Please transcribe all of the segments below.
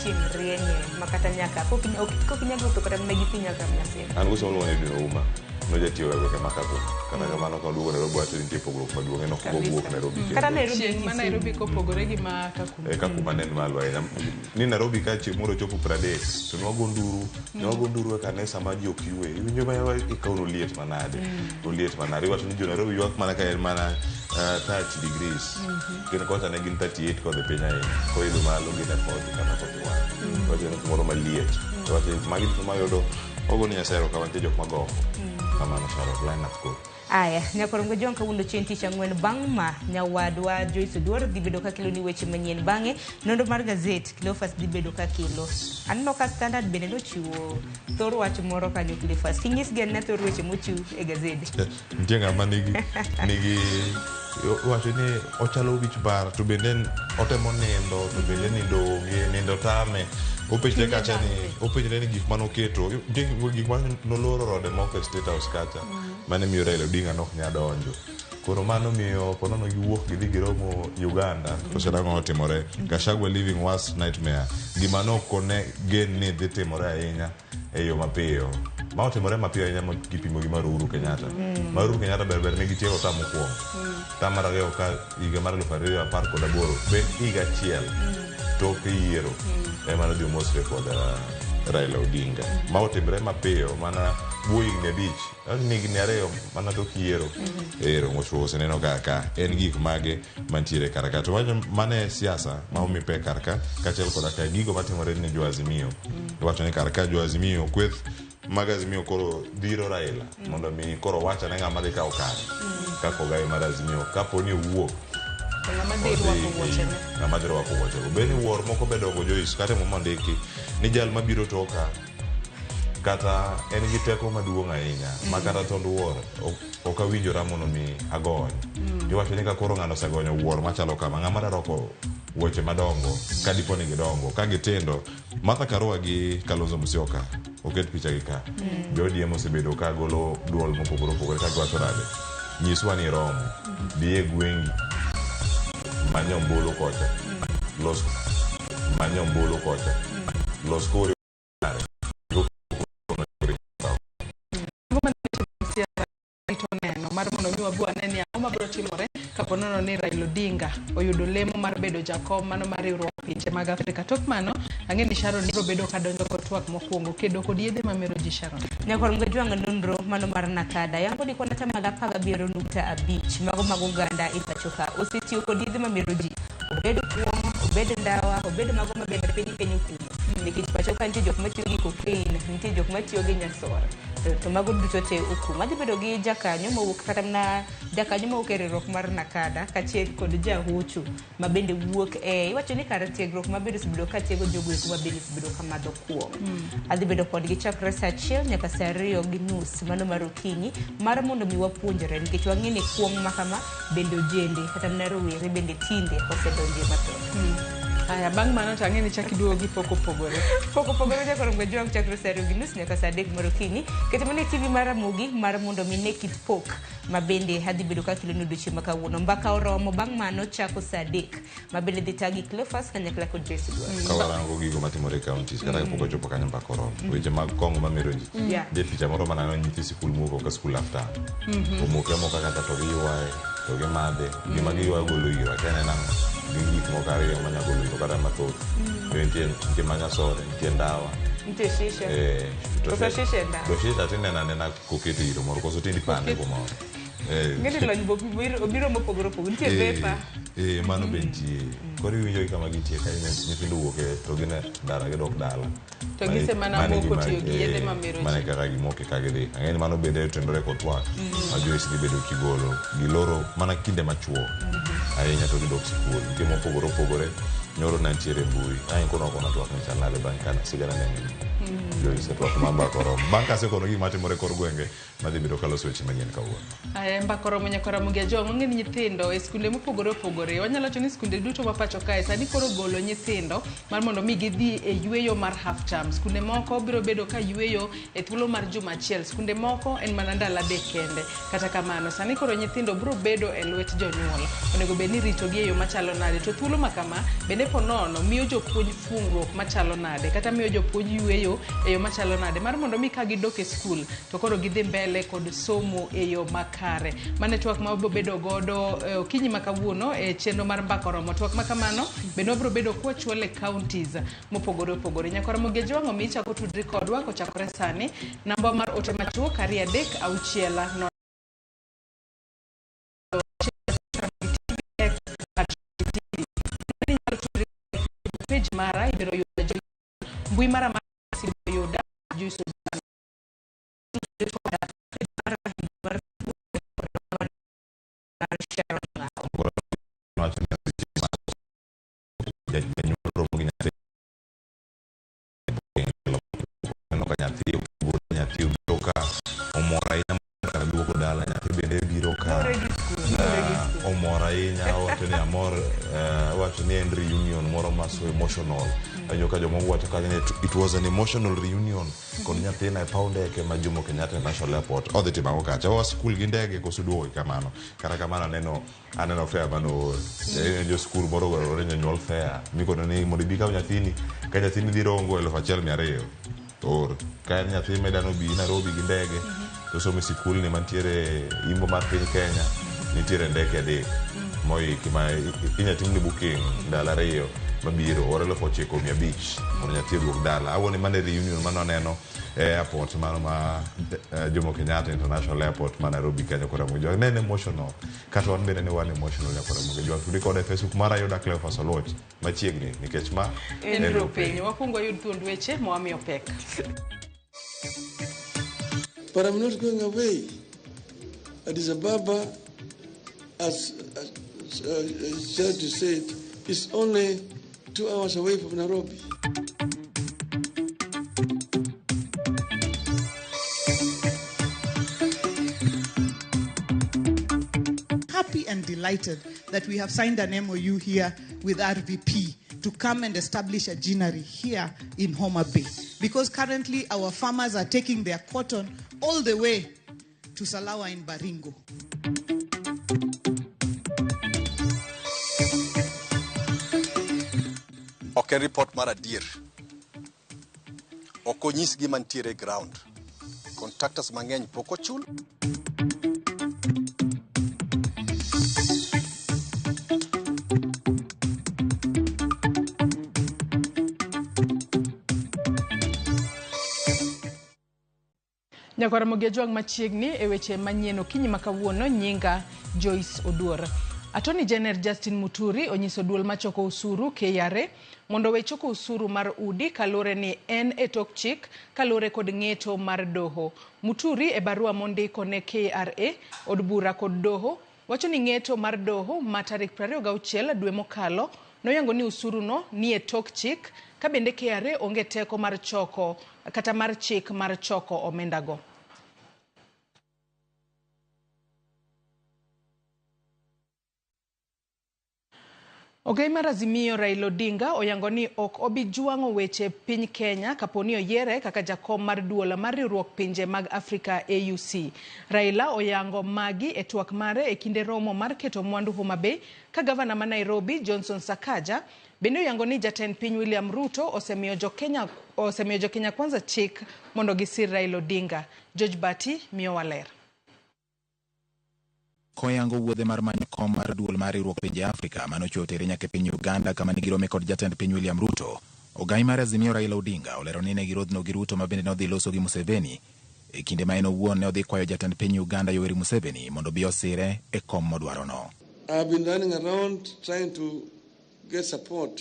chieng' rienye ma kata nyaka kokinyal wuotho kata mana gi pi nyaka Nyasira. An gochieng' moluongo ni Edwin Ouma nojatiyo ga gwenge ma Kakuma. Kata kamano ka oduogo Nairobi wacho ni nitie pogruok maduong' en ok ogo wuok Nairobi kendo. Kata Nairobi Chieng' ma Nairobi kopogore gi ma Kakuma. E, Kakuma ne en malo ahinya. Ni Nairobi ka chieng' moro ochopo 30 to nwago nduru, nwago nduru e kanisa ma ji ok ywe. Iwinjo ma yawa ikawo noliet manade. Oliet manade. Iwacho ni jo Nairobi ywak mana ka en mana 30 degrees. Gin kocha ne gin 38 kodhi piny ahinya. Koidho malo gin e 40 kata 41. Iwacho ni kumoro maliet. Iwacho ni magi duto mayudo ogo ni Nyasaye erokamano nitie jok magombo. Kamano Sharon, line up koro. Aya, nyakorongo John kawuono chieng' tich ang'wen bang' ma nyawadwa Joyce Oduor dhi bedo ka kelo ni weche manyien bang'e nonro mar gazet Cleophas dhi bedo ka kelo. Aneno ka Standard bende nochiwo thor wach moro kanyo Cleophas. Kinyisgi anena thor weche mochiw e gazede. Nitie ng'ama nigi nigi wacho ni ochalo wich bar to bende en otemo nindo to bende nindo onge nindo tame openjre kacha ni openjre ni gik mane oketo nitie gik mane noloro rode moko e State House kacha mane miyo Raila Odinga ne ok nyal donjo koro mano miyo ponono giwuok gidhi giromo Uganda to nang'o otimore Gachagua living worst nightmare gima ne ok one gen ni dhi timore ahinya e yo mapiyo ma otimore mapiyo ahinya ma kipimo gi mar Uhuru Kenyatta mar Uhuru Kenyatta ber ber ne gitieko tam mokwongo tam mar ariyo ka higa mar 2018 ben higa achiel tok yiero ema nodhi omosre kod Raila Odinga ma otimre mapiyo mana bwo higni abich higni ariyo mana tok yiero ero mosruok oseneno kar ka en gik mage mantiere kar ka to wacho mane siasa ma omi pek kar ka kaachiel koda ka gigo matimore ne jo Azimio iwacho ni kar ka jo Azimio kweth mag Azimio koro dhiro Raila mondo mi koro wacha ne ng'ama dhi kawo kare kaka ogai mar Azimio kapo ni owuok To ng'ama dhi rwako wuochene. ng'ama dhi rwako wuochego be ni wuor moko be dongo Joyce kata e mondiki ni jal mabiro toka kata en gi teko maduong' ahinya ma kata tond wuor ok awinjora mondo mi agony iwacho ni ka koro ng'ano osegonyo wuor machalo kama ng'ama dwa rwako wuoche madongo ka dipo ni gidongo ka gitindo Martha Karua gi Kalonzo Musyoka oket picha gi ka jo ODM osebedo ka golo duol mopogore opogore ka giwacho nade nyiswa ni iromo dhi e gwengi many ombulu kocha los many ombulu kocha los kori Rito neno mar mondo mi wabi wane ni ang'o mabiro timore kapo nono ni Raila Odinga oyudo lemo mar bedo jakom mano mar riwruok pinje mag Afrika. Tok mano, ang'e ni Sharon biro bedo ka donjo kod twak mokwongo kedo kod yedhe mamero ji Sharon. Nyakwar Mgajwang' nonro mano mar Nakada yango ni kwan atamalo 17.5 mago mag oganda e pacho ka osetiyo kod yedhe mamero ji obed kuong', obed ndawa, obed mago mabende piny Kenya okumo nikech pacho ka nitie jok matiyo gi cocaine, nitie jok matiyo gi nyasore to mago duto te okum. Adhi bedo gi jakanyo mowuok kata mana jakanyo mowuok e riwruok mar Nakada kaachiel kod jahocho ma bende wuok e iwacho ni kar tiegruok ma bende osebedo ka tiego jogo eko ma bende osebedo ka madho kuong'. Adhi bedo kodgi chakre saa achiel nyaka saa ariyo gi nus mano mar okinyi mar mondo mi wapuonjre nikech wang'e ni kuong' ma kama bende ojende kata mana rowere bende tinde osedonje mathoth. Aya, bang' mano to ang'e ni chak iduogo gi pok opogore. Pok opogore nyaka romgo jwang' chakre saa ariyo gi nus nyaka saa adek mar okinyi. Ket mana e TV mar Ramogi mar mondo mi ne kit pok ma bende adhi bedo ka keloni odiochieng' ma kawuono. Mbaka oromo bang' mano chako saa adek ma bende dhi tagi Cleophas kanyakla kod Joyce Oduor. Ka warango gigo matimore e counties kata kapok ochopo kanyo mbaka oromo weche mag kong'o mamero ji nitie picha moro maneno nyithi sikul mowuok oko e skul half term omoke amoka kata to giywaye to gimadhe gima giywayo golo iro akia ni en ang'o gin gik moko ariyo manya golo iro kata mathoth nitie nitie manyasore nitie ndawa Nitie shisha. Eh, to Koso shisha e ndawa? to shisha tineno anena koketo iro moro koso tindi pande kumoro Eh, Ng'eni lony bo obiro mopogore opogore. Nitie vapor. Eh, mano be nitie koro iwinjo gi kama gintie ka nyithindo wuok e to gin e ndara gidok dala To gise mana Mano e moko gima- tiyo gi yedhe eh, mamero ji. mano e kaka gimoke ka gidhi ang'e ni mano bende otenore kod twak ma Joyce dhi bedo kigolo giloro mana kinde machuok ahinya to gidok sikul nitie mopogore opogore nyoro ne antiere e mbui ang' kono kono twak ne chal nade bang' ka sigana ne ng'eny Joyce e twak ma mbaka oromo bang' kasekono gik matimore e kor gwenge madhi bedo kaloso weche manyien kawuono. Aya, mbaka oromo nyaka Ramogi Ajwang'. Wang'e ni nyithindo e skunde mopogore opogore, wanyalo wacho ni skunde duto ma pacho kae sani koro golo nyithindo mar mondo mi gidhi e yueyo mar half term. Skunde moko biro bedo ka yueyo e thuolo mar juma achiel, skunde moko en mana ndalo adek kende. Kata kamano, sani koro nyithindo biro bedo e lwet jonyuol. Onego bed ni iritogi e yo machalo nade? To thuolo ma kama bende Bende ponono miyo jopuonj fungruok machalo nade kata miyo jopuonj yueyo e yo machalo nade mar mondo mi ka gidok e skul to koro gidhi mbele kod somo e yo makare. Mano e twak ma wabiro bedo godo okinyi ma kawuono e chenro mar Mbaka Oromo. Twak ma kamano bende wabiro bedo kwachwalo e counties mopogore opogore. Nyakwar Ramogi Ojwang' omiyi chako tudri kodwa kochakore sani. Namba mar ote machuok 236 page mara ibiro yudo mbui mara mar ibiro yuda Joyce Janyuol romo gi nyathi neno ka nyathi nyathi obiro ka omor ahinya kar duogo dala nyathi bende biro ka omor ahinya owacho ni amor owacho ni en reunion moro ma so emotional awinjo ka jomoko wacho kanyo ni it was an emotional reunion kod nyathina e paw ndeke ma Jomo Kenyatta International Airport odhi timo ang'o kacha oa skul gi ndege koso duogo gi kamano kata kamano aneno aneno fare mane oor jo skul moro ore jonyuol fare mikono ni mondo ibi kaw nyathini ka nyathini dhi Rongo 1200 or ka en nyathi ma idwa nobi Nairobi gi ndege to somo e sikulni mantiere imbo mar piny Kenya nitiere ndeke adek moiki ma inyalo timni booking ndalo ariyo mabiro or 9500 mondo nyathi oduog dala awuo ni mano e reunion mane waneno e airport mano ma Jomo Kenyatta International Airport ma Nairobi Kenya kod Ramogi Ojwang ne en emotional kata wan bende ne wan emotional kod Ramogi Ojwang tudi koda e Facebook mara yuda Cleophas Oluoch machiegni nikech ma en ro piny wakwongo wayud thuond weche mawamiyo pek. But I'm not going away. Addis Ababa, as Charity said, is only 2 hours away from Nairobi. Happy and delighted that we have signed an MOU here with RVP to come and establish a ginnery here in Homa Bay. Because currently our farmers are taking their cotton all the way to Salawa in Baringo. Ok en report mar adier. Ok onyis gima nitiere e ground. Contractors mang'eny pok ochul. Nyakwar Ramogi Ojwang' machiegni e weche manyien okinyi ma kawuono nyinga Joyce Oduor. Attorney General Justin Muturi onyiso duol machoko usuru KRA mondo owe choko usuru mar udi kaluwore ni en e tok chik kaluwore kod ng'eto mar doho. Muturi e barua mondiko ne KRA, od bura kod doho, wacho ni ng'eto mar doho ma tarik 26 dwe mokalo noyango ni usuru no ni e tok chik ka bende KRA onge teko mar choko kata mar chik mar choko omendago. Ogai mar Azimio Raila Odinga oyango ni ok obi jwang'o weche piny Kenya kaponi oyiere kaka jakom mar duol mar riwruok pinje mag Afrika AUC. Raila oyango magi e twak mare e kinde romo mar keto mwandu Homa Bay ka gavana ma Nairobi Johnson Sakaja bende oyango ni jatend piny William Ruto osemiyo jo Kenya Kwanza chik mondo gisir Raila Odinga. George Bati miyowa ler. Koyango wuodhe mar manyo kom mar duol mar riwruok pinje Afrika manochopo tere nyaka e piny Uganda kama ne girome kod jatend piny William Ruto. Ogai mar Azimio Raila Odinga olero ni ne girodhno gi Ruto ma bende nodhi loso gi Museveni e kinde ma en owuon ne odhi kwayo jatend piny Uganda Yoweri Museveni mondo obi osire e kom modwarono. I've been running around trying to get support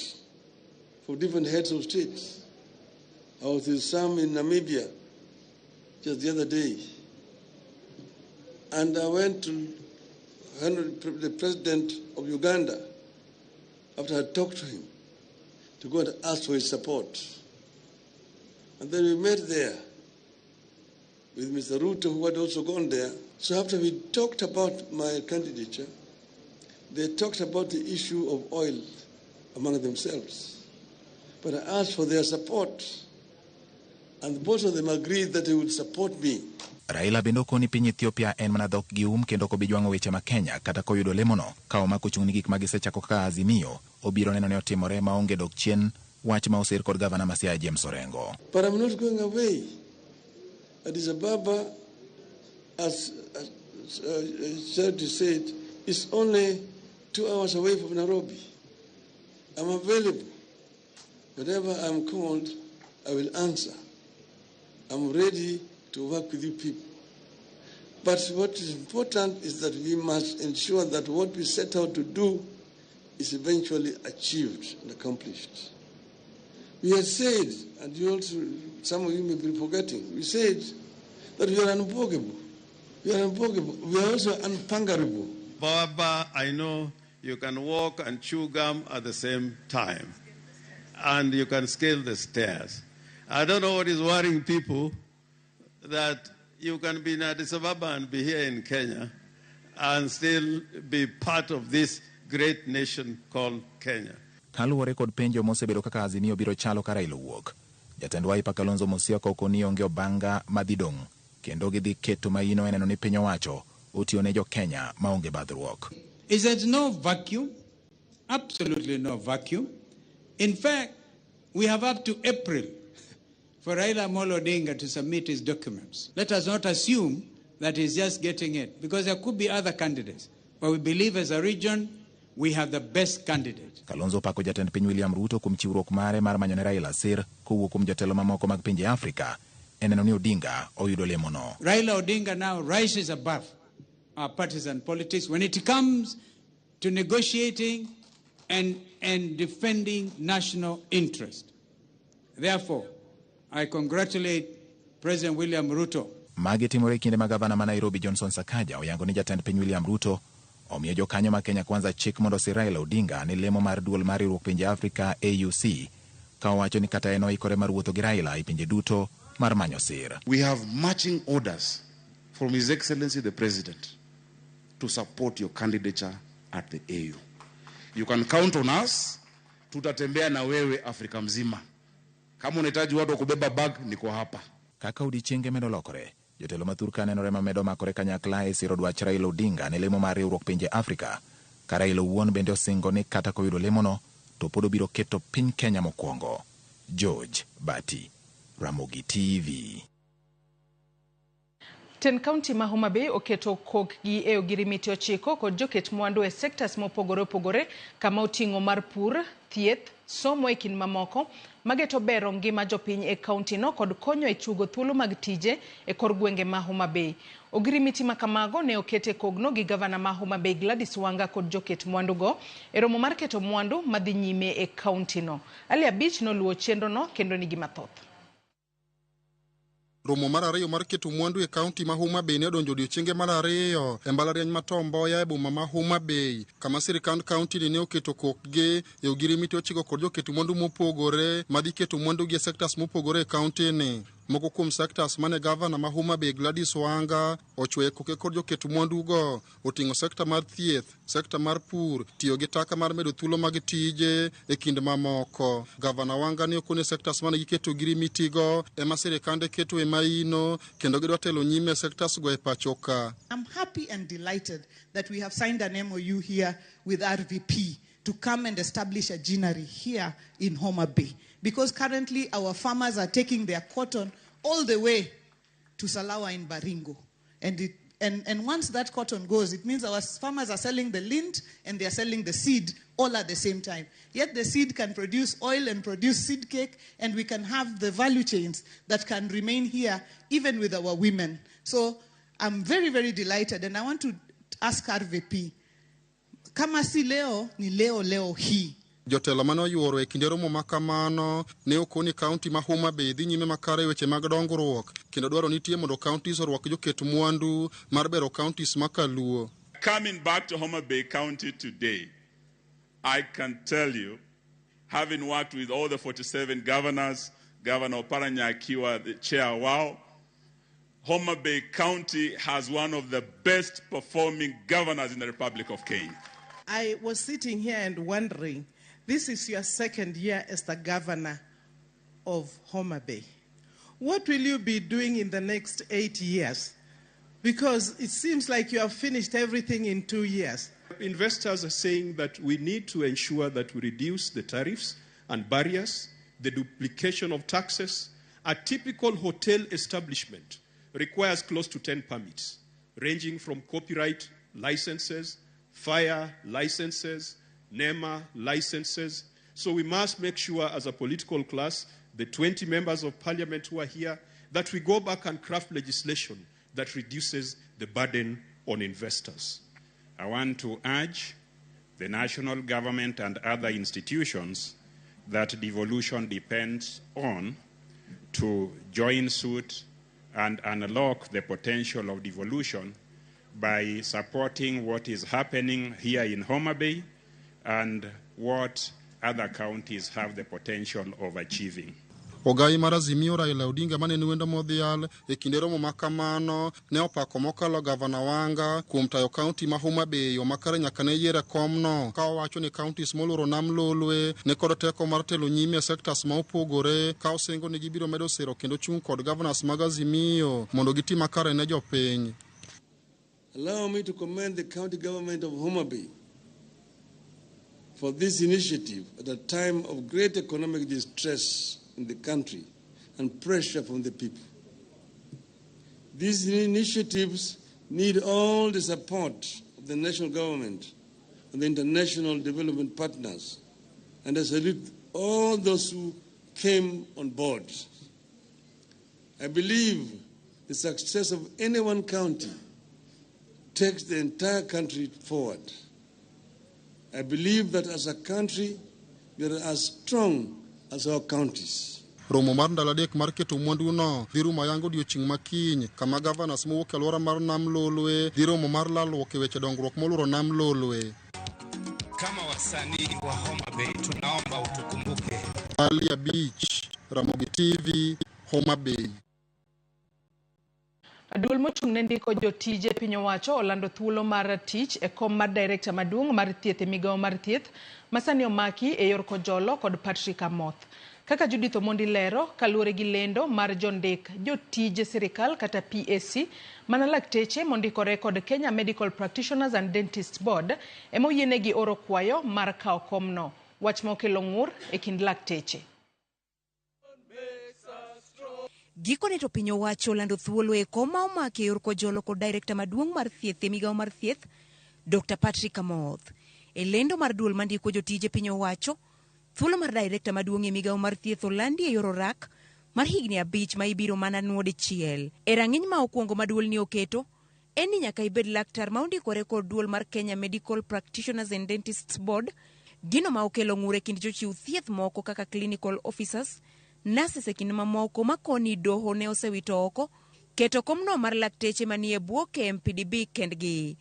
from different heads of states. I was with some in Namibia just the other day. And I went to the president of Uganda after I talked to him to go and ask for his support. And then we met there with Mr. Ruto, who had also gone there. So after we talked about my candidature, they talked about the issue of oil among themselves. But I asked for their support. And both of them agreed that they would support me. Raila bende okoni piny Ethiopia en mana dhok gi um kendo ok obi jwang'o weche ma Kenya kata koyudo lemono ka omako chung' ni gik ma gisechako kaka Azimio obiro neno ni otimore maonge dok chien wach ma osir kod gavana ma Siaya James Orengo. But I'm not going away. Addis Ababa, as Charity said, is only 2 hours away from Nairobi. I'm available. Whenever I'm called, I will answer. I'm ready to work with you people. But what is important is that we must ensure that what we set out to do is eventually achieved and accomplished. We have said, and you also, some of you may be forgetting, we said that we are unbwogable. We are unbwogable. We are also unpungerable. Baba, I know you can walk and chew gum at the same time, and you can scale the stairs. I don't know what is worrying people that you can be in Addis Ababa and be here in Kenya and still be part of this great nation called Kenya. Kaluwore kod penjo mosebedo kaka Azimio biro chalo ka Raila owuok. Jatend Wiper Kalonzo Musyoka okoni onge obanga madhi dong' kendo gidhi keto maino e neno ni piny owacho otiyo ne jo Kenya maonge badhruok. Is there's no vacuum, absolutely no vacuum. In fact, we have up to April for Raila Amolo Odinga to submit his documents. Let us not assume that he's just getting it, because there could be other candidates. But we believe as a region, we have the best candidate. Kalonzo opako jatend piny William Ruto kuom chiwruok mare mar manyo ne Raila sir kowuok kuom jotelo mamoko mag pinje Afrika e neno ni Odinga oyudo lemono. Raila Odinga now rises above our partisan politics when it comes to negotiating and defending national interest. Therefore, I congratulate President William Ruto. Magi timore e kinde ma gavana ma Nairobi Johnson Sakaja oyango ni jatend piny William Ruto omiyo jokanyo ma Kenya Kwanza chik mondo osir Raila Odinga ni lemo mar duol mar riwruok pinje Afrika AUC ka owacho ni kata en oikore mar wuotho gi Raila e pinje duto mar manyo sir. We have marching orders from His Excellency the President to support your candidature at the AU. You can count on us, tutatembea na wewe Afrika mzima. Kama unahitaji watu wa kubeba bag, niko hapa. Kaka odiechienge medo lokore, jotelo mathur ka nenore mamedo makore kanyakla e siro dwach Raila Odinga ne lemo mar riwruok pinje Afrika, ka Raila owuon bende osingo ni kata koyudo lemono to pod obiro keto piny Kenya mokwongo. George Bati, Ramogi TV. Tend kaunti ma Homa Bay oketo kokgi e ogirimiti 9 kod joket mwandu e sectors mopogore opogore kama oting'o mar pur, thieth, somo e kind mamoko mageto bero ngima jopiny e kaunti no kod konyo e chugo thuolo mag tije e kor gwenge ma Homa Bay. Ogirimiti ma kamago ne oket e kogno gi gavana ma Homa Bay Gladys Wanga kod joket mwandu go e romo mar keto mwandu madhi nyime e kaunti no. Ali Abich noluwo chenro no kendo nigi mathoth. Romo mar ariyo mar keto mwandu e kaunti ma Homa Bay ne odonjo odiechienge mar ariyo e mbalariany ma Tom Mboya e boma ma Homa Bay, kama sirikand kaunti ni ne oketo kokgi e ogirimiti 9 kod joket mwandu mopogore madhi keto mwandu gi e sectors mopogore e kaunti ni. Moko kuom sectors mane gavana ma Homa Bay Gladys Wanga ochweyo koke kod joket mwandu go oting'o sekta mar thieth, sekta mar pur, tiyo gi taka mar medo thuolo mag tije e kind mamoko. Gavana Wanga ne okone sectors mane giketo ogirimiti go ema sirikande keto e maino kendo gidwa telo nyime e sectors go e pacho ka. I'm happy and delighted that we have signed an MOU here with RVP to come and establish a ginnery here in Homa Bay. Because currently our farmers are taking their cotton all the way to Salawa in Baringo. And once that cotton goes, it means our farmers are selling the lint and they are selling the seed all at the same time. Yet the seed can produce oil and produce seed cake, and we can have the value chains that can remain here even with our women. So I'm very, very delighted, and I want to ask RVP, kama si leo, ni leo leo hii. Jotelo mane oyuoro e kinde romo ma kamano ne okoni kaunti ma Homa Bay dhi nyime makare e weche mag dongruok kendo dwaro nitie mondo counties orwak joket mwandu mar bero counties ma kaluo. Coming back to Homa Bay County today, I can tell you, having worked with all the 47 governors, Governor Oparanya akiwa, the chair wao, Homa Bay County has one of the best performing governors in the Republic of Kenya. I was sitting here and wondering, this is your second year as the governor of Homa Bay. what will you be doing in the next 8 years? Because it seems like you have finished everything in 2 years. Investors are saying that we need to ensure that we reduce the tariffs and barriers, the duplication of taxes. A typical hotel establishment requires close to 10 permits, ranging from copyright licenses, fire licenses, NEMA licenses. So we must make sure, as a political class, the 20 members of parliament who are here, that we go back and craft legislation that reduces the burden on investors. I want to urge the national government and other institutions that devolution depends on to join suit and unlock the potential of devolution by supporting what is happening here in Homa Bay and what other counties have the potential of achieving. Ogai mar Azimio Raila Odinga mane en wendo modhial e kinde romo ma kamano ne opako mokalo gavana Wanga kuom tayo kaunti ma Homa Bay yo makare nyaka ne yier e komno ka owacho ni counties moluoro nam Lolwe ne kod teko mar telo nyime e sectors ma opogore ka osingo ni gibiro medo siro kendo chung' kod governors mag Azimio mondo giti makare ne jopiny. Allow me to commend the county government of Homa Bay for this initiative at a time of great economic distress in the country and pressure from the people. These initiatives need all the support of the national government and the international development partners, and I salute all those who came on board. I believe the success of any one county takes the entire country forward. I believe that as a country, we are as strong as our counties. Romo mar ndalo adek mar keto mwanduno dhi rumo ayanga odiochieng' ma kiny kama governors mowuok e alwora mar nam Lolwe dhi romo mar lalruok e weche dongruok moluoro nam Lolwe. Kama wasanii wa Homa Bay tunaomba utukumbuke. Ali Abich, Ramogi TV, Homa Bay. Duol mochung' ne ndiko jotije piny owacho olando thuolo mar tich e kom mar director maduong' mar thieth e migawo mar thieth masani omaki e yor kojolo kod Patrick Amoth. Kaka Judith Omondi lero, kaluwore gi lendo mar jondik jotije sirikal kata PSC, mana lakteche mondikore kod Kenya Medical Practitioners and Dentists Board ema oyienegi oro kwayo mar kawo komno. Wach ma okelo ng'ur e kind lakteche. Gikone to piny owacho olando thuolo e kom ma omaki e yor kojolo kod director maduong' mar thieth e migawo mar thieth, Dr. Patrick Amoth. E lendo mar duol mandiko jotije piny owacho, thuolo mar director maduong' e migawo mar thieth olandi e yor orak mar higni 5 ma ibiro mana nuo dichiel. E rang'iny ma okwongo ma duolni oketo, en ni nyaka ibed laktar ma ondikore kod duol mar Kenya Medical Practitioners and Dentists Board, gino ma okelo ng'ur e kind jochiw thieth moko kaka clinical officers, nurses e kind mamoko ma koni doho ne osewito oko keto komno mar lakteche manie bwo KMPDB kendgi.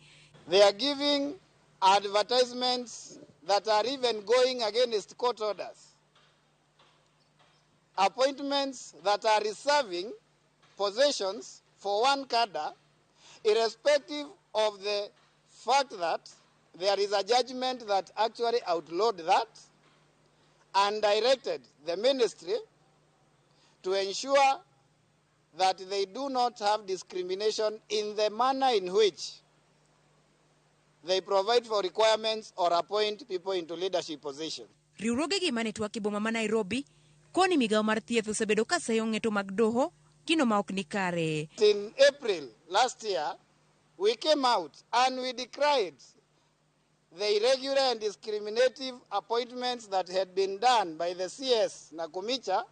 They are giving advertisements that are even going against court orders. Appointments that are reserving positions for one cadre, irrespective of the fact that there is a judgment that actually outlawed that and directed the ministry to ensure that they do not have discrimination in the manner in which they provide for requirements or appoint people into leadership positions. Riwruogegi mane twak e boma ma Nairobi koni migawo mar thieth osebedo ka seyo ng'eto mag doho gino ma ok ni kare. In April last year, we came out and we decried the irregular and discriminative appointments that had been done by the CS Nakhumicha,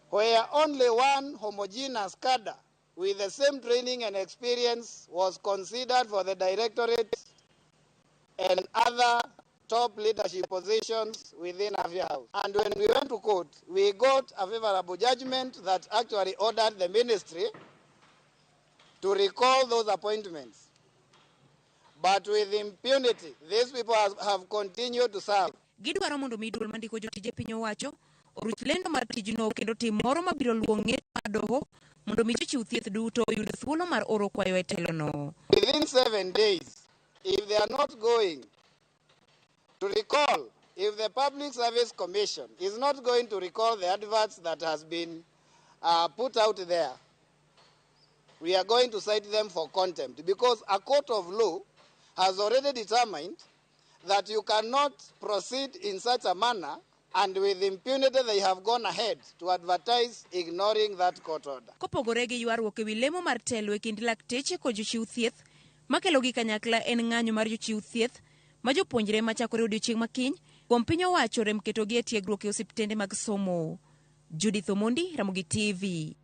where only one homogeneous cadre with the same training and experience was considered for the directorate and other top leadership positions within Afya House. And when we went to court, we got a favorable judgment that actually ordered the ministry to recall those appointments. But with impunity, these people have continued to serve. Gidwaro mondo mi duol mandiko jotije piny owacho oruch lendo mar tijno kendo tim moro mabiro luwo ng'eto mar doho mondo mi jochiw thieth duto oyud thuolo mar oro kwayo e telono. Within 7 days, if they are not going to recall, if the Public Service Commission is not going to recall the adverts that has been put out there, we are going to cite them for contempt because a court of law has already determined that you cannot proceed in such a manner, and with impunity they have gone ahead to advertise ignoring that court order. Kopogore gi ywaruok ewi lemo mar telo e kind lakteche kod jochiw thieth, makelogi kanyakla en ng'anyo mar jochiw thieth ma jopuonjre machakore odiochieng' makiny kuom piny owacho rem ketogi e tiegruok e osiptende mag somo. Judith Omondi, Ramogi TV.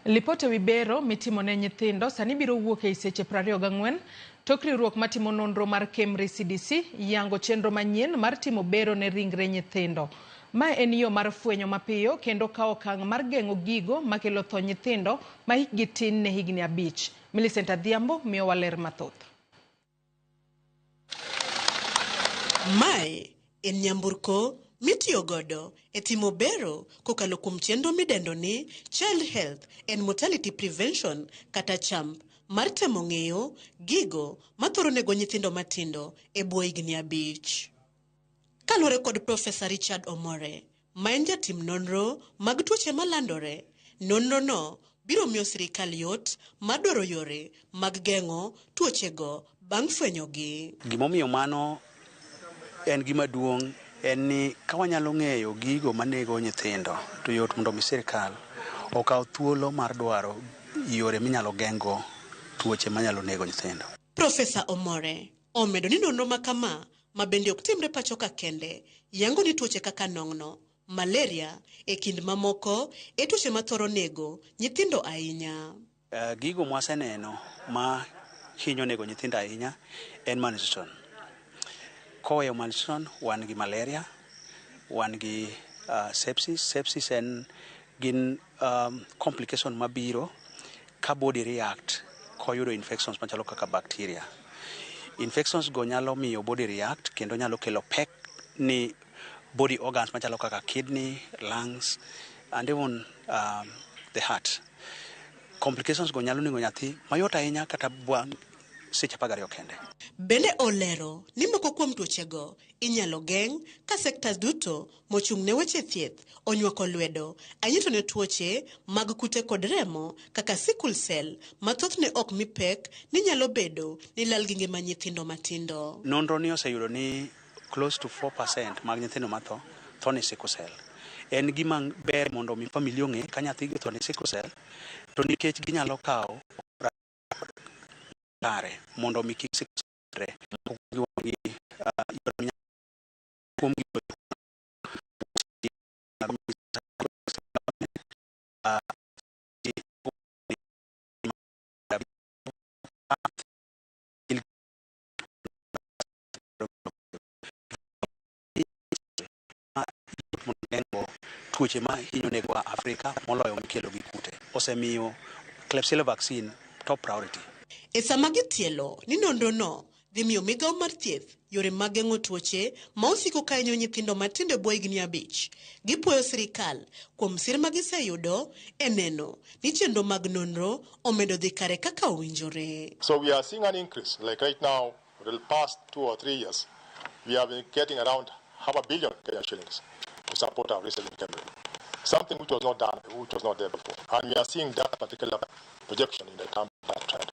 Lipot ewi bero mitimo ne nyithindo sani biro wuok e seche 24 tok riwruok matimo nonro mar KEMRI CDC yango chenro manyien mar timo bero ne ringre nyithindo. Ma en yo mar fwenyo mapiyo kendo kawo okang' mar geng'o gigo makelo tho nyithindo ma hikgi tin ne higni 5. Millicent Adhiambo miyowa ler mathoth. Mae en nyamburko mitiyo godo e timo bero kokalo kuom chenro midendo ni Child Health and Mortality Prevention kata CHAMP mar temo ng'eyo gigo mathoro nego nyithindo matindo e bwo higni 5. Kaluwore kod Profesa Richard Omore, ma en jatim nonro mag tuoche malandore, nonro no biro miyo sirikal yot mar dwaro yore mag geng'o tuochego bang' fwenyogi. Gimomiyo mano en gima duong' en ni ka wanyalo ng'eyo gigo manego nyithindo to yot mondo mi sirikal okaw thuolo mar dwaro yore minyalo geng'go tuoche manyalo nego nyithindo. Profesa Omore omedo ni nonro ma kama ma bende ok timre pacho ka kende yango ni tuoche kaka nong'no, malaria e kind mamoko e tuoche mathoro nego nyithindo ahinya. Gigo mwaseneno ma hinyo nego nyithindo ahinya en malnutrition. Koweyo malnutrition, wan gi malaria, wan gi sepsis. Sepsis en gin complication mabiro ka body react koyudo infections machalo kaka bacteria. Infections go nyalo miyo body react kendo nyalo kelo pek ni body organs machalo kaka kidney, lungs and even the heart. Complications go nyalo nego nyathi mayot ahinya kata bang' seche 12 kende. Bende olero ni moko kuom tuochego inyalo geng' ka sectors duto mochung' ne weche thieth onywako lwedo ahinya to ne tuoche mag kute kod remo kaka sickle cell ma thothne ok mi pek ni nyalo bedo ni lal gi ngima nyithindo matindo. Nonro ni oseyudo ni close to 4% mag nyithindo matho tho ni sickle cell. En gima ber mondo mi familia ong'e ka nyathigi otho ni sickle cell to nikech ginyalo kawo kare mondo mi kik sickle cell kuom tuoche ma hinyo negowa Afrika moloyo mikelo gi kute osemiyo Klebsiella vaccine top priority. E sama gitielo ni nonro no dhi miyo migawo mar thieth yore mag geng'o tuoche ma osiko ka hinyo nyithindo matindo e bwo higni 5. Gipuoyo sirikal kuom sir ma giseyudo e neno ni chenro mag nonro omedo dhi kare kaka owinjore. So we are seeing an increase, like right now, for the past 2 or 3 years, we have been getting around 500 million Kenyan shillings to support our research in KEMRI. Something which was not done, which was not there before. And we are seeing that particular projection in the current trend.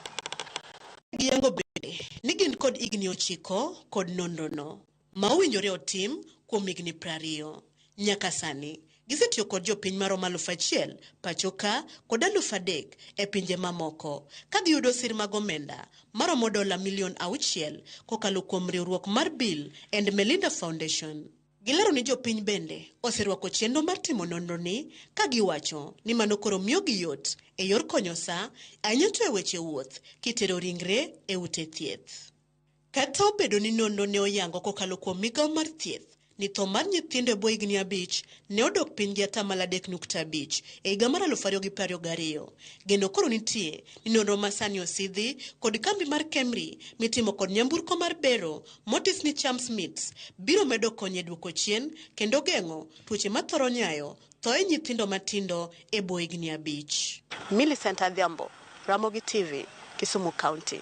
Giyango bende ni gin kod higni 9 kod nonrono ma owinjore otim kuom higni 20. Nyaka sani gisetiyo kod jopiny maromo 1000 pacho ka kod 3000 e pinje mamoko ka giyudo sir mag omenda maromo $6 million kokalo kuom riwruok mar Bill and Melinda Foundation. Gilero ni jopiny bende oserwako chenro mar timo nonro ni ka giwacho ni mano koro miyogi yot e yor konyo sa ahinya to e weche wuoth kitero ringre e ute thieth. Kata obedo ni nonro ne oyango kokalo kuom migawo mar thieth ni tho mar nyithindo e bwo higni 5 ne odok piny gi 3.5% e higa mar 2022. Geno koro nitie ni nonro masani osidhi kod kambi mar KEMRI mitimo kod nyamburko mar bero motis ni Champs Meats biro medo konyo e duoko chien kendo geng'o tuoche mathoro nyayo thoe nyithindo matindo e bwo higni 5. Millicent Adhiambo, Ramogi TV, Kisumu County.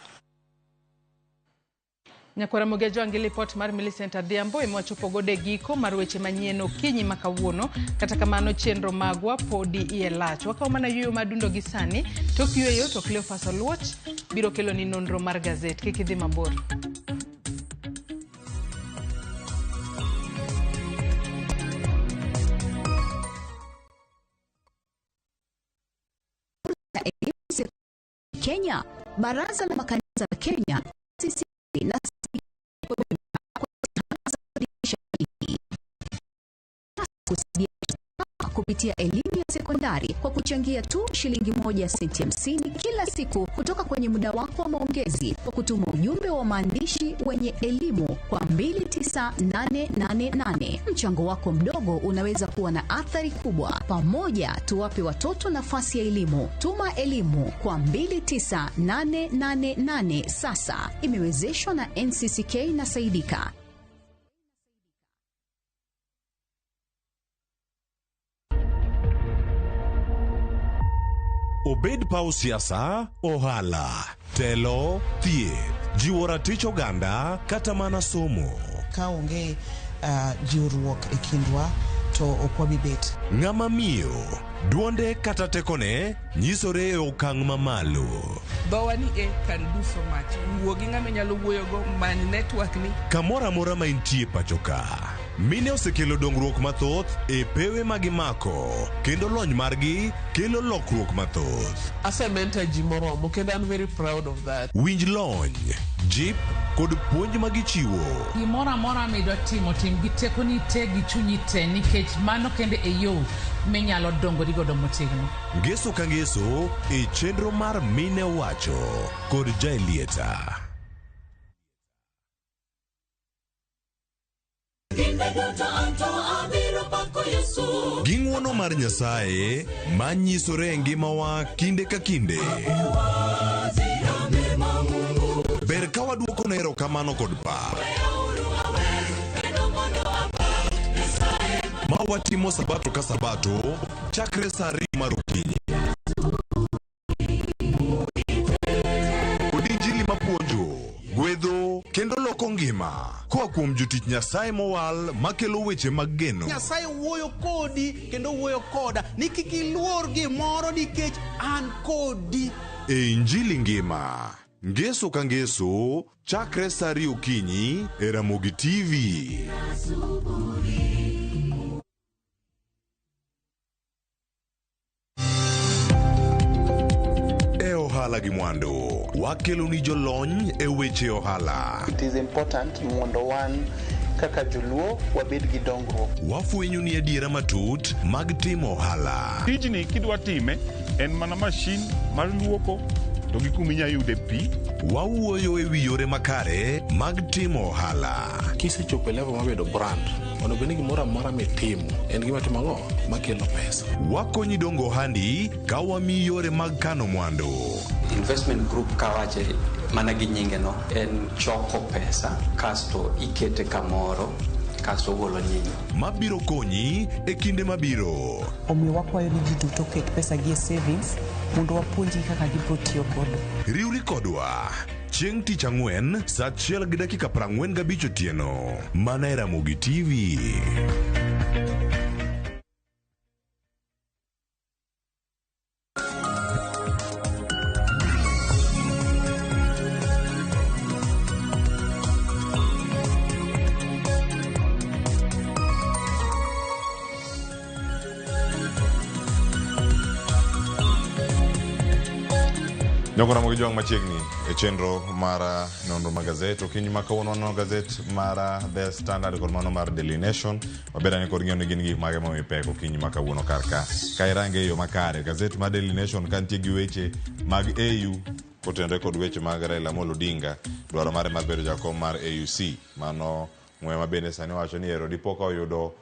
Nyakwara Mogi Ajwang' gi lipot mar Millicent Adhiambo ema wachopo godo e giko mar weche manyien okinyi ma kawuono. Kata kamano chenro magwa podi iye lach. Wakawo mana yueyo madundo gi sani. Tok yueyo to Cleophas Oluoch biro keloni nonro mar gazet. Kik idhi mabor. Kenya, Baraza la Makanisa la Kenya, CCC na kupitia elimu ya sekondari kwa kuchangia tu shilingi 1 senti 50 kila siku kutoka kwenye muda wako wa maongezi kwa kutuma ujumbe wa maandishi wenye elimu kwa 29888. Mchango wako mdogo unaweza kuwa na athari kubwa. Pamoja tuwape watoto nafasi ya elimu. Tuma elimu kwa 29888 sasa. Imewezeshwa na NCCK na Saidika. Obed paw siasa, ohala, telo, thieth, jiwo ratich oganda kata mana somo. Ka onge jiwruok e kindwa to ok wabi bet. Ng'ama miyo, duonde kata tekone nyisore e okang' mamalo. Dhowa ni e can do so much. Wuo gi ng'ama inyalo wuoyogo, many network ni. Kamoro amora ma intie pacho ka, mine osekelo dongruok mathoth e pewe ma gimako kendo lony margi kelo lokruok mathoth. Asementor ji moromo kendo an very proud of that. Winj lony, jip kod puonj ma gichiwo. Gimoro amora midwa timo, tim gi tekoni te gi chunyi te nikech mano kende e yo minyalo dongori godo motegno. Ngeso ka ngeso e chenro mar Mine Owacho kod Jaelieta. Kinde duto anto abiro pako Yesu. Gi ng'wono mar Nyasaye ma nyisore e ngimawa kinde ka kinde. Ber ka waduoko ne erokamano kod pak. Ma watimo sabato ka sabato chakre sa 2 mar okinyi. Kod injili mapuonjo, gwedho kendo loko ngima koa kuom jotich Nyasaye mowal makelo weche mag geno. Nyasaye wuoyo kodi kendo wuoyo koda ni kik iluor gimoro nikech an kodi. E Injili ngima, ngeso ka ngeso, chakre sa 2 okinyi e Ramogi TV. E ohala gi mwandu, wakelo ni jolony e weche ohala. It is important mondo wan kaka joluo wabed gi dongruok. Wafwenyo ni adiera matut mag timo ohala. Tijni kidwa time en mana mashin mar luoko to gi kuma inya yude pi. Wawuoyo e wi yore makare mag timo ohala. Kisechopo e level mar bedo brand, onego bed ni gimoro amora mitimo en gima timo ang'o makelo pesa. Wakonyi dongo ohandi ka wamiyi yore mag kano mwandu. Investment group kawache mana gi nyinge no en choko pesa kasto ikete kamoro kasto ogolo nyinyo. Mabiro konyi e kinde mabiro. Omiyo wakwayo ni ji duto oket pesa gi e savings mondo wapuonjgi kaka gibiro tiyo godo. Riwri kodwa chieng' tich ang'wen sa 1:45 otieno mana e Ramogi TV. Nyoko Ramogi Jwang' machiegni e chenro mar nonro mag gazet. Okinyi ma kawuono waneno gazet mar The Standard kod mano mar Daily Nation. Wabed kod ng'eyo ni gin gik mage momi pek okinyi ma kawuono kar ka. Ka irange e yo makare, gazet mar Daily Nation ka nitie gi weche mag AU kotenore kod weche mag Raila Amolo Odinga, dwaro mare mar bedo jakom mar AUC. Mano ng'we ma bende sani wacho ni ero dipo ka oyudo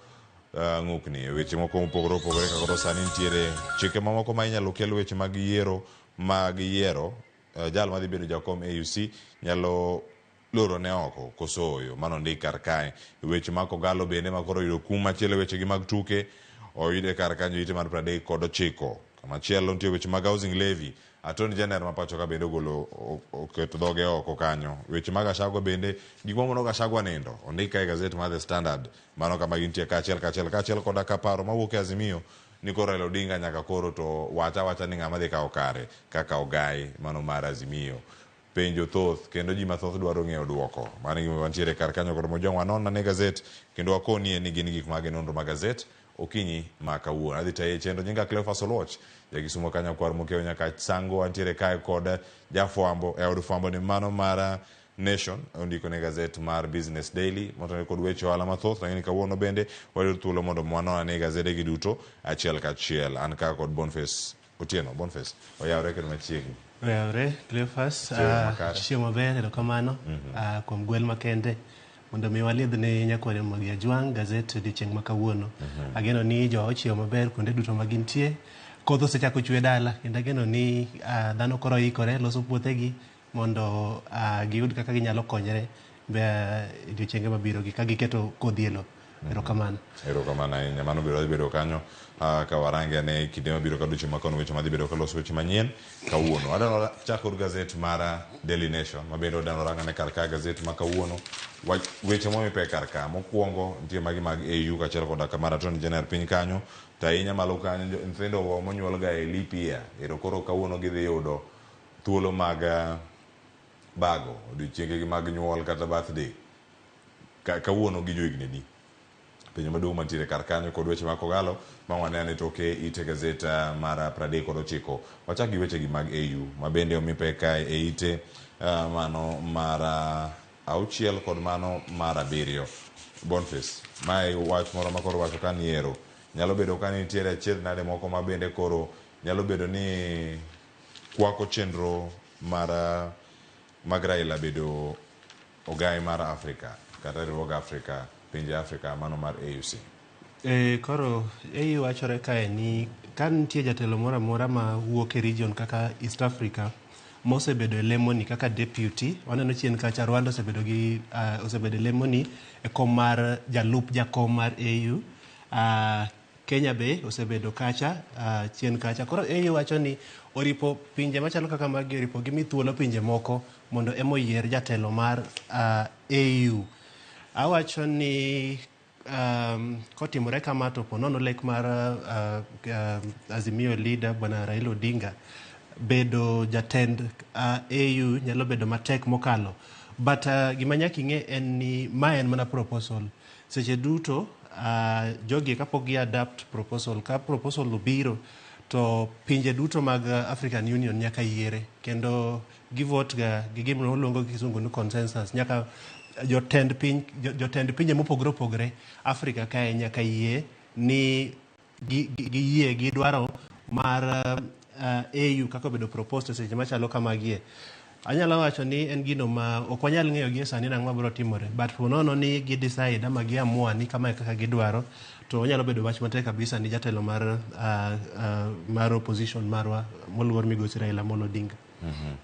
ng'ukni e weche moko mopogore opogore ka koro sani nitiere chike mamoko ma inyalo kel weche mag yiero mag yiero jal madhi bedo jakom AUC nyalo loro ne oko koso oyo mano ndik kar kae. Weche mag Kogalo bende ma koro oyudo kum machielo e wechegi mag tuke oyude kar kanyo ite mar 39. Kamachielo nitie weche mag housing levy. Attorney General ma pacho ka bende ogolo oketo dhoge oko kanyo. Weche mag Gachagua bende gik mamono Gachagua nindo ondik ka e gazet mar The Standard. Mano kama gintie kaachiel kaachiel kaachiel koda ka paro mawuok e Azimio ni koro Raila Odinga nyaka koro to wach awacha ni ng'ama dhi kawo kare kaka ogai mano mar Azimio. Penjo thoth kendo ji mathoth dwaro ng'eyo duoko. Mano e gima wantiere kar kanyo kod Mojong wanon ane gazet kendo wakonie ni gin gik mage nonro mag gazet okinyi ma kawuono. Adhi tayi e chenro nyinga Cleophas Oluoch, jakisumo kanyo kwar Mokeo nyaka Sango antiere kae kod jafwambo e od fwambo ni mano mar Nation ondiko ne gazet mar Business Daily motenore kod weche ohala mathoth lakini kawuono bende wayudo thuolo mondo wanon ane gazede gi duto achiel kachiel. An ka kod Boniface Otieno. Boniface, oyawre kendo machiegni. Oyawre, Cleophas. Chiemo makare. Chiemo maber, erokamano kuom gwel makende mondo mi waliedh ne nyakwar Ramogi Ajwang' gazet odiochieng' ma kawuono. Ageno ni jowa ochiewo maber kuonde duto ma gintie. Koth osechako chwe dala kendo ageno ni dhano koro oikore loso puothegi mondo giyud kaka ginyalo konyre odiochienge mabiro gi ka giketo kodhi e lowo. Erokamano. Erokamano ahinya. Mano biro dhi bedo kanyo ka warange ane kinde mabiro ka odiochieng' ma kawuono weche madhi bedo kaloso weche manyien kawuono. Adwaro chako kod gazet mar Daily Nation ma bende wadwaro rango ane kar ka gazet ma kawuono. Weche momi pek kar ka. Mokwongo nitie magi mag AU kaachiel koda ka mar Attorney General piny kanyo. To ahinya malo kanyo nyithindo monyuol ga e leap year. Ero koro kawuono gidhi yudo thuolo mag bago odiochiengegi mag nyuol kata birthday. Kawuono gi johigni adi? Penjo maduong' mantiere kar kanyo kod weche mag Kogalo ma waneno e toke ite gazet mar 39. Wachak gi wechegi mag AU ma bende omi pek kae e ite mano mar 6 kod mano mar 7. Boniface, mae wach moro ma koro wacho ka ni ero nyalo bedo ka nitiere achiedh nade moko ma bende koro nyalo bedo ni kwako chenro mar mag Raila bedo ogai mar Afrika kata riwruog Afrika, pinje Afrika mano mar AUC. Koro AU wachore kae ni ka nitie jatelo moro amora ma wuok e region kaka East Africa mosebedo e lemoni kaka deputy, waneno chien kacha Rwanda osebedo gi osebedo e lemoni e kom mar jalup jakom mar AU. Kenya be osebedo kacha chien kacha. Koro AU wacho ni oripo pinje machalo kaka magi oripo gimi thuolo pinje moko mondo ema oyier jatelo mar AU. Awacho ni kotimore kama to ponono lek mar Azimio leader Bwana Raila Odinga bedo jatend AU nyalo bedo matek mokalo. But gima nyaka ing'e en ni ma en mana proposal. Seche duto jogi kapok gi adapt proposal, ka proposal obiro to pinje duto mag African Union nyaka yiere kendo givote ga gi gima waluongo gi kisungu ni consensus. Nyaka jotend piny, jotend pinje mopogore opogore Afrika kae nyaka yie ni giyie gi dwaro mar AU kaka obedo proposed e seche machalo kamagie. Anyalo wacho ni en gino ma ok wanyal ng'eyo gie sani nang'o mabiro timore, but ponono ni gi decide ama gi amua ni kamae kaka gidwaro, to onyalo bedo wach matek kabisa ni jatelo mar mar opposition marwa moluor migosi Raila Amolo Odinga.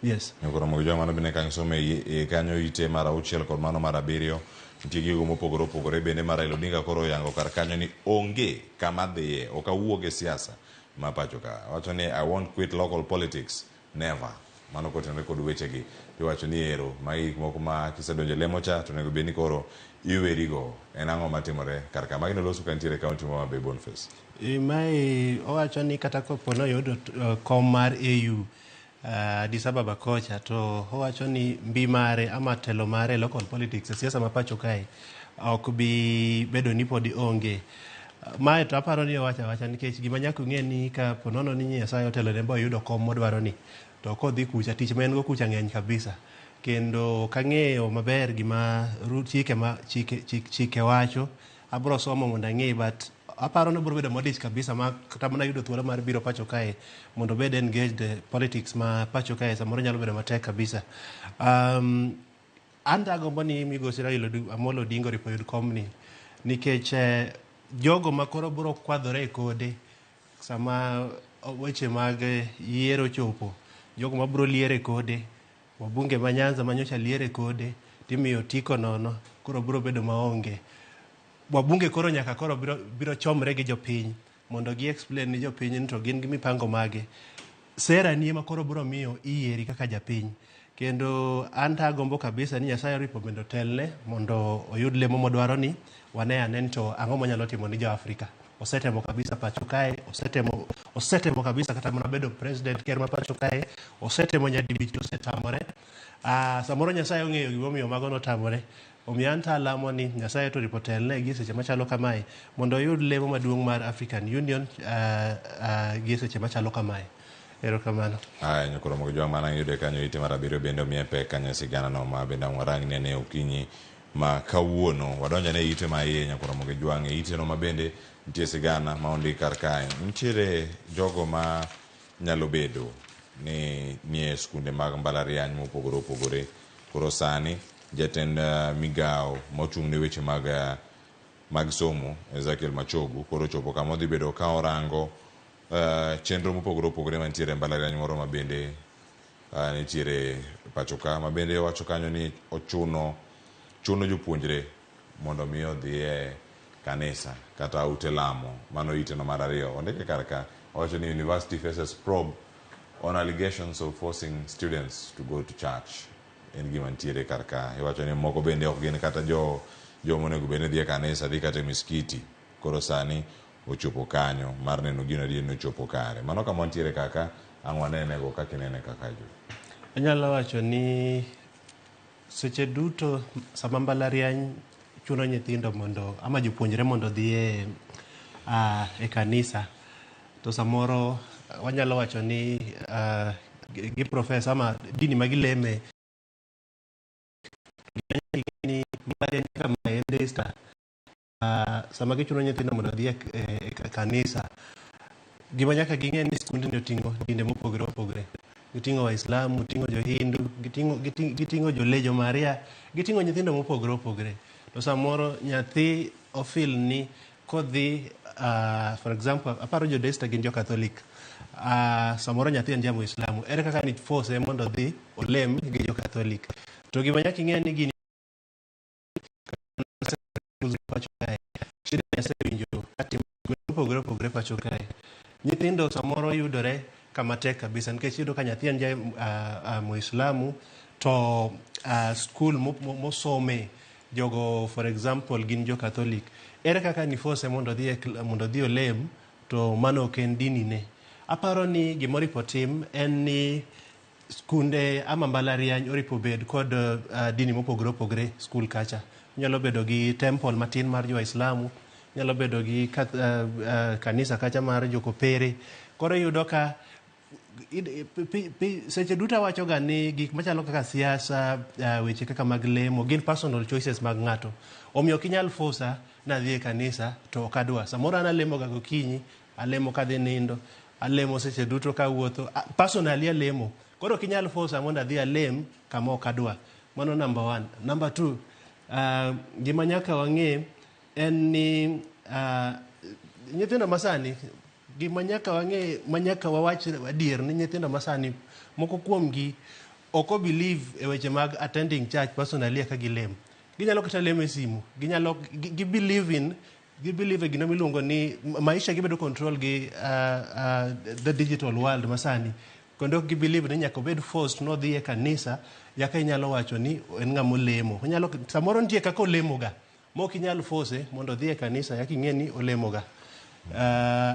Yes. Koro Mogi mano bende kanyo somo e kanyo ite mar 6 kod mano mar 7 nitie gigo mopogore opogore bende mar Raila Odinga koro oyango kar kanyo ni onge kama dhiye, ok awuog e siasa ma pacho ka. Wacho ni I won't quit local politics, never. Mano kotenore kod wechegi. Iwacho ni ero magi gik moko ma kisedonjo e lemo cha to onego bed ni koro iwerigo. En ang'o matimore kar ka? Magi noloso ka nitiere kaunti ma Homa Bay, Boniface. Mae owacho ni kata kopo noyudo kom mar AU Addis Ababa kocha to owacho ni mbi mare ama telo mare local politics e siasa ma pacho kae ok bi bedo ni pod onge. Mae to aparo ni owacho awacha nikech gima nyaka ung'e ni ka ponono ni Nyasaye otelone ba oyudo kom modwaro ni to kodhi kucha tich ma en go kucha ng'eny kabisa. Kendo ok ang'eyo maber gima chike wacho, abro somo mondo ang'e but aparo ni obiro bedo modich kabisa ma kata mana yudo thuolo mar biro pacho kae mondo obed engaged e politics ma pacho kae samoro nyalo bedo matek kabisa. An to agombo ni migosi Raila Amolo Odinga oripo oyud komni nikech jogo ma koro biro kwadhore e kode sama weche mag yiero chopo, jogo mabiro liere e kode, wabunge ma Nyanza manyocha liere e kode timiyo otiko nono, koro biro bedo maonge. Wabunge koro nyaka koro biro chomre gi jopiny mondo gi explain ni jopiny ni to gin gi mipango mage. Sera ni ema koro biro miyo iyieri kaka japiny. Kendo an to agombo kabisa ni Nyasaye oripo bende otelne mondo oyud lemo modwaro ni wane ane ni to ang'o monyalo timo ni jo Afrika. Osetemo kabisa pacho kae, osetemo kabisa kata mana bedo president ker ma pacho kae, osetemo nyadibich to osetamore. Samoro Nyasaye ong'eyo gimomiyo mago notamore. Omiyo an to alamo ni Nyasaye to oripo telne gi seche machalo kamae mondo oyud lemo maduong' mar African Union gi seche machalo kamae. Erokamano. Aya, nyokoro mag jwang' mana yude kanyo ite mar abiriyo bende omiye pek kanyo sigana no ma bende ang' warang nene okinyi ma kawuono. Wadonjo ane ite ma iye nyakoro mag jwang' e ite no ma bende nitie sigana ma ondik kar kae. Nitiere jogo ma nyalo bedo ni nie skunde mag mbalariany mopogore opogore. Koro sani jatend migawo mochung' ne weche mag somo Ezekiel Machogu koro ochopo kama odhi bedo ka orango chenro mopogore opogore mantiere e mbalariany moro ma bende nitiere pacho ka ma bende owacho kanyo ni ochuno chuno jopuonjre mondo mi odhi e kanisa kata ute lamo. Mano iteno mar ariyo ondike kar ka owacho ni university faces probe on allegations of forcing students to go to church. En gima nitiere kar ka. Iwacho ni moko bende ok gin kata jo joma onego bed ni dhi e kanisa dhi kata e miskiti. Koro sani ochopo kanyo mar neno gino adier ni ochopo kare. Mano kama wantiere kaka ang' wanene go kaka inene kaka jo. Anyalo wacho ni seche duto sama mbalariany chuno nyithindo mondo ama jopuonjre mondo odhi e kanisa to samoro wanyalo wacho ni gi profesa ama dini ma gileme ni mbalariany kaka ma en Daystar sama gichuno nyithindo mondo odhi e kanisa gima nyaka ging'e ni skundni oting'o dinde mopogore opogore. Giting'o Waislamu, giting'o Johindu, giting'o Jolejo Maria, giting'o nyithindo mopogore opogore. To samoro nyathi ofil ni kodhi for example aparo jo Daystar gin jo Catholic. Samoro nyathi en ja Muislamu. Ere kaka ni force mondo odhi olem gi jo Catholic? To gima nyaka ing'e ni gini pacho kae shida asewinjo katimo mopogore opogore pacho kae. Nyithindo samoro yudore kama tek kabisa nikech iyudo ka nyathi en ja Muislamu to skul mosome jogo for example gin jo Catholic. Ere kaka ni force mondo odhi mondo odhi olem to mano ok en dini ne. Aparo ni gimoripo tim en ni skunde ama mbalariany oripo bed kod dini mopogore opogore skul kacha. Nyalo bedo gi temple matin mar jo Waislamu, nyalo bedo gi kanisa kacha mar jokopere. Koro iyudo ka seche duto awacho ga ni gik machalo kaka siasa, weche kaka mag lemo gin personal choices mag ng'ato. Omiyo ok inyal forsa nadhi e kanisa to ok adwa. Samoro an alemo ga gokinyi, alemo kadhi nindo, alemo seche duto kawuotho. Personally alemo. Koro ok inyal forsa mondo adhi alem kama ok adwa. Mano number one. Number two, gima nyaka wang'e en ni nyithindo masani gima nyaka wang'e manyaka wawach adier ni nyithindo masani moko kuomgi ok o believe e weche mag attending church personally eka gilem. Ginyalo kata lemo e simu. Ginyalo gi believe in gi believe e gino miluongo ni maisha gibedo control gi the digital world masani. Kendo ok gi believe ni nyaka obed forced nodhi e kanisa yaka inyalo wacho ni en ng'ama olemo. Onyalo samoro nitie kaka olemoga mok inyal force mondo odhi e kanisa yaka ing'e ni olemoga.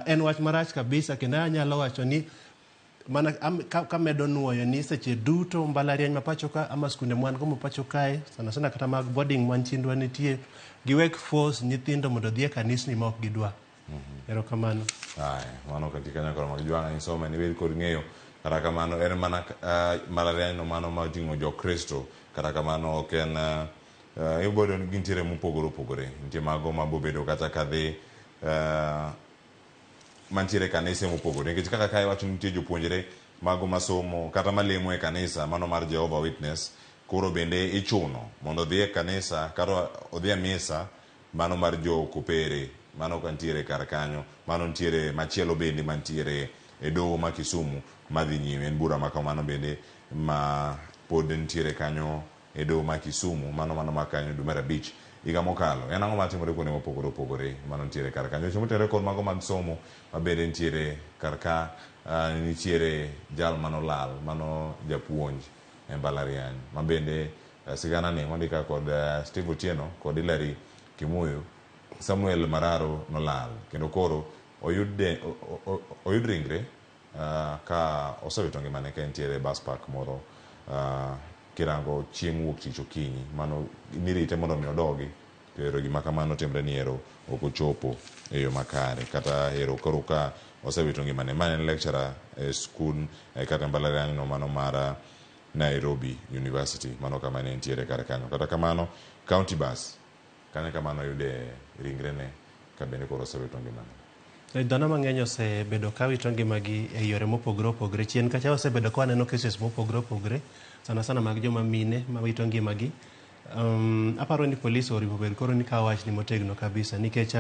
En wach marach kabisa kendo anyalo wacho ni mana kamedo nuoyo ni seche duto mbalariany ma pacho ka ama skunde mwan go ma pacho kae sana sana kata mag boarding man chindwa nitie giwek force nyithindo mondo odhi e kanisni ma ok gidwa. Erokamano. Aya, mano katika nyakoro mag jwang' isome ni bed kod ng'eyo. Kata kamano en mana mbalariany no mano ma oting'o jo-Kristo. Kata kamano ok en ibodo ni gintiere mopogore opogore. Nitie mago mabobedo kata kadhi mantiere e kanise mopogore. Nikech kaka kae iwacho ni nitie jopuonjre mago masomo kata malemo e kanisa mano mar Jehovah Witness. Koro bende ichuno mondo odhi e kanisa kata odhi e misa mano mar jo Kopere mano kantiere kar kanyo. Mano nitiere machielo bende mantiere e doho ma Kisumu madhi nyime. En bura ma kamano bende ma pod nitiere kanyo e doho ma Kisumu mano ma kanyo dwe mar abich higa mokalo. En ang'o matimore kuonde mopogore opogore mano nitiere kar kanyo. Weche motenore kod mago mag somo ma bende nitiere kar ka Nitiere jal manolal, mano japuonj e mbalariany, ma bende sigana ni mondika kod Steve Otieno kod Hilary Kimuyu. Samuel Mararo nolal kendo koro oyud ringre ka osewito ngimane ka entiere e bus park moro kirango chieng' wuok tich okinyi mano nirite mondo mi odogi to ero gima kamano timre ni ero ok ochopo e yo makare kata ero koro ka osewito ngimane. Ma en lecturer e skul kata mbalariany no mano mar Nairobi University, mano kama ne entiere kar kanyo. Kata kamano county bus kanyo kama noyude ringrene ka bende koro osewito ngimane. Dhano mang'eny osebedo ka wito ngimagi e yore mopogore opogore. Chien kacha wasebedo ka waneno cases mopogore opogore, sana sana mag joma mine ma wito ngimagi. Aparo ni polis oripo bed koro ni kawo wachni motegno kabisa nikech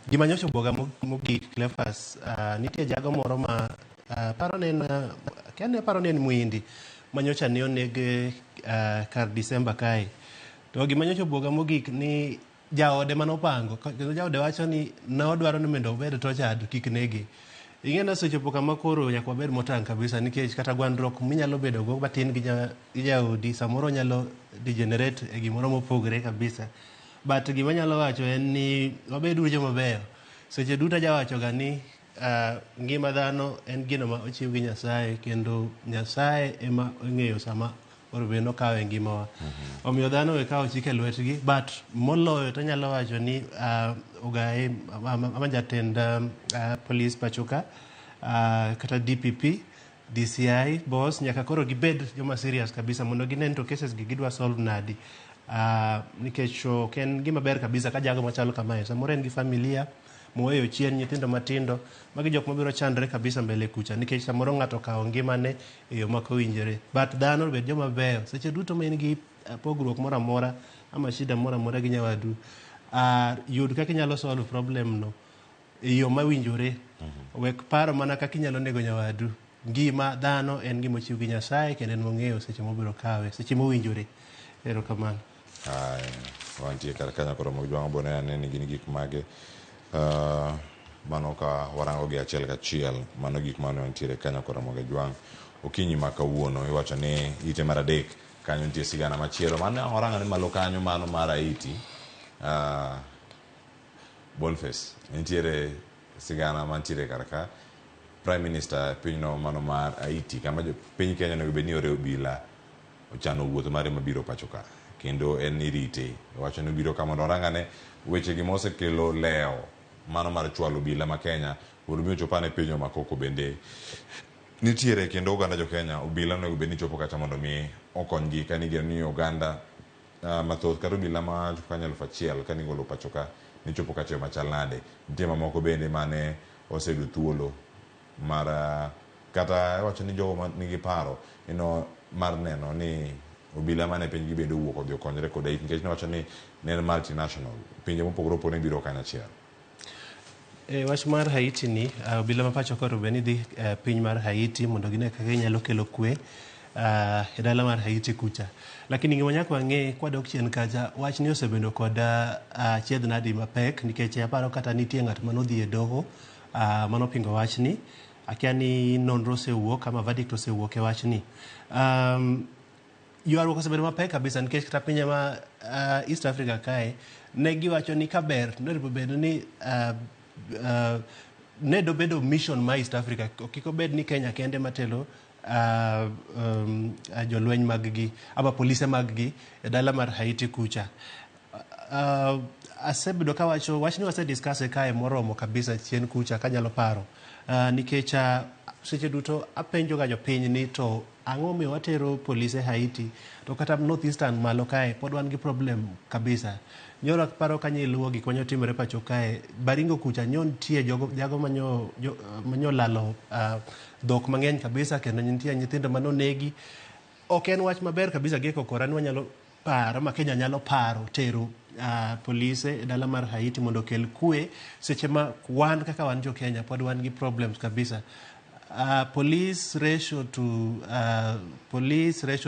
gima nyocha obwoga mogik Cleophas, nitie jago moro ma paro ne en aparo ni en Muhindi ma nyocha ne oneg kar Disemba kae. To gima nyocha obwoga mogik ni jaode manopango, kendo jaode wacho ni nodwaro ni mondo obed tortured kik nege. Ing'e ni osechopo kama koro nyaka wabed motang' kabisa nikech kata gwandruok minyalo bedo go matin gi jaodi samoro nyalo degenerate e gimoro mopogore kabisa. But gima anyalo wacho en ni wabed uru joma beyo. Seche duto ajawacho ga ni ngima dhano en gino ma ochiw gi Nyasaye kendo Nyasaye ema ong'eyo sama onego bed ni okawe ngimawa. Omiyo dhano we kawo chik e lwetgi, but moloyo to anyalo wacho ni ogaye ama jatend polis pacho ka kata DPP, DCI boss nyaka koro gibed joma serious kabisa mondo gine ni to cases gi gidwa solve nadi. Nikech ok en gima ber kabisa ka jago machalo kamae samoro en gi familia moweyo chien, nyithindo matindo, magi jok mabiro chandre kabisa mbele kucha nikech samoro ng'ato okawo ngimane e yo mak owinjore. But dhano obed joma beyo seche duto ma in gi pogruok moro amora ama shida moro amora gi nyawadu, yud kaka inyalo solve problem no e yo mawinjore. Wek paro mana kaka inyalo nego nyawadu. Ngima dhano en gima ochiw gi Nyasaye kendo en mong'eyo seche mobiro kawe, seche mowinjore. Erokamano. Aya, wantie kar kanyo koro Mojwang' bone ane ni gin gik mage. Mano ka warango gi achiel kachiel, mano gik mane wantiere kanyo koro Mojwang'. Okinyi ma kawuono iwacho ni ite mar adek kanyo nitie sigana machielo mane warango ni malo kanyo mano mar Haiti. Boniface, nitiere sigana mantiere kar ka. Prime Minister pinyno mano mar Haiti kama piny Kenya onego bed ni ore obila ochano wuoth mare mabiro pacho ka kendo en irite. Owacho ni obiro ka mondo orangane weche gi mosekelo lewo mano mar chwalo obila ma Kenya mondo mi ochop ane pinywa ma koko bende nitiere kendo oganda jo Kenya obila onego bed ni chopo kacha mondo mi okonygi ka nigeno ni oganda mathoth kata obila ma chopo kanyo 1000 ka nigolo pacho ka ni chopo kacha e yo machal nade. Nitie mamoko bende mane oseyudo thuolo mar kata iwacho ni jogo manigi paro ino mar neno ni obila mane piny gi bende owuok odhi okonyre kod Haiti nikech niwacho ni ne en multinational, pinje mopogore opogore biro kanyachiel. E wach mar Haiti ni, obila ma pacho ka onego bed ni dhi piny mar Haiti mondo gine kaka ginyalo kelo kwe e dala mar Haiti kucha. Lakini gima nyaka wang'e kwadok chien kacha, wach ni osebedo kod achiedh nadi mapek nikech aparo kata nitie ng'at manodhi e doho manopingo wachni. Akia ni nonro osewuok ama verdict osewuok e wachni. Ywaruok osebedo mapek kabisa nikech kata pinje ma East Africa kae ne giwacho ni kaber nonego bed ni ne dobedo mission ma East Africa, kik obed ni Kenya kende matelo jolweny mag gi ama polise mag gi e dala mar Haiti kucha. Asebedo kawacho wachni wase discuss kae moromo kabisa chien kucha kanyalo paro nikech seche duto apenjo ga jopiny ni to ang'o miyo watero polise Haiti to kata North Eastern malo kae pod wan gi problem kabisa. Nyoro aparo ka nyiluwo gik manyo timore pacho kae, Baringo kucha nyo nitie jago manyo lalo dhok mang'eny kabisa kendo nitie nyithindo manonegi. Ok en wach maber kabisa gi kokora ni wanyalo paro ma Kenya nyalo paro tero polise e dala mar Haiti mondo okel kwe seche ma wan kaka wan jo Kenya pod wan gi problems kabisa. Police ratio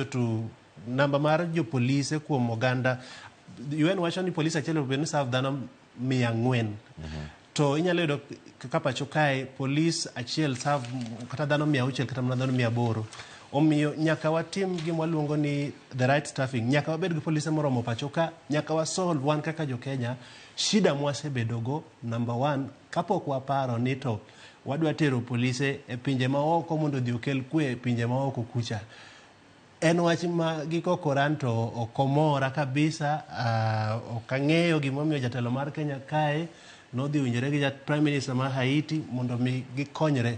to namba mar jopolise kuom oganda. UN wacho ni polise achiel onego bed ni serve dhano 400. To inyalo yudo kaka pacho kae polis achiel serve kata dhano 600 kata mana dhano 800. Omiyo nyaka watim gima waluongo ni the right staffing. Nyaka wabed gi polise moromo pacho ka, nyaka wasolve wan kaka jo Kenya shida mwasebedogo number one, kapok waparo ni to wadwa tero polise e pinje maoko mondo odhi okel kwe e pinje maoko kucha. En wach ma gikokoran to ok omora kabisa. Ok ang'eyo gimomiyo jatelo mar Kenya kae nodhi winjore gi Prime Minister ma Haiti mondo mi gikonyre.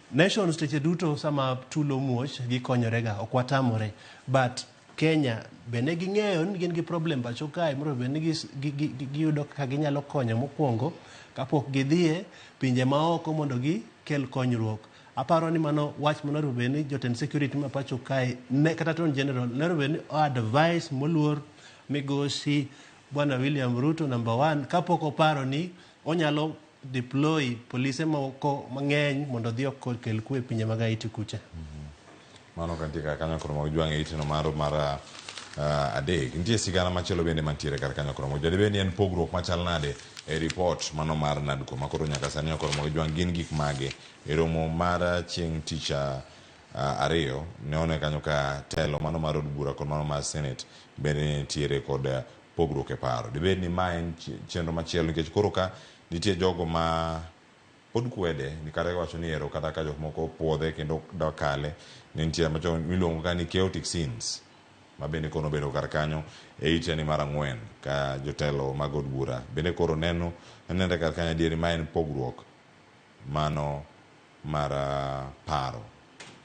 Nations seche duto sama tulo muoch gikonyorega, ok watamore. But Kenya bende ging'eyo ni gin gi problem pacho kae moro bed ni giyudo kaka ginyalo konyo mokwongo kapok gidhiye pinje maoko mondo gikel konyruok. Aparo ni mano wach monego bed ni jotend security ma pacho kae ne kata Attorney General onego bed ni o advice moluor migosi Bwana William Ruto number one kapok oparo ni onyalo deploy polise moko mang'eny mondo odhi okel kwe e pinje mag Haiti kucha. Mano ka nitie kar kanyo koro mag jwang' e iteno mar adek. Nitie sigana machielo bende mantiere kar kanyo koro mag jwang'. Dibed ni en pogruok machal nade e report mano mar NADCO ma koro nyaka sani koro mag jwang' gin gik mage e romo mar chieng' tich ariyo ne one kanyo ka telo mano mar od bura kod mano mar senate bende nitiere kod pogruok e paro. Dibed ni ma en chenro machielo nikech koro ka nitie jogo ma pod kwede ni kata iwacho ni ero kata ka jok moko puodhe kendo dwa kale ne nitie machon miluongo ka ni chaotic scenes ma bende koro nobedo kar kanyo e ite ni mar ang'wen ka jotelo mag od bura bende koro neno nenre kar kanyo adieri ma en pogruok mano mar paro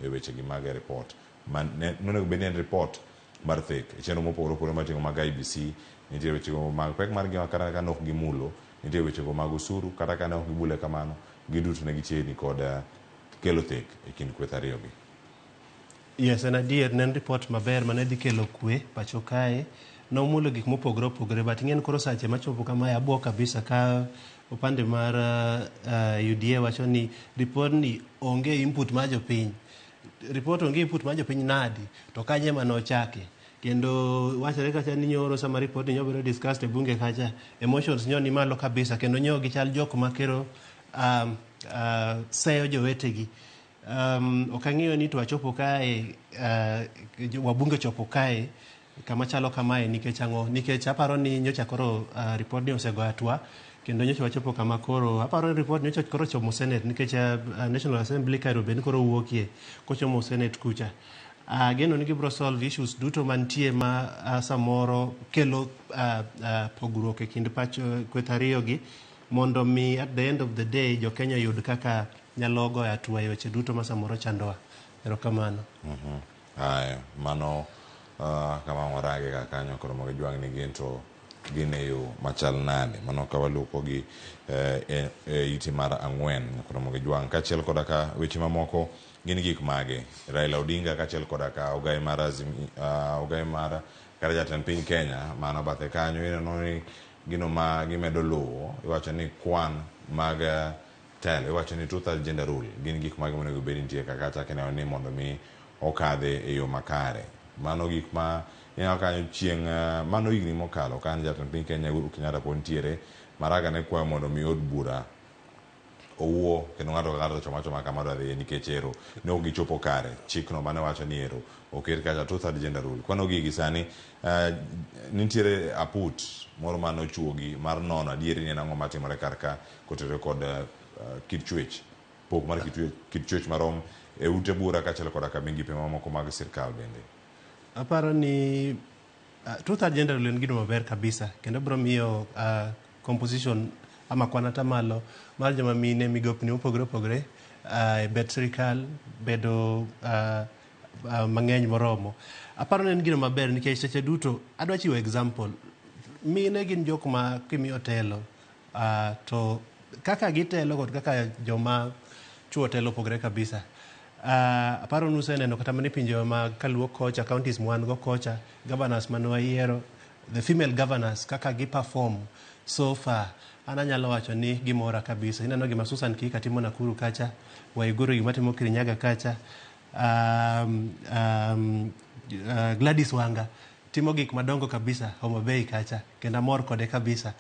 e weche gi mag report ma nonego bed ni en report mar thek e chenro mopogore opogore mating'o mag IEBC nitie weche go mag pek mar ngima kata ka ne ok gimulo nitie weche go mag osuru kata ka ne ok gibule kamano giduto ne gichiegni kod kelo thek e kind kweth ariyo gi. Yes, en adier, ne en report maber mane dhi kelo kwe pacho kae. Nomulo gik mopogore opogore, but ing'e ni koro sache machopo kamae abuok kabisa ka upande mar UDA wacho ni report ni onge input mar jopiny. Report onge input mar jopiny nadi, to kanye ema nochake. Kendo wachore kacha ni nyoro sama report ni nyobedo discussed e bunge kacha, emotions nyo ni malo kabisa, kendo nyo gichal jok makero seyo jowetegi. Ok ang'eyo ni to wachopo kae, wabunge ochopo kae kama chalo kamae nikech ang'o? Nikech aparo ni nyocha koro report ni osego hatua kendo nyocha wachopo kama koro aparo ni report nyocha koro chomo Senate nikech National Assembly kae bende koro wuokie kochomo Senate kucha. Ageno ni gibiro solve issues duto mantie ma samoro kelo pogruok e kind pacho kweth ariyo gi mondo mi at the end of the day jo Kenya yud kaka nyalo goyo hatua e weche duto ma samoro chandowa. Erokamano. Aya, mano kama warage ka kanyo koro mag jwang' ni gin to gin e yo machal nade mano ka waluoko gi e ite mar ang'wen koro mag jwang' kaachiel koda ka weche mamoko gin gik mage Raila Odinga kaachiel koda ka ogai mar ogai mar kata jatend piny Kenya mano bathe kanyo ineno ni gino ma gimedo luwo iwacho ni kwan mag telo iwacho ni two-third gender rule gin gik mage monego bed nitie kaka chak ineno ni mondo mi okadhe e yo makare mano gik ma ineno kanyo chieng' mano higni mokalo ka jatend piny Kenya Uhuru Kenyatta pod nitiere Maraga ne kwayo mondo mi od bura owuo kendo ng'ato ka ng'ato ochom achoma kama dwa dhiye nikech ero ne ok gichopo kare chikno mane wacho ni ero oket kacha two-third gender rule kwano gigi sani nitiere aput moro mane ochuogi mar nono adieri ni en ang'o matimore kar ka kotenore kod kit chwech pok mar kit chwech marom e ute bura kaachiel koda ka migepe mamoko mag sirkal bende. Aparo ni two-third gender rule en gino maber kabisa kendo biro miyo composition ama kwan atamalo mar joma mine migopni mopogore opogore e bet sirikal bedo mang'eny moromo. Aparo ni en gino maber nikech seche duto adwa chiwo example. Mine gin jok ma kimiyo telo to kaka gitelo kod kaka joma chuo telo opogore kabisa. Aparo ni useneno kata mana e pinje mag kaluo kocha, counties mwan go kocha, governors mane wayiero, the female governors kaka gi perform so far, an anyalo wacho ni gimora kabisa. Ineno gima Susan Kihika timo Nakuru kacha, Waiguru gima timo Kirinyaga kacha, Gladys Wanga timo gik madongo kabisa Homa Bay kacha, kendo amor kode kabisa.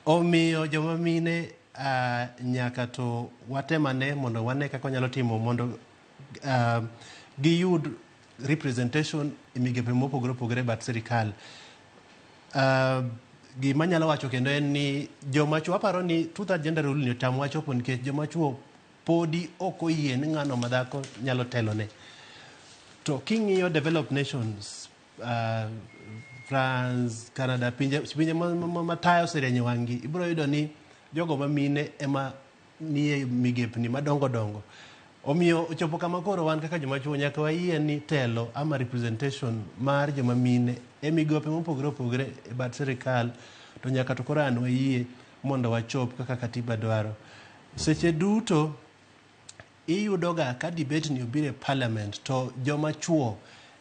Omiyo joma mine nyaka to watemane mondo wane kaka wanyalo timo mondo giyud representation e migepe mopogore opogore e bat sirikal. Gima anyalo wacho kendo en ni joma chuo aparo ni two third gender rule ni otamowa chopo nikech joma chuo podi ok oyie ni ng'ano ma dhako nyalo telone. To king'iyo developed nations, France, Canada, pinje, pinje ma taya oserieny e wang'gi, ibiro yudo ni jogo ma mine ema nie migepni madongo dongo. Omiyo ochopo kama koro wan kaka joma chuo nyaka wayie ni telo ama representation mar joma mine e migepe mopogore opogore e bad sirikal to nyaka to koro an wayie mondo wachop kaka katiba dwaro. Seche duto iyudo ga ka debate ni obiro e parliament to joma chuo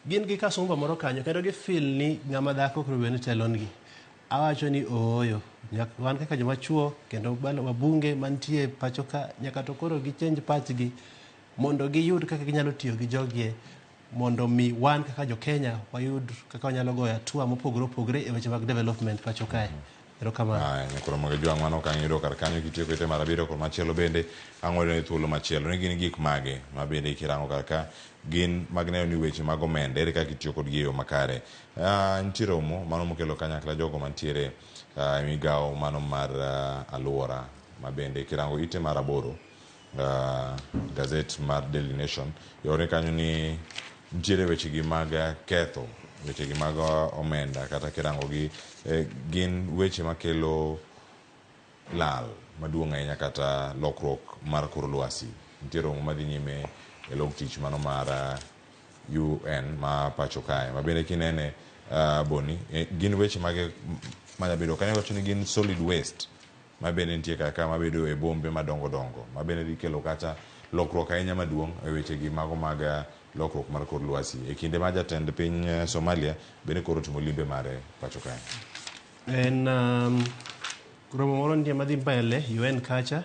gin gi kasumba moro kanyo kendo gi feel ni ng'ama dhako ok onego bed ni telonegi. Awacho ni ooyo, nyaka wan kaka joma chuo kendo wabunge mantie pacho ka nyaka to koro gi change pachgi mondo giyud kaka ginyalo tiyo gi jogie mondo mi wan kaka jo Kenya wayud kaka wanyalo goyo hatua mopogore opogore e weche mag development pacho kae. Erokamano. Aya, nyakoro mag jwang' mano okang' yudo kar kanyo kitieko ite mar abiriyo kod machielo bende ang' wayudo ni thuolo machielo ni gin gik mage ma bende kirango kar ka gin mag neno ni weche mag omenda ere kaka itiyo kodgi e yo makare. Nitie romo mano mokelo kanyakla jogo mantiere e migawo mano mar aluora ma bende kirango ite mar 8 gazet mar Daily Nation yore kanyo ni nitiere weche gi mag ketho weche gi mag omenda kata kirango gi gin weche makelo lal maduong' ahinya kata lokruok mar kor lwasi. Nitie romo madhi nyime e log tich mano mar UN ma pacho kae ma bende kinene Boni gin weche mage manyabedo kanyo wacho ni gin solid waste ma bende nitie kar ka mabedo e bombe madongo dongo ma bende dhi kelo kata lokruok ahinya maduong' e weche gi mago mag lokruok mar kor lwasi e kinde ma jatend piny Somalia bende koro otimo limbe mare pacho kae. En romo moro nitie madhi mbele UN kacha.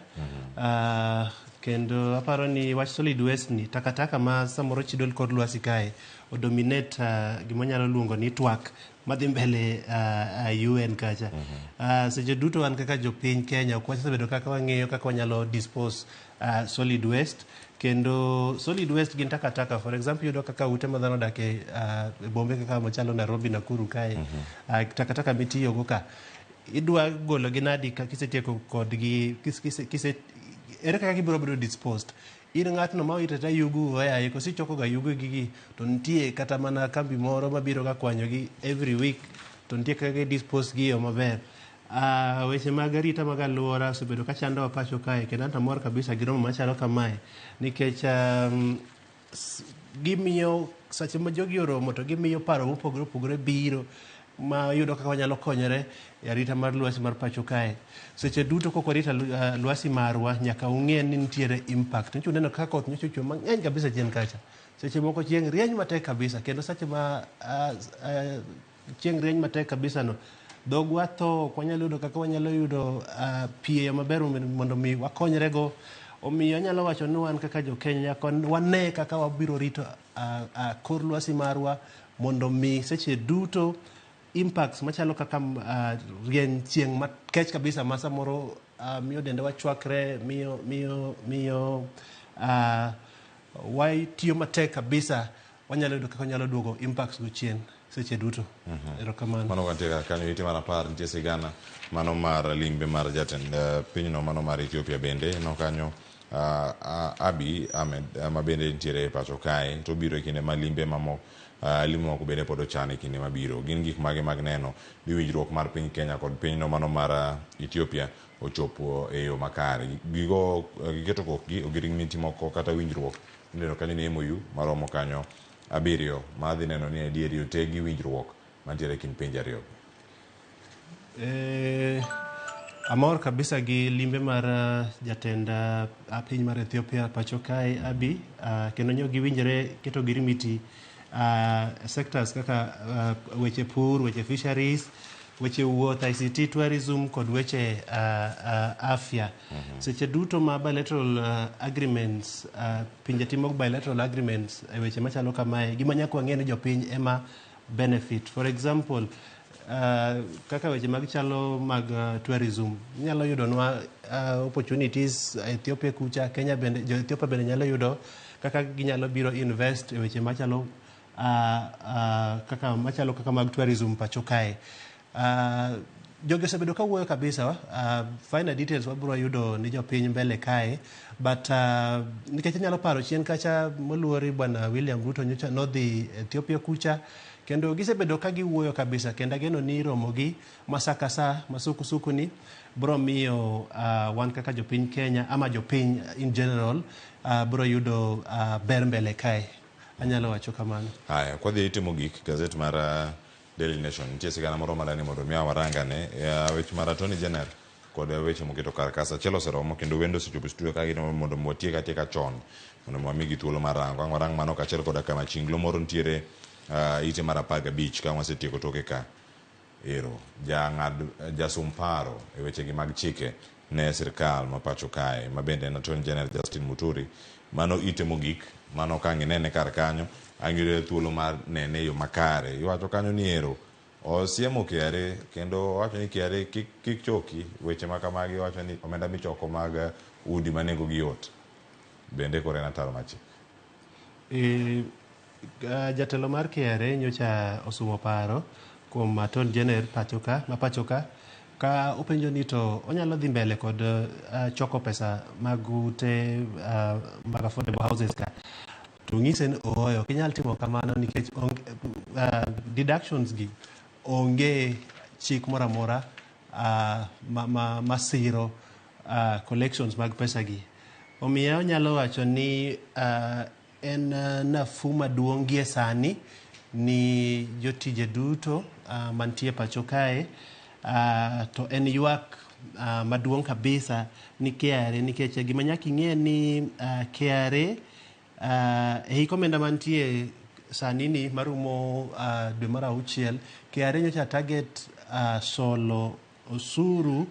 Kendo aparo ni wach solid waste ni takataka ma samoro chido kor lwasi kae odominate gima wanyalo luongo ni twak madhi mbele UN kacha. Seche duto wan kaka jopiny Kenya ok wasebedo kaka wang'eyo kaka wanyalo dispose solid waste kendo solid waste gin takataka. For example, iyudo kaka ute ma dhano odak e bombe kaka machalo Nairobi, Nakuru kae, takataka mitiyogo ka idwa gologi nadi ka kisetieko kodgi kise ere kaka gibiro bedo disposed? In ng'atno ma wito yugu oyaye koso ichoko ga yugo gigi to nitie kata mana kambi moro mabiro ga kwanyogi every week to nitie kaka gi dispose gi e yo maber. Weche mag arita mag aluora osebedo ka chandowa pacho kae kendo an to amor kabisa gi romo machalo kamae nikech gimiyo seche ma jogi oromo to gimiyo paro mopogore opogore biro ma yudo kaka wanyalo konyore e arita mar lwasi mar pacho kae. Seche duto kok warito lwasi marwa nyaka ung'e ni nitiere impact. Nyocha uneno kaka koth nyocha ochwe mang'eny kabisa chien kacha. Seche moko chieng' rieny matek kabisa kendo seche ma chieng' rieny matek kabisa no dhogwa tho ok wanyal yudo kaka wanyalo yudo pi e yo maber mondo mi wakonyre go. Omiyo anyalo wacho ni wan kaka jo Kenya nyaka wane kaka wabiro rito kor lwasi marwa mondo mi seche duto impacts machalo kaka rieny chieng' makech kabisa ma samoro miyo dendwa chwakre miyo watiyo matek kabisa wanyalo yudo kaka wanyalo duogo impacts go chien seche duto. Erokamano. Mano kantie kar kanyo ite mar 10 nitie sigana mano mar limbe mar jatend pinyno mano mar Ethiopia bende no kanyo Abiy Ahmed ma bende nitiere e pacho kae to obiro e kinde ma limbe mamoko limbe moko bende pod ochan e kinde mabiro. Gin gik mage mag neno ni winjruok mar piny Kenya kod pinyno mano mar Ethiopia ochopo e yo makare. Gigo giketo kokgi ogirimiti moko kata winjruok ineno kanyo ni MOU maromo kanyo 7 madhi neno ni adieri otegi winjruok mantiere e kind pinje ariyo. Amor kabisa gi limbe mar jatend piny mar Ethiopia pacho kae Abiy kendo nyo giwinjore keto ogirimiti sectors kaka weche pur, weche fisheries, weche wuoth, ICT, tourism kod weche afya. Seche duto ma bilateral agreements pinje timo bilateral agreements e weche machalo kamae gima nyaka wang'e ni jopiny ema benefit. For example, Kaka weche mag chalo mag tourism inyalo yudonwa opportunities Ethiopia kucha, Kenya bende, jo Ethiopia bende nyalo yudo kaka ginyalo biro invest e weche machalo kaka machalo kaka mag tourism pacho kae. Jogi osebedo ka wuoyo kabisa. Finer details wabiro yudo ni jopiny mbele kae, but nikech anyalo paro chien kacha moluori bwana William Ruto nyocha nodhi Ethiopia kucha kendo gisebedo ka giwuoyo kabisa, kendo ageno ni romo gi masakasa masukusuku ni bro miyo wan kaka jopiny Kenya ama jopiny in general bro yudo ber mbele kae, anyalo wacho kamano. Haya, kwadhi e ite mogik, gazet mar Daily Nation nitie sigana moro madani mondo mi warangane weche mar Attorney General kod weche moketo kar ka. Sa achiel oseromo kendo wendo osechopo e studio ka gitemo mondo watiek atieka chon mondo wamigi thuolo mar rango. Ang' warang mano kaachiel koda kama chinglo moro nitiere ite mar 15 ka wasetieko toke ka. Ero, jang'ad jasum paro e wechegi mag chike ne sirkal ma pacho kae ma bende en Attorney General Justin Muturi. Mano ite mogik, mano ka ang' inene kar kanyo, ang' iyudo thuolo mar nene e yo makare. Iwacho kanyo ni ero, osiemo KRA kendo owacho ni KRA kik choki weche ma kamagi. Iwacho ni omenda michoko mag udi ma nengo gi yot bende koro en ataro mar chik. Jatelo mar KRA nyocha osumo paro kuom Attorney General pacho ka, ma pacho ka ka openjo ni to onyalo dhi mbele kod choko pesa mag ute mag affordable houses ka, to ng'ise ni ooyo, ok inyal timo kamano nikech deductions gi onge chik moro amora ma siro collections mag pesa gi. Omiyo onyalo wacho ni en nafuu maduong' gie sani ni jotije duto mantie pacho kae, to en ywak maduong' kabisa ni KRA, nikech gima nyaka ing'e ni KRA e hik omenda mantie sani ni marumo dwe mar auchiel, KRA nyocha target solo osuru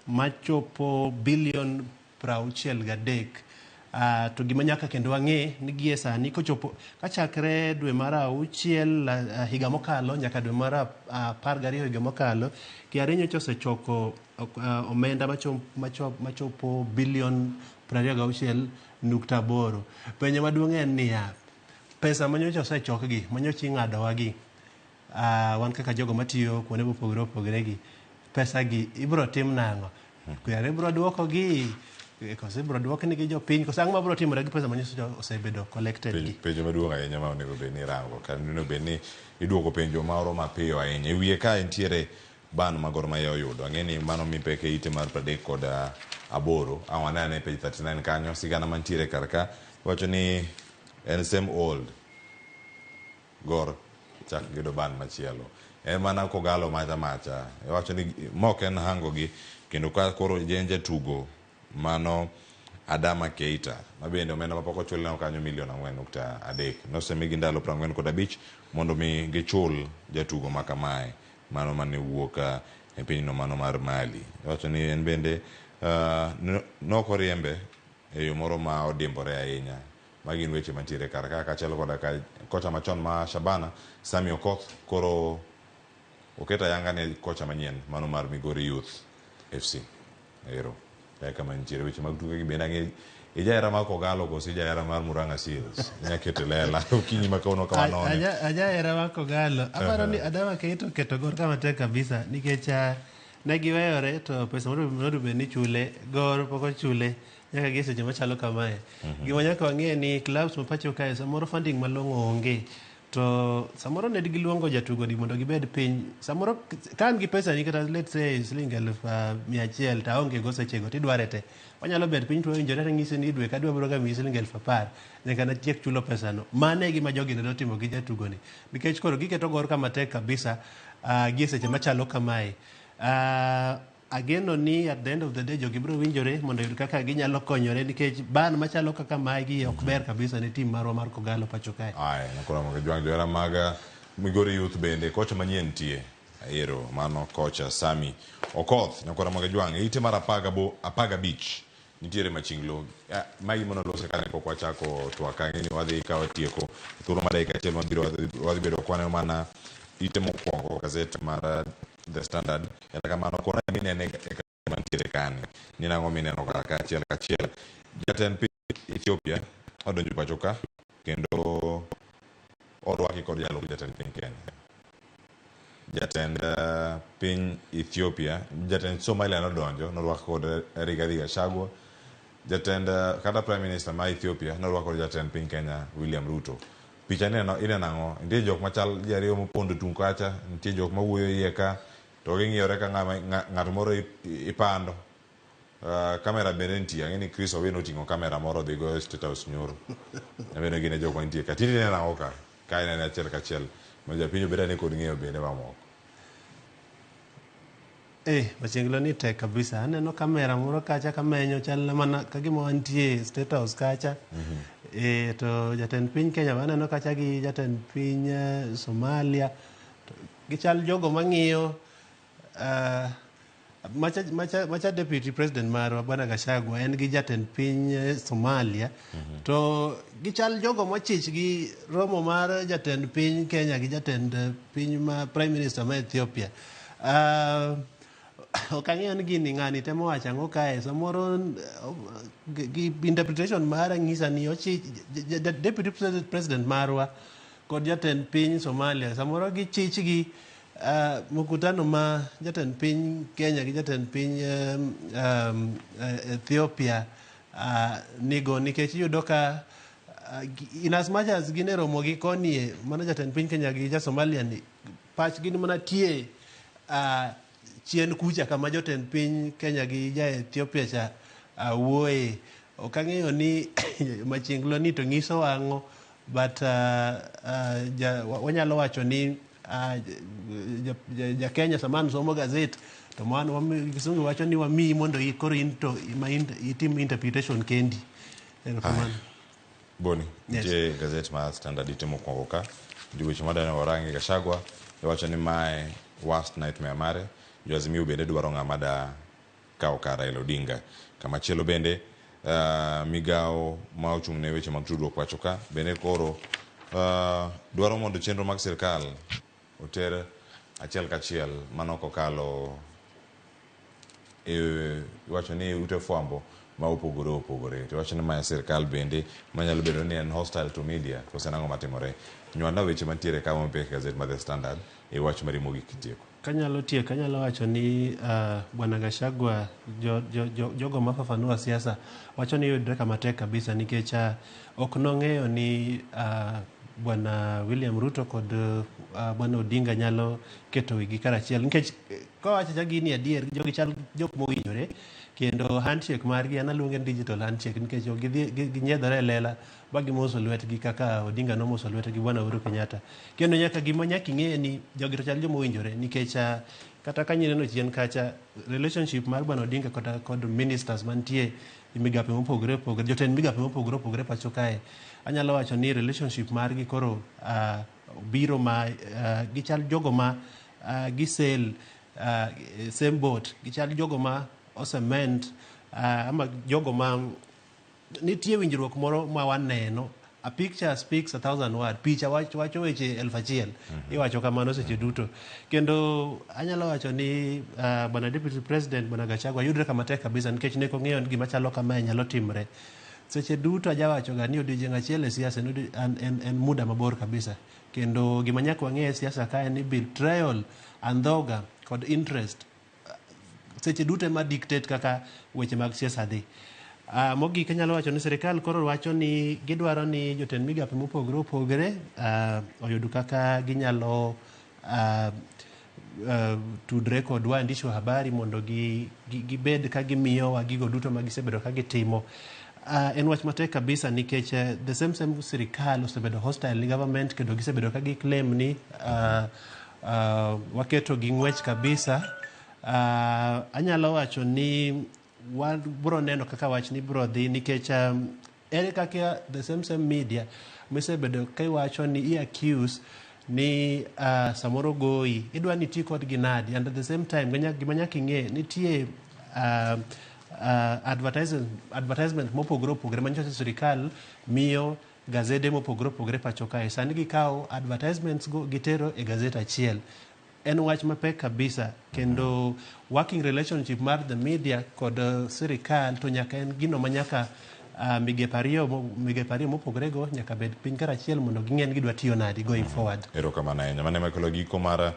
machopo bilion 63. To gima nyaka kendo wang'e ni gie sani kochopo kachakre dwe mar auchiel higa mokalo nyaka dwe mar 12 higa mokalo, KRA nyocha osechoko omenda machopo bilion 26.8. Penjo maduong' en niya, pesa manyocha osechokgi manyocha ing'adowa gi wan kaka jogo matiyo kuonde mopogore opogore gi, pesa gi ibro tim nang'o? KRA biro duokogi koso ibro duoknigi jopiny, koso ang'o mabiro timore gi pesa manyocha osebedo collected gi? Penjo maduong' ahinya ma onego bed ni irango ka onego bed ni iduoko penjo moro mapiyo ahinya. E wiye kae nitiere ban ma Gor Mahia oyudo. Ang'e ni mano mipek e ite mar 38. Ang' wane ane page 39 kanyo sigana mantiere kar ka wacho ni en same old Gor chak yudo ban machielo. En mana Kogalo macha macha. Iwacho ni mok en hango gi kendo ka koro en jatugo mano Adama Keita ma bende omenda mapok ochul ne kanyo milion 4.3 nosemigi ndalo 45 mondo mi gichul jatugo ma kamae mano mane wuok e pinyno mano mar Mali. Iwacho ni en bende nokoriembe e yo moro ma odimbore ahinya. Magi gin weche mantiere kar ka kaachiel koda ka kocha machon ma Shabana Sami Okoth koro oketo ayanga ne kocha manyien mano mar Migori Youth FC. Ero e kama nitiere weche mag tuke gi bende ang'e ijahera mar Kogalo koso ijahera mar Murang'a Seals inya keto e lela okinyi ma kawuono ka wanone. Ajahera mar Kogalo. Aparo ni Adama Keita oketo Gor kama tek kabisa nikech ne giweyore to pesa monego bed ni ichule Gor pok ochule nyaka gi seche machalo kamae. Gima nyaka wang'e ni clubs ma pacho kae samoro funding malong'o onge, to samoro ne giluongo jatugo ni mondo gibed piny. Samoro ka an gi pesa ni kata let's say siling 100,000 to aonge go sechego tidware te, wanyalo bet piny to wawinjore tang'isi ni dwe ka dwe abiro ga miyi siling 10,000 nyaka natiek chulo pesano. Mano e gima jogi ne dwa timo gi jatugo ni, nikech koro giketo Gor kama tek kabisa gi e seche machalo kamae. Ageno ni at the end of the day jogi biro winjore mondo oyud kaka ginyalo konyore, nikech ban machalo kaka magi ok ber kabisa ne tim marwa mar Kogalo pacho kae. Aya, nakoro mondo jwang' johera mag Migori Youth bende kocha manyien nitie. Ero mano kocha Sami Okoth nyakora mag jwang' e ite mar 15 nitiere machinglo. Magi mondo lose kane pok wachako twak. Ang'e ni wadhi ka watieko thuolo mar dakika achiel mabiro wadhi bedo kwaneno mana ite mokwongo gazet mar The Standard. Kata kamano kona minene e gazet mantiere kani ni nang'o mineno kar ka achiel kachiel. Jatend piny Ethiopia odonjo pacho ka kendo orwaki kod jalup jatend piny Kenya. Jatend piny Ethiopia, jatend Somalia nodonjo norwak kod Rigathi Gachagua. Jatend kata Prime Minister ma Ethiopia norwak kod jatend piny Kenya William Ruto. Picha ineno ineno ang'o? Nitie jok machal ji ariyo mopondo tung' kacha, nitie jok mawuoyo iye ka to ging'iyore ka ng'ama ng'at moro ipando. Kamera bende nitie, ang'e ni Chris Owino oting'o kamera moro odhi go e State House nyoro. Aneno gin e jok mantie ka. Tinde ineno ang'o ka? Ka inene achiel kachiel mondo japiny obed ane kod ng'eyo bende mamoko. Eh, machienglo ni tek kabisa. Aneno kamera moro kacha kamenyo chal mana kagima wantie State House kacha. Eh, to jatend piny Kenya be aneno kacha gi jatend piny Somalia. To gichal jogo mang'iyo macha, macha, macha deputy president marwa Bwana Gachagua en gi jatend piny Somalia. To gichal jogo mochich gi romo mar jatend piny Kenya gi jatend piny ma prime minister ma Ethiopia. Ok ang'eyo ni gini ng'ani temo wacho ang'o kae samoro gi interpretation mara ng'isa ni ochich deputy president marwa kod jatend piny Somalia samoro gichich gi mkutano ma jatend piny Kenya gi jatend piny Ethiopia nigo nikech iyudo ka in as much as gin e romo gi koni mano jatend piny Kenya gi ja Somalia ni pachgi ni mana tie chien kucha kama jotend piny Kenya gi ja Ethiopia cha wuoye. Ok ang'eyo ni machienglo ni to nyiso ang'o but wanyalo wacho ni ja Kenya sama somo gazet to mano kisungu wacho ni wamiyi mondo koro in to itim interpretation kendi. Erokamano. Boni, Yes. nitie gazet mar Standard ite mokwongo ka. Nitie weche madwa warangi Gachagua iwacho ni mae worst nightmare mare. Jo Azimio bende dwaro ng'ama da kawo kar Raila Odinga. Kamachielo bende migawo ma ochung' ne weche mag tudruok pacho ka bende koro dwaro mondo chenro mag sirkal oter achiel kachiel mano kokalo iwacho ni ute fwambo ma opogore opogore. To iwacho ni mae sirkal bende manyalo bedo ni en hostile to media kose nang'o matimore. Nywana weche mantiere ka mopek e gazet mar The Standard e wach mari mogik kitieko. Kanyalo tieko anyalo wacho ni Bwana Gachagua jogo mafafanua siasa wacho ni yudre kama tek kabisa nikech ok nong'eyo ni Bwana William Ruto kod Bwana Odinga nyalo keto wigi karachiel nikech kowacho gini adier jogi chal jok mowinjore kendo handshake margi an aluonge ni digital handshake nikech ok ginyiedhore e lela ba gimoso lwetgi kaka Odinga nomoso lwete gi Bwana Uhuru Kenyatta. Kendo nyaka gima nyaka ing'e ni jogi to chal joma owinjore nikech kata ka nyineno chien kacha relationship mar Bwana Odinga kod ministers mantie e migape mopogore opogore, jotend migape mopogore opogore pacho kae, anyalo wacho ni relationship margi koro biro ma gichal jogo ma gisel same boat, gichal jogo ma osement ama jogo ma nitie winjruok moro ma waneno. A picture speaks 1,000 words. Picha wacho weche 1,000. Iwacho kamano seche duto. Kendo anyalo wacho ni Bwana Deputy President Bwana Gachagua yudre kama tek kabisa nikech ne ok ong'eyo ni gima chalo kamae nyalo timre. Seche duto ajawacho ga ni odiochieng' achiel e siasa en muda mabor kabisa. Kendo gima nyaka wang'e e siasa ka en ni betrayal, andhoga kod interest seche duto ema dictate kaka weche mag siasa dhi. Mogik anyalo wacho ni sirikal koro wacho ni gidwaro ni jotend migape mopogore opogore oyud kaka ginyalo tudre kod waandishi wa habari mondo gibed ka gimiyowa gigo duto ma gisebedo ka gitimo. En wach matek kabisa nikech the same sirikal osebedo hostile ni government kendo gisebedo ka giclaim ni waketo gi ng'wech kabisa. Anyalo wacho ni wabro neno kaka wachni bro dhi nikech ere kaka the same media misebedo ka iwacho ni i accuse ni samoro goyi idwa ni ti kodgi nadi, and at the same time gima nyaka ing'e nitie advertisement mopogore opogore manyiso ni sirikal miyo gazede mopogore opogore pacho kae. Sani gikawo advertisements go gitero e gazet achiel. En wach mapek kabisa kendo working relationship mar the media kod sirikal to nyaka en gino ma nyaka migepe ariyo mopogore go nyaka bed piny karachiel mondo ging'e ni gidwa tiyo nadi going forward. Erokamano ahinya. Mano ema kelo giko mar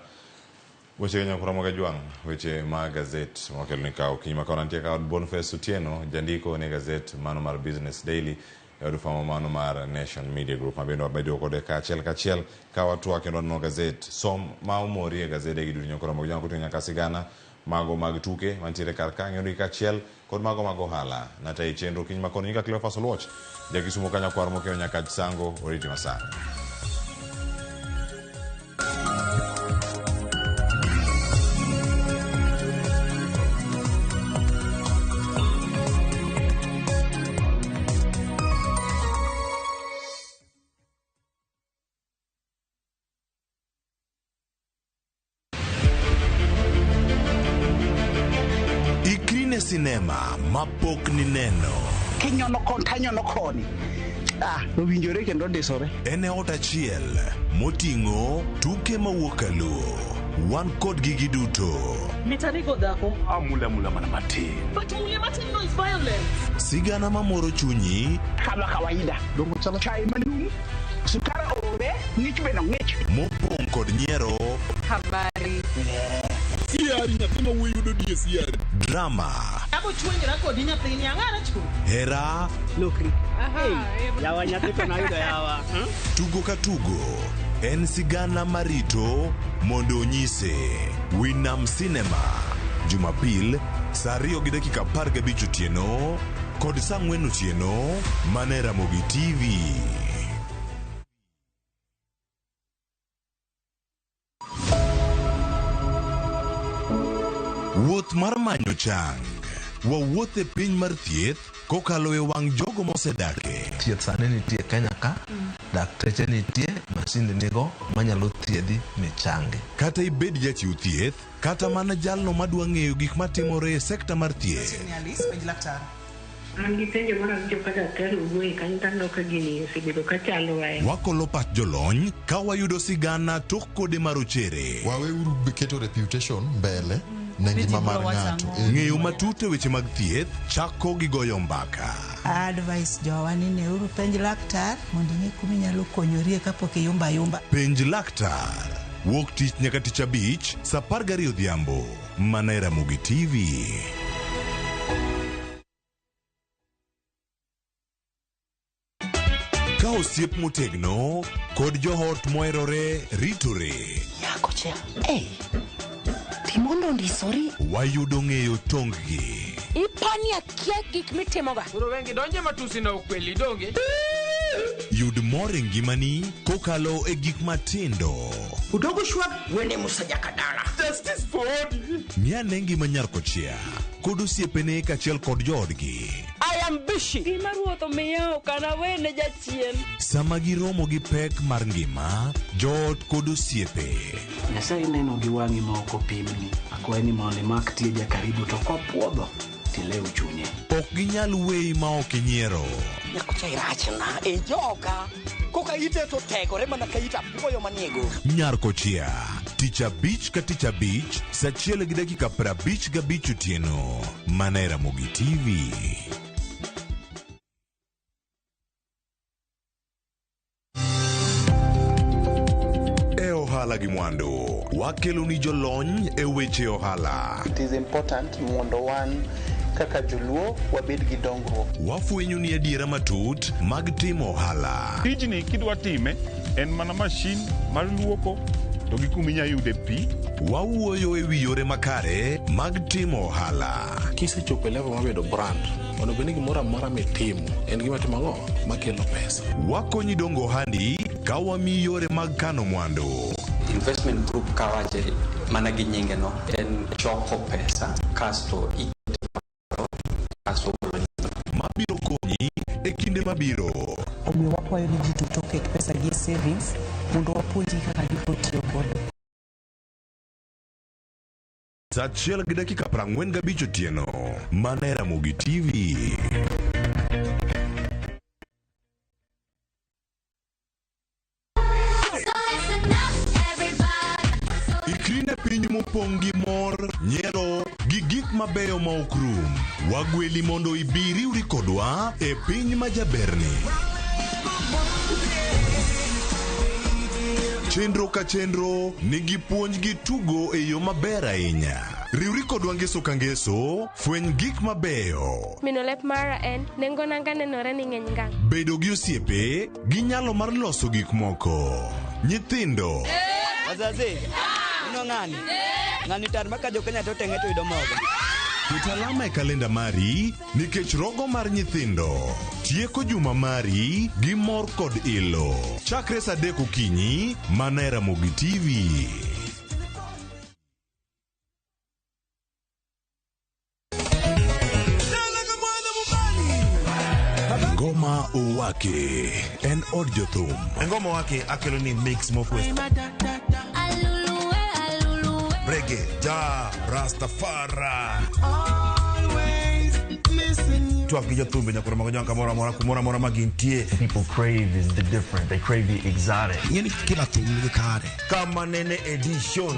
weche Nyakwar Ramogi Ajwang', weche mag gazet mwakeloni ni ka okinyi ma kawuono nitie ka Boniface Otieno, jandiko ne gazet mano mar Business Daily e od fwambo mano mar Nation Media Group ma bende wabedo kode kaachiel kachiel ka watwak kendo waneno gazet. Som ma omori e gazede gi duto Nyakwar Ramogi Ajwang' koting'o nyaka sigana mago mag tuke mantiere kar ka ng'eyo kaachiel kod mago mag ohala. Natayi chenro okinyi ma kawuono nyinga Cleophas Oluoch, jakisumo ka nyakwar mokeyo nyaka Sango oriti masani. Ikri ne sinema mapok nineno. Kinyono koni tanyono koni. Owinjore kendo ondisore. En e ot achiel moting'o tuke mawuok kaluo. Wan kodgi giduto. Mitarigo dhako. Amula mula mana matin. But mule matin no is violence. Sigana mamoro chunyi. Kama kawaida. Dongo chalo chai manumu. Sukari onge, ng'ich bende ng'ich. Mopong' kod nyiero. Habari. Siari nyathi ma wuoyi yudo die siari. Drama. Abo chuonjra kodi nyathini, ang'ara chuo. Hera. Lokri. Yawa nyathi to nayudo yawa. Tugo ka tugo en sigana marito mondo onyise. Winam Cinema. Jumapil saa 2:15 otieno kod saa 4 otieno mana e Ramogi TV. Wuoth mar manyo chang. Wawuoth e piny mar thieth kokalo e wang' jogo mosedake. Thieth sani nitie Kenya ka, dakteche nitie, masinde nigo manyalo thiedhi michangi. Kata ibed jachiw thieth, kata mana jalno madwa ng'eyo gik matimore e sekta mar thieth. An gi penjo moro awinjo ka daktari owuoye kanyo to aneno ka gini osebedo ka chando ahinya. Wakolo pach jolony ka wayudo sigana tok kode marochere. Waweuru keto reputation mbele ne ngima mar ng'ato. Ng'eyo matut e weche mag thieth chako gi goyo mbaka. Advice jowa ni neuru penj laktar mondo ing'e kuma inyalo konyorie kapok iyumba yumba. Penj laktar. Wuok tich nyaka tich abich saa 12 odhiambo mana e Ramogi TV. Ka osiep motegno kod joot moherore ritore. Nyako cha, ei, timondo ondisori. Wayudo ng'eyo tong-gi. Ipani akia gik mitimoga. Koro wengi donje matusi na ukweli donge. Yud mor e ngimani kokalo e gik matindo. Udogo shwag wene musa jakadala. Justice for Odi. Ng'ane ngima nyar kochia kod osiepene kaachiel kod joodgi. I am busy. Gima ruoth omiya ok anawene jachien. Sama giromo gi pek mar ngima, joot kod osiepe. Nyasaye neno gi wang'i ma ok opimni. Akwayi ni mondo imak tieja karibu to kopuodho tilew chunye. Ok ginyal weyi ma ok inyiero. Nyakocha irachna e joka. Koka ite to tegore mana ka ita apuoyo manie go. Nyar kochia, tich abich ka tich abich, saa 1:55 otieno, mana e Ramogi TV. E ohala gi mwandu, wakelo ni jolony e weche ohala. It is important mondo wan kaka joluo wabed gi dongruok. Wafwenyo ni adiera matut mag timo ohala. Tijni kidwa time en mana mashin mar luoko to gi kuma inyalo yude pi. Wawuoyo e wi yore makare mag timo ohala. Kisechopo e level mar bedo brand, onego bed ni gimoro amora mitimo en gima timo ang'o makelo pesa. Wakonyi dongo ohandi ka wamiyi yore mag kano mwandu. Investment group kawache mana gi nyinge no en choko pesa kasto iketo kasto ogolo mabiro konyi e kinde mabiro. Omiyo wakwayo ni ji duto oket pesa gi e savings mondo wapuonjgi kaka gibiro tiyo godo. Saa 1:45 otieno, mana e Ramogi TV. mopong' gi mor, nyiero gi gik mabeyo ma ok rum. Wagweli mondo ibi riwri kodwa e piny ma jaberni. Chenro ka chenro nigi puonj gi tugo e yo maber ahinya. Riwri kodwa ngeso ka ngeso, fweny gik mabeyo. Mino lep mara en nengo nanga nenore ni ng'eny ngang'. Bedo gi osiepe gi nyalo mar loso gik moko. Nyithindo. Wazazi, ino ng'ani? Ng'ani tar maka jo Kenya to tenge to yudo mogo. Ket alama e kalenda mari nikech rogo mar nyithindo tieko juma mari gi mor kod ilo. Chakre saa 3 okinyi mana e Ramogi TV. Ngoma Owake en od jothum. Ngoma Owake akelo ni mix mokwe. Reggae, ja, Rastafari. Twak gi jothumbe nyaka romo gi kamoro amora kumoro amora ma gintie. People crave is the different. They crave the exotic. Ing'eni kila thum nigi kare. Kama nene edition.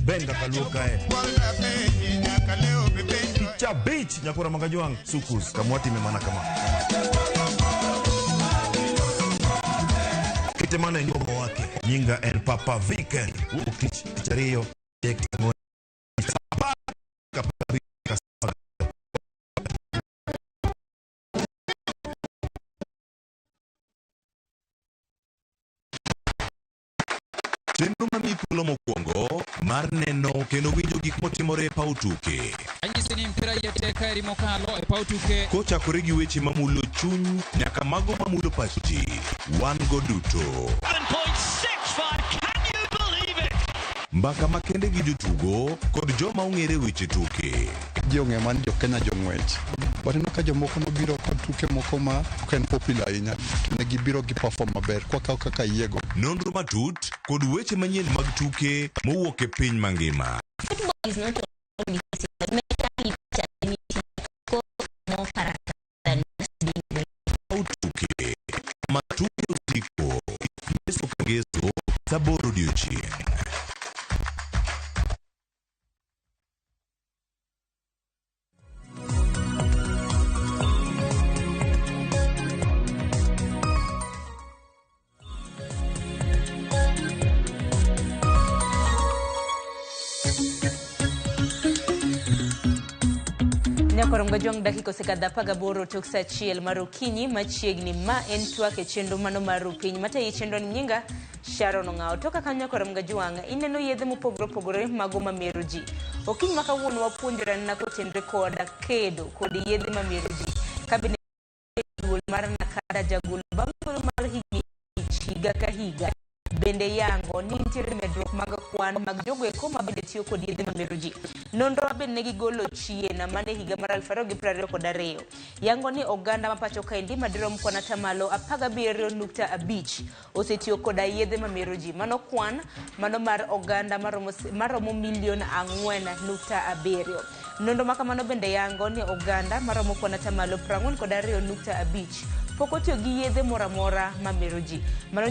Benga kaluo kae. Picha beach nyakora magajwang sukus kamwatime mana kama. Kite mana ngoma wake. Nyinga en Papa Viken. Wuok tich tich ariyo dek ang'wen. Chenro mamiyi thuolo mokwongo mar neno kendo winjo gik motimore e paw tuke. Anyisi ni mpira yie tek kaeri mokalo e paw tuke. Kochakore gi weche mamulo chuny nyaka mago mamulo pach ji, wan go duto. 7.65, can you believe it? Mbaka makende gi jotugo kod joma ong'ere weche tuke. Ji ong'eyo mana ni jo Kenya jong'wech. But ineno ka jomoko nobiro kod tuke moko ma ok en popular ahinya to ne gibiro gi perform maber kwakawo kaka yiego. Nonro matut kod weche manyien mag tuke mowuok e piny mangima. Football is not only physical, mentally more character than just being great. Tuke ma tuke osiko ngeso ka ngeso saa aboro odiochieng'. Nyakoro Mgajwang' dakika osekadho 18 tok saa 1 mar okinyi machiegni ma en twak e chenro mano mar rupiny matayi chenro ni nyinga Sharon Ong'awo. To kaka Nyakoro Mgajwang' ineno yedhe mopogore opogore mago mamero ji. Okinyi ma kawuono wapuonjore anena kotenre kod kedo kod yedhe mamero ji. Kabine duol mar Nakada jagolo bang' thuolo mar higni higa ka higa bende yango ni nitiere medruok mag kwan mag jogo eko ma bende tiyo kod yedhe mamero ji. Nonro ma bende ne gigolo chien mane higa mar 2022 yango ni oganda ma pacho kaendi madirom kwan atamalo 17.5 osetiyo koda yedhe mamero ji. Mano kwan mano mar oganda maromo milion 4.7. Nonro ma kamano bende yango ni oganda maromo kwan atamalo 42.5 pok otiyo gi yedhe moro amora mamero ji. Mano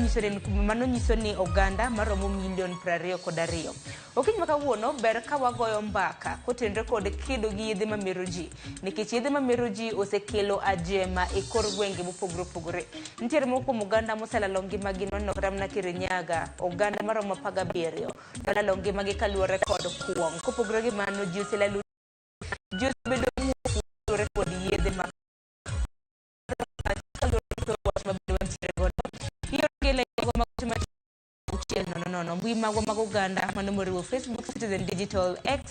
nyiso ni oganda maromo milion 22. Okinyi ma kawuono ber ka wagoyo mbaka kotenore kod kedo gi yedhe mamero ji nikech yedhe mamero ji osekelo ajema e kor gwenge mopogore opogore. Nitiere moko kuom oganda moselalo ngimagi maneno kata mana Kirinyaga, oganda maromo 17 nolalo ngimagi kaluwore kod kuong'. Kopogore gi mano ji oselalo ji osebedo muofu kaluwore kod yedhe ma mbui magwa mag oganda mano moriwo Facebook, Citizen Digital, X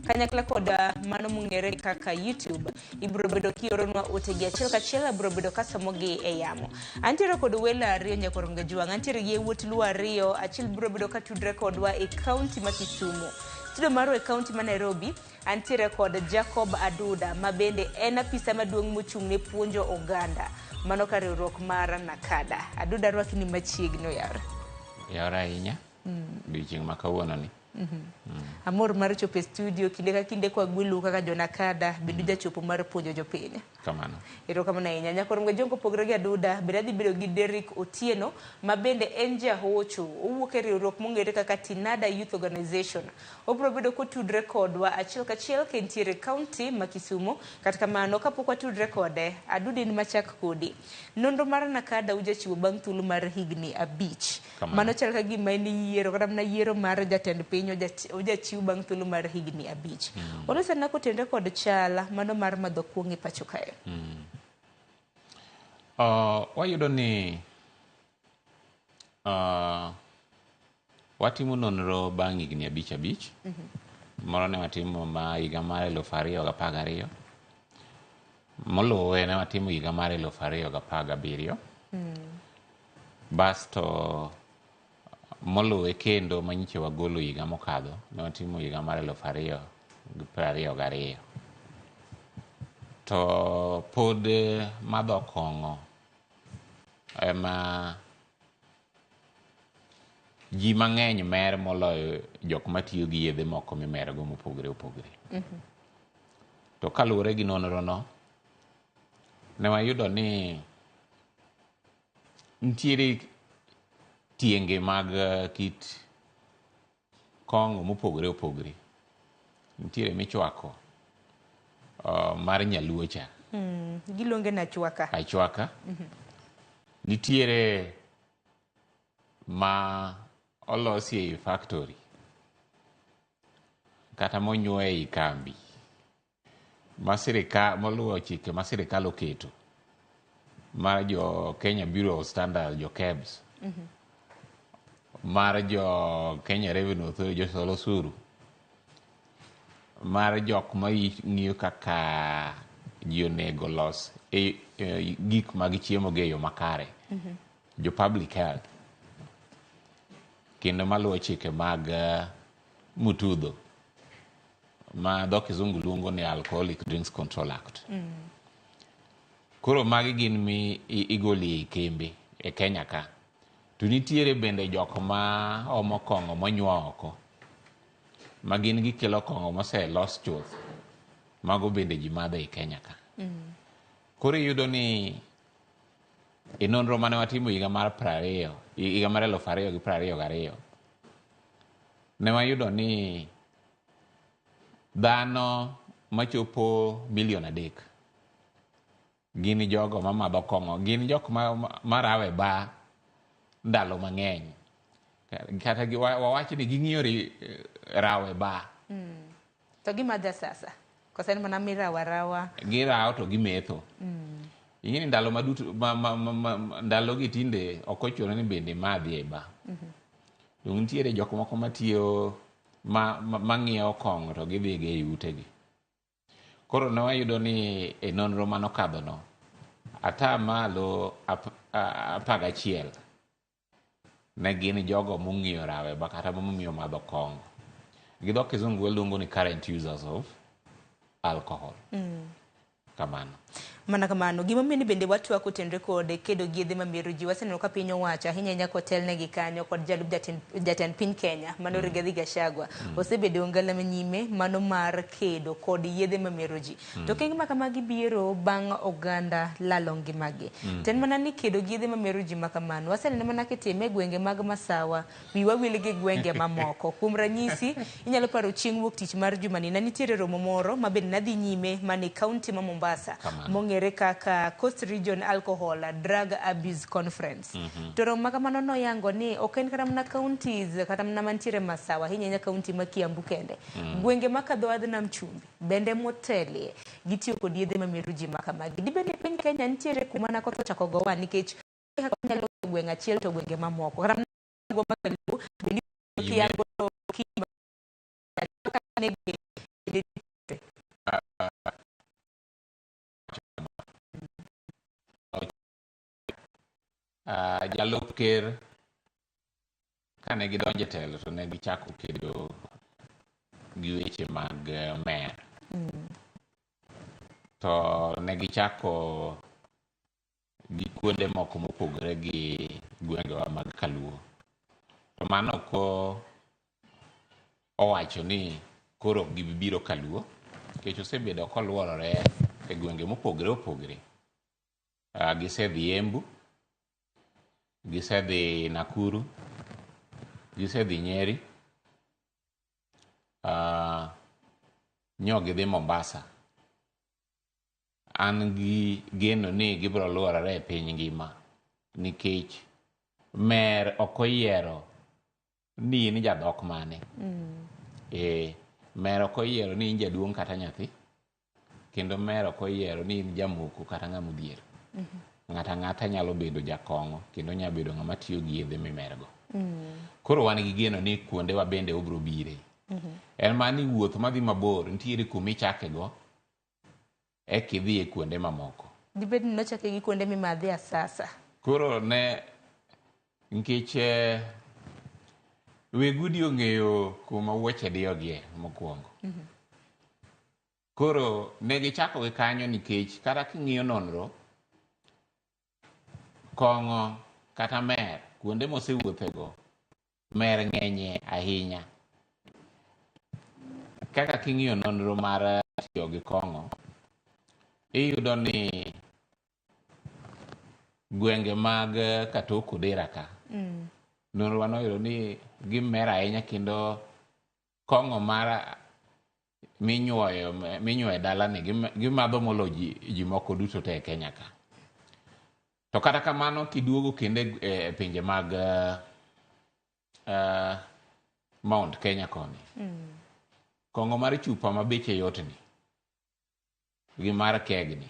kanyakla kod mano mong'ere kaka YouTube. Ibiro bedo kioronwa ote gi achiel kachiel, abiro bedo kasomogi e yamo. Antiere kod welo ariyo Nyakoro Mgajwang', antiere gi yawuot Luo ariyo, achiel biro bedo katudre kodwa e kaunti ma Kisumu. Studio marwa e kaunti ma Nairobi, antiere kod Jacob Aduda ma bende en apisa maduong' mochung' ne puonjo oganda mano ka riwruok mar Nakada. Aduda rwaki ni machiegni oyar. Yawore ahinya. Odiochieng' ma kawuono ni. Amor mar chopo e studio kinde ka kinde kwa gwelu kaka jonakada bedo jachopo mar puonjo jopiny. Kamano. Erokamano ahinya. Nyakor Mgajongo opogore gi Aduda, bende adhi bedo gi Derrick Otieno ma bende en jahocho. Owuok e riwruok mong'ere kaka Tinada Youth Organization. Obiro bedo kotudre kodwa achiel kachiel ka entiere kaunti ma Kisumo. Kata kamano kapok watudre kode, Aduda in machak kodi. Nonro mar Nakada ujachiwo bang' thuolo mar higni 5. Kamano. Mano chal ka gima en yiero kata mana yiero mar jatend piny ojachiw bang' thuolo mar higni 5. Olosana kotenre kod chal mano mar madho kuong' e pacho kae. Wayudo ni watimo nonro bang' higni 5 5. Moro ne watimo ma higa mar 2012. Moluwe ne watimo higa mar 2017. Basto moluwe kendo manyiche wagolo higa mokadho ne watimo higa mar 2022. To pod madho kong'o ema ji mang'eny mer moloyo jok matiyo gi yedhe moko mimergo mopogore opogore. To kaluwore gi nonro no, ne wayudo ni nitiere tienge mag kit kong'o mopogore opogore. Nitiere michwako mar nyaluo cha. Giluonge ni achwaka. Achwaka. Nitiere ma olosi ei factory kata monyuoe ei kambi ma sirikal moluwo chike ma sirikal oketo mar jo Kenya Bureau of Standards, jo KEBS, mar jo Kenya Revenue Authority, josol osuru, mar jok ma ng'iyo kaka ji onego los gik mag chiemo gi e yo makare, jo public health, kendo maluwo chike mag mutudho ma dho kizungu luongo ni Alcoholic Drinks Control Act. Koro magi gin mi igolo ei kembe e Kenya ka. To nitiere bende jok ma omo kong'o monyuo oko, ma gin gikelo kong'o moselos chuth, mago bende ji madho ei Kenya ka. Koro iyudo ni e nonro mane watimo higa mar 20, higa mar 2022, ne wayudo ni dhano machopo milion 3 gin jogo mamadho kong'o, gin jok ma rawe ba ndalo mang'eny. Kata wawach ni ging'iyo rawe ba. To gimadho sasa? Koso en mana mirawa rawa? Girawo to gimetho. Ing'e ni ndalo maduto ndalo gi tinde ok ochuno ni bende madhi e ba. To nitiere jok moko matiyo mang'iewo kong'o to gidhi go e utegi. Koro ne wayudo ni e nonro manokadho no, 11% ne gin jogo mong'iyo rawe ba kata mong'iyo madho kong'o. Gi dho kizungu waluongo ni current users of alcohol. Kamano. Mana kamano, gimomiyo ni bende watwako tenre kod kedo gi yedhe mamero ji, waseneno ka piny owacho ahinya ahinya kotelnegi kanyo kod jalup jatend piny Kenya mano Rigathi Gachagua osebedo ngala manyime mano mar kedo kod yedhe mamero ji. To okenge ma kamagi biro bang' oganda lalo ngimagi. To en mana ni kedo gi yedhe mamero ji ma kamano waseneno mana kitime e gwenge mag Masawa, wiwa wil gi gwenge mamoko. Kuom ranyisi, inyalo paro chieng' wuok tich mar jumani ne nitiere romo moro ma bende nadhi nyime mane kaunti ma Mombasa mong'ere kaka Coast Region Alcohol Drug Abuse Conference. To romo ma kamano noyango ni ok en kata mana counties kata mana mantiere Masawa, ahinya ahinya kaunti ma Kiambu kende. Gwenge makadho wadh nam chumbi bende motelie gitiyo kod yedhe mamero ji ma kamagi. Dibed ni piny Kenya nitiere kuma na koth ochako gowa nikech kaka wanyalo gweng' achiel to gwenge mamoko. Kata mana ma Kaluo, bende Kiambu to Jalup ker kane gidonjo e telo to ne gichako kedo gi weche mag mer. To ne gichako gi kuonde moko mopogore gi gwengewa mag Kaluo. To mano owacho ni koro ok gibi biro kaluo nikech osebedo koluorore e gwenge mopogore opogore. Gisedhi Embu, gisedhi Nakuru, gisedhi Nyeri, nyo gidhi Mombasa. An gi geno ni gibiro luorore e piny ngima nikech mer ok oyiero ni in jadhok mane. Mer ok oyiero ni in jaduong' kata nyathi, kendo mer ok oyiero ni in jamoko kata ng'ama odhier. Ng'ata ang'ata nyalo bedo jakong'o kendo nyalo bedo ng'ama tiyo gi yedhe mimergo. Koro wan gi geno ni kuondewa bende obiro bire. En mana ni wuoth madhi mabor nitiere kuma ichakego eka idhi e kuonde mamoko. Dibed ni nochake gi kuonde mimadhe asasa. Koro ne nikech weg udi ong'eyo kuma wuoche diyogie mokwongo. Koro ne gichako gi kanyo nikech kata king'iyo nonro, kong'o kata mer kuonde mosewuothego mer ng'enye ahinya. Kaka king'iyo nonro mar tiyo gi kong'o, iyudo ni gwenge mag Katok Odera ka, nonro wanoyudo ni gimer ahinya kendo kong'o mar minyuoyo e dalani gimadho molo ji moko duto te e Kenya ka. To kata kamano kiduogo kendo e pinje mag Mount Kenya koni, kong'o mar chupa ma beche yotni gi mar kegni.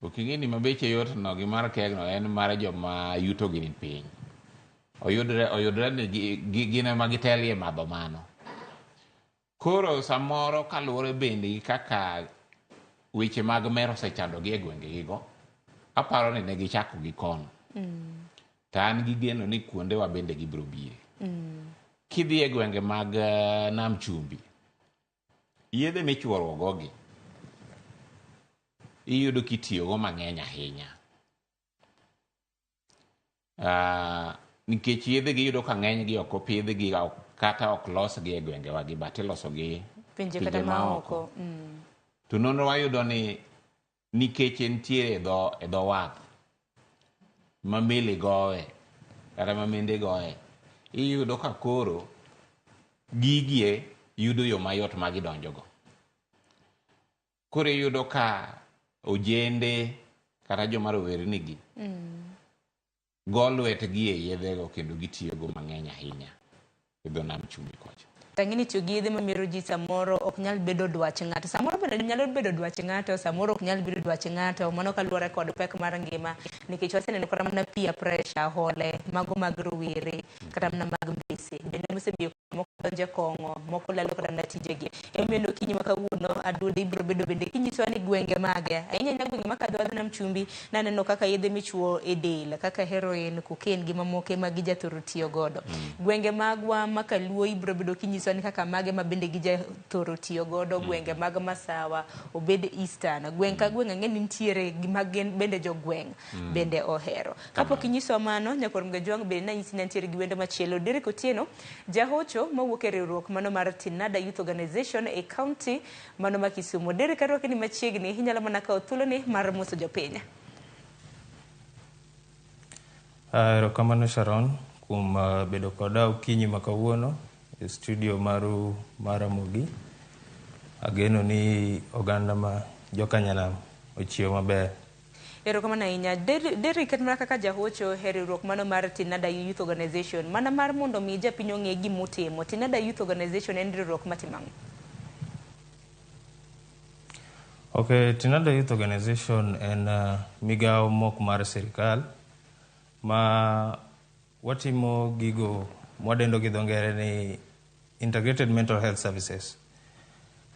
Ok ing'e ni ma beche yotno gi mar kegno en mar joma yuto gi ni piny. Oyudre ni gin ema gitelie madho mano. Koro samoro kaluwore bende gi kaka weche mag mer osechandogi e gwengegigo, aparo ni ne gichako gi kono. To an gi geno ni kuondewa bende gibiro bire. Kidhi e gwenge mag Nam Chumbi, yedhe michuoruogogi iyudo kitiyogo mang'eny ahinya. Nikech yedhegi iyudo ka ng'enygi ok opidhgi kata ok losgi e gwengewagi, but ilosogi pinje kata maoko. To nonro wayudo ni nikech entiere e dho wath ma meli gowe kata ma mende gowe, iyudo ka koro gigie yudo yo mayot ma gidonjogo. Koro iyudo ka ojende kata joma rowernigi go lwetgi e yedhego kendo gitiyogo mang'eny ahinya e dho Nam Chumbi kocha. Tang'e tiyo gi yedhe mamero ji samoro ok nyal bedo dwach ng'ato. Samoro bende nyalo bedo dwach ng'ato, samoro ok nyal bedo dwach ng'ato. Mano kaluwore kod pek mar ngima. Nikech waseneno kata mana peer pressure, hole, mago mag rowere, kata mana mag mbese. Bende mosemiyo moko donjo e kong'o, moko lalo kata mana tijegi. Emomiyo okinyi ma kawuono Aduoda ibiro bedo bende kinyisowa ni gwenge mage. Ahinya ahinya gwenge makadho adho Nam Chumbi, naneno kaka yedhe michuo e del, kaka heroin, cocaine gi mamoko ema gijathoro tiyo godo. Gwenge magwa ma kaluo ibiro bedo kinyisowa ni kaka mage ma bende gijathoro tiyo godo, gwenge mag Masawa, obed Eastern, gweng' ka gweng' ang'e ni nitiere gima gin bende jogweng' bende ohero. Kapok inyisowa mano, Nyakwar Mgajwang' bende nanyisi ni antiere gi wendo machielo, Derek Otieno, jahocho mawuok e riwruok mano mar Tinada Youth Organization e county mano ma Kisumu. Derek, arwaki ni machiegni, inyalo mana kawo thuoloni mar moso jopiny. Erokamano Sharon kuom bedo koda okinyi ma kawuono e studio maru mar Ramogi. Ageno ni oganda ma jokanyanam ochiew maber. Erokamano ahinya. Derek, mana kaka jahocho e riwruok mano mar Tinada Youth Organization, mana mar mondo mi japiny ong'e gimotimo. Tinada Youth Organization en riwruok matimo ang'o? Okay, Tinada Youth Organization en migawo mok mar sirikal ma watimo gigo mwadendo gi dho ngere ni Integrated Mental Health Services.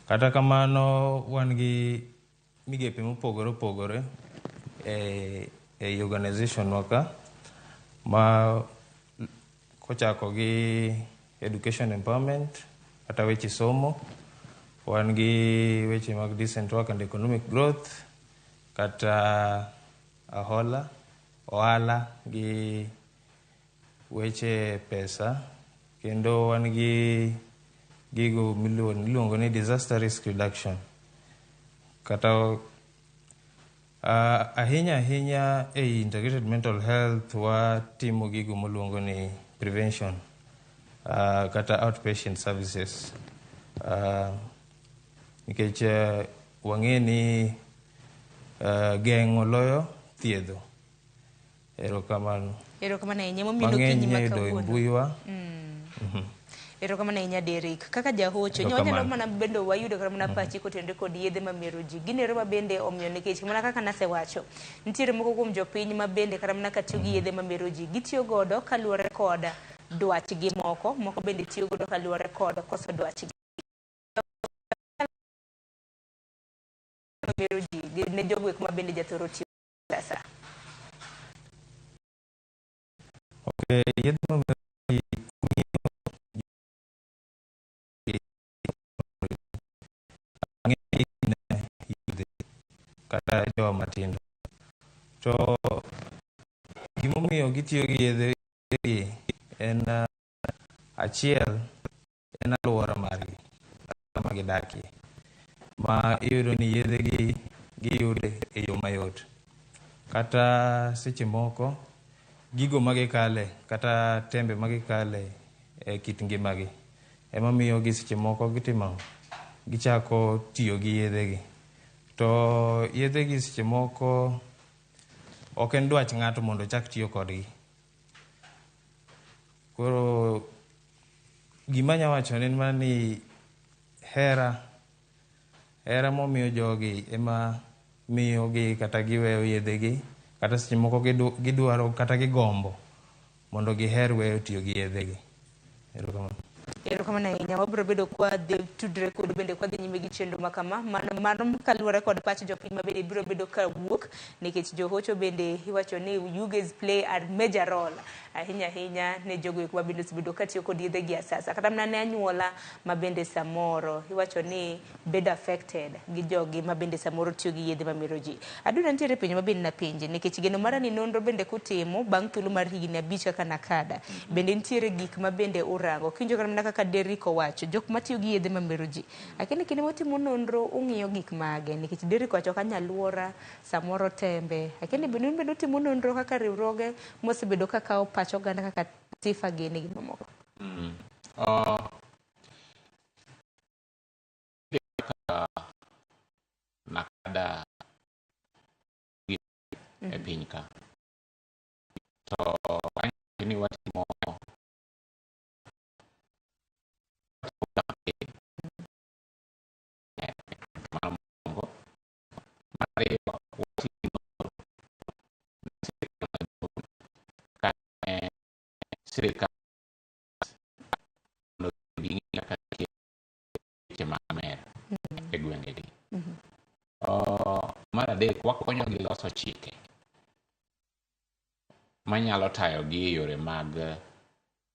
Kata kamano wan gi migepe mopogore opogore e organization wa ka ma kochako gi education empowerment kata weche somo, wan gi weche mag decent work and economic growth kata ahola, ohala gi weche pesa, kendo wan gi gigo miluongo ni disaster risk reduction. Kata ahinya ahinya e integrated mental health watimo gigo miluongo ni prevention kata outpatient services. Nikech wang'e ni geng'o loyo thiedho. Erokamano. Erokamano ahinya momiyo Mang'eny okinyi ma inya yudo e kawuono. mbuiwa. Erokamano ahinya Derrick. Kaka jahocho, Erokamano. wanyalo mana bende wayudo kata mana pachi kotenore kod yedhe mamero ji. Gin ero ma bende omiyo nikech mana kaka nasewacho, nitiere moko kuom jopiny ma bende kata mana ka tiyo gi yedhe mamero ji, gitiyo godo kaluwore kod dwachgi moko, moko bende tiyo godo kaluwore kod koso dwachgi. Mamero ji ne jogo eko ma bende jathoro tiyo sasa. Okay, yedhe mamero ji kata jowa matindo. To gimomiyo gitiyo gi yedhe gi en achiel en alwora margi, alwora ma gidakie, ma iyudo ni yedhe gi giyude e yo mayot. Kata seche moko gigo ma gikale kata tembe ma gikale e kit ngimagi ema miyo gi seche moko gitimo gichako tiyo gi yedhe gi. To yedhe gi seche moko ok en dwach ng'ato mondo ochak tiyo kodgi. Koro gima anya wacho en mana ni hera momiyo jogi ema miyo gi kata giweyo yedhe gi, kata seche moko gidwaro kata gigombo mondo giher weyo tiyo gi yedhe gi. Erokamano. Erokamano ahinya. Wabiro bedo kwa dhi tudre kodu bende kwa dhi nyime gi chenro ma kama. Mano kaluwore kod pach jopiny ma bende biro bedo ka wuok nikech johocho bende iwacho ni you guys play a major role ahinya ahinya ne jogo eko ma bende osebedo ka tiyo kod yedhe gi asasa. Kata mana ne anyuola ma bende samoro iwacho ni bedo affected gi jogi ma bende samoro tiyo gi yedhe mamero ji. Aduna nitiere penjo ma bende napenje nikech geno mara ni nonro bende kutimo bang' thuolo mar higni 5 kaka NACADA. Bende nitiere gik ma bende urango. Kinjo kata mana kaka Derrick owacho, jok matiyo gi yedhe mamero ji. Lakini kinde mutimo nonro ung'iyo gik mage nikech Derrick owacho kanyo alwora, samoro tembe. Lakini bende un bende utimo nonro kaka riwruoge mosebedo ka kawo pach oganda kaka TIFA gini gi mamoko. NACADA e piny ka. To ni watimo mano mokwongo. Mar ariyo, watimo kane sirikal mondo ging'i kaka weche mag mer e gwengegi. Mar adek, wakonyogi loso chike manyalo tayogi e yore mag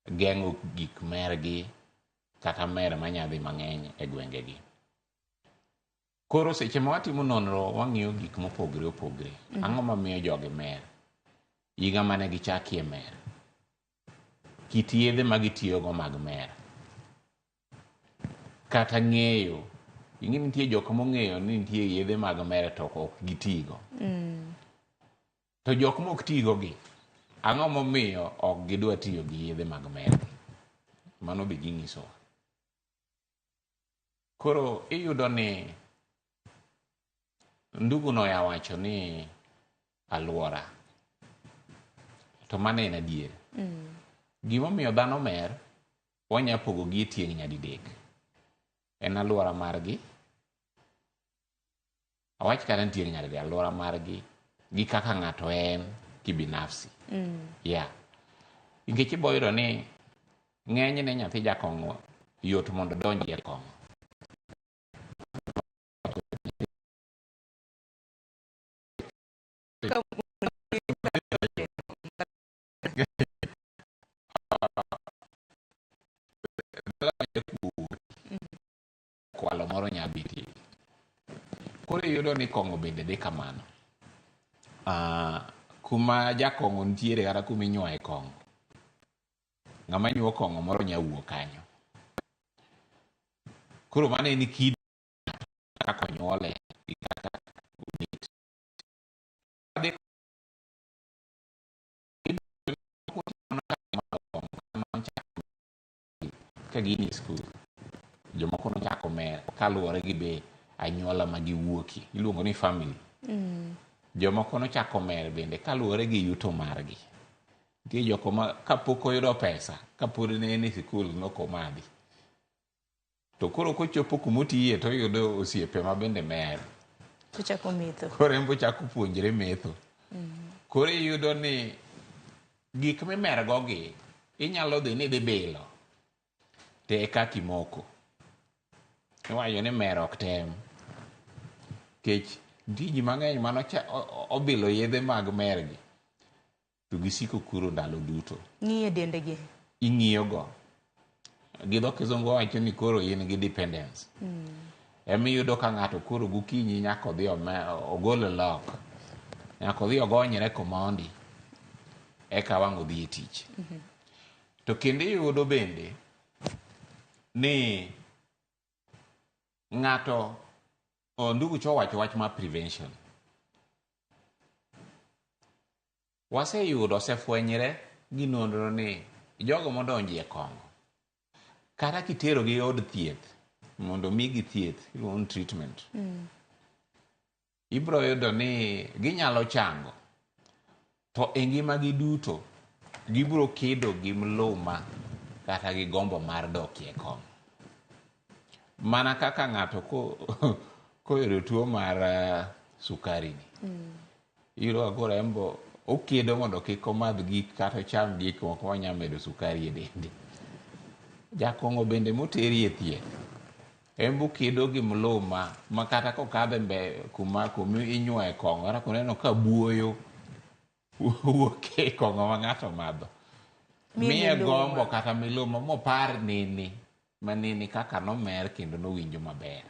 geng'o gik mergi kata mer manyadhi mang'eny e gwengegi. Koro seche ma watimo nonro, wang'iyo gik mopogore opogore. Ang'o mamiyo jogi mer? Higa mane gichakie mer? Kit yedhe ma gitiyogo mag mer? Kata ng'eyo. Ing'e nitie jok mong'eyo ni nitie yedhe mag mer to ok gitigo. To jok mok tigo gi, ang'o momiyo ok gidwa tiyo gi yedhe mag mer? Mano be ginyisowa. Koro iyudo ni ndugu no ya wacho ni alwora. To mano en adier. Gimomiyo dhano mer, wanya pogo gi e tieng' nyadidek. En alwora margi. Awach kata ni tieng' nyadidek, alwora margi gi kaka ng'ato en kibinafsi. Yeah. Nikech ibo yudo ni ng'enyne nyathi jakong'o yot mondo odonji e kong'o. Kwalo moro nya betie. Koro iyudo ni kong'o bende dhi kamano. Kuma jakong'o nitiere kata kuma inywaye kong'o, ng'ama nyuo kong'o moro nya wuok kanyo. Koro mano en kido kaka onyuole gi kaka obet. Adhi ka gin e skul jomoko nochako mer kaluwore gi be anyuola ma giwuokie iluongo ni family jomoko nochako mer bende kaluwore gi yuto margi nitie joko ma kapok oyudo pesa kapod ne en e sikul nokomadhi to koro kochopo kumotiye to oyudo osiepe ma bende mer To chako metho. koro en be ochako puonjre metho koro iyudo ni gik mimergo gi inyalo dhi ni idhi bilo to e kaka imoko iwacho ni mer ok tem kech nitie ji mang'eny mano obilo yedhe mag mer gi to gisiko kuro ndalo duto Ng'iye dendegi. ing'iyogo gi dho kizungu wawacho ni koro in gi dependence emiyudo ka ng'ato koro gokinyi nyaka odhi ogol lok nyaka odhi ogonyre komondi eka wang' odhi e tich to kendo iyudo bende ni ng'ato ndugu cho owacho wach mar prevention waseyudo osefwenyre gi nonro ni jogo modonjo e kong'o kata kiterogi e od thieth mondo migi thieth iluongo ni treatment ibro yudo ni ginyalo chango to e ngimagi duto gibro kedo gi mluma kata gi gombo mar dokie kong'o mana kaka ng'ato koyudo tuo mar sukari ni iyudo ka koro en bo okedo mondo kik omadh gik kata ocham gik moko manyalo medo sukari e dende jakong'o bende moteri e thieth en bo okedo gi mluma ma kata kokadho e kuma inywoye kong'o kata koneno ka buoyo wuok e kong'o ma ng'ato omadho miye gombo kata miluma mopar nene manene kaka nomer kendo nowinjo maber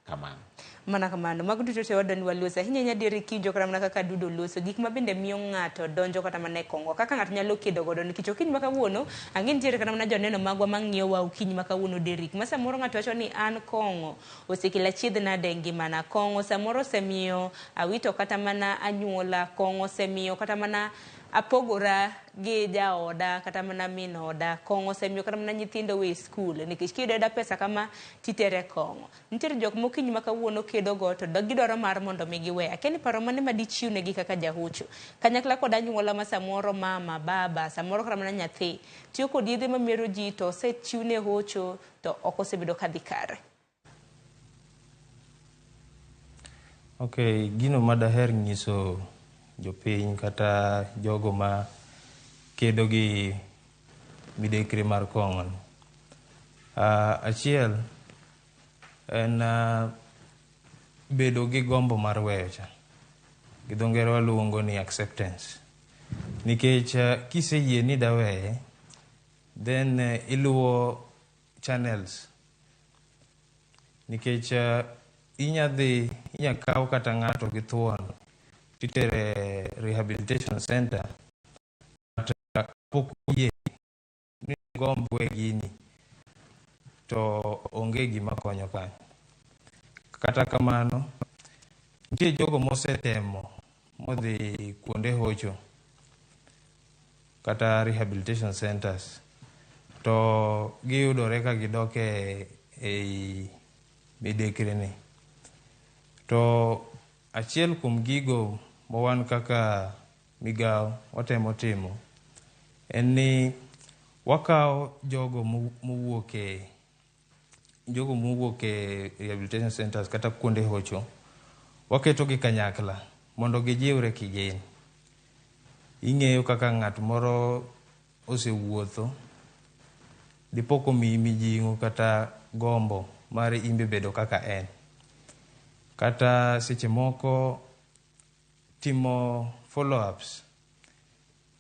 kamano Mana kamano, mago duto te wadwa ni walos ahinya ahinya diere kinjo kata mana kaka Dudo loso gik ma bende miyo ng'ato donjo kata mana e kong'o kaka ng'ato nyalo kedo godo nikech okinyi ma kawuono ang'e nitiere kata mana joneno magwa mang'iyo wa okinyi ma kawuono Derrick ma samoro ng'ato wacho ni an kong'o osekelo achiedh nade e ngimana kong'o samoro osemiyo awito kata mana anyuola kong'o osemiyo kata mana apogora gi jaoda kata mana min oda kong'o osemiyo kata mana nyithindo we skul nikech kiyudo ayuda pesa kama titere kong'o nitiere jok mokinyi ma kawuono kedo go to gidwaro mar mondo mi giwe akia ni paro mane ma dichiw negi kaka jahocho kanyakla kod anyuola ma samoro mama baba samoro kata mana nyathi tiyo kod yedhe mamero ji to osechiwne hocho to ok osebedo kadhi kare. Ok, gino ma daher nyiso jopiny kata jogo ma kedo gi midekre mar kong'o ni. Achiel en bedo gi gombo mar weyo cha. Gi dho ngere waluongo ni acceptance. Nikech kiseyie ni daweye, then iluwo channels. Nikech inya dhi, inya kaw kata ng'ato gi thuon titere rehabilitation center but pok oyie ni gomb we gini to onge gima konyo kanyo. Kata kamano, nitie jogo mosetemo modhi kuonde hocho kata rehabilitation centers to giyudore ka gidok ei midekre ni. To achiel kuom gigo ma wan kaka migawo watemo timo en ni wakawo jogo mowuok e rehabilitation centers kata kuonde hocho waketogi kanyakla mondo gijiwre kigin. Ing'eyo kaka ng'at moro osewuotho dipo komiyi mijing'o kata gombo mar imbe bedo kaka en. Kata seche moko timo follow ups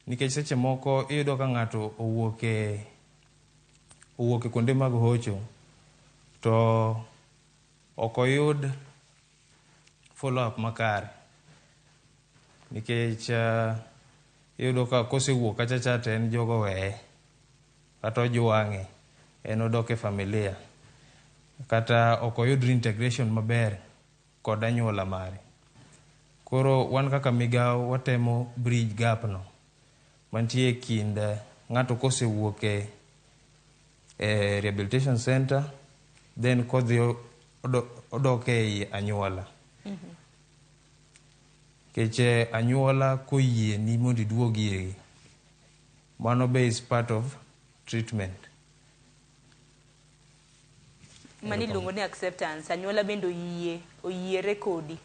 nikech seche moko iyudo ka ng'ato owuok e kuonde mag hocho to ok oyud follow up makare nikech iyudo ka kosewuok kacha cha to en jogo weye kata ojwang'e en odok e familia. Kata ok oyud reintegration maber kod anyuola mare. Koro wan kaka migawo watemo bridge gap no mantie e kind ng'ato kosewuok e rehabilitation center, then kodhi odok ei anyuola. Nikech anyuola koyieni mondo iduog irgi, mano be is part of treatment. Mani iluongo ni acceptance. Anyuola bende oyie, oyiere kodi.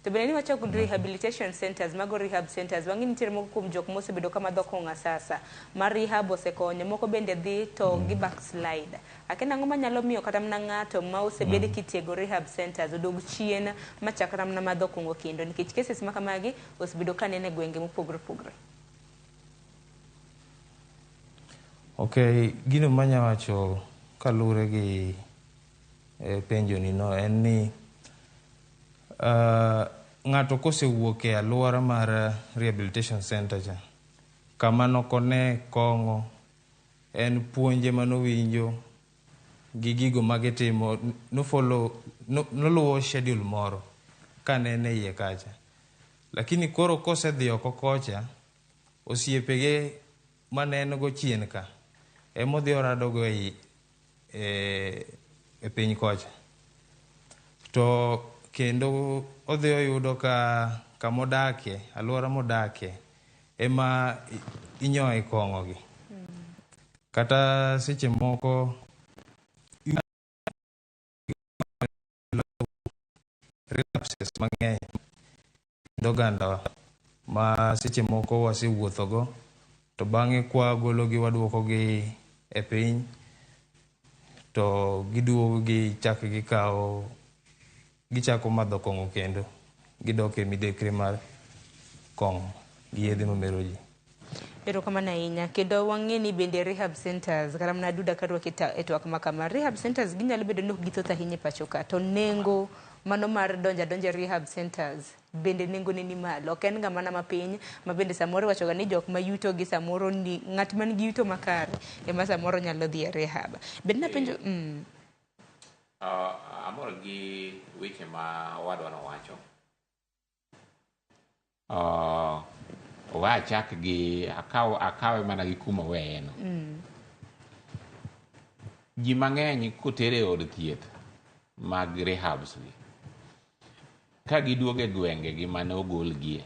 To bende ni wachako rehabilitation centers, mago rehab centers, wang'e nitiere moko kuom jok mosebedo ka madho kong'o asasa, ma rehab osekonyo, moko bende dhi to gi backslide. Akia nang'o manyalo miyo kata mana ng'ato ma osebed kitiego rehab centers odog chien machak kata mana madho kong'o kendo, nikech cases ma kamagi osebedo ka neno e gwenge mopogore opogore. Okay, gino manya wacho kaluwore gi penjo ni no en ni ng'ato kosewuok e alwora mar rehabilitation center cha, kama nokone kong'o, en puonje manowinjo gi gigo magitimo, nofollow, noluwo schedule moro kane en e iye kacha. Lakini koro kosedhi oko kocha, osiepege mane en go chien ka, emodhi oradogo e piny kocha. To kendo odhi oyudo ka kamodakie, alwora modakie, ema inyoe kong'o gi. Kata seche moko relapses mang'eny e ogandawa ma seche moko wasewuothogo, to bang'e kwa gologi waduokogi e piny, to giduogo gichak gikawo, gichako madho kong'o kendo gidok e midekre mar kong'o gi yedhe mamero ji. Erokamano ahinya. Kendo wang'e ni bende rehab centers, kata mana Duda kadwaki e twak ma kama, rehab centers ginyalo bedo ni ok githoth ahinya e pacho ka, to nengo mano mar donjo adonja rehab centers bende nengo ne ni malo. Ok en ga mana mapiny, ma bende samoro iwacho ga ni jok ma yuto gi samoro ni ng'at man gi yuto makare ema samoro nyalo dhi e rehab. Bende napenjo Amor gi weche ma owadwa nowacho. Owe achak gi akawe mana gi kuma oweye no. Ji mang'eny kotere e od thieth mag rehabs gi, ka giduogo e gwenge gi mane ogolgie,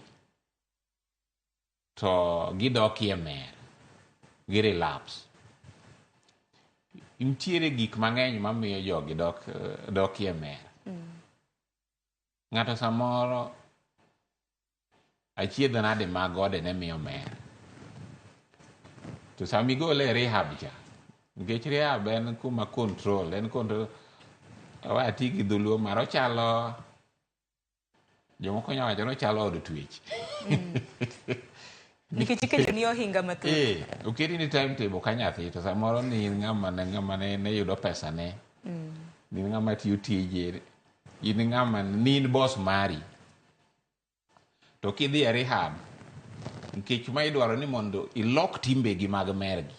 to gidokie mer, gi relapse. Nitiere gik mang'eny mamiyo jogi dokie mer. Ng'ato samoro achiedh nade mag ode ne miyo mer. To sama igole e rehab cha, nikech rehab en kuma control, en control, awe ati gi dholuo mar ochalo, jomoko nyalo wacho ni ochalo od twech. Nikech iketo ni ohinga mathoth. Oketi ni timetable ka nyathi, to samoro ni in ng'ama ne yudo pesa ne. Ni in ng'ama tiyo tije, in ng'ama ni in boss mari. To kidhi e rehab, nikech ma idwaro ni mondo ilok timbegi mag mergi.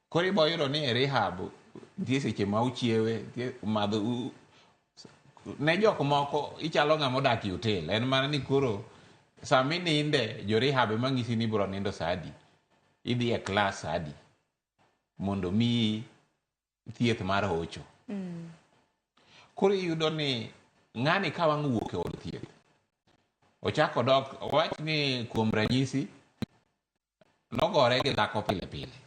Koro ibo yudo ni e rehab, nitie seche ma uchiewe, nitie madho, ne jok moko ichalo ng'ama odak e hotel, en mana ni koro sama ininde, jo rehab ema ng'isi ni ibiro nindo sa adi, idhi e klas sa adi, mondo miyi thieth mar hocho. Koro iyudo ni ng'ani ka wang' owuok e od thieth, ochako dok, owach ni kuom ranyisi, nogore gi dhako pile pile.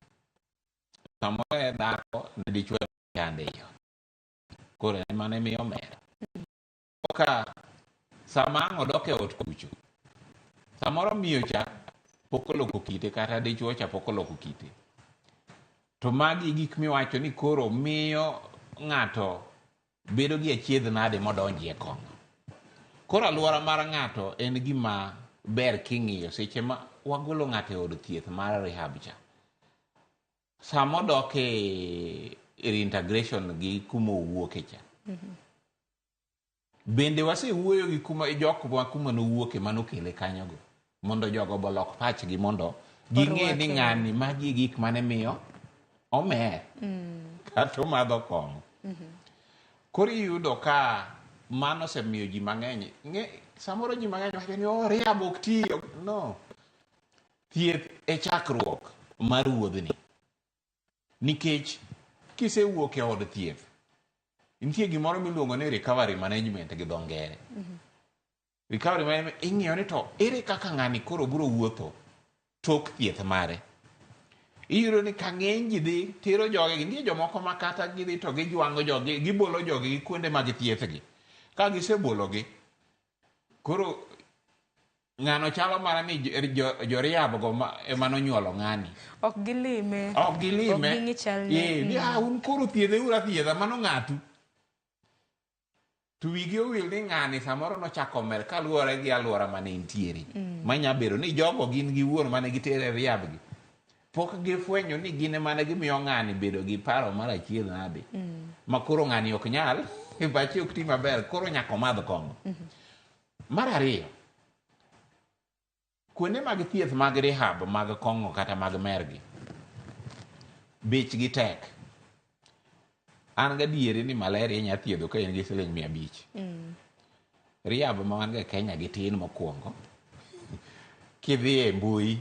Samoro e dhako ne dichuo chande e ot. Koro en mane miyo mer. Ka sama ang' odok e ot kucho, samoro miyo cha pok oloko kite kata dichuo cha pok oloko kite. To magi gik miwacho ni koro miyo ng'ato bedo gi achiedh nade modonji e kong'o. Koro alwora mar ng'ato en gima ber king'iyo seche ma wagolo ng'ato e od thieth mar rehab cha. Sama odok e reintegration gi kuma owuoke cha. Bende wasewuoyo gi kuma jok ma kuma nowuoke manokele kanyogo mondo jogo bolok pachgi mondo ging'e ni Orwake. ng'ani magi gik mane miyo omer. Kata omadho kong'o. Koro iyudo ka mano osemiyo ji mang'eny ng'e, samoro ji mang'eny wacho ni oh, rehab ok ti. No. Thieth e chakruok mar wuodhni. Nikech kisewuok e od thieth, nitie gimoro miluongo ni recovery management gi dho ngere. Recovery management ing'iyo ni to ere kaka ng'ani koro biro wuotho tok thieth mare. Iyudo ni ka ng'eny ji dhi tero jogegi, nitie jomoko ma kata gidhi to gijwang'o jogi, gibolo jogegi kuonde mag thiethgi. Ka gisebologi, koro ng'ano chalo mana ni jo rehab go ema nonyuolo ng'ani. Ok gilime. Ok gilime. Ok ging'i chalne. Ni, "Ah, un koro thiedheuru athiedha, mano ng'atu." To wigi owil ni ng'ani samoro nochako mer kaluwore gi alwora mane entiere. Manya bedo ni jogo gin gi wuon mane gitere rehab gi. Pok gifwenyo ni gin ema ne gimiyo ng'ani bedo gi paro mar achiel nade. Ma koro ng'ani ok nyal, pache ok ti maber, koro nyaka omadh kong'o. Mar ariyo, kuonde mag thieth mag rehab mag kong'o kata mag mergi, bechgi tek. An gadieri ni malaria inya thiedho ka in gi siling 500. Rehab ma wan go e Kenya gi tin mokwongo. Kidhi e mbui,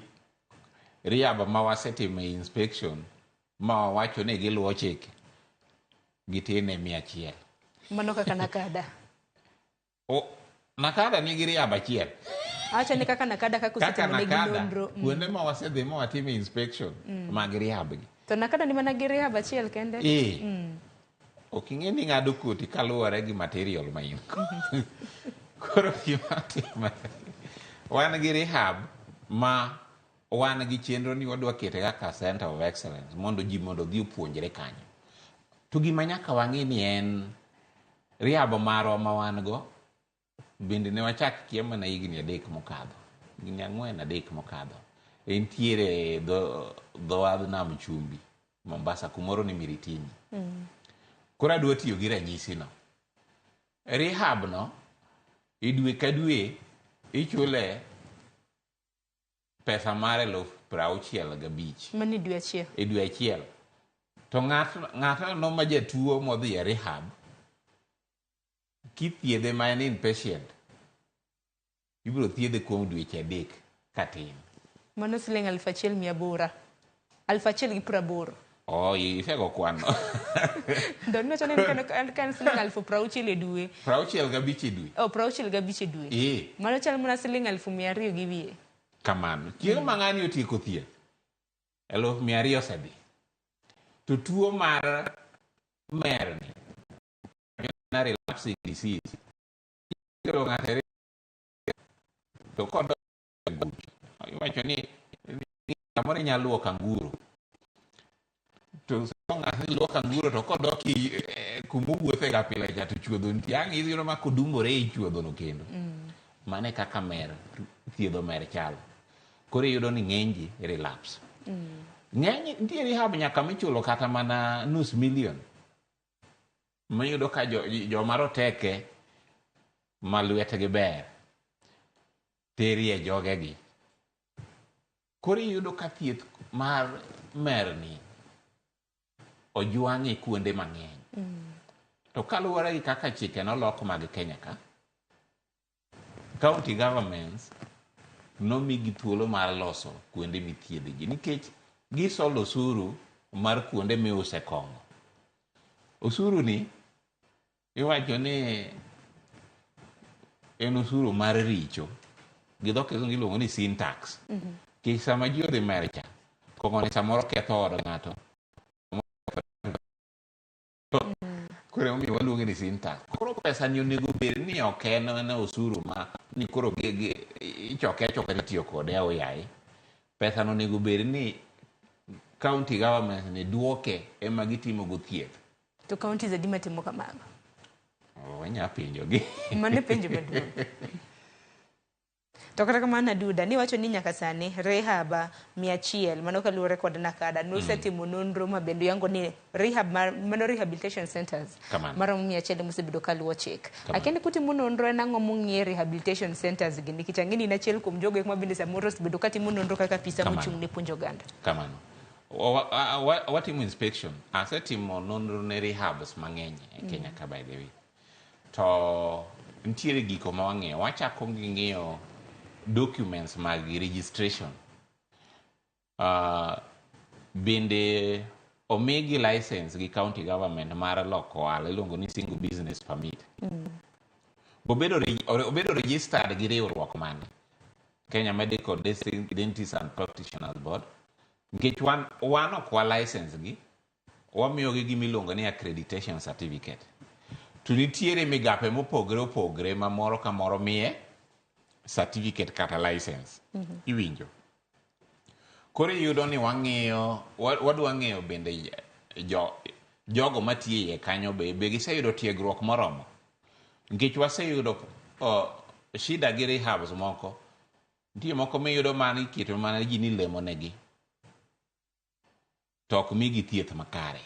rehab ma wasetimo e inspection ma wawacho ni giluwo chike, gitin e 100. Mano kaka Nakada. Nakada nigi rehab achiel. Awacho ni kaka Nakada kaka Kaka osetimo negi Nakada, nonro. kuonde ma wasedhi ma watimo inspection mag rehab gi. To Nakada ni mana gi rehab achiel kende. Ok ing'e ni ng'ado koti kaluwore gi material ma in go. Koro gima timore, wan gi rehab ma wan gi chenro ni wadwa kete kaka center of excellence mondo ji mondo odhi opuonjre kanyo. To gima nyaka wang'i ni en rehab marwa ma wan go bende ne wachak kia mana higni 3 mokadho, higni 4-3 mokadho. Entiere dho wadh nam chumbi Mombasa kumoro ni Miritini. Koro adwa tiyo gi ranyisi no. Rehab no e dwe ka dwe ichule pesa mar 65,000. Mano e dwe achiel. E dwe achiel. To ng'atno ma jatuo modhi e rehab, kithiedhe ma en inpatient, ibiro thiedhe kuom dweche 3 katin. Mano siling 1,800. 1,080. Oh, isego kwano. Ndo niwacho ni en ka en siling 60,000 e dwe. 65 e dwe. Oh, 65 e dwe. Mano chal mana siling 200,000 gi wiye. Kamano. Chieng' ma ng'ani otieko thieth, 200,000 osedhi. To tuo mar merni, relapsing disease, ikelo ng'ato e to kodok e buch, iwacho ni samoro inyalo luoko anguro. To sama ng'ato luoko anguro to kodok kuma owuothe ga pile cha to chuodho nitie. Ang' iyudo ma kodumore ei chuodhono kendo. Mano e kaka mer, thiedho mer chalo. Koro iyudo ni ng'eny ji relapse. Ng'eny nitie rehab nyaka michulo kata mana 500,000. Miyudo ka joma roteke ma lwetgi ber teri e jogegi. Koro iyudo ka thieth mar merni ojwang'e kuonde mang'eny. To kaluwore gi kaka chike nolok mag Kenya ka, county governments nomigi thuolo mar loso kuonde mithiedhe ji nikech gisolo osuru mar kuonde miuse kong'o. Osuru ni iwacho ni en osuru mar richo. Gi dho kisungu iluongo ni sin tax. Nikech sama ji odhi mer cha, kong'o ni samoro ketho od ng'ato. Koro emomiyo waluonge ni sin tax. Koro pesa ni onego bed ni ok en osuru ma ni koro ichoke achoka titiyo kode aoyaye. Pesa no onego bed ni county government ni duoke ema gitimo go thieth. To counties adi matimo kamano? Wanya penjo gi. Mano e penjo maduong'. To kata kamano Aduda, niwacho ni nyaka sani rehab 100 mano kaluwore kod Nakada nosetimo nonro ma bende yango ni rehab mano rehabilitation centers maromo 100 mosebedo kaluwo chik. Akia ni kutimo nonro en ang'o mong'iye rehabilitation centers gi nikech ang'e ni in achiel kuom jogo eko ma bende samoro osebedo katimo nonro kaka apisa mochung' ne puonjo oganda. Kamano. Watimo inspection. Asetimo nonro ne rehabs mang'eny e Kenya ka, by the way. To nitiere giko ma wang'iyo. Wachako gi ng'iyo documents mag registration. Bende omigi license gi county government mar loko ohala iluongo ni single business permit. Obedo registered gi riwruok mane? Kenya Medical Dentists and Practitioners Board. Nikech wan ok wa license gi, wamiyogi gima iluongo ni accreditation certificate. To nitiere migape mopogre opogre ma moro ka moro miye certificate kata license. Iwinjo. Koro iyudo ni wang'iyo, wadwa ng'eyo bende jogo matiyo e iye kanyo be giseyudo tiegruok moromo. Nikech waseyudo shida gi rehabs moko. Nitie moko miyudo mana iketo mana ji ni lemo negi. To ok migi thieth makare.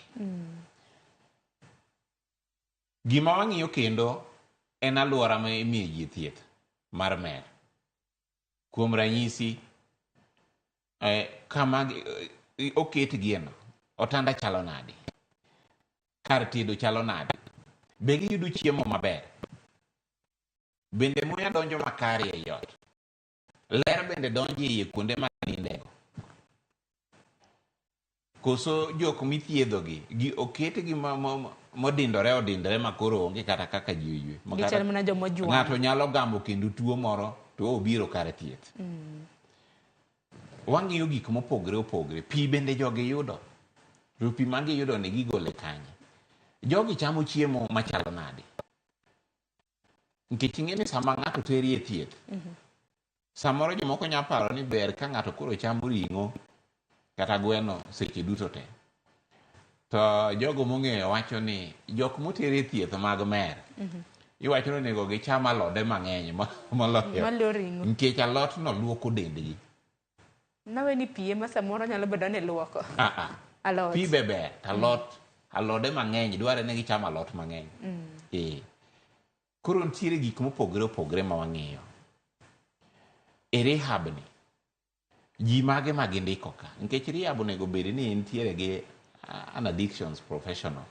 Gima wang'iyo kendo en alwora ma imiye ji thieth mar mer. Kuom ranyisi, kama oketgie no, otanda chalo nade? Kar tedo chalo nade? Be giyudo chiemo maber? Bende muya donjo makare ei ot? Ler bende donjo e iye kuonde ma nindego? Koso jok mithiedhogi gi oketgi modindore odindore ma koro onge kata kaka ji oywe. Ma Gichal mana joma ojwang'. Ng'ato nyalo gamo kendo tuo moro to obiro kar thieth. Wang'iyo gik mopogre opogre. Pi bende jogi yudo. To pi ma giyudo ni gigole kanye? Jogi chamo chiemo machalo nade? Nikech ing'e ni sama ng'ato teri e thieth, samoro jomoko nyalo paro ni ber ka ng'ato koro chamo ring'o kata gweno seche duto te. To jogo mong'eyo wacho ni jok moteri e thieth mag mer, iwacho ni onego gicham alode mang'eny moloyo Maloyo ring'o. nikech alot no luoko dendgi. Nawe ni pi ema samoro nyalo bedo ni luoko. Ah, ah. Alot. Pi be ber, to alot, alode mang'eny dwarore ni gicham alot mang'eny. Koro nitiere gik mopogore opogore ma wang'iyo. E rehab ni, ji mage ma gindiko ka? Nikech rehab onego bed ni nitiere gi an addictions professional.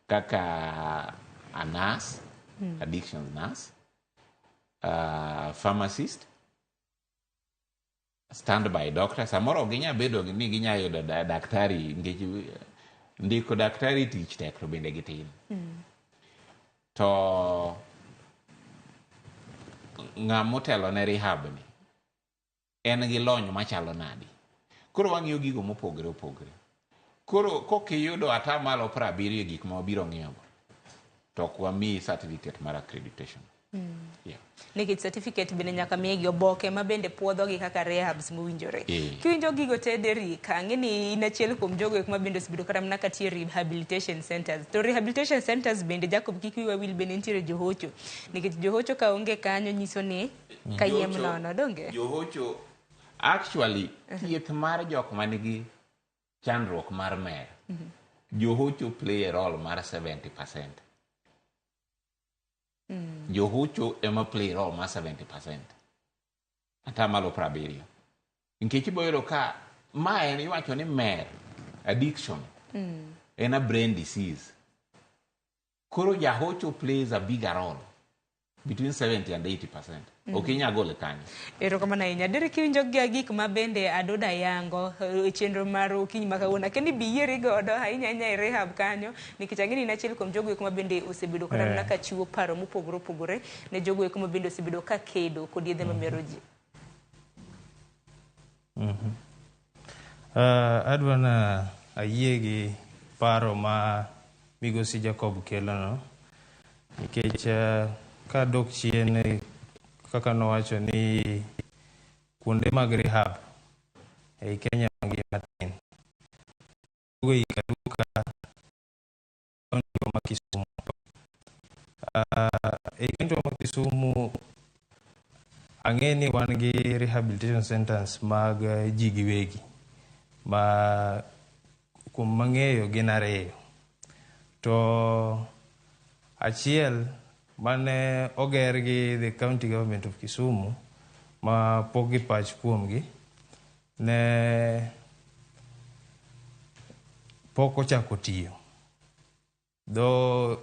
Kaka a nurse, addictions nurse, pharmacist, standby doctor. Samoro ok ginya bedo ni ginya yudo daktari nikech ndiko daktari tich tek to bende gitin. To ng'ama otelo ne rehab ni en gi lony machalo nade? Koro wang'iyo gigo mopogore opogore. Koro kokiyudo 70% e gik ma wabiro ng'iyogo, to ok wamiyi certificate mar accreditation. Yeah. Nikech certificate bende nyaka migi oboke ma bende puodhogi kaka rehabs mowinjore. Kiwinjo gigo te Derrick, ang'e ni in achiel kuom jogo eko ma bende osebedo kata mana katiyo e rehabilitation centers. To rehabilitation centers bende Jacob kik wiwa wil bende nitiere johocho. Nikech johocho ka onge kanyo nyiso ni kayiem nono, donge? Johocho, actually, thieth mar jok manigi chandruok mar mer, johocho play a role mar 70%. Johocho ema play role mar 70%. 70%. Nikech ibo yudo ka ma en iwacho ni mer addiction en a brain disease. Koro jahocho plays a bigger role between 70 and 80%. Ok inyal gole kanyo. Erokamano ahinya. Derrick, kiwinjo ga gik ma bende Adoda yango e chenro mar okinyi ma kawuono, akia ni bi yieri godo ahinya ahinya e rehab kanyo, nikech ang'e ni in achiel kuom jogo eko ma bende osebedo kata mana ka chiwo paro mopogore opogore ne jogo eko ma bende osebedo ka kedo kod yedhe mamero ji. Adwa na ayie gi paro ma migosi Jacob kelono, nikech kadok chien kaka nowacho ni kuonde mag rehab ei Kenya mangima tin. Duogo ei Kaluka kaunti ma Kisumu. Ei kaunti ma Kisumu ang'e ni wan gi rehabilitation centers mag ji giwegi ma kuom mang'eyo gin ariyo. To achiel mane oger gi the county government of Kisumu ma pok gi pach kuomgi ne pok ochako tiyo. Though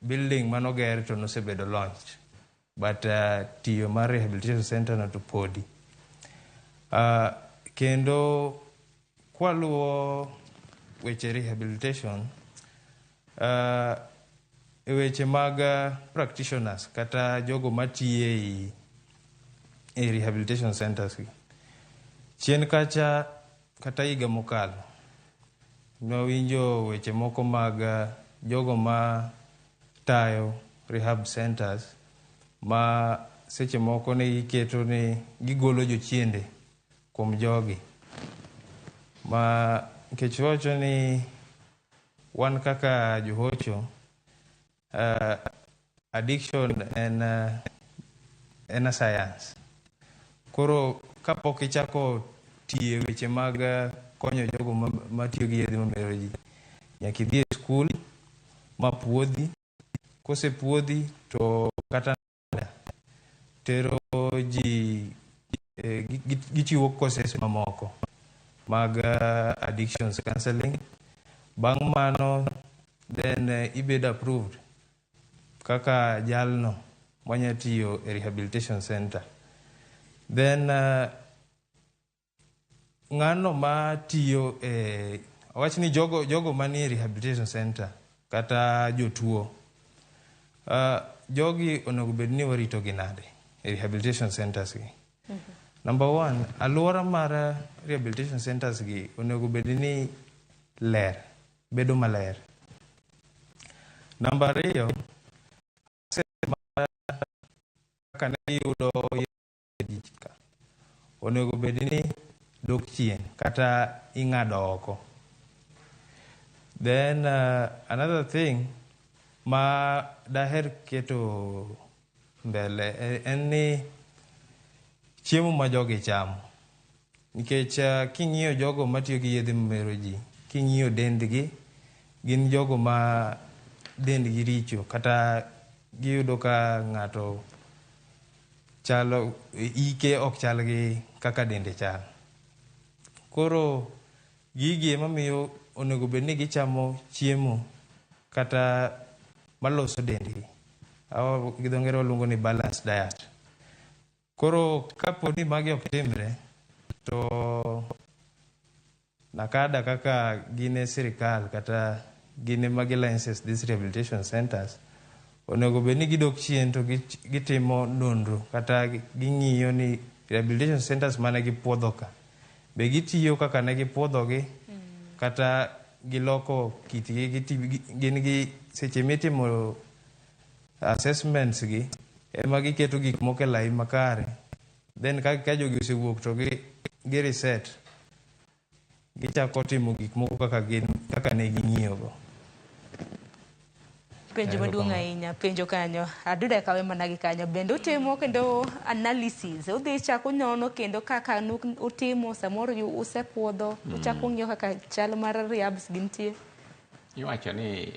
building manoger to nosebedo launched, but tiyo mar rehabilitation center no to podi. Kendo kwaluwo weche rehabilitation, e weche mag practitioners kata jogo matiyo e rehabilitation centers gi. Chien kacha kata higa mokalo, nwawinjo weche moko mag jogo ma tayo rehab centers ma seche moko ne giketo ni gigolo jochiende kuom jogi. Ma nikech wacho ni wan kaka johocho, addiction en a science. Koro kapok ichako tiyo weche mag konyo jogo matiyo gi yedhe mamero ji, nyaka idhi e skul ma puodhi. Kosepuodhi to kata tero ji gichiwo courses mamoko mag addictions counseling. Bang' mano then ibedo approved kaka jalno manya tiyo e rehabilitation center. Then ng'ano ma tiyo e awach ni jogo manie rehabilitation center kata jotuo, jogi onego bed ni warito gi nade e rehabilitation centers gi. Number one, alwora mar rehabilitation centers gi onego bed ni ler, bedo maler. Namba ariyo, kaka ne giyudo ji ka, onego bed ni dok chien kata ing'ado oko. Then another thing ma daher keto mbele en ni chiemo ma jogi chamo. Nikech king'iyo jogo matiyo gi yedhe mamero ji, king'iyo dendgi, gin jogo ma dendgi richo kata giyudo ka ng'ato chalo ike ok chal gi kaka dende chal. Koro gigi ema miyo onego bed ni gichamo chiemo kata maloso dendgi. Gi dho ngere waluongo ni balanced diet. Koro kapo ni magi ok timre, to NACADA kaka gin e sirikal kata gin ema gi license these rehabilitation centers, onego bed ni gidok chien to gitimo nonro kata ging'iyo ni rehabilitation centers mane gipuodho ka, be gitiyo kaka ne gipuodhogi kata giloko kitgi, gin gi seche mitimo assessments gi ema giketo gik moko e lai makare. Then ka jogi osewuok to gi reset, gichako timo gik moko kaka gin kaka ne ging'iyogo. Penjo maduong' ahinya, penjo kanyo. Aduda kawe mana gi kanyo. Bende utimo kendo analysis, udhi chako nyono kendo kaka utimo, samoro usepuodho, uchako ng'iyo kaka chal mar rehabs gintie. Iwacho ni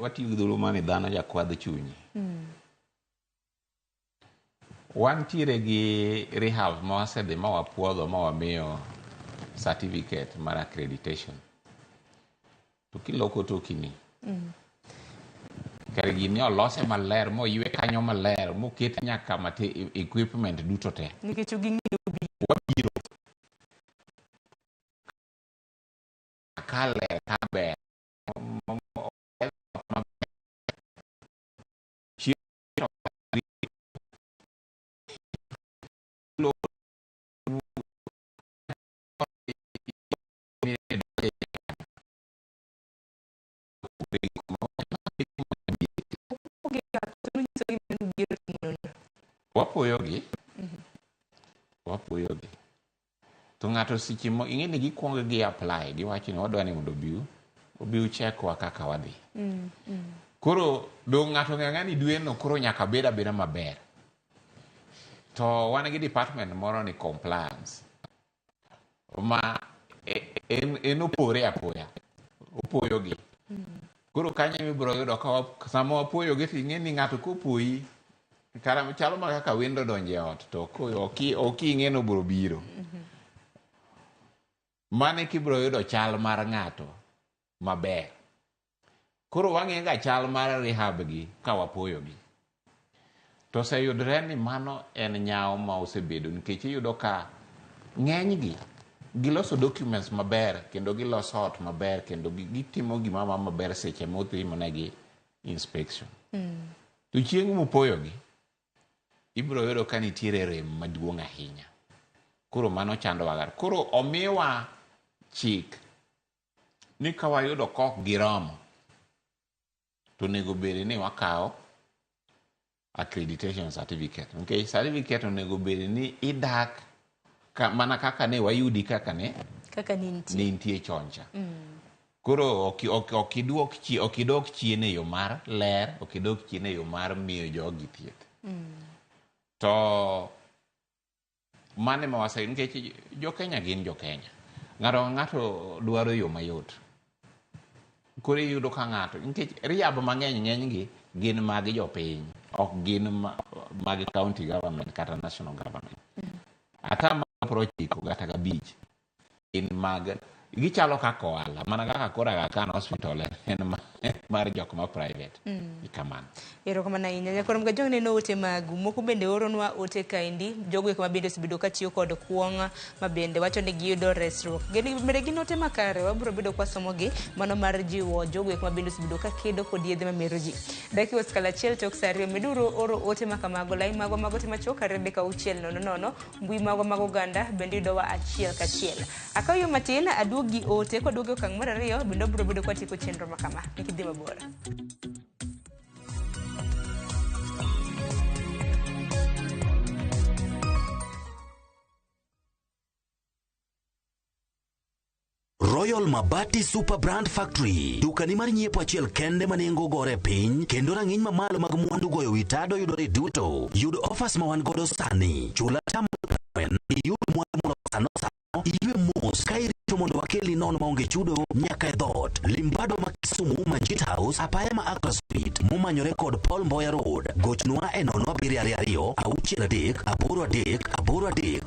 watiyo gi dholuo mani dhano jakwadh chunyi. Wantiere gi rehab ma wasedhi ma wapuodho ma wamiyo certificate mar accreditation. To kiloko tokini, kare gini olose maler moywe kanyo maler moket nyaka equipment duto te. Nikech ging'iyo bi. Wabiro. Ka ler ka ber. Wapuoyogi. To ng'ato seche mo ing'e ni gikuongo gi apply giwacho ni wadwa ni mondo obi uchekwa kaka wadhi. Koro dong' ng'ato ng'e ni dwe no koro nyaka bed abeda maber. To wan gi department moro ni compliance ma en opore apoya, opoyogi. Koro kanyo ema ibiro yudo ka sama wapoyogi to ing'e ni ng'ato kopoyi kara chalo ma kaka wendo donjo e ot to ok ing'e ni obiro biro. Mano eka ibiro yudo chal mar ng'ato maber. Koro wang'iyo ga chal mar rehab gi ka wapoyogi. To oseyudre ni mano en nyawo ma osebedo nikech iyudo ka ng'enygi giloso documents maber kendo giloso ot maber kendo gitimo gima ma maber seche motimonegi inspection. To chieng' mopoyogi, ibiro yudo ka nitiere rem maduong' ahinya. Koro mano chandowa. Koro omiwa chik ni ka wayudo kok giromo, to onego bed ni wakawo accreditation certificate. Nikech certificate onego bed ni idak ka, mana kaka ne wayudi kaka ne Kaka ne nitie. ne nitie chon cha. Koro ok idok chien e yo mar ler, ok idok chien e yo mar miyo jogi thieth. To mano ema wase nikech jo Kenya gin jo Kenya. Ng'ato ka ng'ato dwaro yo mayot. Koro iyudo ka ng'ato nikech rehab mang'eny ng'enygi gin mag jopiny, ok gin mag county government kata national government. 90 kata 5 gin mag gichalo kaka ohala mana kaka koro Aga Khan Hospital en mar jok ma private. Kamano. Erokamano ahinya. Nyakwar Mgajong neno ote magu. Moko bende oronwa ote kaendi. Jogo eko ma bende osebedo ka tiyo kod kuong' ma bende wacho ni giyudo resruok. Gin bende gin ote makare. Wabiro bedo kwa somogi. Mano mar jiwo jogo eko ma bende osebedo ka kedo kod yedhe mamero ji. Dakika osekalo 1 tok sa 2. Meduru oro ote ma kamago. Lai magwa mag ote machuok 2 3 6 0 0. Mbui magwa mag oganda bende yudowa achiel kachiel. Akaw yo matin aduog gi ote kwaduogo e okang' mar 2 bende wabiro bedo kwatieko chenro ma kama. Kik idhi mabor. Royal Mabati Super Brand Factory, dukani mar nyiepo achiel kende ma nengo gore piny kendo rang'iny mamalo mag mwandu goyo wi tado yudore duto. Yud offers ma wan godo sani. Chula tam iyud mwandu moloso sano sano, iywe mos ka irito mondo wakelni nono maonge chudo nyaka e dhoot. Limbado ma Kisumu Manjit House, apaya ma Accra Street, momanyore kod Paul Mboya Road. Gochnwa e 0 7 2 6 3 8 3 8 3.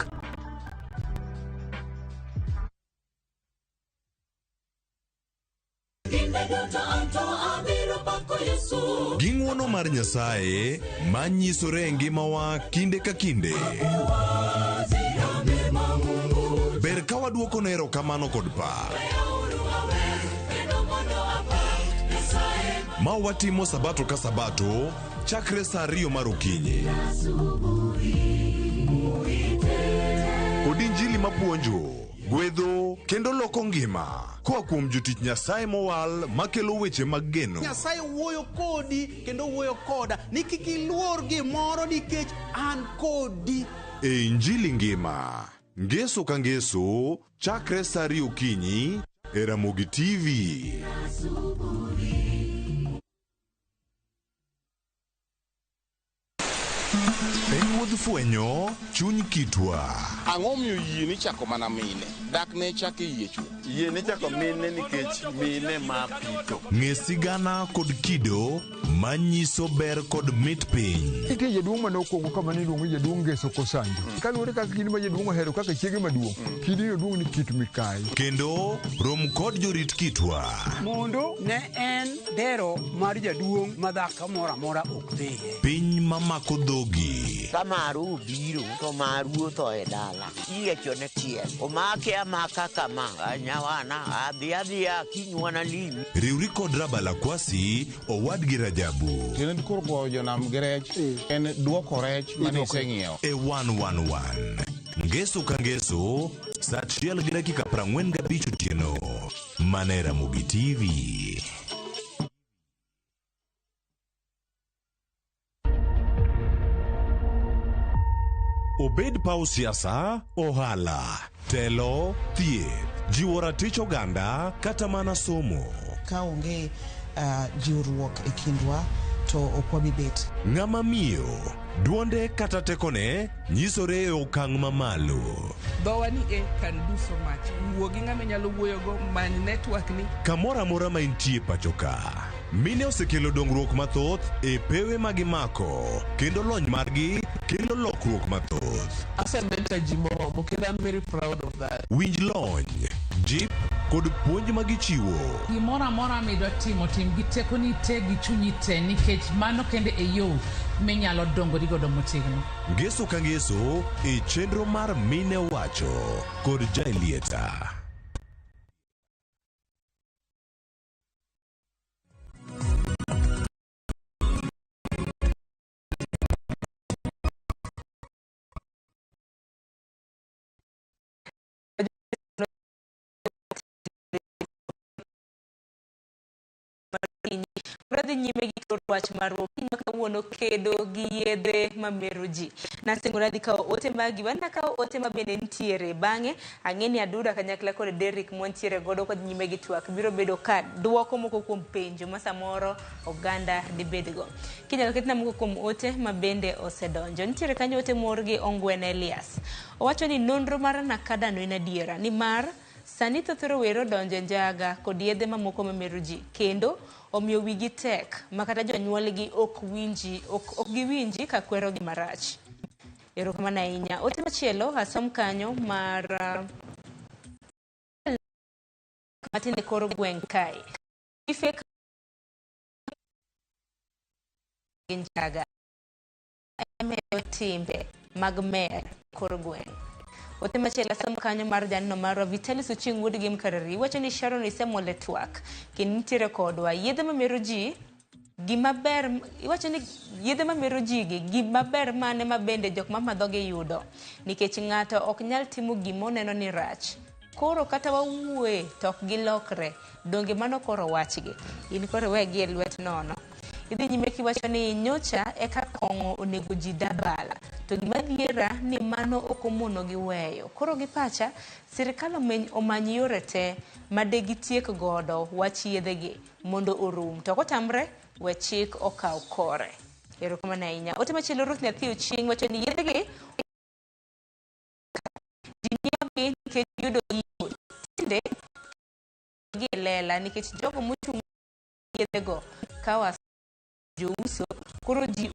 Gi ng'wono mar Nyasaye ma nyisore e ngimawa kinde ka kinde. Ber ka waduokone erokamano kod pak. Ma watimo sabato ka sabato chakre sa 2 mar okinyi. Kod injili mapuonjo, gwedho kendo loko ngima koa kuom jotich Nyasaye mowal makelo weche mag geno. Nyasaye wuoyo kodi kendo wuoyo koda ni kik iluor gimoro nikech an kodi. E Injili ngima, ngeso ka ngeso, chakre sa 2 okinyi e Ramogi TV. En wuodh fwenyo chuny kitwa. Ang'o miyo yie ni chako mana mine? Dak ne chak e yie chwo. Yie ni chako mine nikech mine ma pito. Ng'e sigana kod kido manyiso ber kod mit piny. Nitie jaduong' mane okwongo kama ne iluongo ni jaduong' Ngeso Kosanjo. Kaluwore kaka kidi ma jaduong' ohero kaka chiege maduong', kidi no duong' ni Kit Mikayi. Kendo rom kod jorit kitwa. Mondo ne en dero mar jaduong' ma dhako moro amora ok dhiye. Piny mamako dhogi. Ka maru obiro to maru otho e dala. Iyiecho ne tiel. Omake amaka kama. Nyawana adhi adhiya kinywana limi. Riwri kod Rabala Kwasi owadgi Rajabu. Tiende koro goyo jonam gi rech en duoko rech mane iseng'iewo. E 111. Ngeso ka ngeso, sa 1:45 otieno. Mana e Ramogi TV. Obed paw siasa, ohala, telo, thieth, jiwo ratich oganda kata mana somo. Ka onge jiwruok e kindwa to ok wabi bet. Ng'ama miyo, duonde kata tekone nyisore e okang' mamalo. Dhowa ni e can do so much. Wuo gi ng'ama inyalo wuoyogo, many network ni. Kamoro amora ma intie pacho ka, mine osekelo dongruok mathoth e pewe ma gimako kendo lony margi kelo lokruok mathoth. Asementor ji moromo kendo I'm very proud of that. Winj lony, Jip kod puonj ma gichiwo. Gimoro amora midwa timo, tim gi tekoni te gi chunyi te nikech mano kende e yo minyalo dongori godo motegno. Ngeso ka ngeso e chenro mar Mine Wacho kod Jaelieta. Wadhi nyime gi kor wach marwa okinyi ma kawuono kedo gi yedhe mamero ji. Nasingora adhi kawo ote magi, wan akawo ote ma bende nitiere. Bang'e ang'e ni Aduda kanyakla kod Derrick mwantiere godo kwadhi nyime gi twak biro bedo ka duoko moko kuom penjo ma samoro oganda dibedgo. Kinyalo ketna moko kuom ote ma bende osedonjo. Nitiere kanyo ote moor gi Ongwen Elias. Owacho ni nonro mar Nakada no en adiera nimar sani thoth rowere odonjo e njaga kod yedhe mamoko mamero ji kendo omiyo wigi tek ma kata jonyuolgi ok winji ok giwinji ka kwerogi marach. Erokamano ahinya. Ote machielo asom kanyo mar matin e kor gweng' kae. Ife gi njaga emedo timbe mag mer kor gweng'. Ote machielo asomo kanyo mar janeno marwa Vitalis Ochieng' wuod Gem Karari wacho ni Sharon isemolo e twak kendo nitiere kodwa. Yedhe mamero ji gima ber iwacho ni yedhe mamero ji gi gima ber mane ma bende jok mamadhogi yudo nikech ng'ato ok nyal timo gima oneno ni rach. Koro kata wawuoye to ok gilokre, donge mano koro wachgi? In koro iwegi e lwet nono. Idhi nyime kiwacho ni nyocha eka kong'o onego ji dabala. To gima dhiera ni mano ok omonogi weyo. Koro gi pacha, sirikal omany yore te ma de gitiek godo wach yedhegi mondo orum. To kotamre, we chik okaw kore. Erokamano ahinya. Ote machielo Ruth Nyathi Ochieng' wacho ni yedhegi ji nyiewogi nikech yudo yot. Tinde gi e lela nikech jogo mochung' yedhego kawo jouso koro ji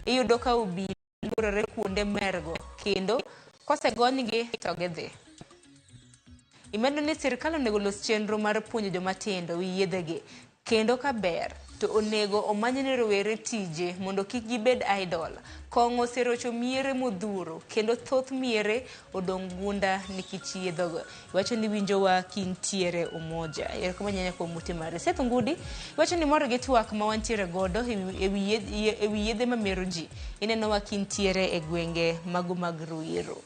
iyudo ka obila luorore kuonde mergo kendo kosegonygi to gidhi. Imedo ni sirkal onego los chenro mar puonjo joma tindo wi yedhegi kendo ka ber to onego omany ne rowere tije mondo kik gibed idle. Kong'o oserocho miere modhuro kendo thoth miere odong' gunda nikech yedhego. Iwacho ni winjowa kintiere Umoja. Erokamano ahinya kuom ote mari. Seth Ngudi, iwacho ni imor gi twak ma wantiere godo ewi yedhe mamero ji. Inenowa kintiere e gwenge mago mag Ruiru.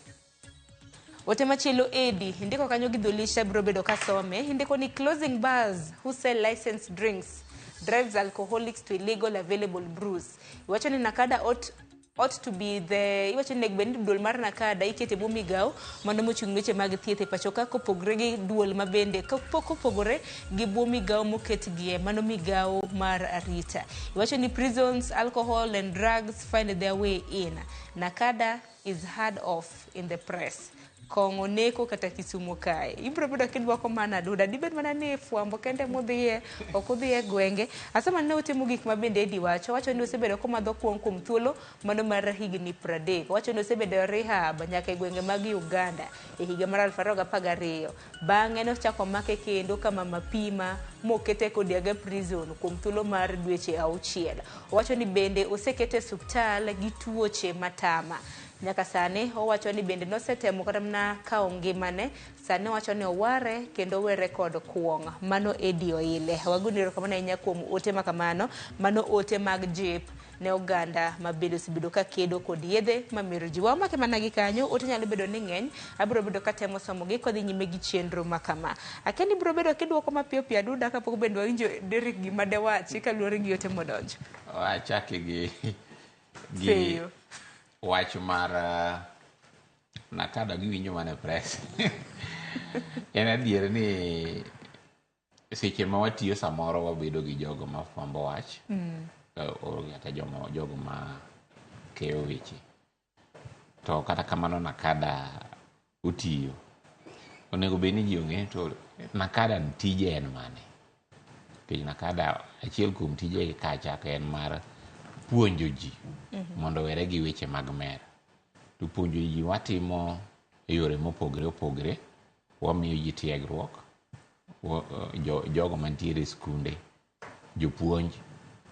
Ote machielo Edi, indiko kanyo gi dholisha biro bedo kasome. Indiko ni closing bars who sell licensed drinks drives alcoholics to illegal available brews. Iwacho ni Nakada ought to be the iwacho ni onego bed ni duol mar Nakada ikete bwo migawo mano mochung' weche mag thieth e pacho ka kopogore gi duol ma bende kopogore gi bwo migawo moketgie mano migawo mar arita. Iwacho ni prisons, alcohol and drugs find their way in. Nakada is heard of in the press. Kong'o neko kata Kisumo kae. Ibiro bedo kidwoko mana Aduda. Dibed mana ni fwambo kende mudhiye, ok udhi e gwenge. Asema ne utimo gik ma bende Edi wacho. Wacho ni osebedo komadho kuong' kuom thuolo mano mar higni 30. Wacho ni osebedo e rehab nyaka e gwenge mag Uganda e higa mar 2012. Bang'e nochako make kendo kama mapima mokete Kodiaga prison kuom thuolo mar dweche 6. Owacho ni bende osekete e suptal gi tuoche matama. Nyaka sani owacho ni bende nosetemo kata mana kawo ngimane, sani owacho ni oware kendo owere kod kuong'. Mano Edi Oile. Wagoni erokamano ahinya kuom ote ma kamano. Mano ote mag jip ne oganda ma bende osebedo ka kedo kod yedhe mamero ji. Wamake mana gi kanyo, ote nyalo bedo ni ng'eny, abiro bedo katemo somogi kodhi nyime gi chenro ma kama. Akia ni ibiro bedo kiduoko mapiyo piyo Aduda kapok bende wawinjo Derrick gima dewachi kaluwore gi ote modonjo. Achake gi Seyo. wach mar Nakada giwinjo mana e press. En adier ni seche ma watiyo samoro wabedo gi jogo ma fwambo wach kata jogo ma keyo weche. To kata kamano Nakada otiyo. Onego bed ni ji ong'e to Nakada tije en mane? Nikech Nakada achiel kuom tije kacha en mar puonjo ji mondo owere gi weche mag mer. To puonjo ji watimo e yore mopogore opogore. Wamiyo ji tiegruok, jogo mantiere e skunde, jopuonj,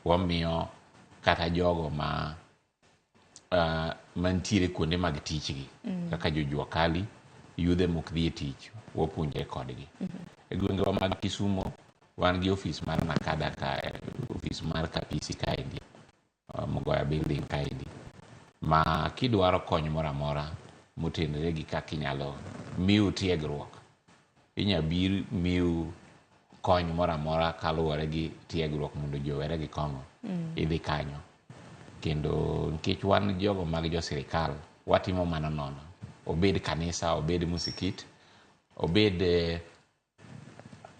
wamiyo kata jogo ma mantiere kuonde mag tichgi kaka jojua kali, yudhe mok dhi e tich, wapuonjre kodgi. E gwengewa mag Kisumo, wan gi ofis mar NACADA ka, ofis mar Kapisi kaendi, Mugoya building kaendi, ma kidwaro kony moro amora motenore gi kaka inyalo miu tiegruok, inya bir miu kony moro amora kaluwore gi tiegruok mondo ji owere gi kong'o, idhi kanyo. Kendo nikech wan jogo mag jo sirikal, watimo mano nono. Obed kanisa, obed musikit, obed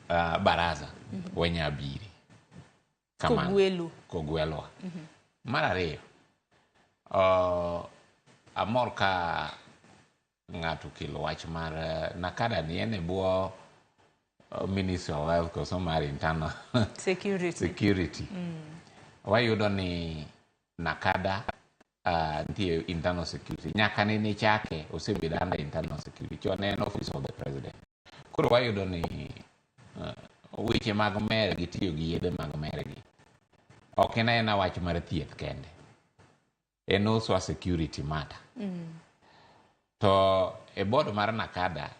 baraza, wanya bire. Kamano. Kogwelu. Kogwelwa. Mar ariyo, amor ka ng'ato okelo wach mar NACADA ni en e bwo Ministry of Health koso mar Internal Security. Security. Wayudo ni NACADA nitie internal security. Nyaka nene chake osebedo under internal security. Chon ne en office of the president. Koro wayudo ni weche mag mer gi tiyo gi yedhe mag mer gi ok en aena wach mar thieth kende. En also a security matter. To e board mar NACADA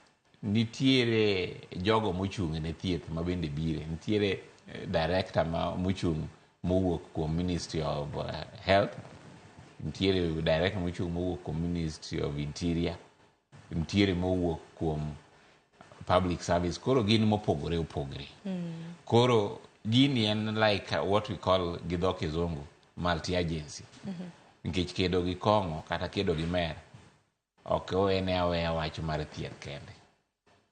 nitiere jogo mochung' ne thieth ma bende bire. Nitiere director ma mochung' mowuok kuom Ministry of Health, nitiere director mochung' mowuok kuom Ministry of Interior, nitiere mowuok kuom Public Service. Koro gin mopogore opogore. Koro gini en like what we call gi dho kizungu multi-agency. Nikech kedo gi kong'o kata kedo gi mer ok owene aweya wach mar thieth kende.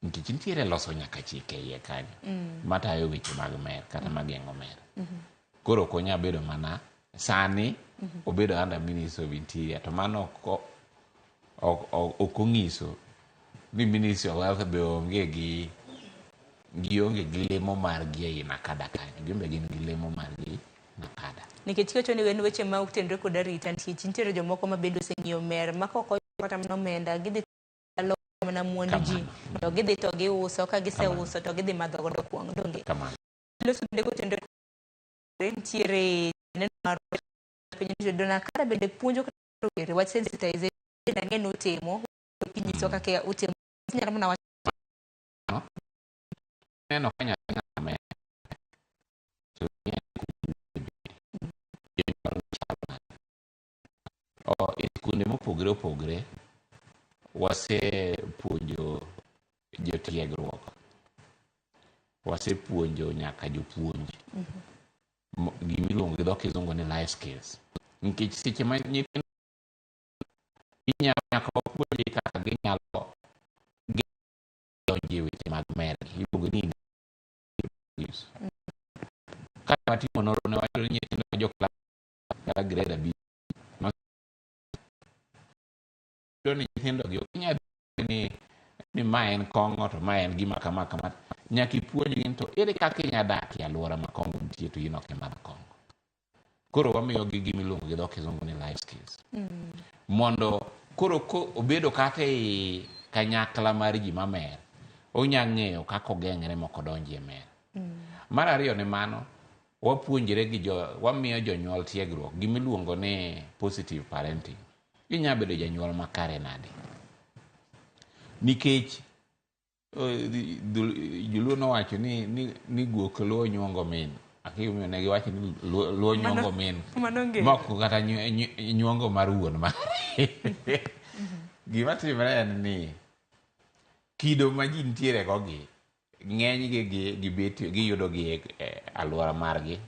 Nikech nitiere loso nyaka chike iye kanyo matayo weche mag mer kata mageng'o mer. Koro ok onya bedo mana sani obedo under Ministry of Interior to mano ok onyiso ni Ministry of Health be onge gi gionge gi lemo margi ei NACADA kanyo. Gin be gin gi lemo margi NACADA. Nikech kiwacho ni en weche ma ok tenre kod arita, nikech nitiere jomoko ma bende oseng'iyo mer ma kok oyudo kata mana omenda, gidhi loko mana mwandu ji, to gidhi to giuso, ka giseuso to gidhi madho godo kuong', donge? Kamano. Loso bende kotenre nitiere neno mar piny nitiere NACADA bende puonjo kata rowere wach sensitization ang'e ni utimo, kinyiso kaka utimo, inyalo mana wacho Neno ka nyathi ng'ama mer, to e skunde mopogore opogore wasepuonjo jotiegruok, wasepuonjo nyaka jopuonj gimiluongo gi dho kizungu ni life skills. Nikech seche ma nyithindo nyaka wapuonjgi kaka ginyalo donjo e weche mag mer iluongo ni use. Ka watimo nonro ne wayudo ni nyithindo ma jo klas kata grade 5 yudo ni nyithindo gi ok inyal ni ma en kong'o to ma en gima kama kama. Nyaka ipuonjgi ni to ere kaka inya dak e alwora ma kong'o nitie to in ok imadh kong'o. Koro wamiyogi gima iluongo gi dho kizungu ni life skills. Mondo koro ko obedo kata e kanyakla mar ji mamer, onya ng'eyo kaka ogeng're mok odonji e mer. Mar ariyo ne mano, wapuonjre gi jo, wamiyo jonyuol tiegruok gimiluongo ni positive parenting. Inya bedo janyuol makare nade? Nikech Joluo nowacho ni guok luo nyuongo min. Akia omiyo ne giwacho ni luo nyuongo min. Mano ngero. Mok kata nyuongo mar wuon mare. Gima timre en ni kido ma ji nitiere go gi ng'eny gi gibet giyudo gi e alwora margi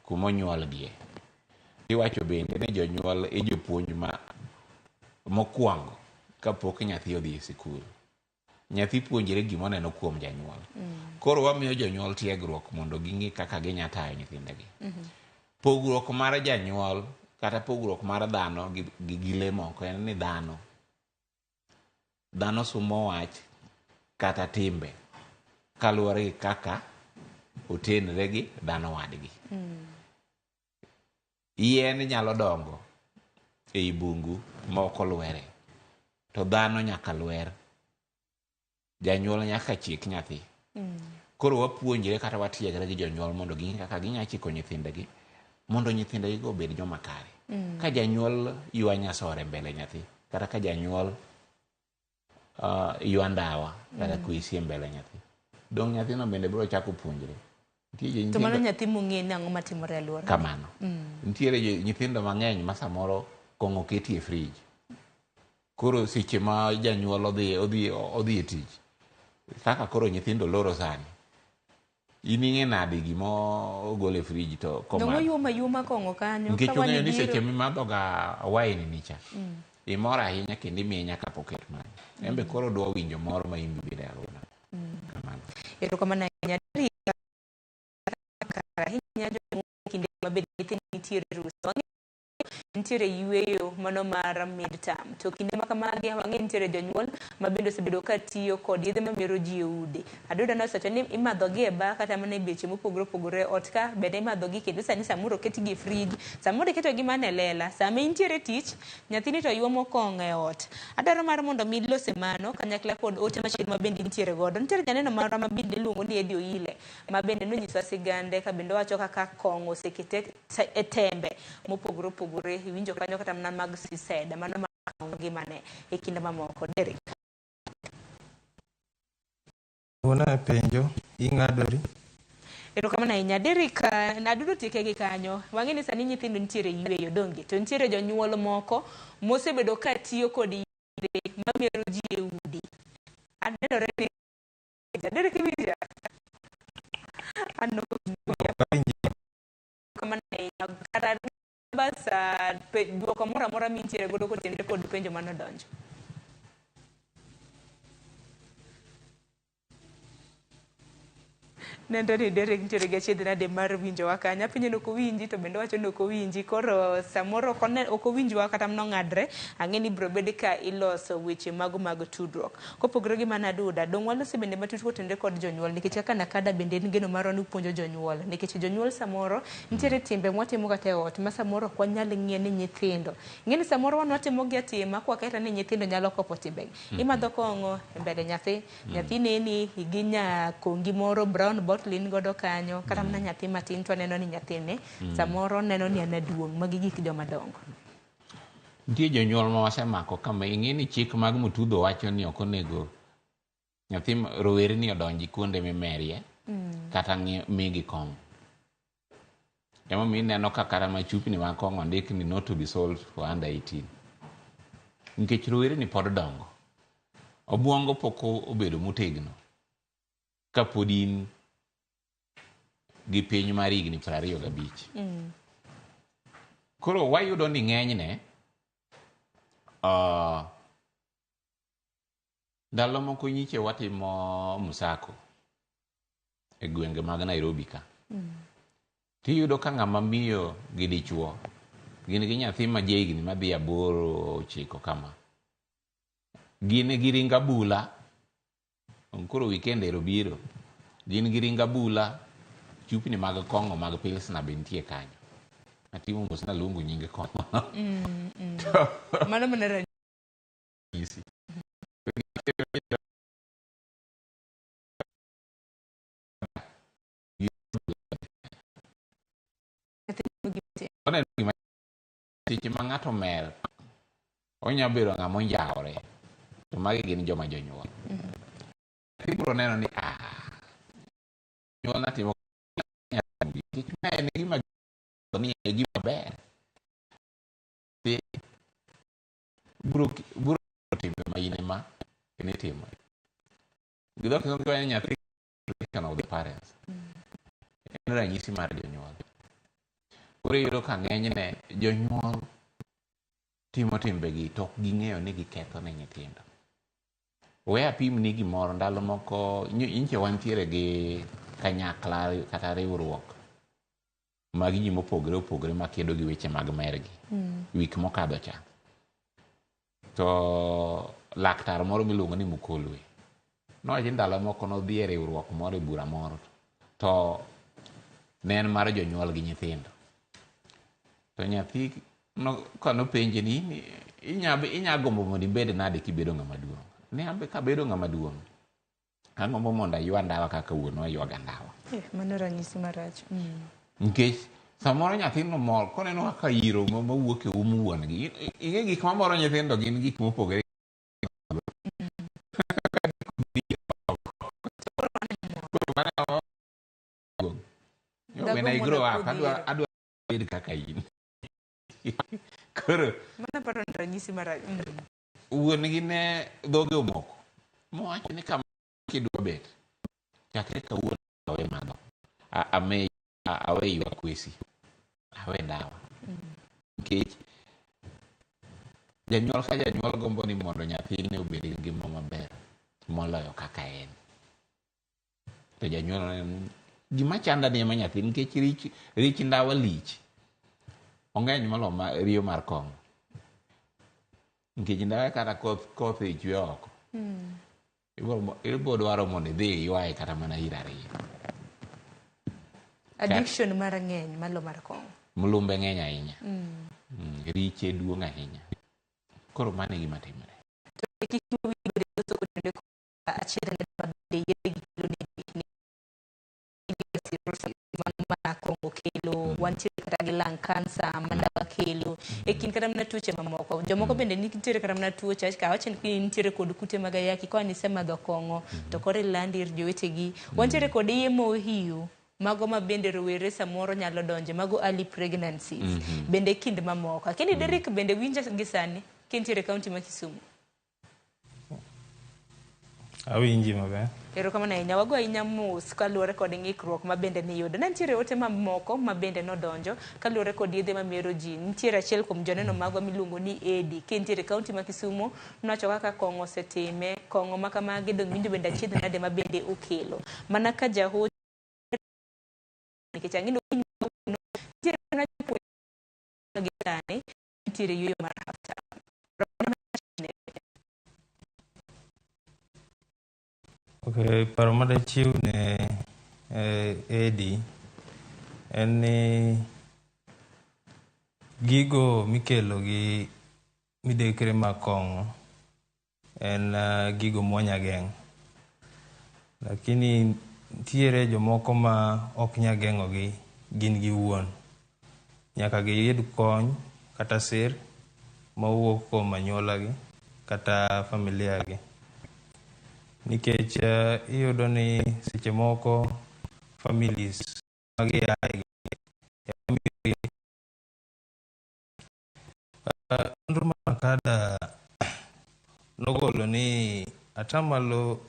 kuma onyuolgie. Iwacho bende ni jonyuol e jopuonj ma mokwongo kapok nyathi odhi e sikul. Nyathi puonjre gima oneno kuom janyuol. Koro wamiyo jonyuol tiegruok mondo ging'e kaka ginya tayo nyithindegi. Pogruok mar janyuol kata pogruok mar dhano gi le moko en ni dhano sumo wach kata timbe kaluwore gi kaka otenre gi dhano wadgi. Yien nyalo dongo ei bungu ma ok olwere, to dhano nyaka lwer. Janyuol nyaka chik nyathi. Koro wapuonjre kata watiegre gi jonyuol mondo ging'e kaka ginya chiko nyithindegi mondo nyithindegigo obed joma kare. Ka janyuol ywa nyasore mbele nyathi, kata ka janyuol ywa ndawa kata kwesi e mbele nyathi, dong' nyathino bende biro chako puonjre. Nitie To mano nyithindo nyathi mong'e ni ang'o matimore e alwora. kamano. Nitiere nyithindo mang'eny ma samoro kong'o oketi e frij. Koro seche ma janyuol odhi e tich, kaka koro nyithindo loro sani, in ing'e nade gima ogol e frij to Dong' komadho? oyuomo ayuoma kong'o kanyo. Nikech ka wan ong'eyo ni ibiro- seche mimadho ga wine ni cha, imor ahinya kendo imiye nyaka pocket money. En be koro odwa winjo mor ma in bende e alwora. Kamano. Erokamano ahinya. Derrick, ahinya jonyuol kinde ma bende nyithindo nitiere rusa. Wang'eyo nitiere yueyo mano mar mid-term. To kinde ma kamagi wang'eyo nitiere jonyuol ma bende osebedo ka tiyo kod yedhe mamero ji e udi. Aduda nosewacho ni imadhogi e bar kata mana e beche mopogore opogore ot ka bende imadhogi kendo sani samoro oketgi e frij, samoro iketogi mana e lela. Sama intiere tich, nyathini to yuomo kong'o e ot. Adwaro mar mondo mi ilose mano kanyakla kod ote machielo ma bende intiere godo. Nitiere janeno marwa ma bende iluongo ni Eddie Oile ma bende nonyisowa sigande ka bende owacho kaka kong'o osekete e tembe mopogore opogore. Iwinjo kanyo kata mana mag suicide, mano mar ngimane e kinde mamoko. Derrick. Wuona e penjo, ing'adori. Erokamano ahinya. Derrick, adudo tieke gi kanyo. Wang'e ni sani nyithindo nitiere yueyo donge? To nitiere jonyuol moko mosebedo ka tiyo kod yedhe mamero ji e udi. Anenore ni Derrick iwinja? An ok kamano ahinya. Kata bas duoko moro amora mintiere godo kotenore kod penjo manodonjo. Nenre ni Derrick nitiere gi achiedh nade mar winjowa kanyo. Apenje ni ok owinji to bende owacho ni ok owinji. Koro samoro ok owinjwa kata mana ong'adre. Ang'e ni biro bed ka iloso weche mago mag tudruok. Kopogore gi mano Aduda, dong' walose bende matut kotenore kod jonyuol nikech kaka Nakada bende en geno marwa ni upuonjo jonyuol. Nikech jonyuol samoro nitiere timbe mwatimo kata e ot ma samoro ok wanyal ng'iyo ni nyithindo. Ing'e ni samoro wan watimo gi atima kwaketa ni nyithindo nyalo kopo timbegi. Imadho kong'o e mbele nyathi, nyathi neni gi nyakongi moro brown bottle in godo kanyo, kata mana nyathi matin to aneno ni nyathini samoro neno ni an aduong', magi gik joma dongo. Nitie jonyuol ma wasemako kama ing'e ni chik mag Mutudho wacho ni ok onego nyathi rowerni odonji kuonde mimerie kata migi kong'o. Emomiyo ineno ka kata machupni mag kong'o ondik ni not to be sold for under 18. Nikech rowerni pod dongo. Obuongo pok obedo motegno kapod in gi piny mar higni 25. Koro wayudo ni ng'enyne ndalo moko nyiche watimo msako e gwenge mag Nairobi ka. Tiyudo ka ng'ama miyo gi dichuo gin gi nyathi ma ja higni madhi 8 9 kama. Gin gi ring abula, koro weekend ero biro. Gin gi ring abula, chupni mag kong'o mag pilsner be nitie kanyo. Atimo mos naluongo nying kong'o. Mano mana ranyisi. Oneno gima seche ma ng'ato mer, onya bedo ng'ama onjawore. To magi gin joma jonyuol. Ibiro neno ni jonyuol natimo nikech ma en gima ni e gima ber. Biro timbe ma in ema initimo. Gi dho kisungu kiwacho ni nyathi reflection of the parents. En ranyisi mar jonyuol. Koro iyudo ka ng'enyne jonyuol timo timbegi to ok ging'eyo ni giketho ne nyithindo. We apim ni gimoro ndalo moko nyiche wantiere gi kanyakla kata riwruok mag ji mopogore opogore makedo gi weche mag mergi. Wik mokadho cha. To laktar moro miluongo ni Mukolwe nowacho ni ndalo moko nodhi e riwruok moro e bura moro to ne en mar jonyuol gi nyithindo. To nyathi kanopenje ni inya gombo mondo ibed nade kibedo ng'ama duong'. Ne ambe kabedo ng'ama duong' Angombo mondo aywa ndawa kaka wuonwa ywaga ndawa. Mano ranyisi marach. Nikech samoro nyathino mor koneno kaka iro mawuok e um wuon gi. Ing'e gik mamoro nyithindo gin gik mopogore. When I grow up, adwa bed kaka in. Koro Mano paro ni ranyisi marach. Wuon gi ne dhoge omoko. Mowacho ni kama kidwa bet. Chakre kawuono awe madho. Awe ywa kwesi. Awe ndawa. Nikech janyuol ka janyuol gombo ni mondo nyathine obed gi ngima maber moloyo kaka en. To janyuol neno gima chanda ni ema nyathi nikech rich ndawa lich. Ong'eny moloyo ma riyo mar kong'o. Nikech ndawa kata koth chwe oko. Ibiro dwaro mondo idhi iywaye kata mana hira ariyo. Addiction mar ng'eny malo mar kong'o. Mlumbe ng'eny ahinya. Riche duong' ahinya. Koro mano e gima timore. To kik wiyi bende loso kod achiel ma bende yedhe gi kelo ne ji cirrhosis ma kong'o kelo, wantiere kata gi lung cancer ma ndawa kelo, e kind kata mana tuoche mamoko. Jomoko bende nitiere kata mana tuoche, ka awach ni nitiere kod kute mag ayaki, koa ni isemadho kong'o, to koro ilando ir jowetegi. Wantiere kod iye mohiu, mago ma bende rowere samoro nyalo donje, mago early pregnancies, bende kind mamoko. Akeni Derrick bende winja gi sani, kintiere kaunti ma Kisumu. Awinji maber. Erokamano ahinya. Wago ahinya mos kaluwore kod ng'ikruok ma bende niyudo. Ne nitiere ote mamoko ma bende nodonjo kaluwore kod yedhe mamero ji. Nitiere achiel kuom joneno magwa miluongo ni Edi. Kintiere kaunti ma Kisumu, nowacho kaka kong'o osetime, kong'o ma kamagi dong' winjo bende achiedh nade ma bende okelo. Mana ka jahocho nikech ang'e ni okinyi ma kawuono nitiere mana jopuonj gi sani nitiere yueyo mar half term. Okay, paro madachiw ne Edi en ni gigo mikelo gi midekre mag kong'o en gigo mwanya geng'o. Lakini nitiere jomoko ma ok nyal geng'o gi gin giwuon. Nyaka giyud kony kata sir mawuok kuom anyuola gi kata familia gi. Nikech iyudo ni seche moko families magiaye gi nonro mar NACADA nogolo ni atamalo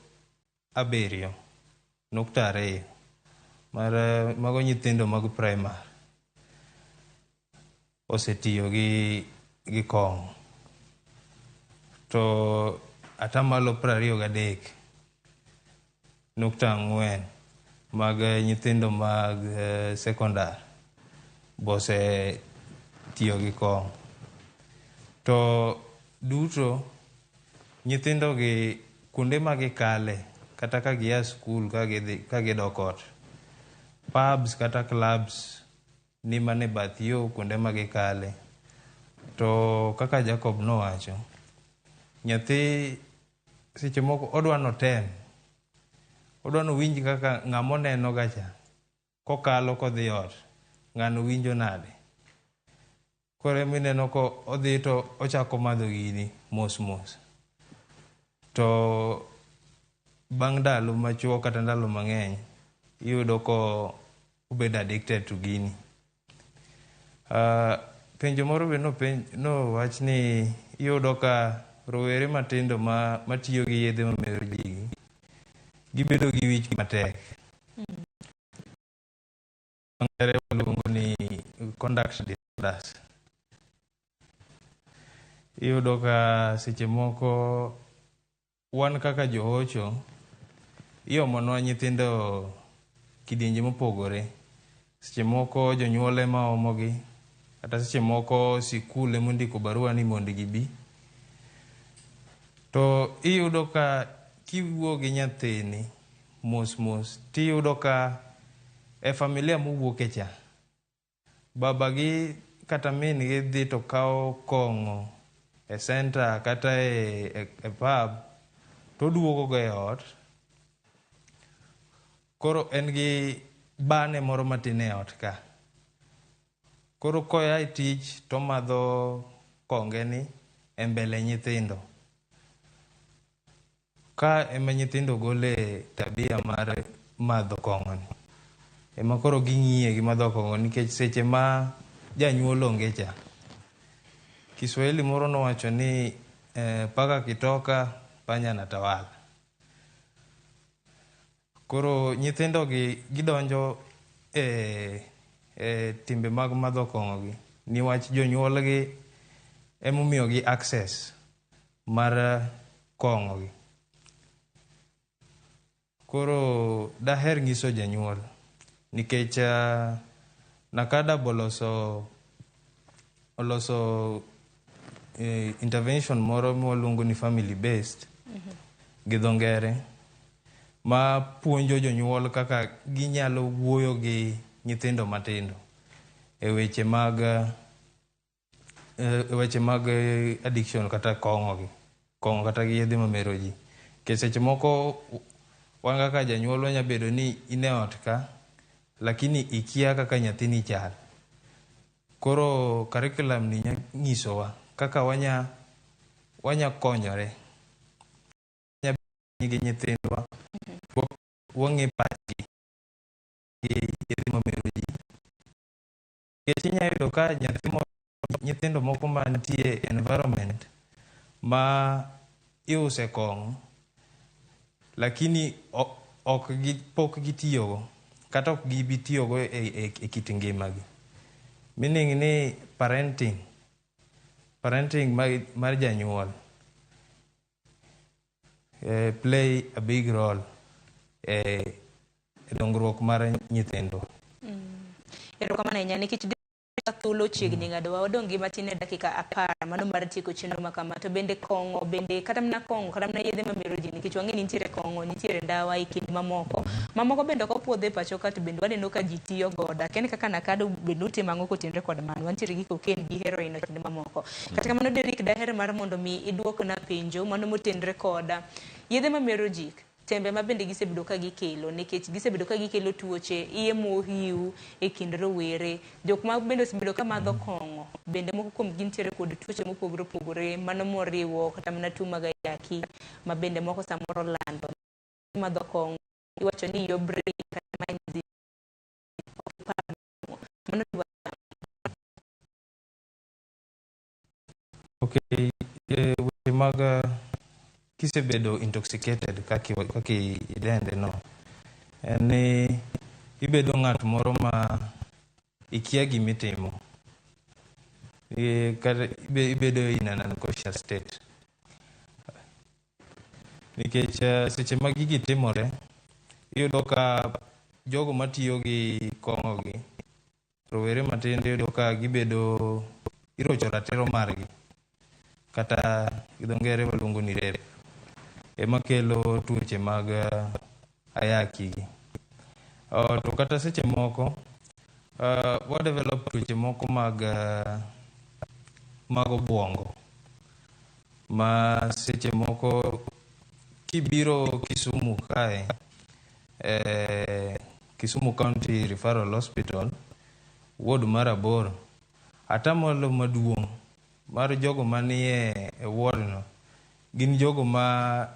7.2 mar mago nyithindo mag primary osetiyo gi kong'o. To atamalo 23.4 mag nyithindo mag sekondar bosetiyo gi kong'o. To duto nyithindo gi kuonde ma gikale kata ka gia skul ka gidok ot, pubs kata clubs ni mana e bath yo kuonde ma gikale. To kaka Jacob nowacho, nyathi seche moko odwa notem, odwa nowinj kaka ng'ama oneno ga cha kokalo kodhi ot, ng'ano winjo nade. Koro emineno ko odhi to ochako madho gini mos mos. To bang' ndalo machuok kata ndalo mang'eny, iyudo ko obedo addicted to gini. Penjo moro be nowach ni iyudo ka rowere matindo matiyo gi yedhe mamero ji gi, gibedo gi wich matek. Ngere waluongo ni conduct disorders. Iyudo ka seche moko wan kaka johocho iomonwa nyithindo kidienje mopogore. Seche moko jonyuol ema omogi, kata seche moko sikul ema ondiko barua ni mondo gibi. To iyudo ka kiwuo gi nyathini mos mos, tiyudo ka e familia mowuoke cha, babagi kata min gi dhi to kawo kong'o e center kata e pub, to oduogo go e ot, Koro en gi bane moro matin e ot ka. Koro koya e tich tomadho kongeni e mbele nyithindo. Ka ema nyithindo gole tabia mar madho kong'o ni. Ema koro ging'iye gi madho kong'o nikech seche ma janyuol onge cha. Kiswahili moro nowacho ni paka kitoka panya anatawala. Koro nyithindo gi gidonjo e timbe mag madho kong'o gi niwach jonyuol gi emomiyo gi access mar kong'o gi. Koro daher nyiso janyuol nikech NACADA oloso intervention moro mwaluongo ni family based gi dho ngere ma puonjo jonyuol kaka ginyalo wuoyo gi nyithindo matindo e weche mag addiction kata kong'o gi kong'o kata gi yedhe mamero ji. Nikech seche moko wan kaka janyuol wanya bedo ni in e ot ka lakini ikia kaka nyathini chal. Koro curriculum ni nya nyisowa kaka wanya konyore gi nyithindwa wang'e pachgi gi yedhe mamero ji. Nikech inya yudo ka nyathi moro nyithindo moko mantie environment ma iuse kong'o lakini ok gi pok gitiyogo kata ok gibi tiyogo e kit ngimagi. Meaning ni parenting mar janyuol play a big role e dongruok mar nyithindo. Erokamano ahinya nikech thuolo chiegni ng'ado wa wadong' gi matin e dakika 10 mano mar tieko chenro ma kama. To bende kong'o bende kata mana kong'o kata mana yedhe mamero ji nikech wang'e ni nitiere kong'o nitiere ndawa e kind mamoko mamoko bende ok opuodhe e pacho ka to bende waneno ka ji tiyo godo. Akia ni kaka NACADA bende utimo ang'o kotenore kod mano. Wantiere gi cocaine gi heroin e kind mamoko. Kata kamano Derrick daher mar mondo mi iduokna penjo mano motenore kod yedhe mamero ji tembe ma bende gisebedo ka gikelo nikech gisebedo ka gikelo tuoche iye mohiu e kind rowere. Jok ma bende osebedo ka madho kong'o bende moko kuom gi nitiere kod tuoche mopogore opogore mano moriwo kata mana tuo mag ayaki ma bende moko samoro lando. Madho kong'o iwacho ni your brain kata mind ok ipar mano. Okay, weche mag kisebedo intoxicated kaka idende no en ni ibedo ng'at moro ma ikia gimitimo. Kata ibedo in an unconscious state. Nikech seche ma gigi timore, iyudo ka jogo matiyo gi kong'o gi, rowere matindo iyudo ka gibedo irocho ratiro margi. Kata gi dho ngere waluongo ni rape. Ema kelo tuoche mag ayaki gi. To kata seche moko wa develop tuoche moko mag obuongo. Ma seche moko kibiro Kisumu kae, Kisumu County Referral Hospital, ward mar 8, atamalo maduong' mar jogo manie e ward no gin jogo ma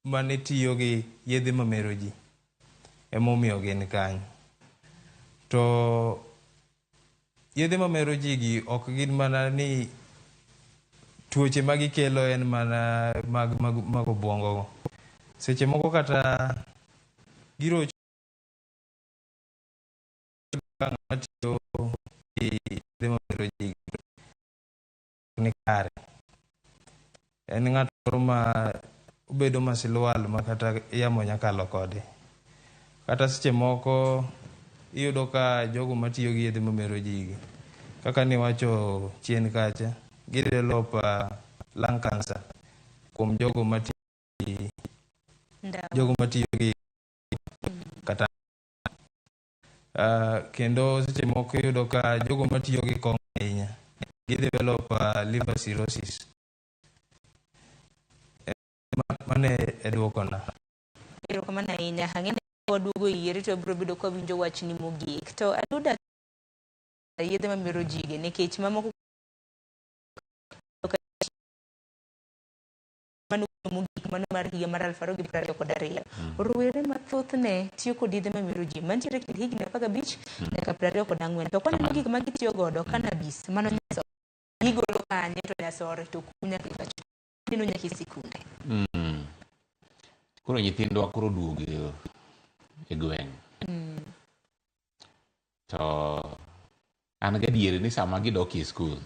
mane tiyo gi yedhe mamero ji emomiyo gin kanyo. To yedhe mamero ji gi ok gin mana ni tuoche ma gikelo en mana mag obuongo go. Seche moko kata girocho ng'ama tiyo gi yedhe mamero ji ni kare. En ng'at moro ma obedo masilwal ma kata yamo nyakalo kode. Kata seche moko iyudo ka jogo matiyo gi yedhe mamero ji gi, kaka niwacho chien kacha, gi develop lung cancer kuom jogo matiyo gi kata kendo seche moko iyudo ka jogo matiyo gi kong'o ahinya gi develop liver cirrhosis. Mano e duokona. Erokamano ahinya. Ang'e ni waduogo yieri to wabiro bedo ka wawinjo wachni mogik. To Aduda yedhe mamero ji gi nikech mamoko mano mogik mano mar higa mar 2022. Rowere mathothne tiyo kod yedhe mamero ji mantiere kind higni 15 nyaka 24. To kwaneno gik ma gitiyo godo cannabis mano nyasore gigolo kanye to nyasore to kunya nyaka e pacho neno nyaka e sikunde. Koro nyithindwa koro oduogo e gweng'. To an gadieri ni sama gidok e skul,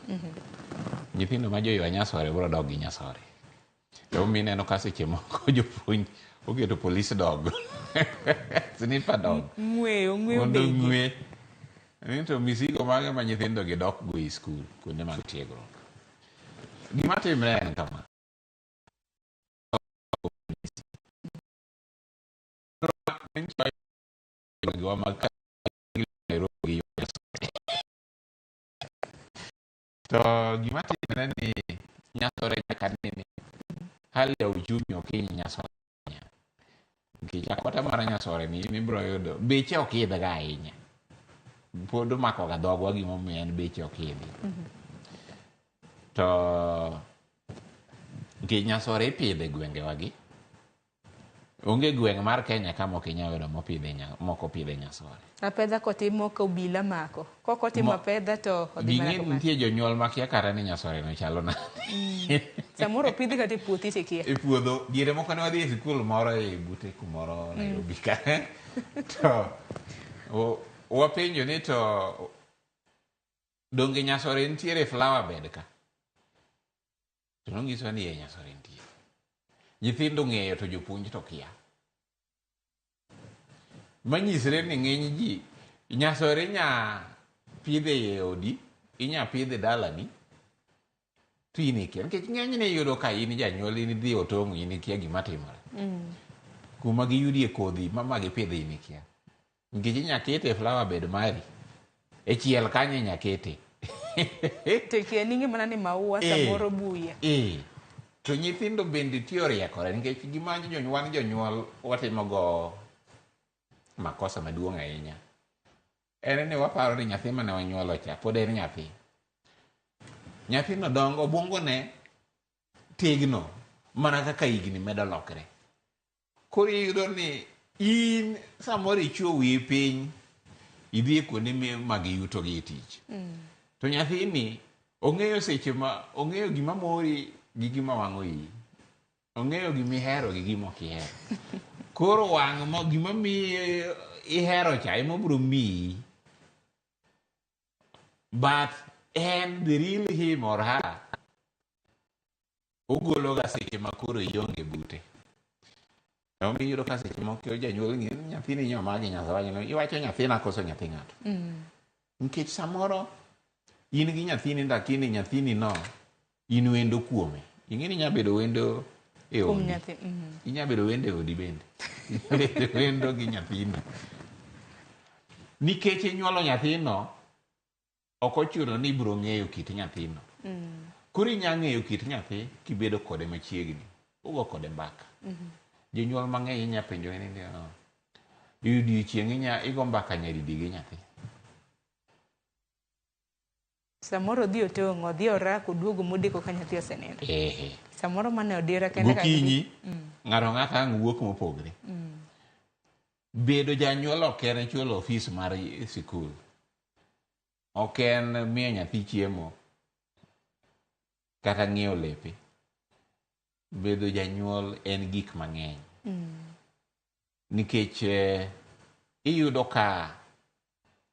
nyithindo ma joywa nyasore biro dok gi nyasore. Emomiyo ineno ka seche moko jopuonj oketo police dog, sniffer dog. Ng'weyo, ng'weyo mondo bege. ong'we ni to misigo mage ma nyithindo gi dok go e skul kuonde mag tiegruok. Gima timre en kama. Giwa mag Nairobi gi To gima timre ni nyasore nyaka nene hali ya uchumi ok hiny nyasore ahinya. Nikech akwata mar nyasore ni in ibiro yudo beche ok idhga ahinya. Pod omakoga dhogwa gimomiyo en beche ok idhi. To nikech nyasore ipidho e gwengewagi, onge gweng' mar Kenya ka mok inyal yudo mopidhe mok opidhe nyasore. Apedha kotimo ka obila mako. Kok otimo apedha to odhi mana Ging'e komako. nitie jonyuol makia kata ni nyasore no chalo nade. Samoro opidhi kata e puothi to ikia. E puodho, diere moko ne wadhi e sikul moro e bute kumoro Nairobi ka. To wapenjo ni to donge nyasore nitiere e flower bed ka? To nonyisowa ni ee nyasore nitie. Nyithindo ong'eyo to jopuonj to kia. Manyisre ni ng'eny ji nyasore inya pidhe e odi, inya pidhe dalani to in ikia. Nikech ng'enyne iyudo ka in janyuol in idhi otong'o in ikia gima timore. Kuma giyudie kodhi ma ma gipidhe in ikia. Nikech inya kete e flower bed mari. E chiel kanyo inya kete. To ikia ni ing'e mana ni maua samoro buya. To nyithindo bende ti oriekore nikech gima wan jonyuol watimogo makosa maduong' ahinya. En ni waparo ni nyathi mane wanyuolo cha pod en nyathi. Nyathino dongo obwongone tegno mana kaka higni medo lokre. Koro iyudo ni in samoro ichwo wiyi piny idhi e kuonde mag yuto gi e tich. To nyathini ong'eyo seche ma ong'eyo gima mori gi gima wang'o iyi. Ong'eyo gima ihero gi gima ok ihero. Koro wang' ma gima miyi ihero cha ema obiro miyi. But en the real him or her ogolo ga seche ma koro ionge bute. Emomiyo iyudo ka seche moko janyuol ng'iyo ni nyathini nyo magi nyasaye iwacho nyathina koso nyathi ng'ato. Nikech samoro in gi nyathini lakini nyathini no in wendo kuome. Ing'e ni inya bedo wendo e Kuom odi. nyathi. Inya bedo wendo e odi bende. Inya bedo wendo gi nyathini. Nikech inyuolo nyathino, ok ochuno ni ibiro ng'eyo kit nyathino. Koro inya ng'eyo kit nyathi kibedo kode machiegni. Ugo kode mbaka. Jonyuol mang'eny inya penjo ni oh, e odiochieng' inya igo mbaka nyadidi gi nyathi. Samoro odhi otong'o, odhi orako, oduogo modeko ka nyathi osenindo. Ehe. Samoro mana e odira kende ka Gokinyi, ng'ato ang'ata ang' wuok mopogre. Bedo janyuol ok en chulo ofis mar sikul. Ok en miyo nyathi chiemo kata ng'iewo lepe. Bedo janyuol en gik mang'eny. Nikech iyudo ka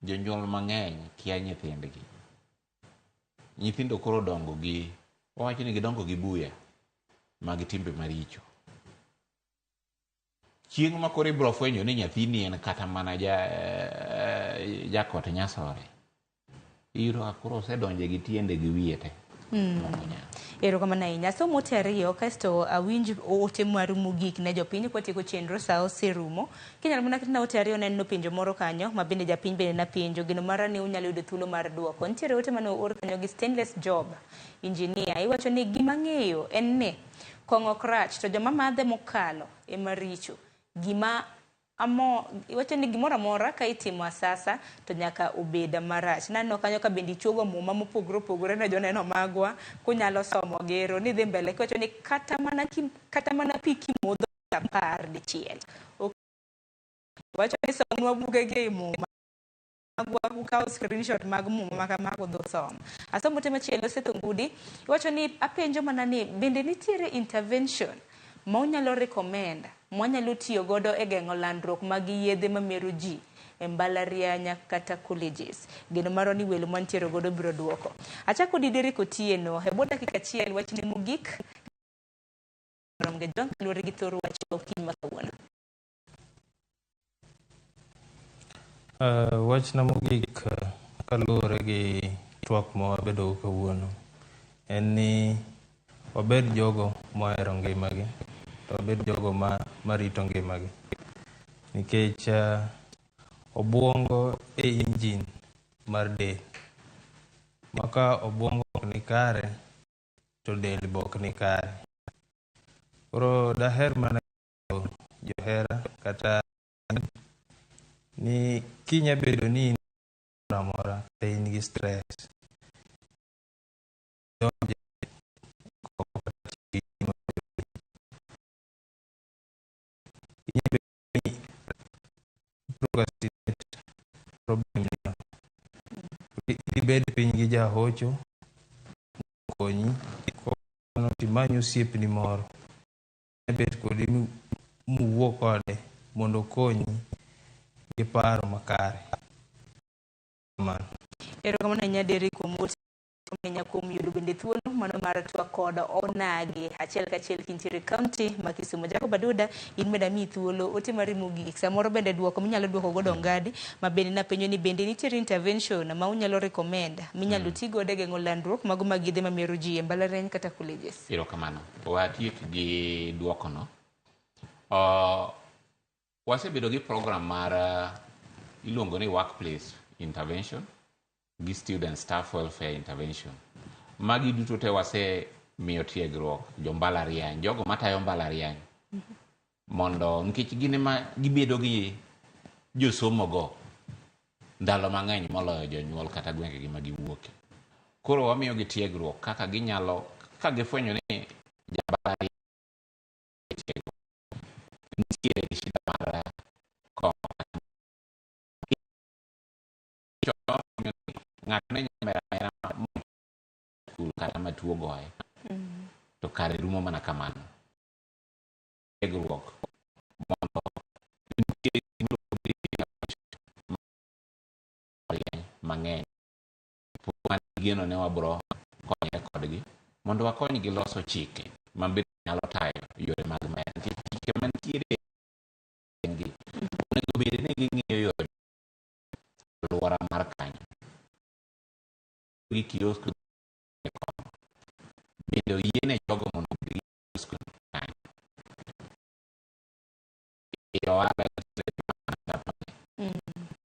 jonyuol mang'eny kia nyithindgi. Nyithindo koro dongo gi, wawacho ni gidongo gi buya mag timbe maricho. Chieng' ma koro ibiro fwenyo ni nyathini en kata mana jakot nyasore, iyudo ka koro osedonje gi tiende gi wiye te. Erokamano ahinya. Asomo ote ariyo kasto awinj ote maru mogik ne jopiny kwatieko chenro sa oserumo. Kinyalo mana ketna ote ariyo naneno penjo moro kanyo ma bende japiny bende napenjo. Geno mara ni unyalo yudo thuolo mar duoko. Nitiere ote mane oor kanyo gi Stainless Job Engineer. Iwacho ni gima ang'eyo en ni kong'o ok rach to joma madhe mokalo ema richo. Gima amo iwacho ni gimoro amora ka itimo asasa to nyaka obed marach. Naneno kanyo ka bende ichuogo muma mopogore opogore ne joneno magwa kunyalo somo gero ni dhi mbele kiwacho ni kata mana kim, kata mana pi kimodho 10 dichiel. Ok wacho ni somnwa bugegi ei muma magwa ukawo screenshot mag muma ma kamago dho somo. Asomo te machielo Seth Ongudi iwacho ni apenjo mana ni bende nitiere intervention ma unyalo recommend mwanyalo tiyo godo e geng'o landruok mag yedhe mamero ji e mbalariany kata colleges. Geno marwa ni welo mantiere godo biro duoko. Achako di Derrick Otieno e bwo dakika achiel wachne mogik rom gi John kaluwore gi thor wach okinyi ma kawuono. Wachna mogik kaluwore gi twak ma wabedogo kawuono en ni wabed jogo mohero ngimagi to wabed jogo marito ngimagi nikech obuongo e engine mar del ma ka obuongo ok ni kare to del be ok ni kare. Koro daher mana johera kata ni kinya bedo ni in moro amora kata in gi stress donje inya bedo ni procrastinate problem ni ibed piny gi jahocho okonyi kono timany osiepni moro bet kodi muwuo kode mondo okonyi gi paro makare. Kamano. Erokamano ahinya Derrick kuom ote ahinya kuom yudo bende thuolo mano mar twak kod onagi achiel kachiel kintiere e kaunti ma Kisumu. Jacob Aduda, in bende amiyi thuolo ote mari mogik. Samoro bende duoko minyalo duoko godo Ongadi ma bende napenjo ni bende nitiere intervention ma unyalo recommend minyalo ti godo e geng'o landruok mago mag yedhe mamero ji e mbalariany kata colleges. Erokamano. Watiek gi duokono. Wasebedo gi program mar iluongo ni workplace intervention gi student staff welfare intervention. Magi duto te wasemiyo tiegruok jo mbalariany, jogo matayo mbalariany mondo nikech gin ema gibedo gi josomo go ndalo mang'eny moloyo jonyuol kata gwengegi ma giwuoke. Koro wamiyogi tiegruok kaka ginyalo ka gifwenyo ni jambalariany nitiere gi shida mar kong'o ng'ato ne nyalo mera mera skul kata matuo goye to kare rumo mana kamano. Tiegruok mondo nitie mang'eny wan geno ne wabro konyre kodgi mondo wakonygi loso chike ma bende nyalo tayo yore mag mer nikech chike mantiere gi onego bed ni ging'iyo yore alwora mar kanyo gi kiosk bende oyiene jogo mondo obed gi kiosk kanyo e ohala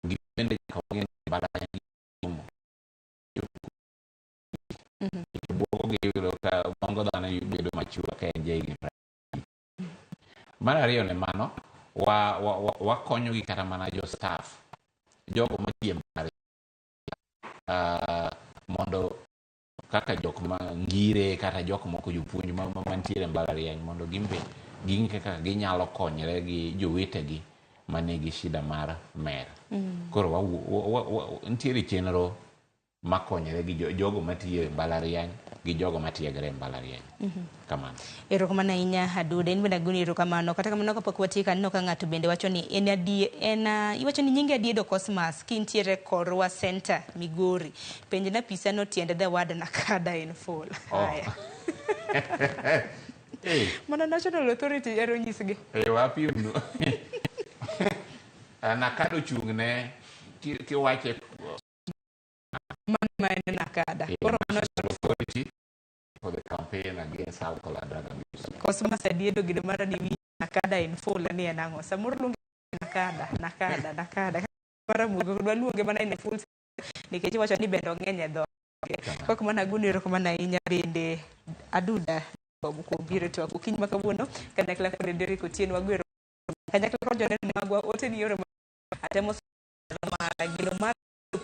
gi bende nyaka wang'e ni mbalariany somo buogo gi yudo ka bongo dhano bedo machua ka en jahigni 50. Mar ariyo ne mano, wakonyo gi kata mana jo staff, jogo matiyo e mbalariany mondo kaka jok ma ngire kata jok moko jopuonj mantiere e mbalariany mondo gin be ging'e kaka ginyalo konyre gi jowetegi manigi shida mar mer. Koro nitiere chenro makonyore gi jogo matiyo e mbalariany gi jogo matiegre e mbalariany. Kamano. Erokamano ahinya Aduda, in bende agoni erokamano. Kata kamano kapok watieko aneno ka ng'ato bende wacho ni en adie, en iwacho ni nyinge Adiedo Cosmas kintiere Korwa Center Migori. Penjna pisa no tiend the word Nakada in full. Oh. Haya. Hey. Mana National Authority ero nyisgi. Wapimnu. Nakada ochung' ne kiwache Mano ma en Nakada. Koro mano National Authority for the campaign against alcohol and drug abuse. Cosmas Adiedo gido mara ni winjo Nakada in full ni en ang'o? Samoro luonge Nakada, Nakada, Nakada. Mara mugo dwa luonge mana in full nikech iwacho ni bende ong'eny e dhoge. Kok mana agoni erokamano ahinya bende Aduda kuom biro e twak okinyi ma kawuono kanyakla kod Derrick Otieno wagwero Kanyakla kod joneno magwa ote ni yore atemo mara gino mar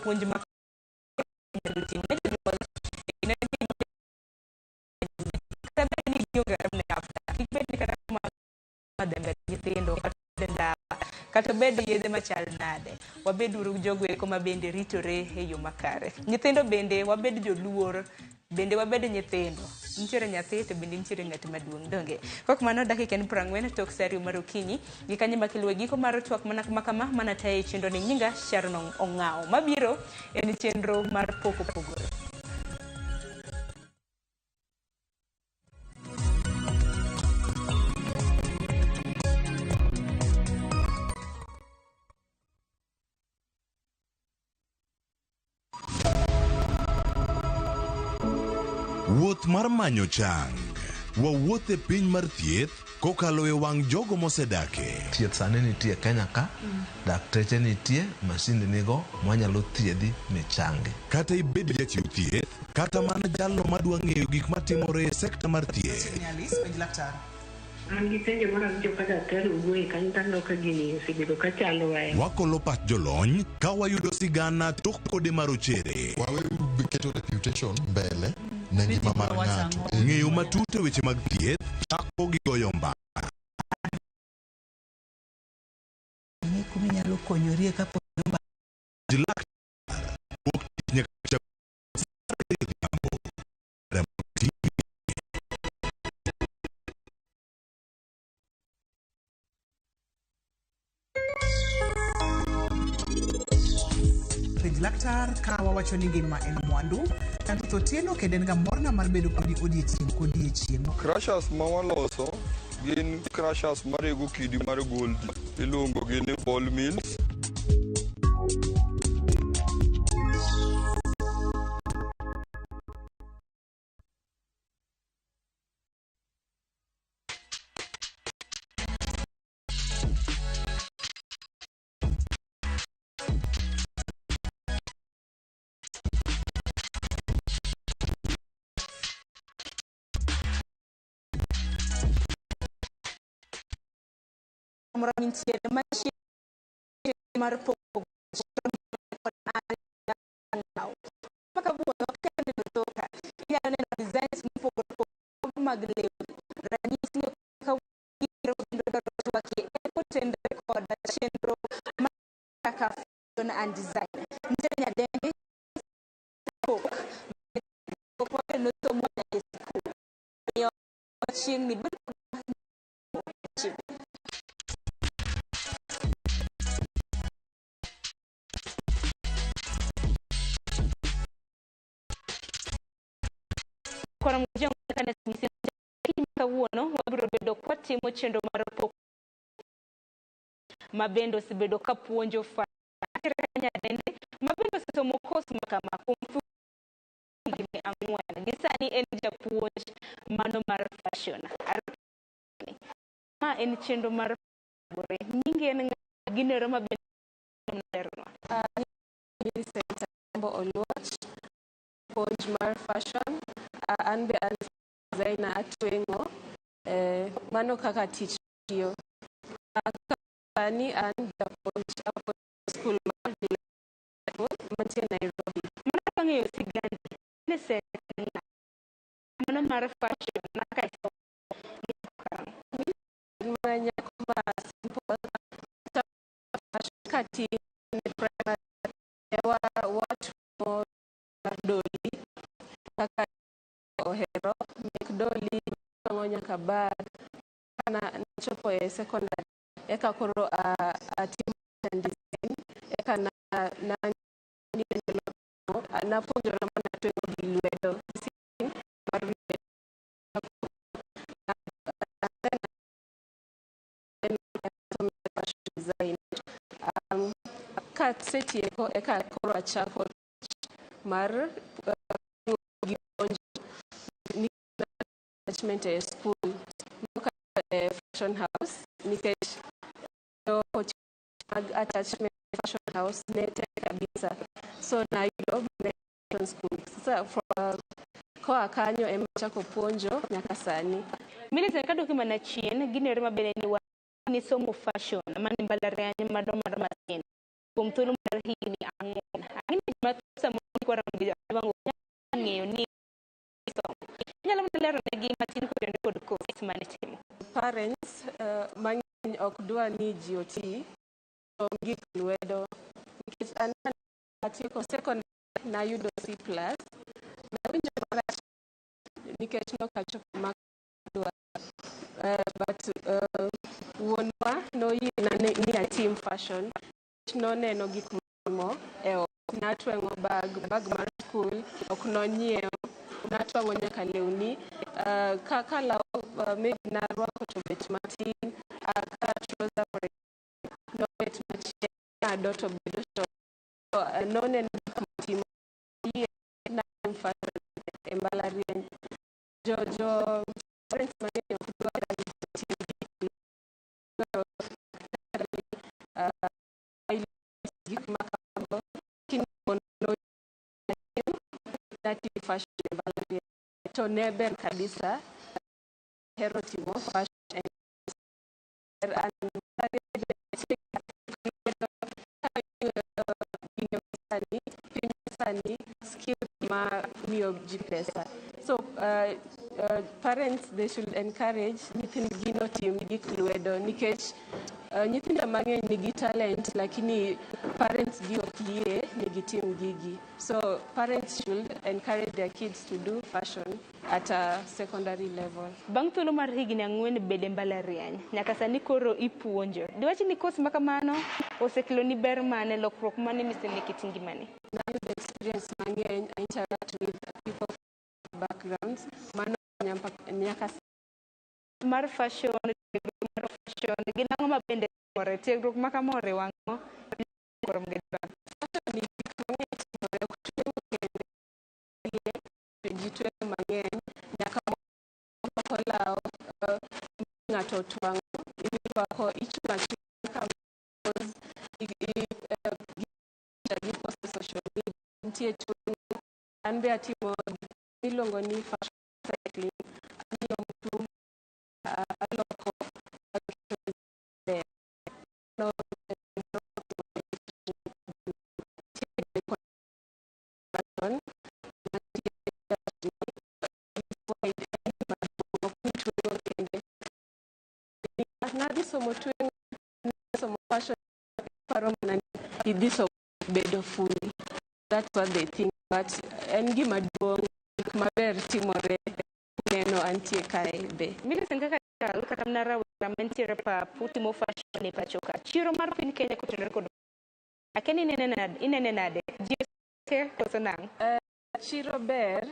puonj ma inyalo tim ne jonyuol ne kata bed ni gionge kata mana after kik bed ni kata madhe mbele nyithindo kata ndawa kata bed yedhe machal nade wabed uru jogo eko ma bende ritore e yo makare nyithindo bende wabed joluor bende wabed nyithindo nitiere nyathi to bende nitiere ng'at maduong' donge kok mano dakika en 40 tok sa 2 mar okinyi gi kanyo makiluwe giko mar twak mana kama mana tayo e chenro ni nyinga Sharon Ong'awo mabiro en chenro mar pok opogore. Wuoth mar manyo chang. Wawuoth e piny mar thieth kokalo e wang' jogo mosedake. Thieth sani nitie Kenya ka, dakteche nitie, masinde nigo mwanyalo thiedhi michangi. Kata ibed jachiw thieth, kata mana jalno madwa ng'eyo gik matimore e sekta mar thieth. Alice, penj laktar. An gi penjo mar awinjo ka daktari owuoye kanyo to aneno ka gini osebedo ka chandowa ahinya. Wakolo pach jolony ka wayudo sigana tok kode marochere. Waweuru keto reputation mbele ne ngima mar ng'ato. Ng'eyo matut e weche mag thieth chako gi goyo mbaka. Ng'e kuma inyalo konyorie kapo Laktar wuok tich nyaka chak saa 2 odhiambo. Ramogi TV. Penj laktar ka wawacho ni ngima en mwandu. Ruth Otieno kendo en ga morna mar bedo kodi odiechieng' kodiechieng'. Crushers ma waloso gin crushers marego kidi mar gold iluongo gi ni ball mills. Moro mintiere machiegni mar pogo kawuono kaneno toka inyalo neno designs mopogore opogore mag lewni ranyisi ni kawuono kendo dwaro twakie en kotenore kod chenro mar kaka fashion and design nitiere nyadendi pok nosomo nyaka e sikul omiyo chieng'ni bedo Kawuono wabiro bedo kwatimo chenro mar pok ma bende osebedo ka puonjo nyadendi ma bende osesomo kos makama kuom higni 4 gi sani en japuonj mano mar fashion. Ma en chenro mar bore nyinge en ng'a ginero ma bende lernwa. Millicent Ambo Oluoch, puonj mar fashion, an be an designer atweng'o, mano kaka tich tiyo. Sani an japuonj apuonjo skul mar mantie Nairobi. Mana kaka ng'eyo sigand Millicent en ng'a mano mar fashion kaka isomo. Mana nyako ma simple katin primary watimo doli kaka ohero mek doli twang'o nyaka bag kana nachopo e secondary eka koro atimo design eka na napuonjora mana tweng'o gi lwedo mar lwedo. Fashion design. Kasetieko eka koro achako mar gi puonj attachment e school e fashion house nikech mag attachment fashion house ne tek kabisa so nayudo fashion school. Sasa koa kanyo ema achako puonjo nyaka sani. Millicent kaduoki mana chien ginere mabende ni Nisomo fashion mane mbalariany mano mar Maseno kuom thuolo mar higni 4. Ang'e ni ji mathoth samoro nyikwa Ramogi Ajwang' ok nyal ng'eyo ni isomo. Inyalo mana lero negi matin kotenore kod course mane itimo. Parents mang'eny ok dwa ni ji oti som gik lwedo nikech an atieko secondary nayudo C plus nawinjo marach nikech nok achopo ma dwaro but wuonwa noyiena ni atim fashion noneno gik matimo e ot natweng'o bag mar skul ok nonyiew natwang'o nyaka lewni ka law maybe narwako to bet matin ka trouser for nobet machiegni ng'ado to bedo short so, noneno gik matimo yie natim fashion e mbalariany jo parents mang'eny ok dwar ni ji otim gik gik ma kamago lakini wuon natim fashion e mbalariany to ne ber kabisa hero timo fashion an sani piny sani skill ma miyo ji pesa so parents they should encourage nyithindgi notim gik lwedo nikech nyithindo mang'eny nigi talent lakini parents gi ok yie ni gitim gigi so parents should encourage their kids to do fashion at a secondary level. Bang' thuolo mar higni 4 bede mbalariany, nyaka sani koro ipuonjo. Diwach ni course ma kamano osekeloni ber mane, lokruok mane miseneno e kit ngimani? Nayudo experience mang'eny, I interact with people from backgrounds mano konya nyaka mar fashion, tiegruok mar fashion, gin ang'o ma bende timore? Tiegruok ma kama oriwo ang'o? Fashion ni gik mang'eny timore ok tweng'o kende ji tweng'o mang'eny nyaka moko law ng'ato twang'o irwako ichungo achunga ka giposto e social media nitie tweng'o an be atimo miluongo ni fashion cycling anyiewo mtumba aloko aketo no fashion kende nadhi somo tweng'o somo fashion paro mana ni idhi somo bedo fundi that's what they think but en gima duong' gik maber timore neno antie kae be. Millicent kaka chal kata mana rawera mantiere pap utimo fashion e pacho ka. Chiro mar piny Kenya kotenore kod akia ni inene nade? Ji oseke koso nang'o? Chiro ber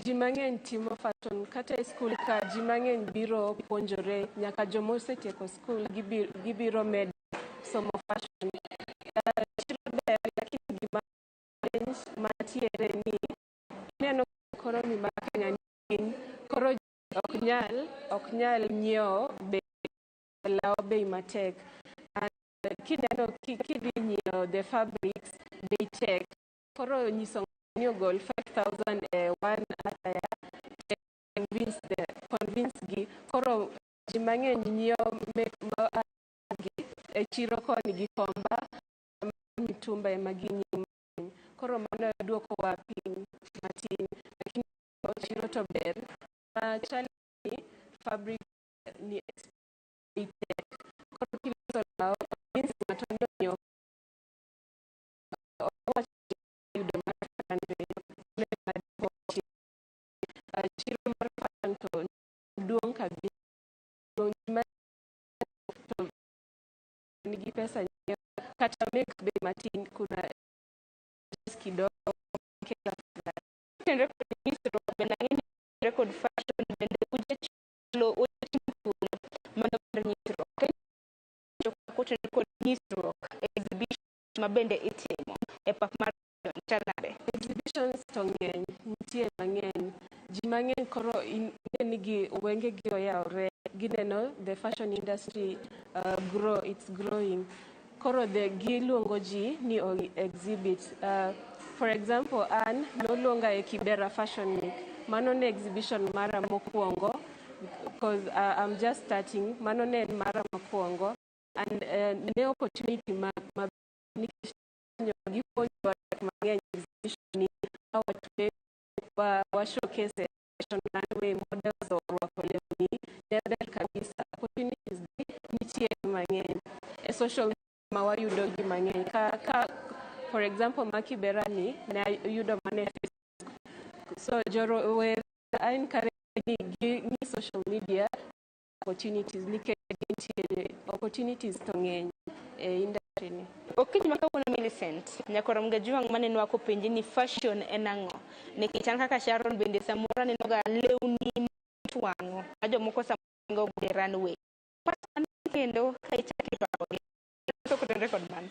ji mang'eny timo fashion kata e skul ka ji mang'eny biro puonjore nyaka joma osetieko skul gibiro medo somo fashion. Chiro ber lakini gima challenge mantiere ni ineno economy mar Kenya ni piny koro ji ok nyal nyiewo bei law bei matek. And kineno kidhi nyiewo the fabrics bei tek koro nyiso ni ogol 5000 e one attire convince gi koro ji mang'eny nyiewo mek ma gi e chiro koni Gikomba mitumba ema ginyiewo mang'eny koro mano duokowa piny matin lakini chiro to ber ma chal ni fabric ni bei tek koro kiloso law convince ng'ato ni onyiew owach yudo mar 500 chiro mar fashion to duong' kabisa duong' to nigi pesa nyiewo kata mek bei matin kuna kidogo kela Kotenore kod nyisruok bende ang'e ni kotenore kod fashion bende ujachulo ujachiwo thuolo mano mar nyisruok. Kotenore kod nyisruok exhibition ma bende itimo e pap mar fashion chal nade? Exhibitions to ng'eny nitie mang'eny ji mang'eny koro ing'e ni gi wenge gi oyawre gineno the fashion industry grow it's growing koro the giluongo ji ni o exhibit for example an noluonga e Kibera Fashion Week mano ne exhibition mara mokwongo. Because I'm just starting, mano ne en mara mokwongo and ne opportunity ma nikech gipuonjowa gik mang'eny exhibition ni how wa showcase fashion runway, models orwako lewni, ne ber kabisa. Opportunities gi nitie mang'eny e social ma wayudo gi mang'eny ka for example ma Kibera ni ne ayudo mana e Facebook. So jorowere I encourage ni gi social media opportunities nikech gintiere opportunities to ng'eny e industry ni. Okinyi ma kawuono, Millicent, nyakorom Gajwang' manenwa kopenji ni fashion en ang'o? Nikech an kaka Sharon bende samoro aneno ga lewni mitwang'o ma jomoko samoro ringo e runway. Mano kendo ka ichako iparogi kotenore kod mano.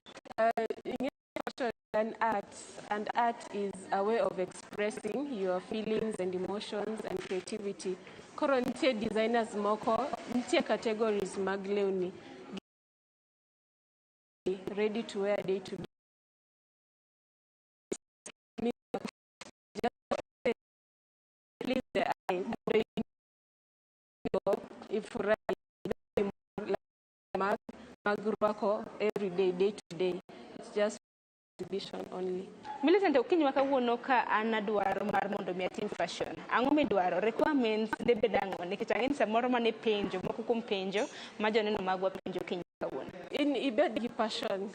Ing'e fashion en art, and art is a way of expressing your feelings and emotions and creativity. Koro nitie designers moko, nitie categories mag lewni, ready to wear, day to day, just please the eye mondo ifurahi mag rwako every day, day to day. It's just exhibition only. Millicent, okinyi ma kawuono ka an adwaro mar mondo mi atim fashion, ang'o midwaro? Requirements de bed ang'o? Nikech ang'e ni samoro mane penjo, moko kuom penjo ma joneno magwa penjo okinyi ma kawuono. In ibed gi passion.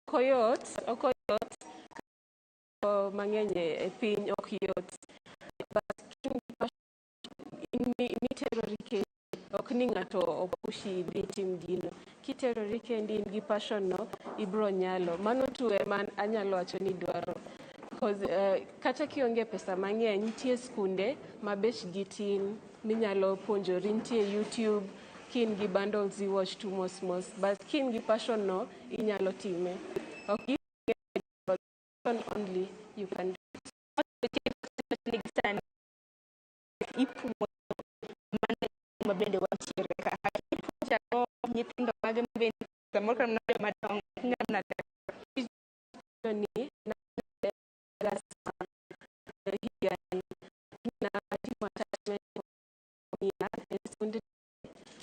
Ok oyot, ok oyot mang'eny e piny ok yot, but kin gi passion in miterori kendi, ok ni ng'ato opushi idhi itim gino. Kiterori kendi in gi passion no, ibro nyalo. Mano tu ema anyalo wacho ni dwaro. Because kata kionge pesa mang'eny, nitie skunde ma bechgi tin minyalo puonjori, nitie YouTube, kin gi bundles i watch tu mos mos, but kin gi passion no, inyalo time. Ok passion only, you can do. Sani ipuonjo mana ma bende wantiere ka. Ipuonjo ang'o, nyithindo mage ma bende samoro kata mana joma dongo inyalo nade? Ni higani natimo attachment e skunde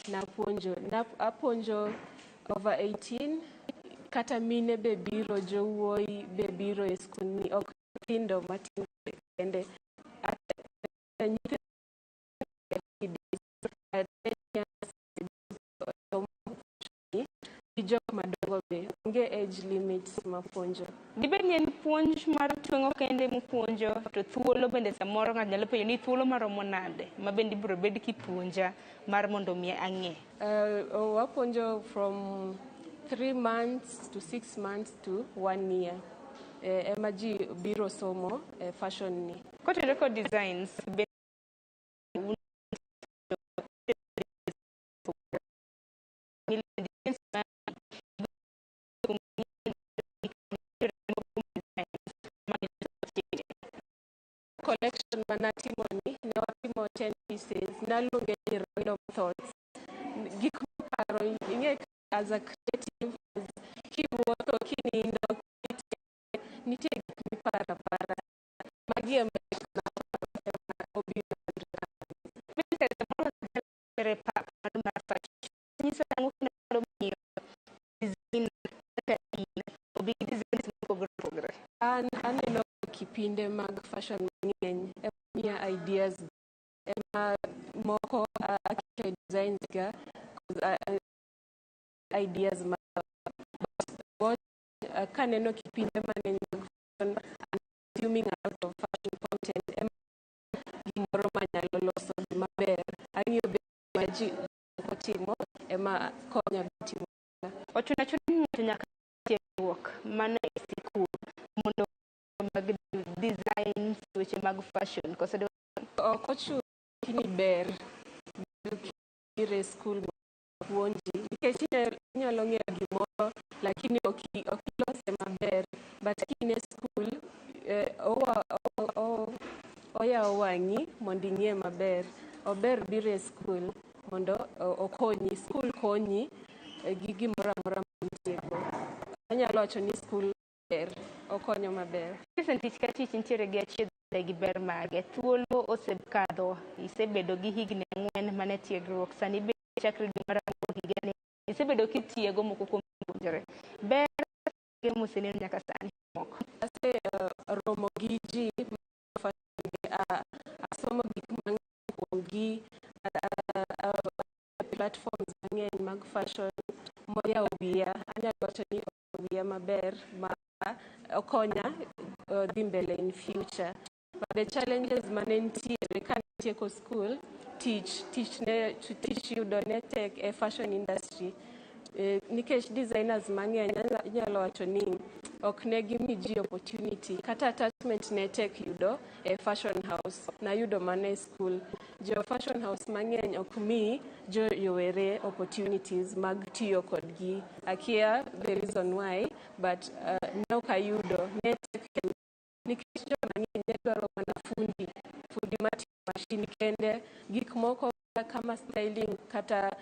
napuonjo apuonjo over 18, kata mine be biro, jowuoyi be biro e skundni, ok nyithindo matindo kende. Ata nyithindo gi jok madongo be, onge age limit mapuonjo. Dibed ni en puonj mar tweng'o kende mupuonjo, to thuolo bende samoro ng'ato nyalo penjo ni thuolo maromo nade ma bende ibiro bed kipuonja mar mondo mi ang'e? Wapuonjo from 3 months to 6 months to one year. Ema ji biro somo fashion ni. Kotenore kod designs bende un designs Collection manatimo ni ne watimo 10 pieces, naluonge ni random thoughts. Gik maparo, ing'e, as a creative, as kiwuotho, kinindo, nitie gik miparo apara. Magi ema gik maparo ema obiro. Pap mar fashion nyiso ang'o nyalo miyo design kaka in obi gi designs mopogore opogore? An aneno kipinde mag fashion mang'eny ema miya ideas, ema moko aketo e designs ga 'cause ideas ma but watch, kaneno kipinde mang'eny mag fashion and consuming a lot of fashion content ema gimoro manyalo loso maber. Ang'iyo be ma ji moko timo ema konya timo. Ochuno achuna ni ng'ato nyaka tiegruok mana e sikul mondo mag designs, weche mag fashion, koso? Ok ochuno, lakini ber kibiro e skul puonji nikech inyalo ng'eyo gimoro lakini ok ilose maber, but ka in e skul oyawo wang'i mondo ing'e maber. Ober biro e skul mondo okonyi. Skul konyi gi gimoro amora ma intie go. Anyalo wacho ni skul ber, okonyo maber. Tich ka tich nitiere gi achiedh Gi ber mage thuolo osekadho isebedo gi higni 4 mane tiegruok sani be chakre dwe mar aboro higani isebedo kitiego moko kuom jopuonjre ber mage moseneno nyaka sani moko Ase romo gi ji asomo gik mang'eny kuomgi platforms mang'eny mag fashion moyawo wiya anyalo wacho ni oyawo wiya maber ma okonya dhi mbele in future. But the challenges mane nitiere ka natieko school tich tich ne tich yudo ne tek e fashion industry nikech designers mang'eny inyalo wacho ni ok ne gimi ji opportunity kata attachment ne tek yudo e fashion house nayudo mana e school jo fashion house mang'eny ok mi jo yowere opportunities mag tiyo kodgi akia the reason why but ne ok ayudo ne tek yudo nikech joma ng'eny ne dwaro mana fundi fundi matiyo mashin kende gik moko kama styling kata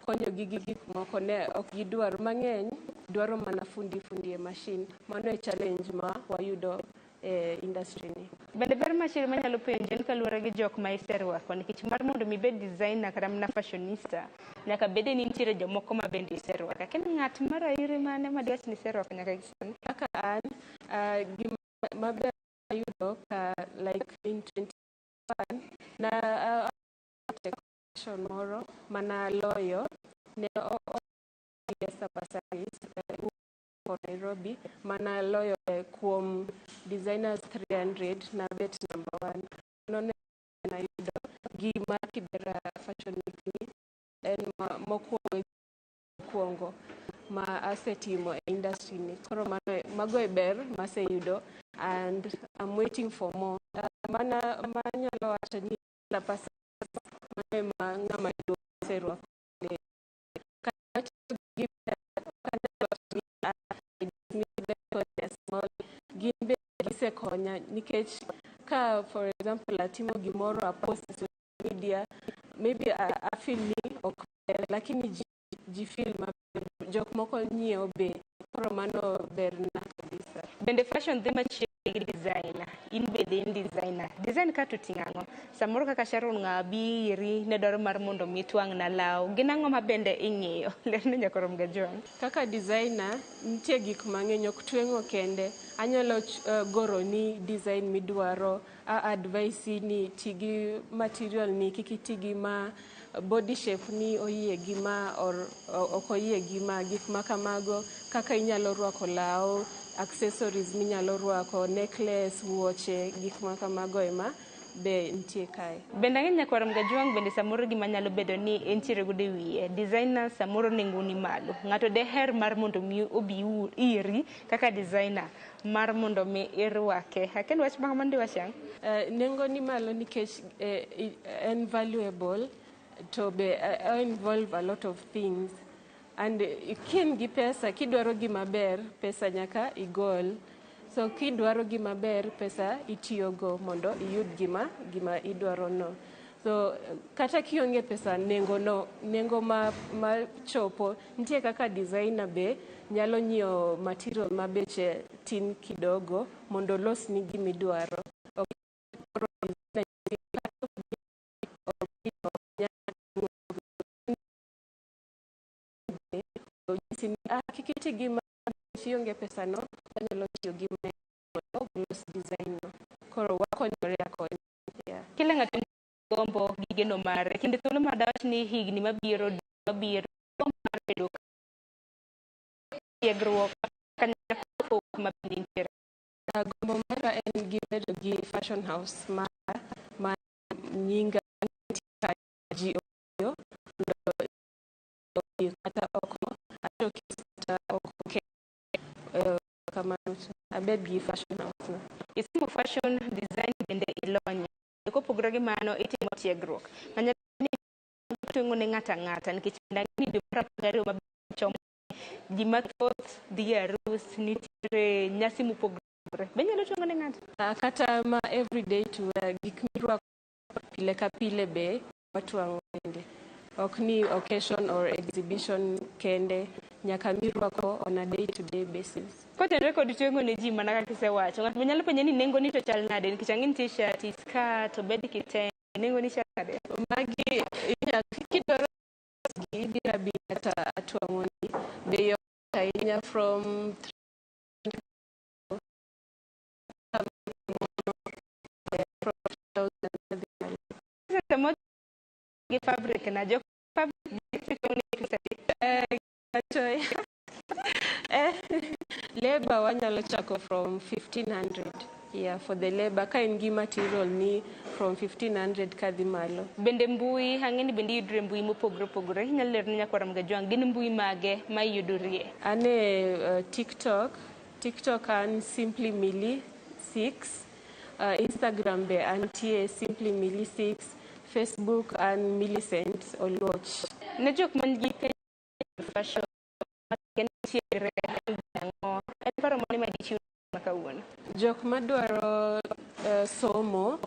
konyogi gi gik moko ne ok gidwar mang'eny dwaro mana fundi fundi e mashin mano e challenge ma wayudo e industry ni. Bende ber machielo manyalo penjo en kaluwore gi jok ma iserwako nikech mar mondo mi ibed designer kata mana fashionista nyaka bede ni nitiere jomoko ma bende iserwako. Akia ni ng'at mar airi mane ma diwach ni iserwako nyaka gi sani? Kaka an gima maber ayudo ka like in 21 na competition moro manaloyo ne Esther Passaris for Nairobi manaloyo kuom designers 300 nabet number 1 mano ne nayudo gi mar Kibera Fashion Week ni en mokwongo ma asetimo e industry ni koro mano mago e ber maseyudo and I'm waiting for more mana manyalo wacho ni Esther Passaris mano ema ng'ama duong' oserwako kata gi small gin be gisekonya nikech ka for example atimo gimoro apost e social media maybe I feel ni ok ber lakini ji feel maber jok moko nyiewo be koro mano berna kabisa. Bende fashion dhi machiegni gi design in bende in designer design ka to ting'o ang'o samoro kaka Sharon ng'a bi iri ne dwaro mar mondo mi twang'na law gin ang'o ma bende ing'iyo lerne nyakoro Mgajwang'. Kaka designer nitie gik mang'eny ok tweng'o kende anyalo goroni design midwaro a advise ni ti gi material ni kik iti gi ma body shape ni oyie gi ma or ok oyie gi ma gik ma kamago kaka inyalo rwako law accessories minyalo rwako necklace wuoche gik ma kamago ema be nitie kae. Bende ang'e nyakwar Mgajwang' bende samoro gima nyalo bedo ni entiere godo e wiye designer samoro nengo ni malo ng'ato deher mar mondo mi obi iri kaka designer mar mondo mi irwake akia ni wach ma kamano diwach ang'o? Nengo ni malo nikech en valuable to be involve a lot of things and kin gi pesa kidwaro gima ber pesa nyaka igol so kidwaro gima ber pesa itiyogo mondo iyud gima idwaro no so kata kionge pesa nengo no nengo ma chopo nitie kaka designer be nyalo nyiewo material ma beche tin kidogo mondo olosni gimidwaro. Ok koro designer onyisi ni kik iti gi ma ionge pesa no wanyalo tiyo gi ma mondo olos design no koro wakonyore akonya. Yeah. Kila ng'ato gombo gi geno mare kinde thuolo ma dawach ni higni mabiro gombo mar bedo tiegruok kanyakla ma nitiere. Gombo mara en gi bedo gi fashion house mara ma nyinga nitie ji ong'eyo mondo kata oko showcase kata oko kamano abed gi fashion house no. Isomo fashion design bende ilony kopogore gi mano itimo tiegruok manyalo ni tweng'o ne ng'ato ang'ata nikech ni dwe mar 12 mabiro chomo ji mathoth dhi e arus nitiere nyasi mopogore be inyalo tweng'o ne ng'ato? Kata ma everyday to wear gik mirwako pile ka pile be watwang'o bende ok ni occasion or exhibition kende nyaka mirwako on a day to day basis. Kotenore kod tweng'o ne ji mana kaka isewacho, ng'ato be nyalo penjo ni nengo ni to chal nade nikech ang'e nitie shati, skirt, obed kitenge, nengo ni chal nade? Magi inyalo kidwaro gi ibiro abira to atwang'oni. Bei ok ahinya from 3,000 dhi malo. Seche moko gi fabric na jok fabric ni pesa adi? Labor wanyalo chako from 1500, yeah, for the labor. Ka in gi material ni from 1500 kadhi malo. Bende mbui, ang'e ni bende iyudore mbui mopogore opogore. Inyalo lero ne nyakwara Mgajwang' gin mbui mage ma iyudorie? An e TikTok, TikTok an Simply Milly 6, Instagram be antie Simply Milly 6, Facebook an Millicent Oluoch. Ne jok man gi penjo fashion nitiere ang'o, en paro mane ma dichiw ma kawuono? Jok madwaro somo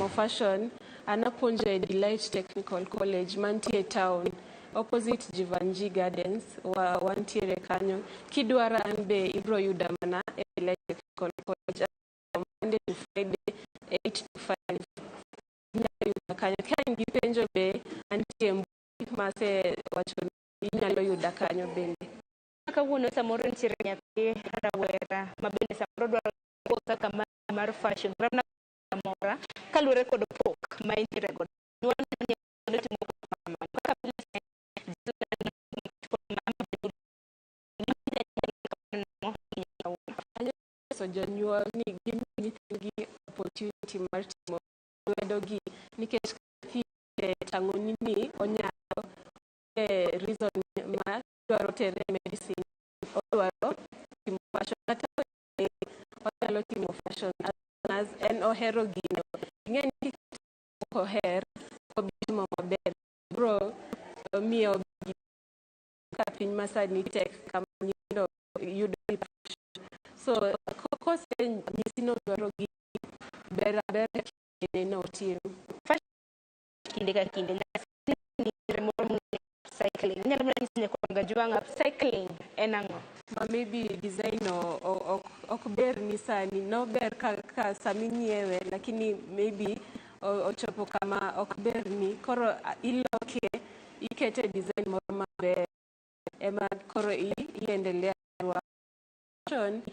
fashion, an apuonjo e Delight Technical College mantie e town opposite Jivanji Gardens, wantiere kanyo. Kidwara an be ibro yuda mana e Delight Technical College Monday to Friday 8 to 5. Inyalo yuda kanyo. Ka in gi penjo be antie mbui masewacho ni inyalo yuda kanyo bende. Kawuono samoro nitiere nyathi rawera ma bende samoro dwaro course kaka mar fashion kata mora kaluwore kod pok ma entiere godo. Jonyuol neno ni timo kamano kaka Millicent. Anyalo nyiso jonyuol ni gimi nyithindgi opportunity mar timo lwedo gi nikech nyathi tang'oni ni onyalo reason ma dwaro tere e medicine, odwaro timo fashion, kata onyalo timo fashion as long as en ohero gino. Ing'e ni ok oher, ok obi timo maber, bro miyo ka piny masani tek kama nyithindo yudo depression. So kosenyisi ni odwaro gini, ber abera kine no otim. Kinde ka kinde nitiere moro mong'ere upcycling. Inyalo mana nyiso nyakwar Mgajwang' upcycling en ang'o? Ma maybe design no ok ber ni sani, nober ka sami nyiewe, lakini maybe ochopo kama ok ber ni koro iloke, ikete design moro maber ema koro iendelea rwako. Fashion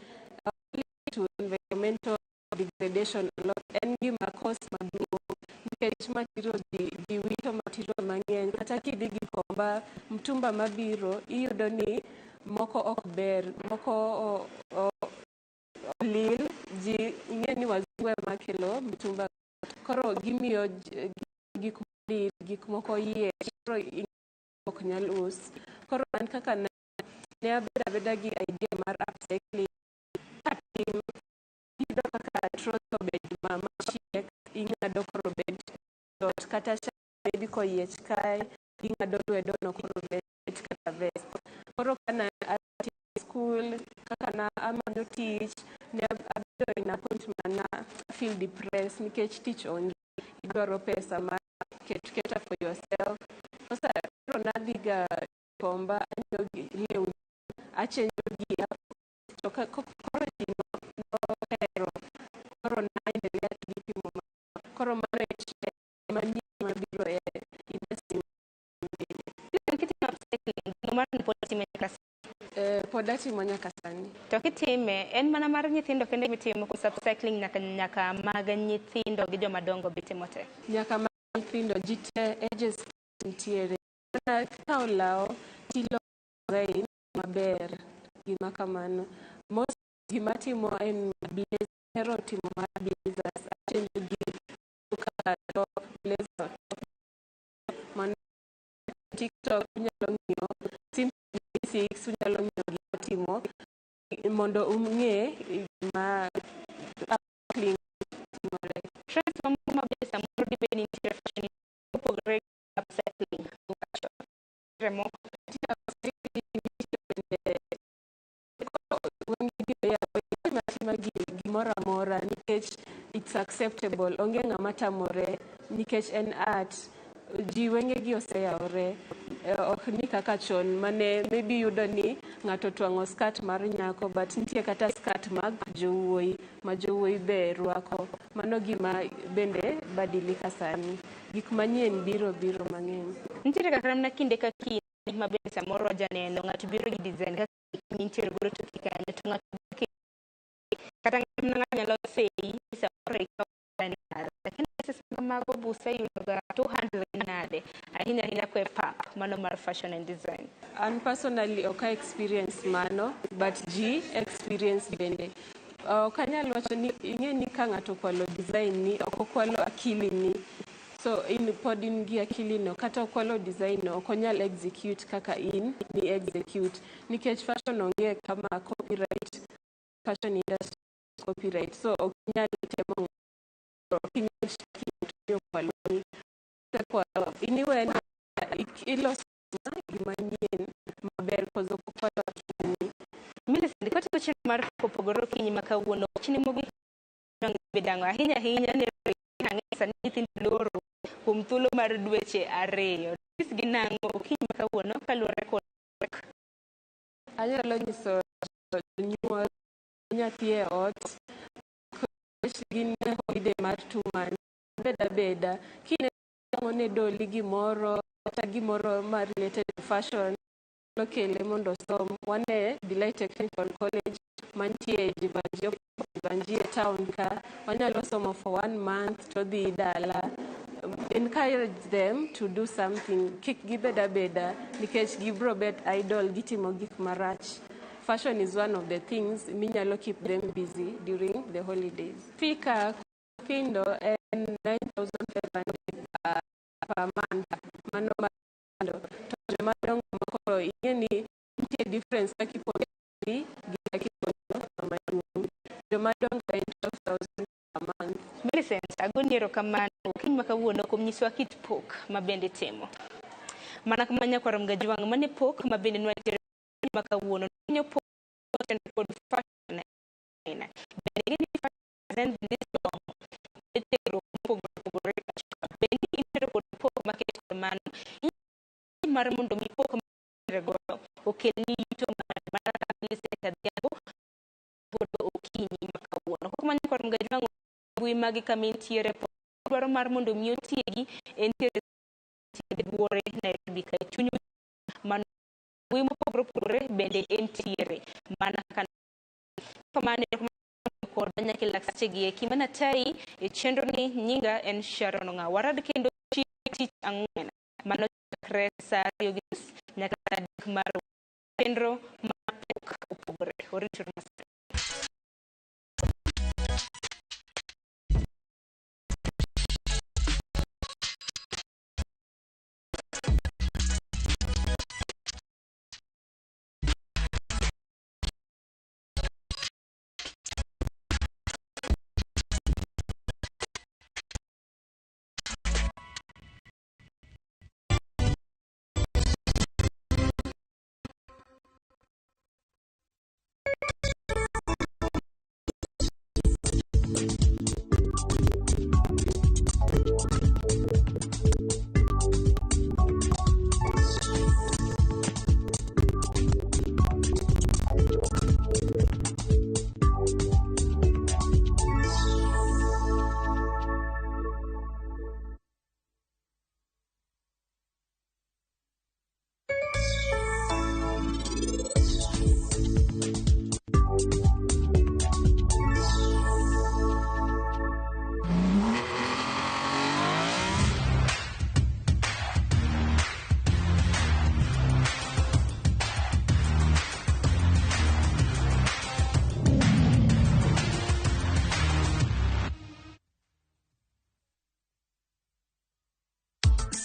to environmental degradation a lot, en gima cost maduong' nikech material ji wito material mang'eny. Kata kidhi Gikomba, mtumba mabiro iyudo ni moko ok ber, moko olil. Ji ing'e ni wazungu ema kelo mtumba, koro gimiyo gik molil, gik moko yiech, koro ok nyal us. Koro an kaka ne abedo abeda gi idea mar upcycling katim, iyudo kaka trouser obet machiek, ing'ado koro bet yot, kata maybe koyiech kae ing'ado lwedo no koro bet kaka vest. Koro kana atieko school, kaka na amanyo tich, ne abedo in a point mana feel depressed nikech tich onge, idwaro pesa mar ket cater for yourself. Sasa koro nadhiga Gikomba, anyiewo lewni, achenjo gi to koro ji nohero, koro naendelea gi timo. Koro mano e trend manyien mabiro e industry. Kitimo upcycling, gino mar ni pod itime nyaka sani? Pod atimo nyaka sani. To kitime, en mana mar nyithindo kende mitimo koso upcycling nyaka mag nyithindo gi joma dongo be itimo te? Nyaka mag nyithindo, ji te, ages nitiere. Mana kawo law tilo design maber, gima kamano. Most gima timo en blazer, ahero timo mar blazers, achenjo gi kaka top blazer, top mano. TikTok unyalo ng'iyo Simply Six, unyalo ng'iyo gima timo mondo ung'e gima upcycling timore. Trends mamoko ma be samoro dibed ni nitiere fashion mopogore gi upcycling fashion. Nitiere moko. Nitie bende wengegi oyawe itimo atima gimoro amora nikech it's acceptable, onge ng'ama tamore nikech en art. Ji wengegi oseyawore. Ok ni kaka chon mane maybe yudo ni ng'ato twang'o skirt mar nyako, but nitie kata skirt mag jowuoyi ma jowuoyi be rwako. Mano gima bende badilika sani. Gik manyien biro mang'eny. Nitiere kaka namna kinde ka kinde ma bende samoro wajaneno ng'ato biro gi design kaka mintiere godo toki kanyo to ng'ato kata ng'ato nyalo seyi samoro ikawo kare. Lakini sasa mago busa yudoga to handle nade ahinya ahinya kwe pap mano mar fashion and design. An personally ok a experience mano, but ji experience bende. Ok anyal wacho ni ing'e ni ka ng'ato okwalo design ni ok okwalo akili ni. So in pod in gi akili no, kata okwalo design no ok onyal execute kaka in ni execute. Nikech fashion onge kama copyright, fashion industry copyright. So ok inyal temo ok inyal shaki ng'ato ni okwalo ni. Osekwalo, in iwene iloso gima nyien maber koso ok okwalo akili ni. Millicent, kwatieko chenro mar kopogore okinyi ma kawuono, wachni mogik bedang'o ahinya ahinya ne ang'e sani nyithindo loro kuom thuolo mar dweche 2. Nyisgi nang'o okinyi ma kawuono kaluwore kod Anyalo nyiso jonyuol nyathi e ot gin holiday mar 2 months. Bed abeda kineno ne doli gimoro kata gimoro ma related to fashion kele mondo osom. Wan e Delight Technical College mantie Jeevanjee e town ka. Wanyalo somo for 1 month to dhi dala. Encourage them to do something. Kik gibed abeda nikech gibro bet idle gitimo gik marach. Fashion is one of the things minyalo keep them busy during the holidays. Fee ka nyithindo en 9,500 per month. Mano matindo. To joma dongo makoro ing'e ni nitie difference kaka ipuonjo gi kaka ipuonjo joma duong'. Joma dongo en 12,000 per month. Millicent, agoni erokamano okinyi ma kawuono kuom nyisowa kit pok ma bende itimo. Mana kama nyakwar Mgajwang' mane pok ma bende nwantiere ma kawuono nyo pok kod fashion aina. Bende ing'e ni fashion design bende isomo tiegruok mopogore opogore. Bende intiere kod pok maket kod mano mar mondo mi pok ma godo okelni yuto mana kaka Millicent Adhiambo godo okinyi ma kawuono. Kok mano nyakwar Mgajwang' mbui magi kama intiere dwaro mar mondo mi otiegi entiere buore Nairobi ka chuny mano mbui mopogore opogore bende entiere mana kaka kamano kod nyaka lakteche gi eki mana tai e chenro ni nyinga en Sharon Ong'aw. Warad kendo tich ang'wen mano chakre saa 2:30 nyaka saa 3 mar chenro ma pok opogore. Orito masira.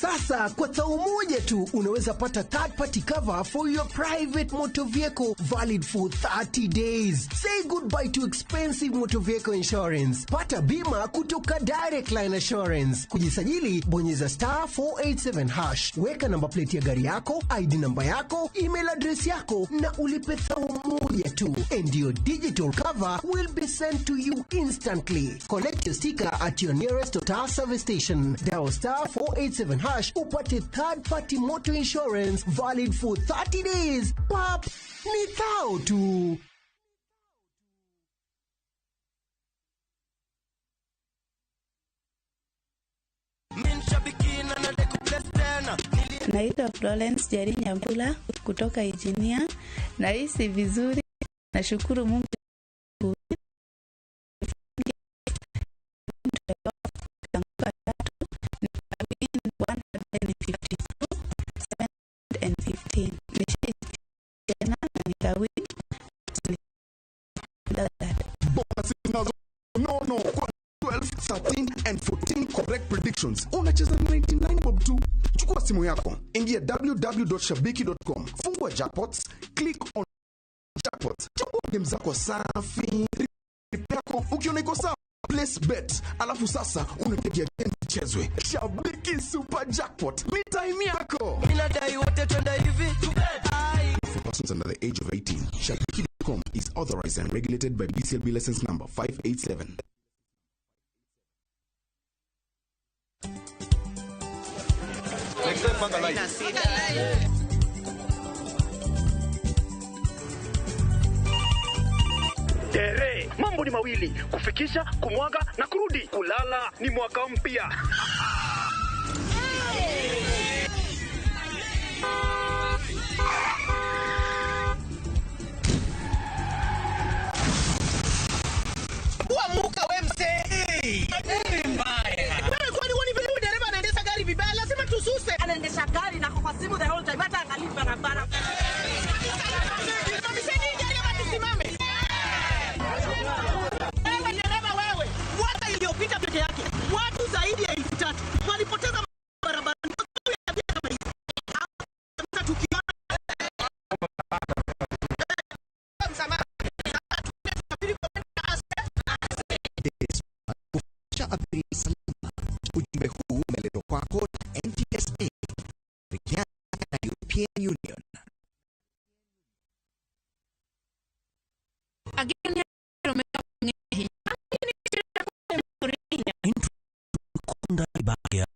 Sasa kwa thao moja tu unaweza pata third party cover for your private motor vehicle valid for 30 days. Say goodbye to expensive motor vehicle insurance. Pata bima kutoka Direct Line Assurance. Kujisajili, bonyeza star 487 hash. Weka namba plate ya gari yako, ID namba yako, email address yako na ulipe thao moja tu. And your digital cover will be sent to you instantly. Collect your sticker at your nearest Total service station. Dial star 487 hash upate third party motor insurance valid for 30 days. Pap, ni thao tu. Naitwa Florence Jeri Nyambula kutoka Ijinia. Nahisi vizuri, nashukuru Mungu. Tena na nikawin. Bonus zinazo nono kwa 12, 13 and 14 correct predictions. Unacheza 99 bob tu. Chukua simu yako, ingia www.shabiki.com, fungua jackpots, click on jackpots, chagua game zako safi yako, ukiona iko sawa place bet, alafu sasa unategea game ichezwe. Shabiki Super Jackpot ni time yako. Minadai wote twende hivi. For persons under the age of 18, Shabiki.com is authorized and regulated by BCLB license number 587. Next time panga line. Tere, mambo ni mawili: kufikisha, kumwaga na kurudi. Kulala ni mwaka mpya. Amuka we mzee. Wewe kwani huoni vile huyu dereva anaendesha gari vibaya? Lazima tususe. Anaendesha gari na kwa simu the whole time, hata angalii barabara. Simamisheni hii gari ama tusimame. Wewe dereva wewe, mwaka iliyopita peke yake watu zaidi ya 3,000 walipoteza barabarani kwa sababu ya tabia kama hizi. Sasa tukiona msamaha, tusafiri kwa Kufikisha abiria salama. Ujumbe huu umeletwa kwako na NTSA kushirikiana na European Union.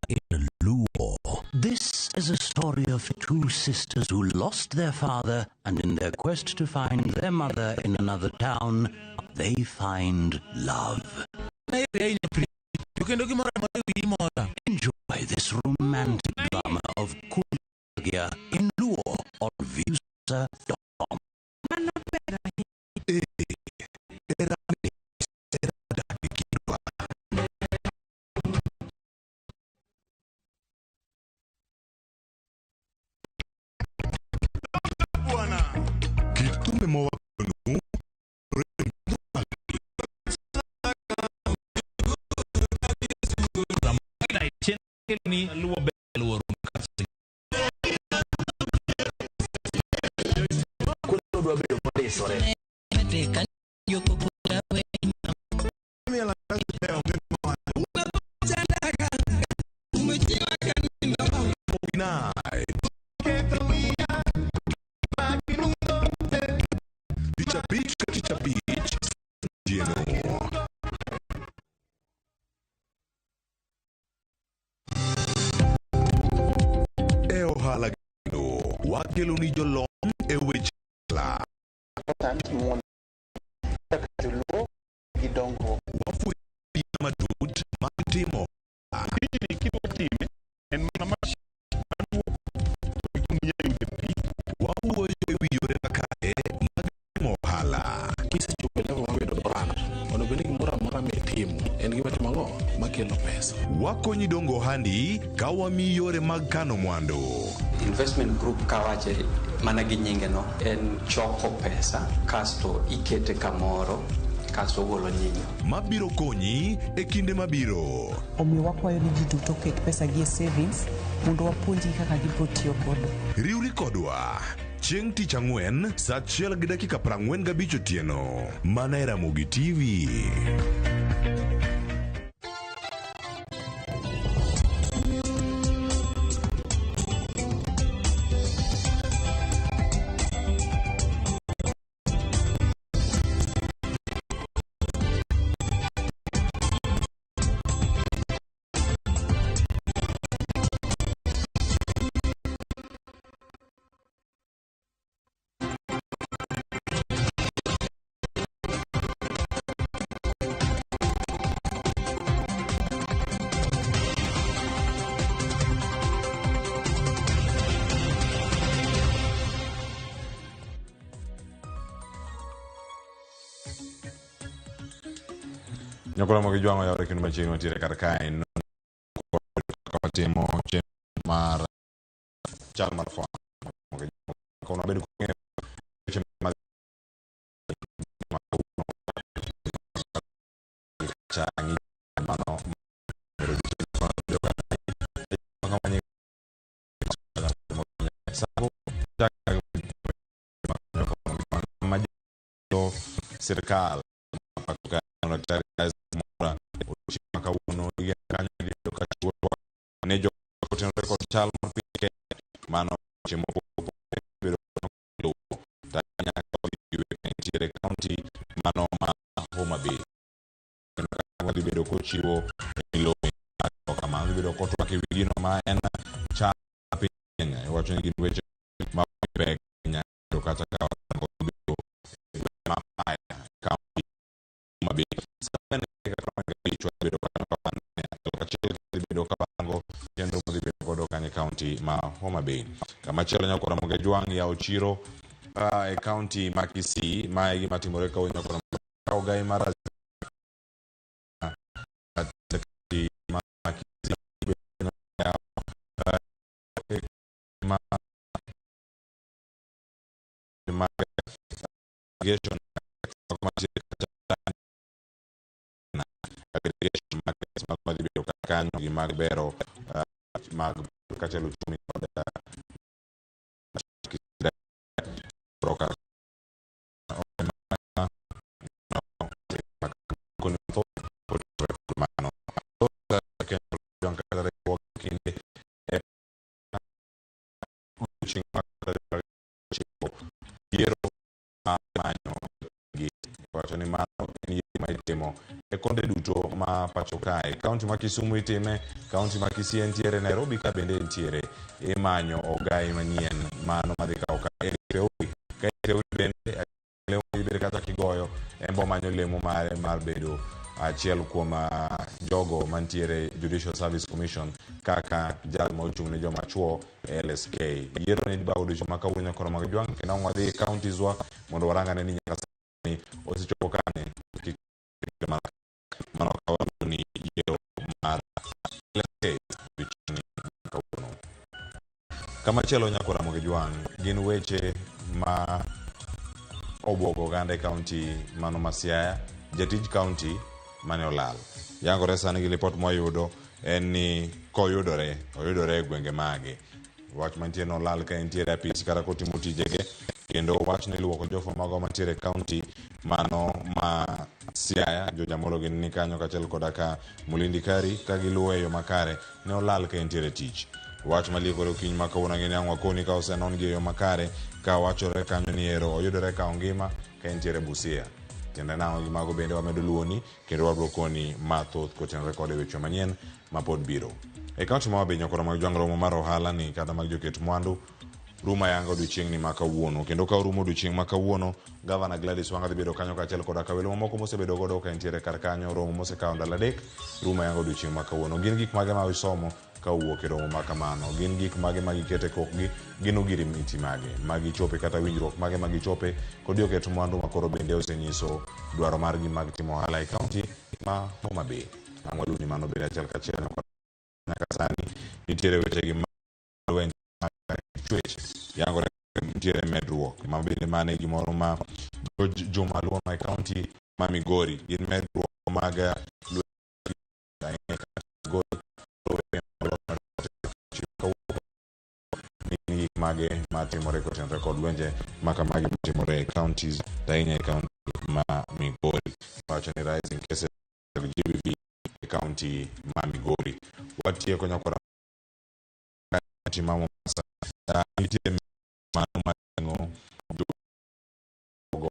In Luo. This is a story of two sisters who lost their father, and in their quest to find their mother in another town, they find love. Enjoy this romantic drama of Kundagia in Luo on Viewsa.com. Kitume mowakonu ni luo ber luo rum Koro dwa bedo modisore. Night. Tich abich ka tich abich otieno. E ohala geno wakelo ni jolony e weche ohala. Kaka joluo gi dongruok. Wafwenyo matut mag timo ohala. Tijni kidwa time en mana mashin maduok to gi kuma inyalo yude pi. Wawuoyo e wi yore makare mag timo ohala. Kisechopo e level mar bedo brand, onego bed ni gimoro amora mitimo en gima timo ang'o makelo pesa. Wakonyi dongo ohandi ka wamiyi yore mag kano mwandu. Investment group kawache mana gi nyinge no en choko pesa kasto ikete kamoro kasto ogolo nyinyo. Mabiro konyi e kinde mabiro. Omiyo wakwayo ni ji duto oket pesa gi e savings mondo wapuonjgi kaka gibiro tiyo godo. Riwri kodwa chieng' tich ang'wen saa 1:45 otieno mana e Ramogi TV. Nyakora mogi jwang'o yawre kendo machiegni wantiere kar kae kaka watimo chenro mar chal mar fwambo. Kawuono wabedo kong'eyo weche mag cha ng'i mano sirkal Daktari Isaac Mwaura odiochieng' ma kawuono igeno kanyo dhi bedo ka chiwo twak ne jogo kotenore kod chal mar piny Kenya mano weche mopogore bedo luwo ahinya ka wadhi ywe ka entiere e kaunti mano ma Homa Bay kendo ka wadhi bedo kochiwo milome kama dhi bedo kotwak e wi gino ma en chal mar piny Kenya iwacho ni gin weche ma pek ahinya to kata ka warango bedo e gweng' ma Faya kaunti Homa Bay sa abich wadhi bedo kanyo ka wan e achiel kachiel dhi bedo ka warango chenro madhi bedo godo kanyo e kaunti ma Homa Bay. Kamachielo nyakora Ramogi Ajwang' yawo chiro e kaunti ma Kisii. Mae e gima timore kawuono nyakora Ramogi ogai mar kaunti ma Kisii ma irrigation aggregation markets mag madhi bedo kanyo gi mag bero mag kaachiel uchumi kod yiero mar manyo gi wacho ni mano en yiero ma itimo e konde duto ma pacho kae. Kaunti ma Kisumu itime, kaunti ma Kisii entiere, Nairobi ka bende entiere. Imanyo ogai manyien mano madhi kawo ka Eric Theuri. Ka Eric Theuri bende lemo ibed kata kigoyo en bo manyo lemo mare mar bedo achiel kuom jogo mantiere Judicial Service Commission kaka jal ma ochung' ne joma chuo e LSK. Yiero ni ibago odiochieng' ma kawuono nyakoro mag jwang' kendo ang' wadhi e counties wa mondo warangane ni nyaka sani osechopo kanye kik mana mano ka waluwo ni yiero mar LSK odiochieng' ma kawuono. Kamachielo nyakoro Ramogi Jwang' gin weche ma obwogo oganda e kaunti mano ma Siaya, jatij kaunti mane olal. Yangore sani gi lipot mwayudo en ni koyudore, oyudore e gwenge mage. Wach mantie ni olal ka entiere apis kata kotimo tijege kendo wach ni iluoko jofwambo mago mantiere e kaunti mano ma Siaya, George Amolo gini ni kanyo kaachiel koda ka Mulindi Kari ka giluwo e yo makare ne olal ka entiere e tich. Wach maliekore okinyi ma kawuono ang'e ni ang' wakoni ka osenon gi e yo makare ka wachore kanyo ni ero oyudore ka ongima ka entiere Busia. Tiende nang'o gi mago bende wamedo luwoni kendo wabro koni mathoth kotenore kod e weche manyien ma pod biro. E kaunti ma Homa Bay nyakoro mag jwang' romo mar ohala ni kata mag joket mwandu rumo ayanga odiochieng'ni ma kawuono. Kendo ka orumo odiochieng' ma kawuono, Gavana Gladys Wanga dhi bedo kanyo kaachiel koda ka welo mamoko mosebedo godo ka entiere kar kanyo. Romo mosekawo ndalo adek rumo ayanga odiochieng' ma kawuono. Gin gik mage ma isomo ka owuok e romo ma kamano? Gin gik mage ma giketo e kokgi? Gin ogirimiti mage ma gichope kata winjruok mage ma gichope kod joket mwandu ma koro bende osenyiso dwaro margi mag timo ohala e kaunti ma Homa Bay? Ang' waluni mano bende achiel kachiel nyaka sani nitiere wechegi mag lweny mag chwech yangore nitiere medruok ma bende mano e gimoro ma George Juma Luoma e kaunti ma Migori gin medruok mag lweny ahinya e kaunti ma Migori gin gik mage matimore kotenore kod lwenje ma kamagi matimore e counties to ahinya e kaunti ma Migori wacho ni rising cases of GBV e kaunti ma Migori watieko nyakwara kaunti ma Mombasa nitie mano mating'o jogo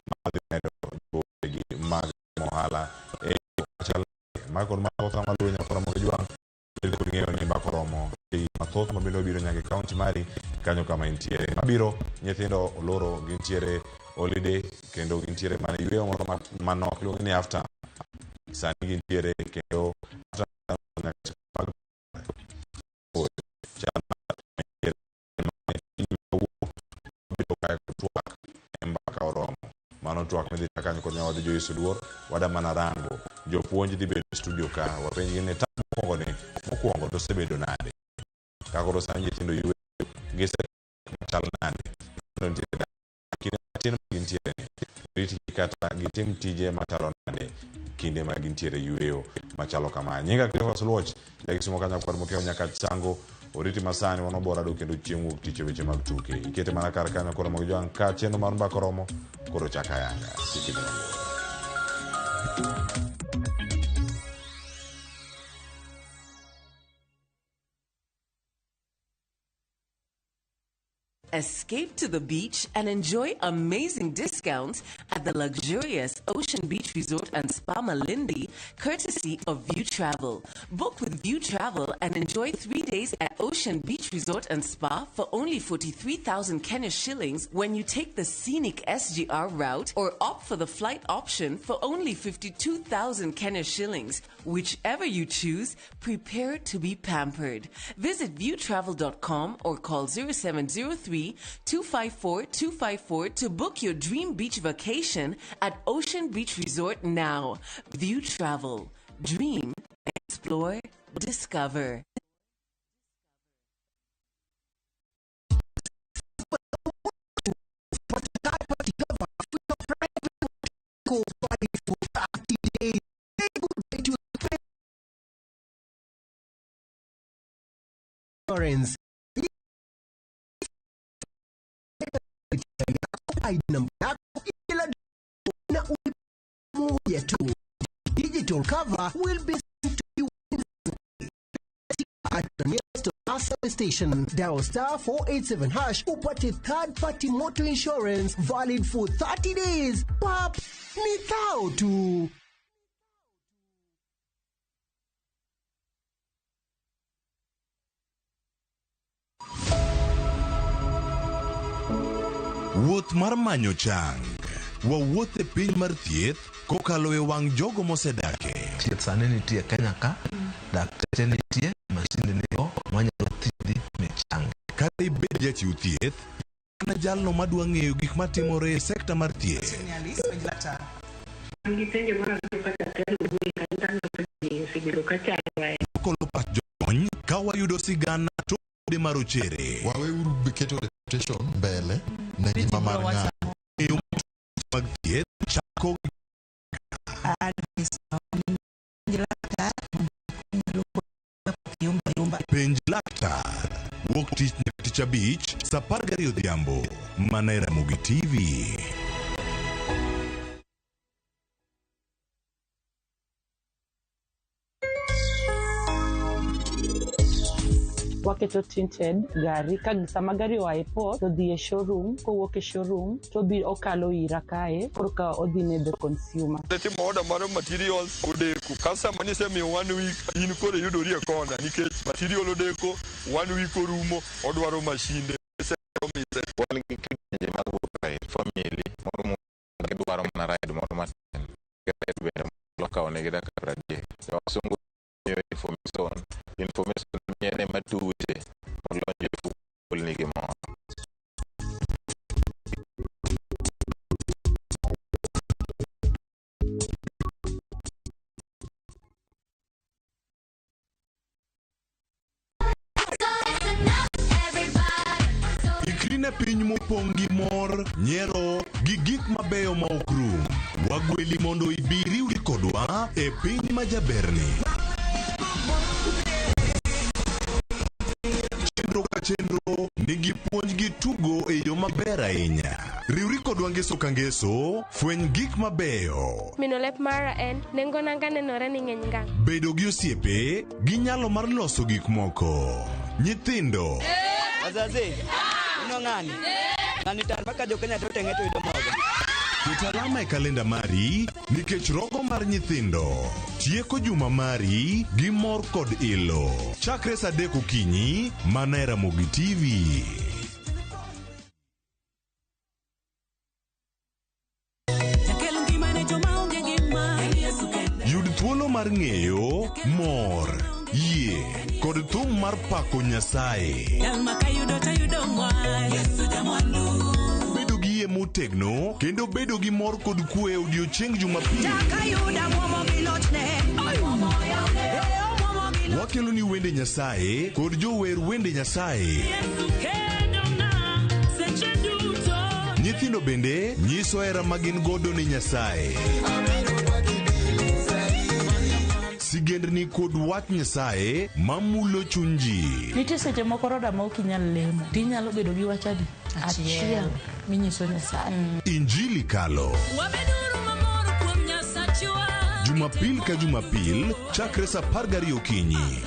madhi medo jowetegi mag ohala e yo machal ma kod mathoth maluwe nyaka Ramogi Jwang' bed kod ng'eyo ni mbaka oromo e gik mathoth mabende obiro nyaka e kaunti mari kanyo kama intiere. Mabiro nyithindo oloro gintiere holiday kendo gintiere mana e yueyo moro manok iluongo ni after sani gintiere kendo after nyaka chak chal mar Joyce Oduor wada mana rango jopuonj dhi bedo e studio ka wapenjgi ni tam mokwongo ni mokwongo to osebedo nade ka koro sani nyithindo yweyo gise machal nade nyithindo nitiere dala kinde matin ma gintiere ni ritgi kata gitim tije machalo nade kinde ma gintiere yweyo machalo kama nyinga Cleophas Luoch jakisumo ka nyakwar Mokeo nyaka chango oriti masani wan oborado kendo chieng' wuok tich e weche mag tuke ikete mana kar kanyo koro mag jwang' ka chenro mar mbaka oromo koro chak ayanga kik idhi mabor. Escape to the beach and enjoy amazing discounts at the luxurious Ocean Beach Resort and Spa Malindi, courtesy of View Travel. Book with View Travel and enjoy 3 days at Ocean Beach Resort and Spa for only 43,000 Kenya shillings when you take the scenic SGR route or opt for the flight option for only 52,000 Kenya shillings. Whichever you choose, prepare to be pampered. Visit viewtravel.com or call 0703 254 254 to book your dream beach vacation at Ocean Beach Resort now. View Travel. Dream, explore, discover. Call for 30 days. Say goodbye to insurance. ID namba yako ila na moja tu. Digital cover will be sent to you at the nearest service station. Dial star 487 hash upate third party motor insurance valid for 30 days. Pap, ni thao tu. Wuoth mar manyo chang. Wawuoth e piny mar thieth kokalo e wang' jogo mosedake. Thieth sani nitie Kenya ka, dakteche nitie, masinde nigo manyalo thiedhi michang. Kata ibed jachiw thieth, kata jalno madwa ng'eyo gik matimore e sekta mar thieth. Wakolo pach jolony ka wayudo sigana tok ode marochere. Waweuru keto reputation mbele ne ngima mar ng'ato. Ng'eyo matut mag thieth chako Penj laktar. Wuok tich nyaka tich abich saa 12 odhiambo mana e Ramogi TV. Waketo tinted gari ka sama gari oa e port to dhi e showroom kowuok e showroom to obi okalo ira kae korka odhi ne the consumer. Timo order mar materials odeko. Customer nisemiyo one week, in koro iyudori e kona nikech material odeko, one week orumo, odwaro mashinde. Wan gi kidienje mag wuotho e family moro gidwaro mana ride moro matin. Ride bende molo kawo negi dakika 30. Jo wasungu miyo information, information miene matuche molonjo e fukulni gimoro. Ikri ne piny mopong' gi mor, nyiero, gi gik mabeyo ma ok rum. Wagweli mondo ibi iriwri kodwa e piny ma jaberni. Chenro ka chenro nigi puonj gi tugo e yo maber ahinya. Riwri kodwa ngeso ka ngeso, fweny gik mabeyo. Mino lep mara en, nengo nanga nenore ni ng'eny ngang'. Bedo gi osiepe gi nyalo mar loso gik moko. Nyithindo. Wazazi, ino ng'ani? Ng'ani tar maka jo Kenya to tenge to yudo mogo. Ket alama e kalenda mari nikech rogo mar nyithindo tieko juma mari gi mor kod ilo. Chakre saa 3 okinyi mana e Ramogi TV. Yud thuolo mar ng'eyo, mor, yie kod thum mar pako Nyasaye. Bedo gi yie motegno. motegno kendo bedo gi mor kod kwe e odiochieng' Jumapil. Wakelo ni wende Nyasaye kod jower wende Nyasaye. Nyithindo bende nyiso hera ma gin godo ne Nyasaye. Sigendni kod wach Nyasaye mamulo chuny ji. Nitie seche moko roda ma ok inyal lemo to inyalo bedo gi wach adi? Achiel minyiso Nyasaye. Injili kalo. Jumapil ka Jumapil chakre saa 12 okinyi.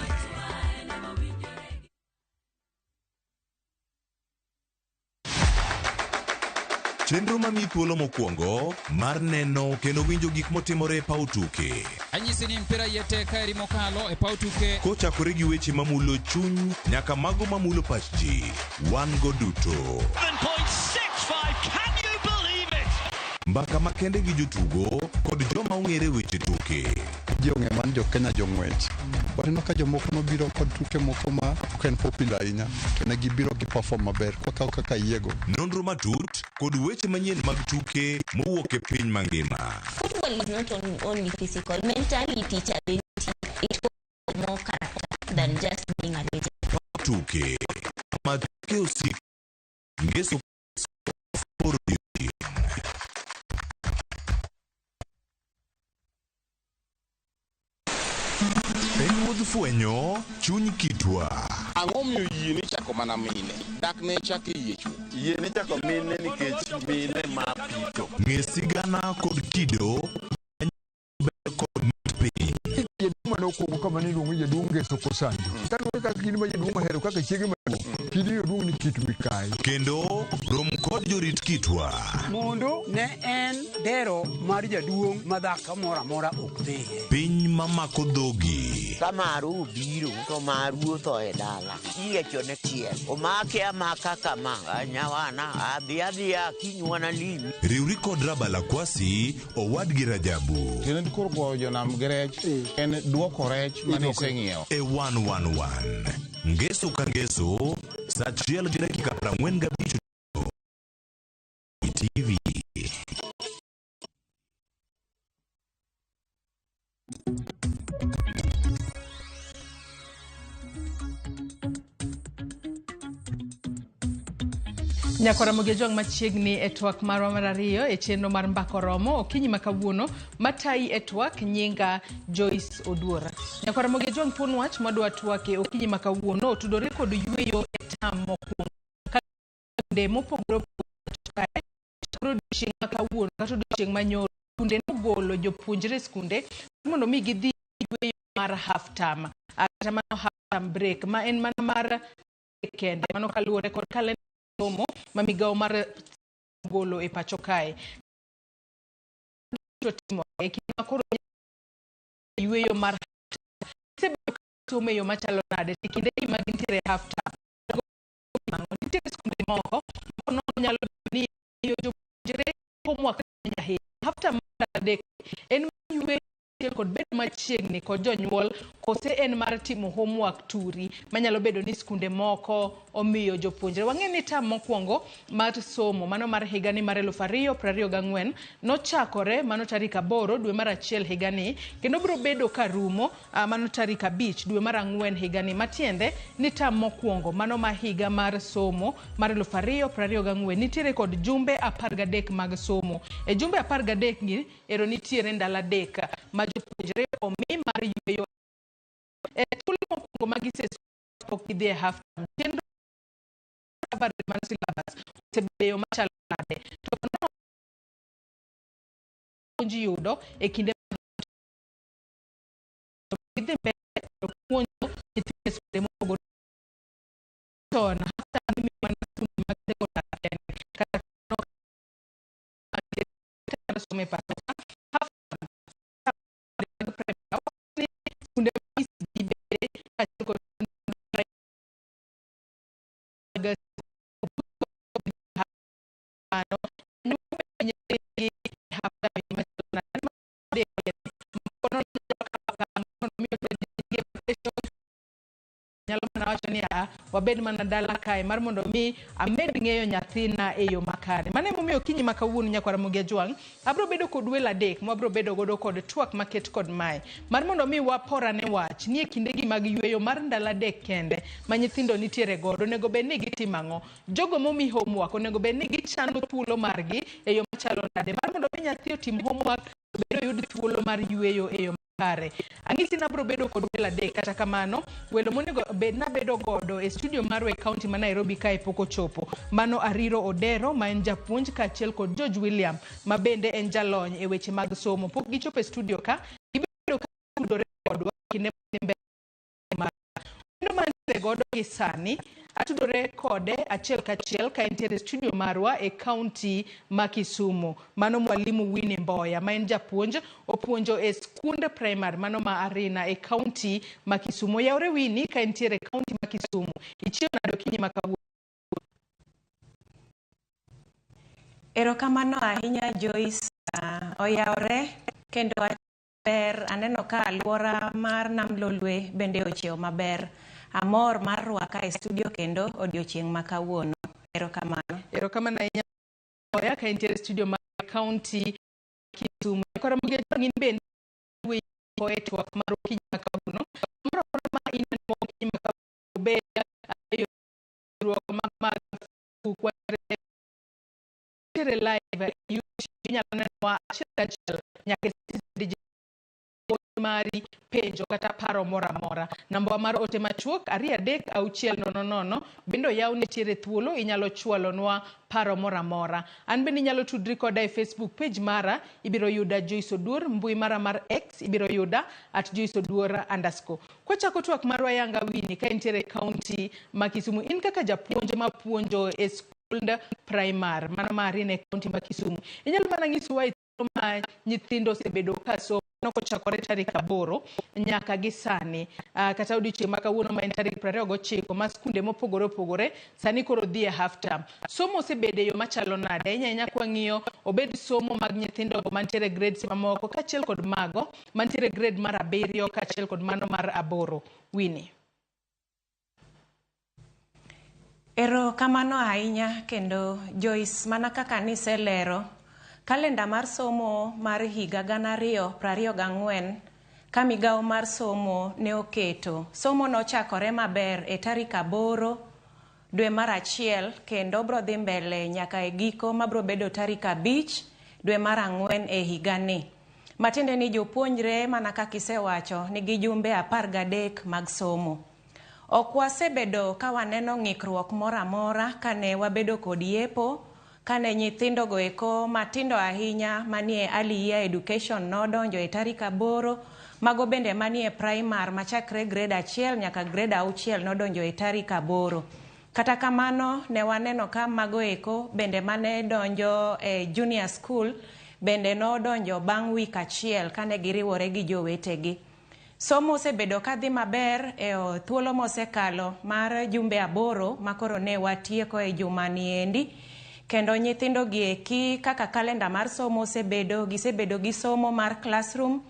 Chenro mamiyi thuolo mokwongo mar neno kendo winjo gik motimore e paw tuke. Anyisi ni mpira iye tek ka eri mokalo e paw tuke. Kochakore gi weche mamulo chuny nyaka mago mamulo pach ji, wan go duto. 7.65, can you believe it? Mbaka makende gi jotugo kod joma ong'ere weche tuke. Ji ong'e man jo Kenya jong'wech. Waneno ka jomoko nobiro kod tuke moko ma ok en popular ahinya to ne gibiro gi perform maber kwakawo kaka yiego. Nonro matut kod weche manyien mag tuke mowuok e piny mangima. Football is not only physical. Mentality, challenge, it holds more character than just being a legend. Tuke ma tuke osik ngeso En wuodh fwenyo chuny kitwa. Ang'o miyo yie ni chako mana mine? Dak ne chak e yie chwo. Yie ni chako mine nikech mine ma pitho. Ng'e sigana kod kido ber kod mit piny. Jaduong' mane okuongo kama ne iluongo ni jaduong' Ngeso Kosanjo. Kaluwore kaka kidi ma jaduong' ohero kaka chiege maduong', kidi jaduong' ni kit mikayi. Kendo rom kod jorit kitwa. Mondo ne en dero mar jaduong' ma dhako moro amora ok dhiye. Piny mamako dhogi. Ka maru obiro to maru otho e dala. Iyiechone tiel. Omake amaka kama. Nyawana adhi adhiya kiny wanalimi. Riwri kod Rabala Kwasi owadgi Rajabu. Tiende ni koro goyo jonam gi rech en duoko rech mane iseng'iewo. E 111. Ngeso ka ngeso, saa 1:45 TV. Nyakora Mogejwang' machiegni e twak marwa mar ariyo e chenro mar Mbaka Oromo okinyi ma kawuono matayi e twak nyinga Joyce Oduora. Nyakwara Mogejwang' thuon wach mwadwa twake okinyi ma kawuono otudore kod yweyo e tam mokwongo ka mopogore opogore kae koro odiochieng' ma kawuono kata odiochieng' ma nyoro skunde nogolo jopuonjre e skunde mondo mi gidhi yweyo mar half term kata mano half term break ma en mana mar kende mano kaluwore kod kalenda somo ma migawo mar golo e pacho kae to timore e kinde ma koro yweyo mar gisebedo ka somo e yo machalo nade e kinde gi ma gintiere e half term nitiere skunde moko ma nyalo bedo ni miyo jopuonjre homework mang'eny ahinya half term mar adek en mar yweyo achiel kod bedo machiegni kod jonyuol kose en mar timo homework turi manyalo bedo ni skunde moko omiyo jopuonjre. Wang'e ni tam mokwongo mar somo mano mar higani mar 2024 nochakore mano tarik 8 dwe mar 1 higani kendo biro bedo ka rumo mano tarik 5 dwe mar 4 higani matiende ni tam mokwongo mano ma higa mar somo mar 2024 nitiere kod jumbe 13 mag somo. E jumbe 13 gi ero nitiere ndalo adek ma jopuonjre omi mar yweyo e thuolo mokwongo ma gisesomo pok gidhi e half term. Chenro coverage mar syllabus osebedo e yo machalo nade to puonj yudo e kinde gidhi mbele to puonjo nyithindo e skunde mopogore chon half term imiyo mana skunde mag sekondar kende kata kamano somo e pacho ka half term skunde mag ECD bende kaachiel kod skunde mag nyalo mana Awacho ni a wabed mana dala kae mar mondo mi amed ng'eyo nyathina e yo makare. Mano emomiyo okinyi ma kawuono nyakwar Ramogi Ajwang' abro bedo kod welo adek mwabro bedo godo kod twak maket kod mae mar mondo mi waporane wach ni e kindegi mag yweyo mar ndalo adek kende ma nyithindo nitiere godo onego bed ni gitimo ang'o. Jogo momi homework onego bed ni gichano thuolo margi e yo machalo nade mar mondo mi nyathi otim homework to bende oyud thuolo mar yweyo e yo makare. Ang'isi ni abro bedo kod welo adek kata kamano welo monego bed nabedo godo e studio marwa e kaunti ma Nairobi kae pok ochopo. Mano Ariro Odero ma en japuonj kaachiel kod George William ma bende en jalony e weche mag somo. Pok gichopo e studio ka, gibedo ka tudore kodwa kinde madhi mbele mar wendo mantiere godo gi sani atudore kode achiel kachiel ka entiere e studio marwa e kaunti ma Kisumu. Mano Mwalimu Winnie Mboya ma en japuonj opuonjo e skund primary mano ma Arina e kaunti ma Kisumu. Oyawre Winnie ka entiere e kaunti ma Kisumu. Ichiew nade okinyi ma kawuono? Erokamano ahinya Joyce. Oyawre kendo ber aneno ka alwora mar Nam Lolwe bende ochiew maber. Amor mar rwaka e studio kendo odiochieng' ma kawuono. Erokamano. Erokamano ahinya Mboya ka entiere e studio mar kaunti Kisumu. Koro Ramogi Ajwang' in bende wuoyi e twak mar okinyi ma kawuono. Kamoro amora ma ineno okinyi ma kawuono obed e tudruok mag Facebook wantiere live e YouTube inyalo nenowa achiel kachiel nyaka e Citizen Digital mari penjo kata paro moro amora. Namba mar ote machuok 23600 bende oyaw nitiere thuolo inyalo chwalonwa paro moro amora. An bende inyalo tudri koda e Facebook page mara ibiro yuda Joyce Oduor, mbui mara mar X ibiro yuda at Joyce Oduor underscore. Kwachako twak marwa yanga Winnie ka intiere e kaunti ma Kisumu, in kaka japuonj mapuonjo e skund primar mano ma Arina e kaunti ma Kisumu, inyalo mana nyisowa e thuolo ma nyithindo osebedo ka somo kochakore tarik 8 nyaka gi sani kata odiochieng' ma kawuono ma en tarik 29 ma skunde mopogore opogore sani koro dhi e half term. Somo osebedo e yo machalo nade ahinya ahinya kwang'iyo obed somo mag nyithindo mantiere grades mamoko kaachiel kod mago mantiere grade mar 7 kaachiel kod mano mar 8. Winnie. Erokamano ahinya kendo Joyce, mana kaka niselero, kalenda mar somo mar higa 2024 ka migawo mar somo ne oketo. Somo nochakore maber e tarik 8 dwe mar 1 kendo bro dhi mbele nyaka e giko mabro bedo tarik 5 dwe mar 4 e higani. Matiende ni jopuonjre mana kaka isewacho nigi jumbe 13 mag somo. Ok wasebedo ka waneno ng'ikruok moro amora kane wabedo kod yepo, kane nyithindo go eko matindo ahinya manie early year education nodonjo e tarik 8, mago bende manie primar machakre grade 1 nyaka grade 6 nodonjo e tarik 8. Kata kamano ne waneno ka mago eko bende mane donjo e junior school bende nodonjo bang' wik achiel kane giriwore gi jowetegi. Somo osebedo kadhi maber e thuolo mosekalo mar jumbe 8 makoro ne watieko e jumani endi. Kendo nyithindo gi eki kaka kalenda mar somo osebedo, gisebedo gi somo mar classroom,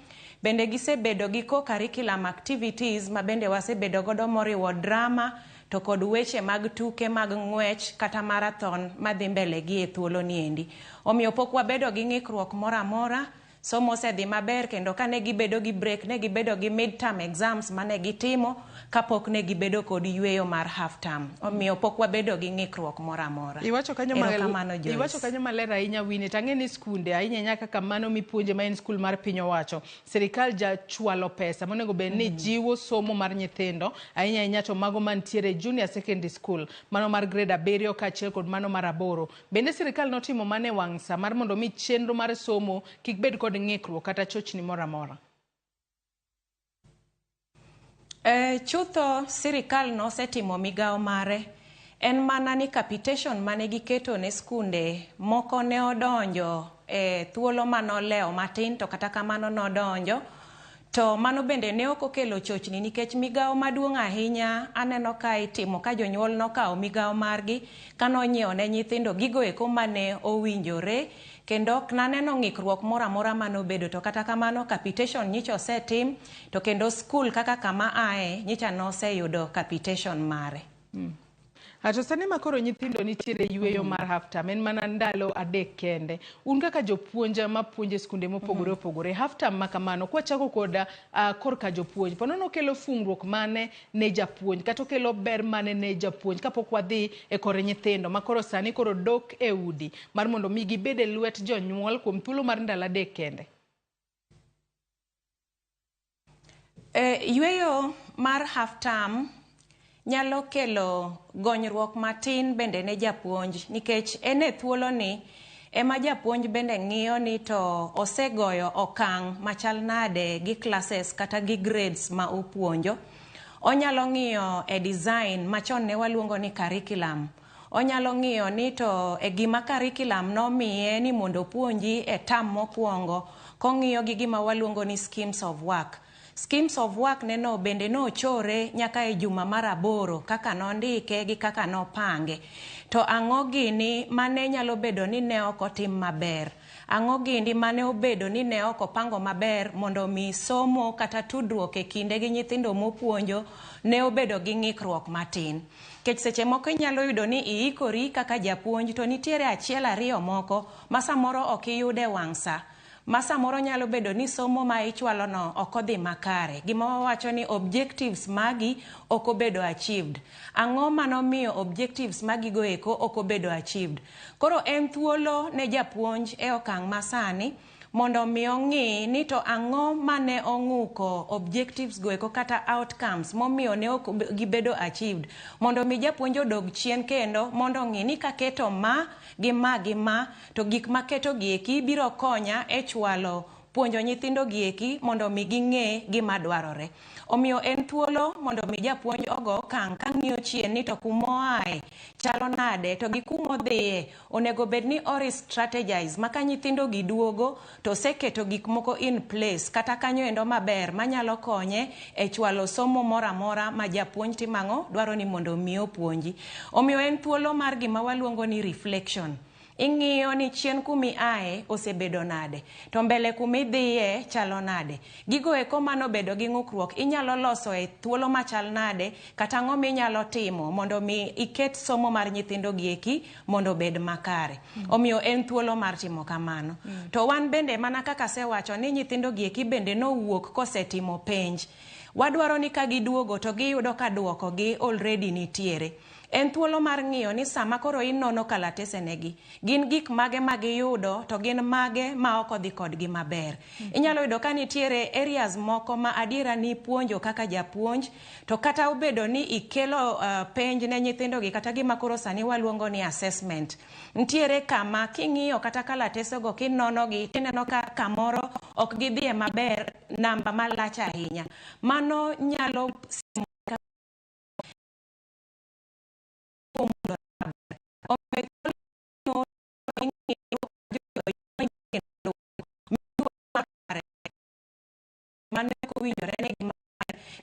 bende gisebedo gi co-curriculum activities ma bende wasebedo godo moriwo drama to kod weche mag tuke mag ng'wech kata marathon madhi mbele gi e thuolo ni endi. Omiyo pok wabedo gi ng'ikruok moro amora. Somo osedhi maber kendo kane gibedo gi break ne gibedo gi mid-term exams mane gitimo kapok ne gibedo kod yweyo mar half term. Omiyo pok wabedo gi ng'ikruok moro amora. Iwacho kanyo Erokamano Joyce. Iwacho kanyo maler ahinya Winnie, tang'e ni skunde ahinya ahinya kaka mano mipuonje ma en skul mar piny owacho, sirikal jachwalo pesa monego bed ni jiwo somo mar nyithindo ahinya ahinya to mago mantiere junior secondary school, mano mar grade 7 kaachiel kod mano mar 8. Bende sirikal notimo mano e wang' sa mar mondo mi chenro mar somo kik bed kod ng'ikruok kata chochni moro amora? Chutho sirikal nosetimo migawo mare. En mana ni capitation mane giketo ne skunde moko ne odonjo e thuolo manolewo matin to kata kamano nodonjo. To mano bende ne ok okelo chochni nikech migawo maduong' ahinya aneno ka itimo ka jonyuol nokawo migawo margi kanonyiewo ne nyithindo gigo eko mane owinjore kendo ok naneno ng'ikruok moro amora manobedo. To kata kamano capitation nyicha osetim to kendo skul kaka kama ae nyicha noseyudo capitation mare. To sani ma koro nyithindo nitiere yueyo mar half term en mana ndalo 3 kende. Un kaka jopuonj mapuonjo e skunde mopogore opogore, half term ma kamano kwachako kod korka jopuonj, ponono okelo fungruok mane ne japuonj kata okelo ber mane ne japuonj kapok wadhi e kor nyithindo ma koro sani koro dok e udi mar mondo mi gibed e lwet jonyuol kuom thuolo mar ndalo 3 kende? Yueyo mar half term nyalo kelo gonyruok matin bende ne japuonj nikech en e thuoloni ema japuonj bende ng'iyo ni to osegoyo okang' machal nade gi classes kata gi grades ma opuonjo. Onyalo ng'iyo e design machon ne waluongo ni curriculum. Onyalo ng'iyo ni to e gima curriculum nomiye ni mondo opuonji e term mokwongo kong'iyo gi gima waluongo ni schemes of work. Schemes of work neno bende nochore nyaka e juma mar 8 kaka nondike gi kaka nopange. To ang'o gini mane nyalo bedo ni ne ok otim maber? Ang'o gini mane obedo ni ne ok opango maber mondo mi somo kata tudruok e kinde gi nyithindo mopuonjo ne obedo gi ng'ikruok matin? Nikech seche moko inyalo yudo ni iikori kaka japuonj to nitiere 1 2 moko ma samoro ok iyude wang' sa. Ma samoro nyalo bedo ni somo ma ichwalo no ok odhi makare. Gima wawacho ni objectives magi ok obedo achieved. Ang'o manomiyo objectives magi go eko ok obedo achieved? Koro en thuolo ne japuonj e okang' masani mondo mi ong'i ni to ang'o mane ong'uko objectives go eko kata outcomes momiyo ne ok gibedo achieved. Mondo mi japuonj odog chien kendo mondo ong'i ni kaketo ma gi ma gi ma to gik maketo gi eki biro konya e chwalo puonjo nyithindo gi eki mondo mi ging'e gima dwarore. Omiyo en thuolo mondo mi japuonj ogo okang' ka ng'iyo chien ni to kumoae chalo nade to gi kumodhiye onego bed ni o re-strategize ma ka nyithindo gi duogo to oseketo gik moko in place kata kanyo endo maber manyalo konye e chwalo somo moro amora ma japuonj timo ang'o dwaro ni mondo mi opuonji. Omiyo en thuolo mar gima waluongo ni reflection. Ing'iyo ni chien kumi ae osebedo nade to mbele kumidhiye chalo nade. Gigo eko manobedo gi ng'ukruok inyalo loso e thuolo machal nade kata ang'o minyalo timo mondo mi iket somo mar nyithindo gi eki mondo obed makare. Omiyo en thuolo mar timo kamano. To wan bende mana kaka asewacho ni nyithindo gi eki bende nowuok kosetimo penj. Wadwaro ni ka giduogo to giyudo ka duoko gi already nitiere. En thuolo mar ng'iyo ni sama koro inono kalatese negi, gin gik mage ma giyudo to gin mage ma ok odhi kodgi maber. Inyalo yudo ka nitiere areas moko ma adiera ni puonjo kaka japuonj, to kata obedo ni ikelo penj ne nyithindogi kata gima koro sani waluongo ni assessment. Nitiere kama king'iyo kata kalatesego kinonogi tineno ka kamoro ok gidhiye maber, namba malach ahinya. Mano nyalo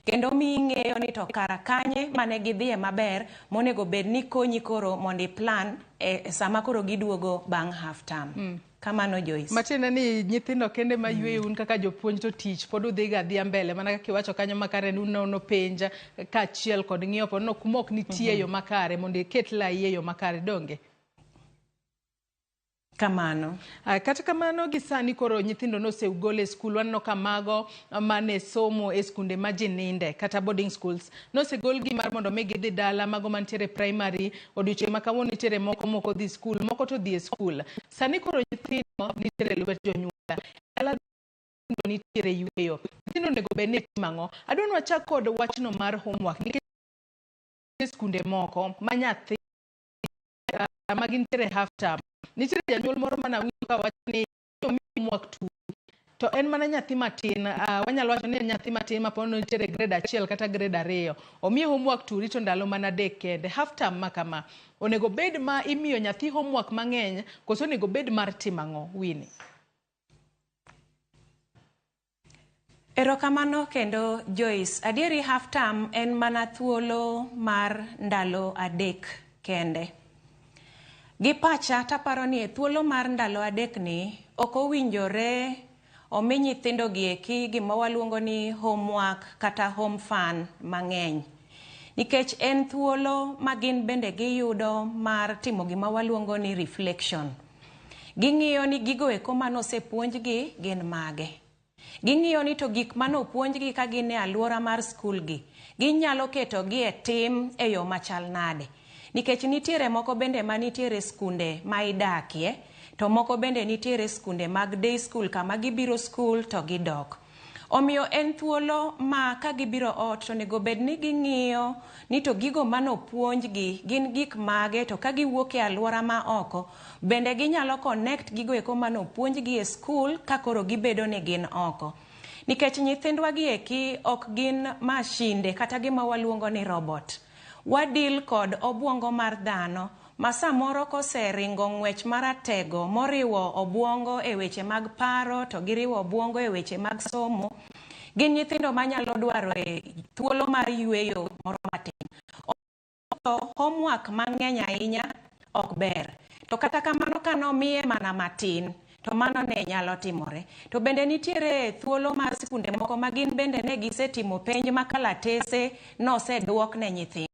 kendo mi ing'eyo ni to kara kanye mane gidhiye maber monego bed ni konyi koro mondo i plan e sama koro giduogo bang' half term. Kamano Joyce. Matiende ni nyithindo kende ma yweyo un kaka jopuonj to tich pod udhiga adhiya mbele mana kaka iwacho kanyo makare ni unono penj kaachiel kod ng'iyo ponono kuma ok nitie yo makare mondo iket lai e yo makare donge? Kamano. Kata kamano gi sani koro nyithindo nosegol e skul, waneno ka mago mane somo e skunde ma ji ninde kata boarding schools nosegol gi mar mondo mi gidhi dala, mago mantiere primary odiochieng' ma kawuono nitiere moko mok odhi skul, moko to dhi e skul. Sani koro nyithindo nitiere e lwet jonyuol, dala nitiere yueyo. Nyithindo onego bed ni timo ang'o? Adwa ni wachak kod wachno mar homework nikech skunde moko ma nyathi ma gintiere half term nitiere janyuol moro mana winjo ka wacho ni homework to en mana nyathi matin, wanyalo wacho ni en nyathi matin ma pod nitiere grade 1 kata grade 2, omiye homework to rito ndalo mana 3 kende. Half term ma kama onego bed ma imiyo nyathi homework mang'eny koso onego bed mar timo ang'o Winnie? Erokamano kendo Joyce. Adieri half term en mana thuolo mar ndalo 3 kende. Gi pacha taparo ni e thuolo mar ndalo 3 ni ok owinjore omi nyithindo gi eki gima waluongo ni homework kata home fun mang'eny. Nikech en thuolo ma gin bende giyudo mar timo gima waluongo ni reflection. Ging'iyo ni gigo eko manosepuonjgi gin mage. Ging'iyo ni to gik manopuonjgi ka gin e alwora mar skul gi, ginyalo ketogi e tim e yo machal nade. Nikech nitiere moko bende manitiere skunde ma idakie, to moko bende nitiere skunde mag day school kama gibiro skul to gidok. Omiyo en thuolo ma ka gibiro ot to onego bed ni ging'iyo ni to gigo manopuonjgi gin gik mage, to ka giwuok e alwora ma oko bende ginyalo connect gigo eko manopuonjgi e skul ka koro gibedo ni gin oko. Nikech nyithindwa gi eki ok gin mashinde kata gima waluongo ni robot. Wadil kod obuongo mar dhano ma samoro koseringo ng'wech maratego moriwo obuongo e weche mag paro to giriwo obuongo e weche mag somo, gin nyithindo manyalo dwaro e thuolo mar yweyo moro matin. To homework mang'eny ahinya ok ber. To kata kamano kanomiye mana matin, to mano ne nyalo timore. To bende nitiere thuolo mar skunde moko ma gin bende ne gisetimo penj ma kalatese noseduok ne nyithindo.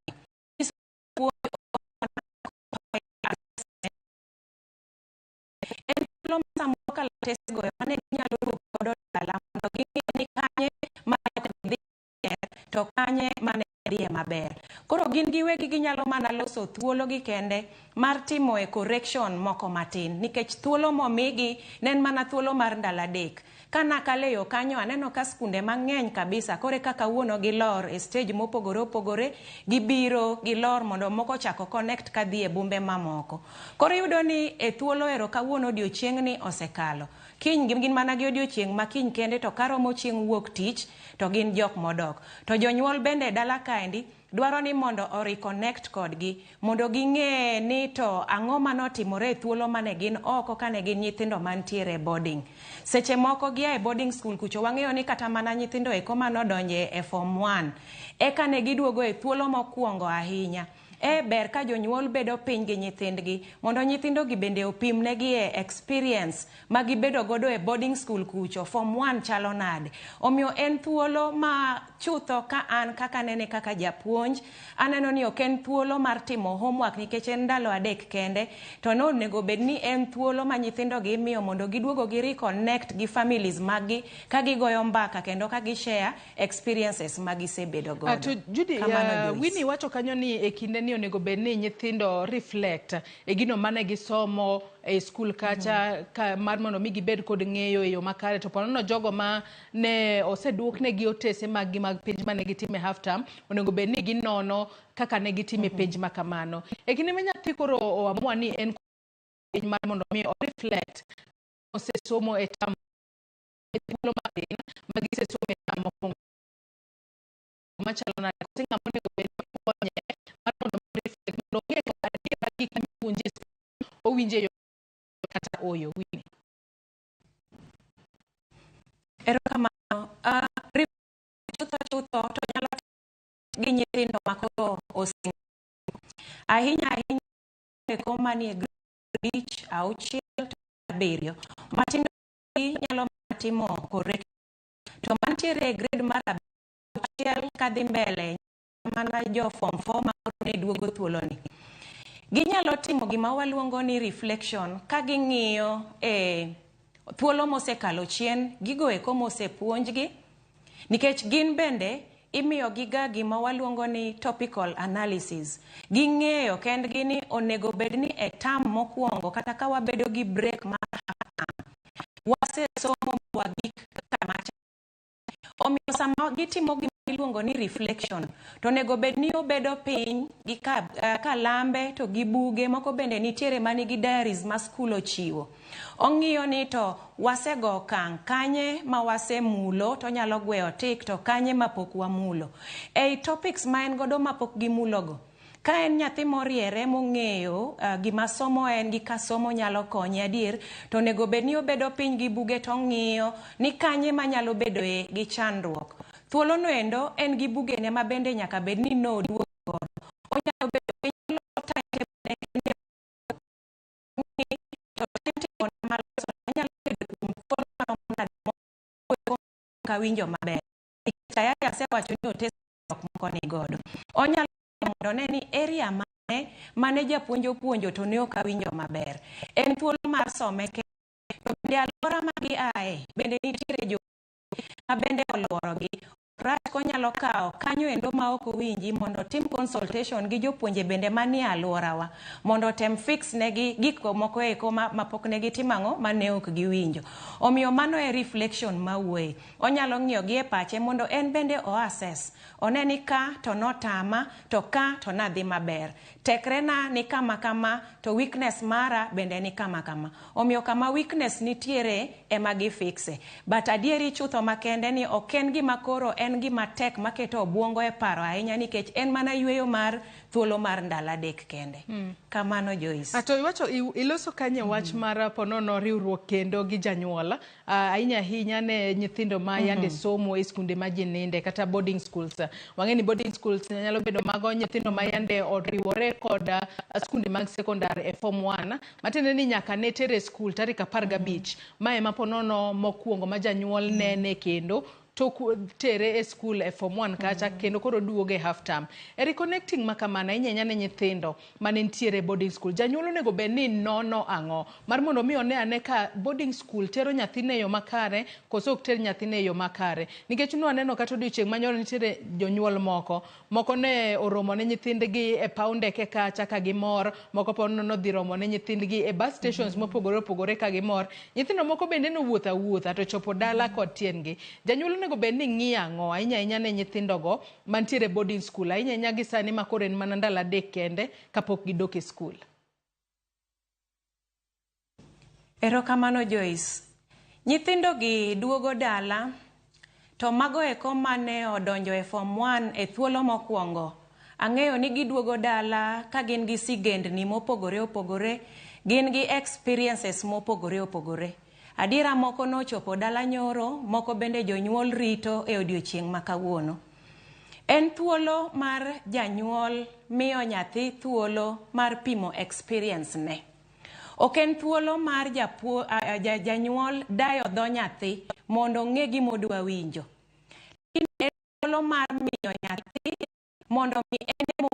En thuolo ma samoro kalatesego ema ne ginyalo duogo godo dala mondo ging'e ni kanye mane ok gidhi maber to kanye mane dhiye maber. Koro gin giwegi ginyalo mana loso thuolo gi kende mar timo e correction moko matin, nikech thuolo momigi ne en mana thuolo mar ndalo 3. Ka nakalo e yo kanyo aneno ka skunde mang'eny kabisa kore ka kawuono gilor e stage mopogore opogore, gibiro gilor mondo moko ochako connect kadhi e bombe mamoko. Koro iyudo ni e thuolo ero kawuono odiochieng'ni osekalo. Kiny gin mana gi odiochieng' ma kiny kende, to karomo chieng' wuok tich to gin jok modok. To jonyuol bende e dala kaendi dwaro ni mondo o reconnect kodgi mondo ging'e ni to ang'o manotimore e thuolo mane gin oko kane gin nyithindo mantiere e boarding. Seche moko gia e boarding school kucho wang'eyo ni kata mana nyithindo eko manodonje e form 1 eka ne giduogo e thuolo mokwongo ahinya. E ber ka jonyuol bedo piny gi nyithindgi mondo nyithindo gi bende opim negi e experience ma gibedo godo e boarding school kucho, form 1 chalo nade. Omiyo en thuolo ma chutho ka an kaka nene kaka japuonj, aneno ni ok en thuolo mar timo homework nikech en ndalo 3 kende, to nonego bed ni en thuolo ma nyithindo gi imiyo mondo giduogo gi reconnect gi families mag gi ka gigoyo mbaka kendo ka gi share experiences ma gisebedo godo. To Judy, Kamano, Joyce. Winnie wacho kanyo ni e kinde ni onego bed ni nyithindo reflect e gino mane gisomo e skul kacha, ka mar mondo mi gibed kod ng'eyo e yo makare. To ponono jogo ma ne oseduoknegi otese mag gi mag penj mane gitimo e half term, onego bed ni ginono kaka ne gitimo e penj ma kamano. E kinde ma nyathi koro oamua ni en penj mar mondo mi o reflect osesomo e term, e thuolo matin ma gisesomo e term mokwongo machalo nade, kose ng'ama onego bed ni konye mar mondo mi reflect mondo ong'e ka adiera gik mipuonje e skul owinjo e yo kata oyo. Winnie. Erokamano. Chutho chutho to nyalo gi nyithindo ma koro oseng'eyo. Ahinya ahinya eko manie grade 5, 6 to 7. Matindo gi nyalo mana timo correction. To mantiere e grade mar 6 kadhi mbele mana jo form 4 ma koro ne duogo thuoloni. Ginyalo timo gima waluongo ni reflection ka ging'iyo e thuolo mosekalo chien, gigo eko mosepuonjgi, nikech gin bende imiyogi ga gima waluongo ni topical analysis. Ging'eyo kendgi ni onego bed ni e term mokwongo kata ka wabedo gi break mar half term, wasesomo wagik kama. Omiyo sama gitimo gima iluongo ni reflection, to onego bed ni obedo piny gi kalambe to gi buge moko bende nitiere manigi diaries ma skul ochiwo. Ong'iyo ni to wasego okang' kanye ma wasemulo to onyalo gweyo tick, to kanye ma pok wamulo. Ei topics ma en godo ma pok gimulogo, Ka en nyathi moriere mong'eyo gima somo en gi ka somo nyalo konye adier, to onego bed ni obedo piny gi buge to ong'iyo ni kanye manyalo bedoe gi chandruok. Thuolo no endo en gi bugene ma bende nyaka bed ni noduogo godo. Onyalo bedo piny oloso timetable ne kende to timetable ne maloso anyalo bedo kuom thuolo maromo nade mondo awinjo maber. Nikech tayari asewacho ni otes jok moko ni godo. Onyalo mondo one ni area mane mane japuonj opuonjo to ne ok awinjo maber. En thuolo mar some kende. To bende alwora ma giaye bende nitiere jo ma bende oluorogi. Rach konyalo kawo kanyo endo ma ok owinji mondo otim consultation gi jopuonje bende manie alworawa mondo otem fix negi gik moko eko ma pok ne gitimo ang'o mane ok giwinjo. Omiyo mano e reflection mawuoye. Onyalo ng'iyo gi e pache mondo en bende o assess. One ni ka to notama to ka to nadhi maber. Tekre na ni kama kama to weakness mara bende ni kama kama. Omiyo kama weakness nitiere ema gifixe. But adieri chutho makende ni ok en gima koro en gima tek maketo obuongo e paro ahinya nikech en mana yweyo mar thuolo mar ndalo adek kende. Kamano Joyce. Ato iwacho iloso kanye wach mar ponono riwruok kendo gi janyuol ahinya ahinya ne nyithindo ma yande somo e skunde ma ji ninde kata boarding schools. Wang'e ni boarding schools nyalo bedo mago nyithindo ma yande oriwore kod skunde mag sekondar e form 1 matiende ni nyaka ne tere skul tarik 15 ma ema ponono mokwongo ma janyuol nene kendo tok tere e skul e form 1 kacha kendo koro duogo e half term. E reconnecting ma kamano ahinya ahinya ne nyithindo mane nitiere e boarding school, janyuol onego bed ni nono ang'o mar mondo mi one ane ka boarding school tero nyathine e yo makare koso ok ter nyathine e yo makare. Nikech nwaneno kata odiochieng' manyoro nitiere jonyuol moko, moko ne oromo ne nyithindgi e paw ndeke kacha ka gimor, moko po nodhi romo ne nyithindgi e bus stations mopogore opogore ka gimor. Nyithindo moko bende nowuotho awuotha to chopo dala kod tiendgi. Janyuol onego bed ni ng'iyo ang'o ahinya ahinya ne nyithindogo mantiere boarding school ahinya ahinya gi sani ma koro en mana ndalo 3 kende kapok gidok e skul. Erokamano Joyce. Nyithindo gi duogo dala to mago eko mane odonjo e form 1 e thuolo mokwongo. Ang'eyo ni giduogo dala ka gin gi sigendni mopogore opogore, gin gi experiences mopogore opogore. Adiera moko nochopo dala nyoro, moko bende jonyuol rito e odiochieng' ma kawuono. En thuolo mar janyuol miyo nyathi thuolo mar pimo experience ne. Ok en thuolo mar janyuol dayo dho nyathi mondo ong'e gima odwa winjo. Lakini en thuolo mar miyo nyathi mondo mi en ema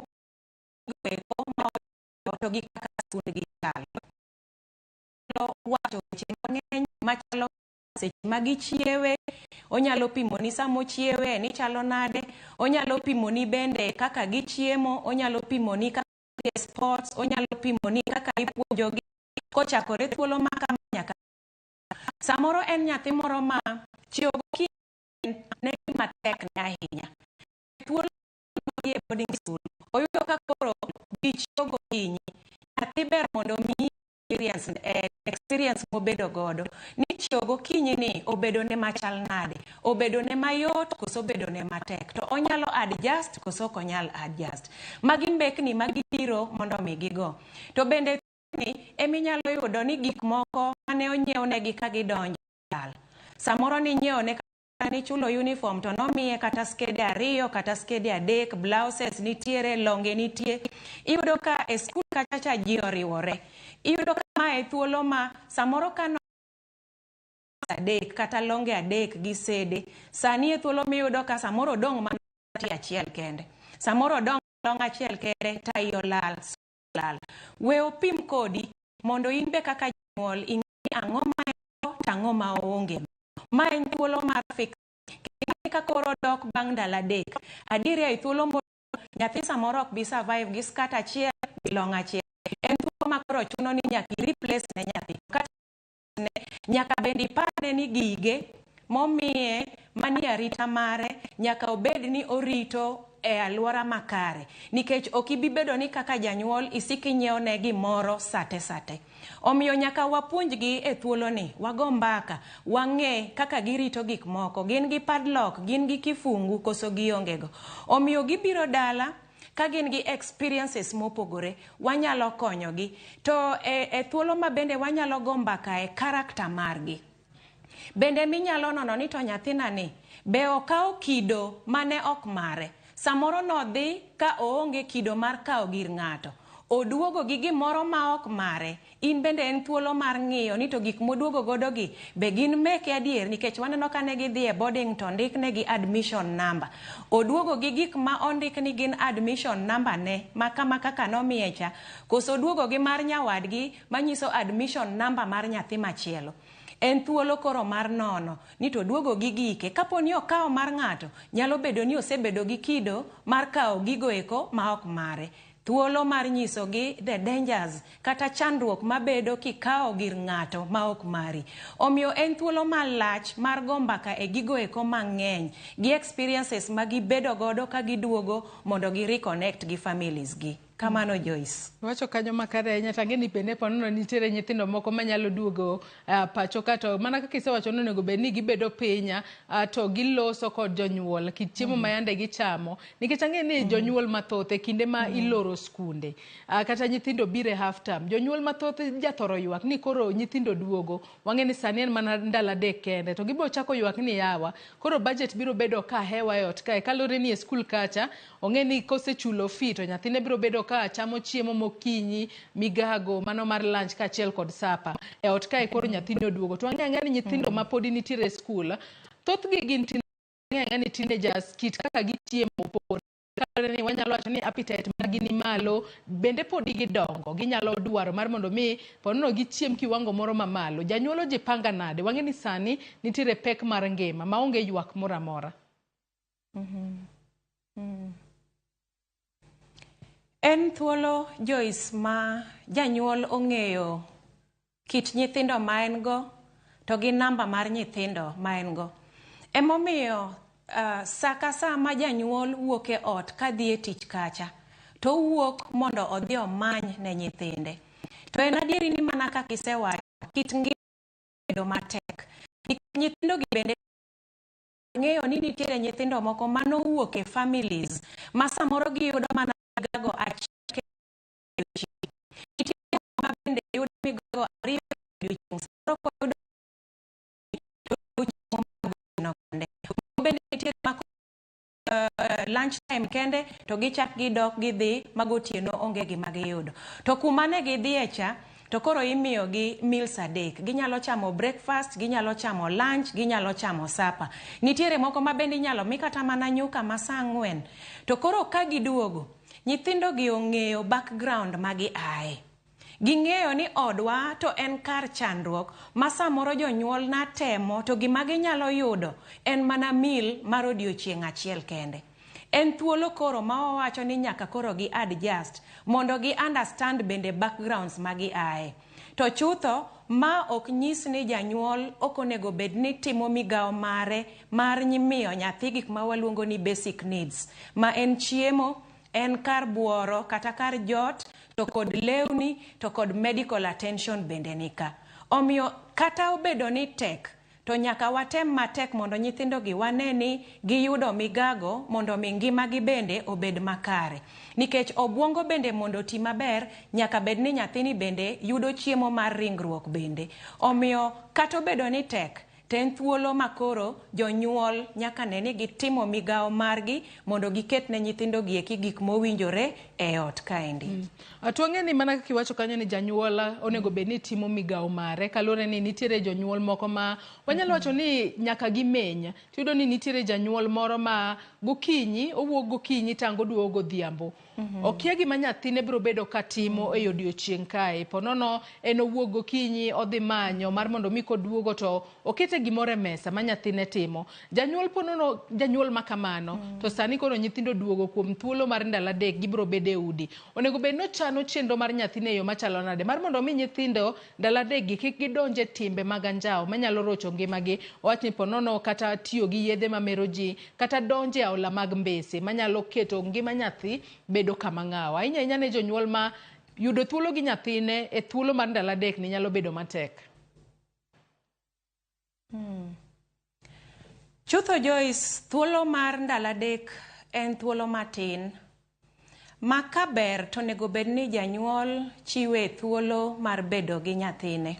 eko ma to gi kaka skundgi chalo. Wacho weche mang'eny machalo seche ma gichiewe, onyalo pimoni sama ochiewe ni chalo nade, onyalo pimoni bende kaka gichiemo, onyalo pimoni kaka e sports, onyalo pimoni kaka ipuonjogi kochakore thuolo ma kama nyaka. Samoro en nyathi moro ma chiewo gokinyi ne gima tek ne ahinya. Thuolo e boarding school, oyudo ka koro ji chiewo gokinyi. Nyathi ber mondo omiyi experience mobedo godo ni chiewo gokinyi ni obedo ne machal nade, obedo ne mayot koso obedo ne matek, to onyalo adjust koso ok onyal adjust. Magi mbekni ma gibiro mondo mi gigo. To bende ni eminyalo yudo ni gik moko mane onyiewnegi ka gidonjo lal. Samoro ninyiewone nichulo uniform to nomiye kata skede 2 kata skede 3, blouses nitiere, longe nitie. Iyudo ka e skul kacha cha ji oriwore. Iyudo ka mae thuolo ma samoro ka no 3 kata longe 3 gi sede, sani e thuolo miyudo ka samoro odong' mana tai achiel kende. Samoro odong' long achiel kende, tai olal, lal. We opim kodi mondo in be kaka janyuol ing'e ang'o ma en go to ang'o ma oonge. Ma en thuolo mar fix. Kendo ka koro dok bang' ndalo 3, adieri e thuolo mo nyathi samoro ok bi survive gi skirt achiel gi long achiel. En thuolo ma koro chuno ni nyaka i replace ne nyathi. Kata ne, nyaka bende iparne ni gige momiye manie arita mare nyaka obed ni orito e alwora makare. Nikech ok ibi bedo ni kaka janyuol isik inyiewne gimoro sate sate. Omiyo nyaka wapuonjgi e thuoloni, wago mbaka, wang'e kaka girito gik moko, gin gi padlock, gin gi kifungu koso gionge go. Omiyo gibiro dala ka gin gi experiences mopogore, wanyalo konyogi. To e, e thuolo ma bende wanyalo go mbaka e character margi. Bende minyalo nono ni to nyathina ni be okawo kido mane ok mare. Samoro nodhi ka oonge kido mar kawo gir ng'ato. Oduogo gi gimoro ma ok mare. In bende en thuolo mar ng'iyo ni to gik moduogo godo gi be gin meke adier nikech waneno ka ne gidhi e boarding to ondiknegi admission number. Oduogo gi gik ma ondik ni gin admission number ne ma kama kaka nomiye cha koso oduogo gi mar nyawadgi manyiso admission number mar nyathi machielo. En thuolo koro mar nono ni to oduogo gi gike. Kapo ni okawo mar ng'ato, nyalo bedo ni osebedo gi kido mar kawo gigo eko ma ok mare. Thuolo mar nyisogi the dangers kata chandruok mabedo kikawo gir ng'ato ma ok mari. Omiyo en thuolo malach mar go mbaka e gigo eko mang'eny gi experiences ma gibedo godo ka giduogo mondo gi reconnect gi families gi. Kamano Joyce. Iwacho kanyo makare ahinya to ang'e ni bende ponono nitiere nyithindo moko manyalo duogo pacho ka to mana kaka isewacho ni onego bed ni gibedo piny to giloso kod jonyuol kit chiemo ma yande gichamo nikech ang'e ni jonyuol mathoth e kinde ma iloro skunde kata nyithindo biro e half term jonyuol mathoth jathoro ywak ni koro nyithindo duogo wang'e ni sani en mana ndalo adek kende to gibiro chako ywak ni yawa koro budget biro bedo ka hewa e ot kae kaluwore ni e skul kacha ong'e ni kosechulo fee to nyathine biro bedo ka chamo chiemo mokinyi migago mano mar lunch kaachiel kod supper e ot kae koro nyathini oduogo to wang'e ang'eya ni nyithindo ma podi nitiere e skul thothgi gin ang'e ni teenagers kit kaka gichiemo opogore kaluwore ni wanyalo wacho ni appetite margi ni malo bende podi gidongo ginyalo dwaro mar mondo mi ponono gichiem kiwango moro mamalo janyuol ojipanga nade wang'e ni sani nitiere pek mar ngima maonge ywak moro amora En thuolo Joyce ma janyuol ong'eyo kit nyithindo ma en go to gi namba mar nyithindo ma en go. Emomiyo sa ka sa ma janyuol wuok e ot kadhi e tich kacha, to owuok mondo odhi omany ne nyithinde. To en adieri ni mana kaka isewacho, kit ngima obedo matek. Nikech nyithindo gi bende ng'eyo ni nitiere nyithindo moko manowuok e families ma samoro giyudo mana migago achiel kende e odiechieng'. Nitie moko ma bende yudo migago ariyo e odiechieng'. Samoro koyudo to oyudo chiemo mar gotieno kende. Moko bende nitiere ma lunch time kende to gichak gidok gidhi ma gotieno onge gima giyudo. To kuma ne gidhiye cha to koro imiyogi meals adek. Ginyalo chamo breakfast, ginyalo chamo lunch, ginyalo chamo supper. Nitiere moko ma bende inyalo mi kata mana nyuka ma saa ang'wen. To koro ka giduogo, nyithindo gi ong'eyo background ma gi aye. Ging'eyo ni odwa to en kar chandruok ma samoro jonyuol na temo to gima ginyalo yudo en mana meal mar odiochieng' achiel kende. En thuolo koro ma wawacho ni nyaka koro gi adjust mondo gi understand bende backgrounds ma gi aye. To chutho, ma ok nyis ni janyuol ok onego bed ni timo migawo mare mar miyo nyathi gik ma waluongo ni basic needs ma en chiemo, en kar buoro kata kar jot, to kod lewni, to kod medical attention bende nika. Omiyo kata obedo ni tek, to nyaka watem matek mondo nyithindo gi wane ni giyudo migago mondo mi ngimagi bende obed makare. Nikech obwongo bende mondo oti maber, nyaka bed ni nyathini bende yudo chiemo mar ringruok bende. Omiyo kata obedo ni tek, to en thuolo ma koro jonyuol nyaka ne ni gitimo migawo margi mondo giket ne nyithindo gi eki gik mowinjore e ot kaendi. To wang'e ni mana kaka iwacho kanyo ni janyuol onego bed ni timo migawo mare kaluwore ni nitiere jonyuol moko ma wanyalo wacho ni nyaka gimeny. Tiyudo ni nitiere janyuol moro ma gokinyi owuok gokinyi tango oduogo godhiambo. Okia gima nyathine biro bedo katimo e odiochieng' kae. Ponono en owuok gokinyi odhi manyo mar mondo mi koduogo to okete gimoro e mesa ma nyathine timo. Janyuol ponono janyuol ma kamano to sani koro nyithindo duogo kuom thuolo mar ndalo adek gibiro bedo e udi. Onego bed ni ochano chenro mar nyathine e yo machalo nade mar mondo mi nyithindo ndalo adek gi kik gidonj e timbe mag anjawo manyalo rocho ngimagi. Owach ni ponono kata tiyo gi yedhe mamero ji kata donjo e aola mag mbese manyalo keto ngima nyathi bedo kama ng'awo. Ahinya ahinya ne jonyuol ma yudo thuolo gi nyathine e thuolo mar ndalo adek ni nyalo bedo matek. Chutho Joyce, thuolo mar ndalo adek en thuolo matin. ma kaber to onego bed ni janyuol chiwe thuolo mar bedo gi nyathine.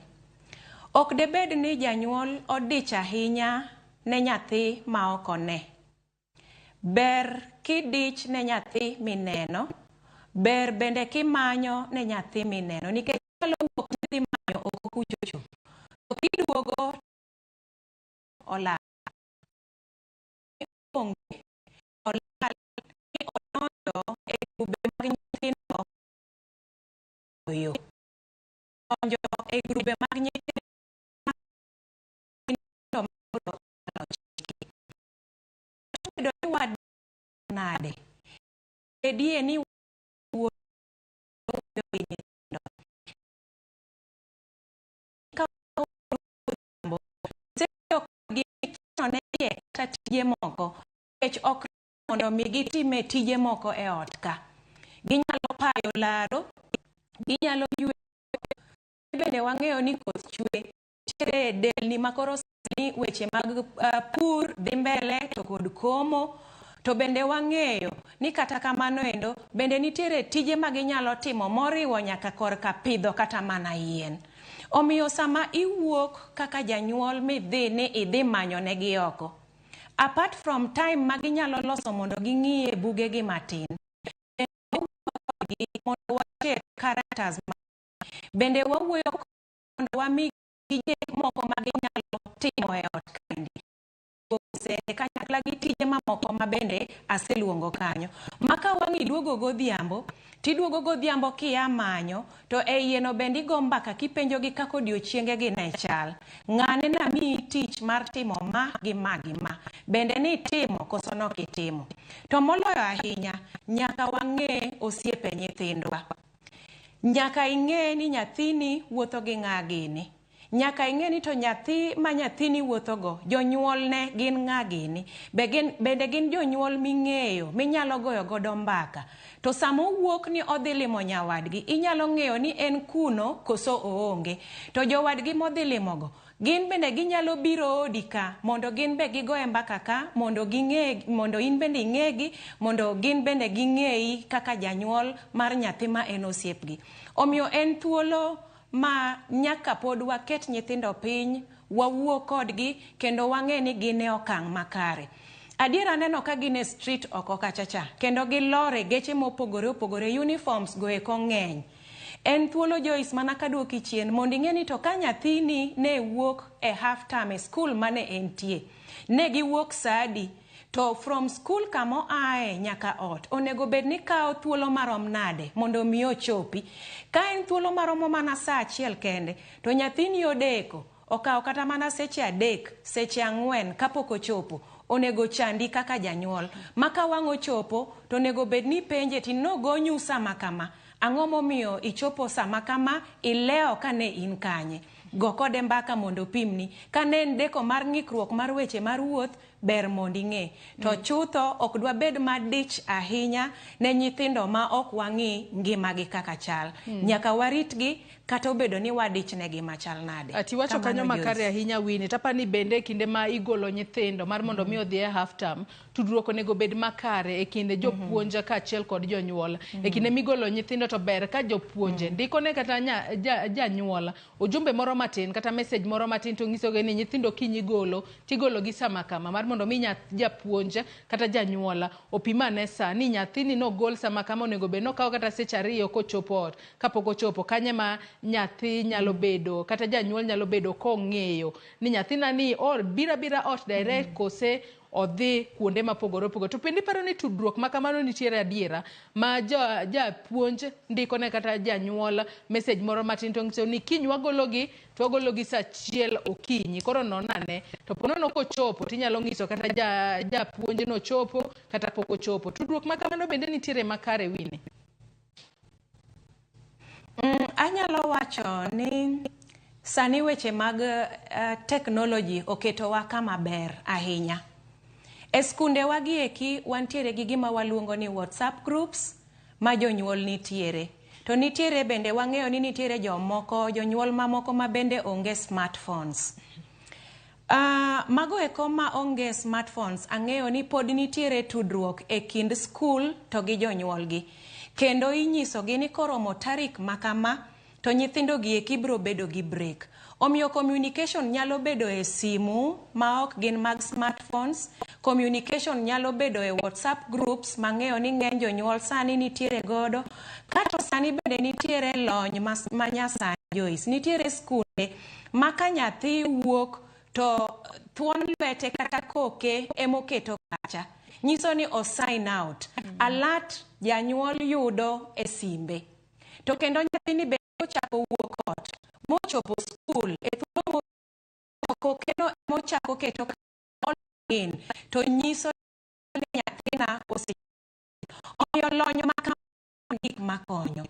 Ok debed ni janyuol odich ahinya ne nyathi ma ok one. Ber kidich ne nyathi mineno, ber bende kimanyo ne nyathi mineno, nikech inyalo wuok midhi manyo oko kuchocho. To kiduogo olal. Onge, olal ni odonjo e grube mag nyithindo yo. Donjo e grube mag nyithindo ma ochiki. Bedo ni wad nade. Bedie ni wuoyo gi nyithindo. Ka odhiambo, isebedo kodgi michano ne kata tije moko nikech ok mondo mi gitime tije moko e ot ka. Ginyalo payo laro, ginyalo yweyo, bende wang'eyo ni koth chwe. Nitiere delni makoro sani weche mag pur dhi mbele to kod komo. To bende wang'eyo ni kata kamano endo bende nitiere tije ma ginyalo timo moriwo nyaka korka pidho kata mana yien. Omiyo sama iwuok kaka janyuol midhi ni idhi manyo negi oko, apart from time ma ginyalo loso mondo ging'iye bugegi matin, bende wawuoyo kodgi mondo wa shape characters bende wawuoyo mondo wami tije moko ma ginyalo timo e ot kaendi. Sende kanyakla gi tije mamoko ma bende aseluongo kanyo. Ma ka wang' iduogo godhiambo, tiduogo godhiambo kia manyo, to e iye no bende igo mbaka kipenjogi kaka odiochiengegi ne chal. Ng'ane namiyi tich mar timo ma gi ma gi ma. Bende nitimo koso nok itimo. To moloyo ahinya, nyaka wang'e osiepe nyithindwa. Nyaka ing'e ni nyathini wuotho gi ng'a gini. Nyaka ing'e ni to nyathi ma nyathini wuothogo, jonyuolne gin ng'a gini. Bende gin jonyuol ming'eyo, minyalo goyo godo mbaka. To sama owuok ni odhi limo nyawadgi, inyalo ng'eyo ni en kuno koso oonge. To jowadgi modhi limogo, gin bende ginyalo biro odi ka mondo gin be gigoye mbaka ka, mondo ging'e, mondo in bende ing'egi, mondo gin bende ging'eyi kaka janyuol mar nyathi ma en osiepgi. Omiyo en thuolo ma nyaka pod waket nyithindo piny, wawuo kodgi, kendo wang'e ni gin e okang' makare. Adier aneno ka gin e street oko kacha cha, kendo gilore geche mopogore opogore, uniforms go eko ng'eny. En thuolo Joyce mana kaduoki chien mondo ing'e ni to ka nyathini ne wuok e half term e school mane entie, ne giwuok saa adi, to from school kama oaye nyaka ot onego bed ni kawo thuolo marom nade mondo mi ochopi. Ka en thuolo maromo mana saa achiel kende, to nyathini odeko, okawo kata mana seche 3, seche 4 kapok ochopo, onego chandi kaka janyuol. Ma ka wang' ochopo, to onego bed ni ipenje ti nogonyu sama kama. Ang'o momiyo ichopo sama kama, ilewo kane in kanye? Go kode mbaka mondo opimni. Kane en deko mar ng'ikruok mar weche mar wuoth, ber mondo ing'e. To chutho ok dwabed madich ahinya ne nyithindo ma ok wang'i ngimagi kaka chal. Nyaka waritgi kata obedo ni wadich negi machal nade. Atiwacho kanyo Kamano, makare Joyce. ahinya Winnie. Tapani bende e kinde ma igolo nyithindo mar mondo mi odhi e half term, tudruok onego bed makare e kind jopuonj kaachiel kod jonyuol. E kinde migolo nyithindo to ber ka jopuonje ndiko ne kata janyuol ujumbe moro matin kata message moro matin to nyisogi ni nyithindo kiny igolo tigolo gi sama kama mar mondo mi japuonj kata janyuol opim ane sa ni nyathini nogol sama kama onego bed nokawo kata seche 2 kochopo ot. Kapok ochopo kanye ma nyathi nyalo bedo kata janyuol nyalo bedo kong'eyo ni nyathina ni or bira bira ot direct kose odhi kuonde mapogore opogore. To bende iparo ni tudruok ma kamano nitiere adiera ma japuonj ndiko ne kata janyuol message moro matin to nyiso ni kiny wagologi to wagologi saa 1 okinyi. Koro non ane to po nono kochopo tinyalo ng'iso kata japuonj nochopo kata pok ochopo. Tudruok ma kamano bende nitiere makare Winnie? Anyalo wacho ni sani weche mag technology oketowa kama ber ahinya. E skunde wagi eki wantiere gi gima waluongo ni WhatsApp groups ma jonyuol nitiere. To nitiere bende wang'eyo ni nitiere jomoko, jonyuol mamoko ma bende onge smartphones. Mago eko ma onge smartphones ang'eyo ni pod nitiere tudruok e kind skul to gi jonyuolgi. Kendo inyisogi ni koromo tarik ma kama to nyithindo gi eki biro bedo gi break. Omiyo communication nyalo bedo e simu ma ok gin mag smartphones, communication nyalo bedo e WhatsApp groups mang'eyo ni ng'eny jonyuol sani nitiere godo, kato sani bende nitiere lony ma nyasani Joyce. Nitiere skunde ma ka nyathi wuok to thuon lwete kata koke emoketo kacha. Nyiso ni o sign out. Alert janyuol yudo e simbe. To kendo nyathini bende ochako wuok ot mochopo skul e thuolo kokeno emochako keto in to nyiso ni nyathina ose. Omiyo lony ma kama gik makonyo.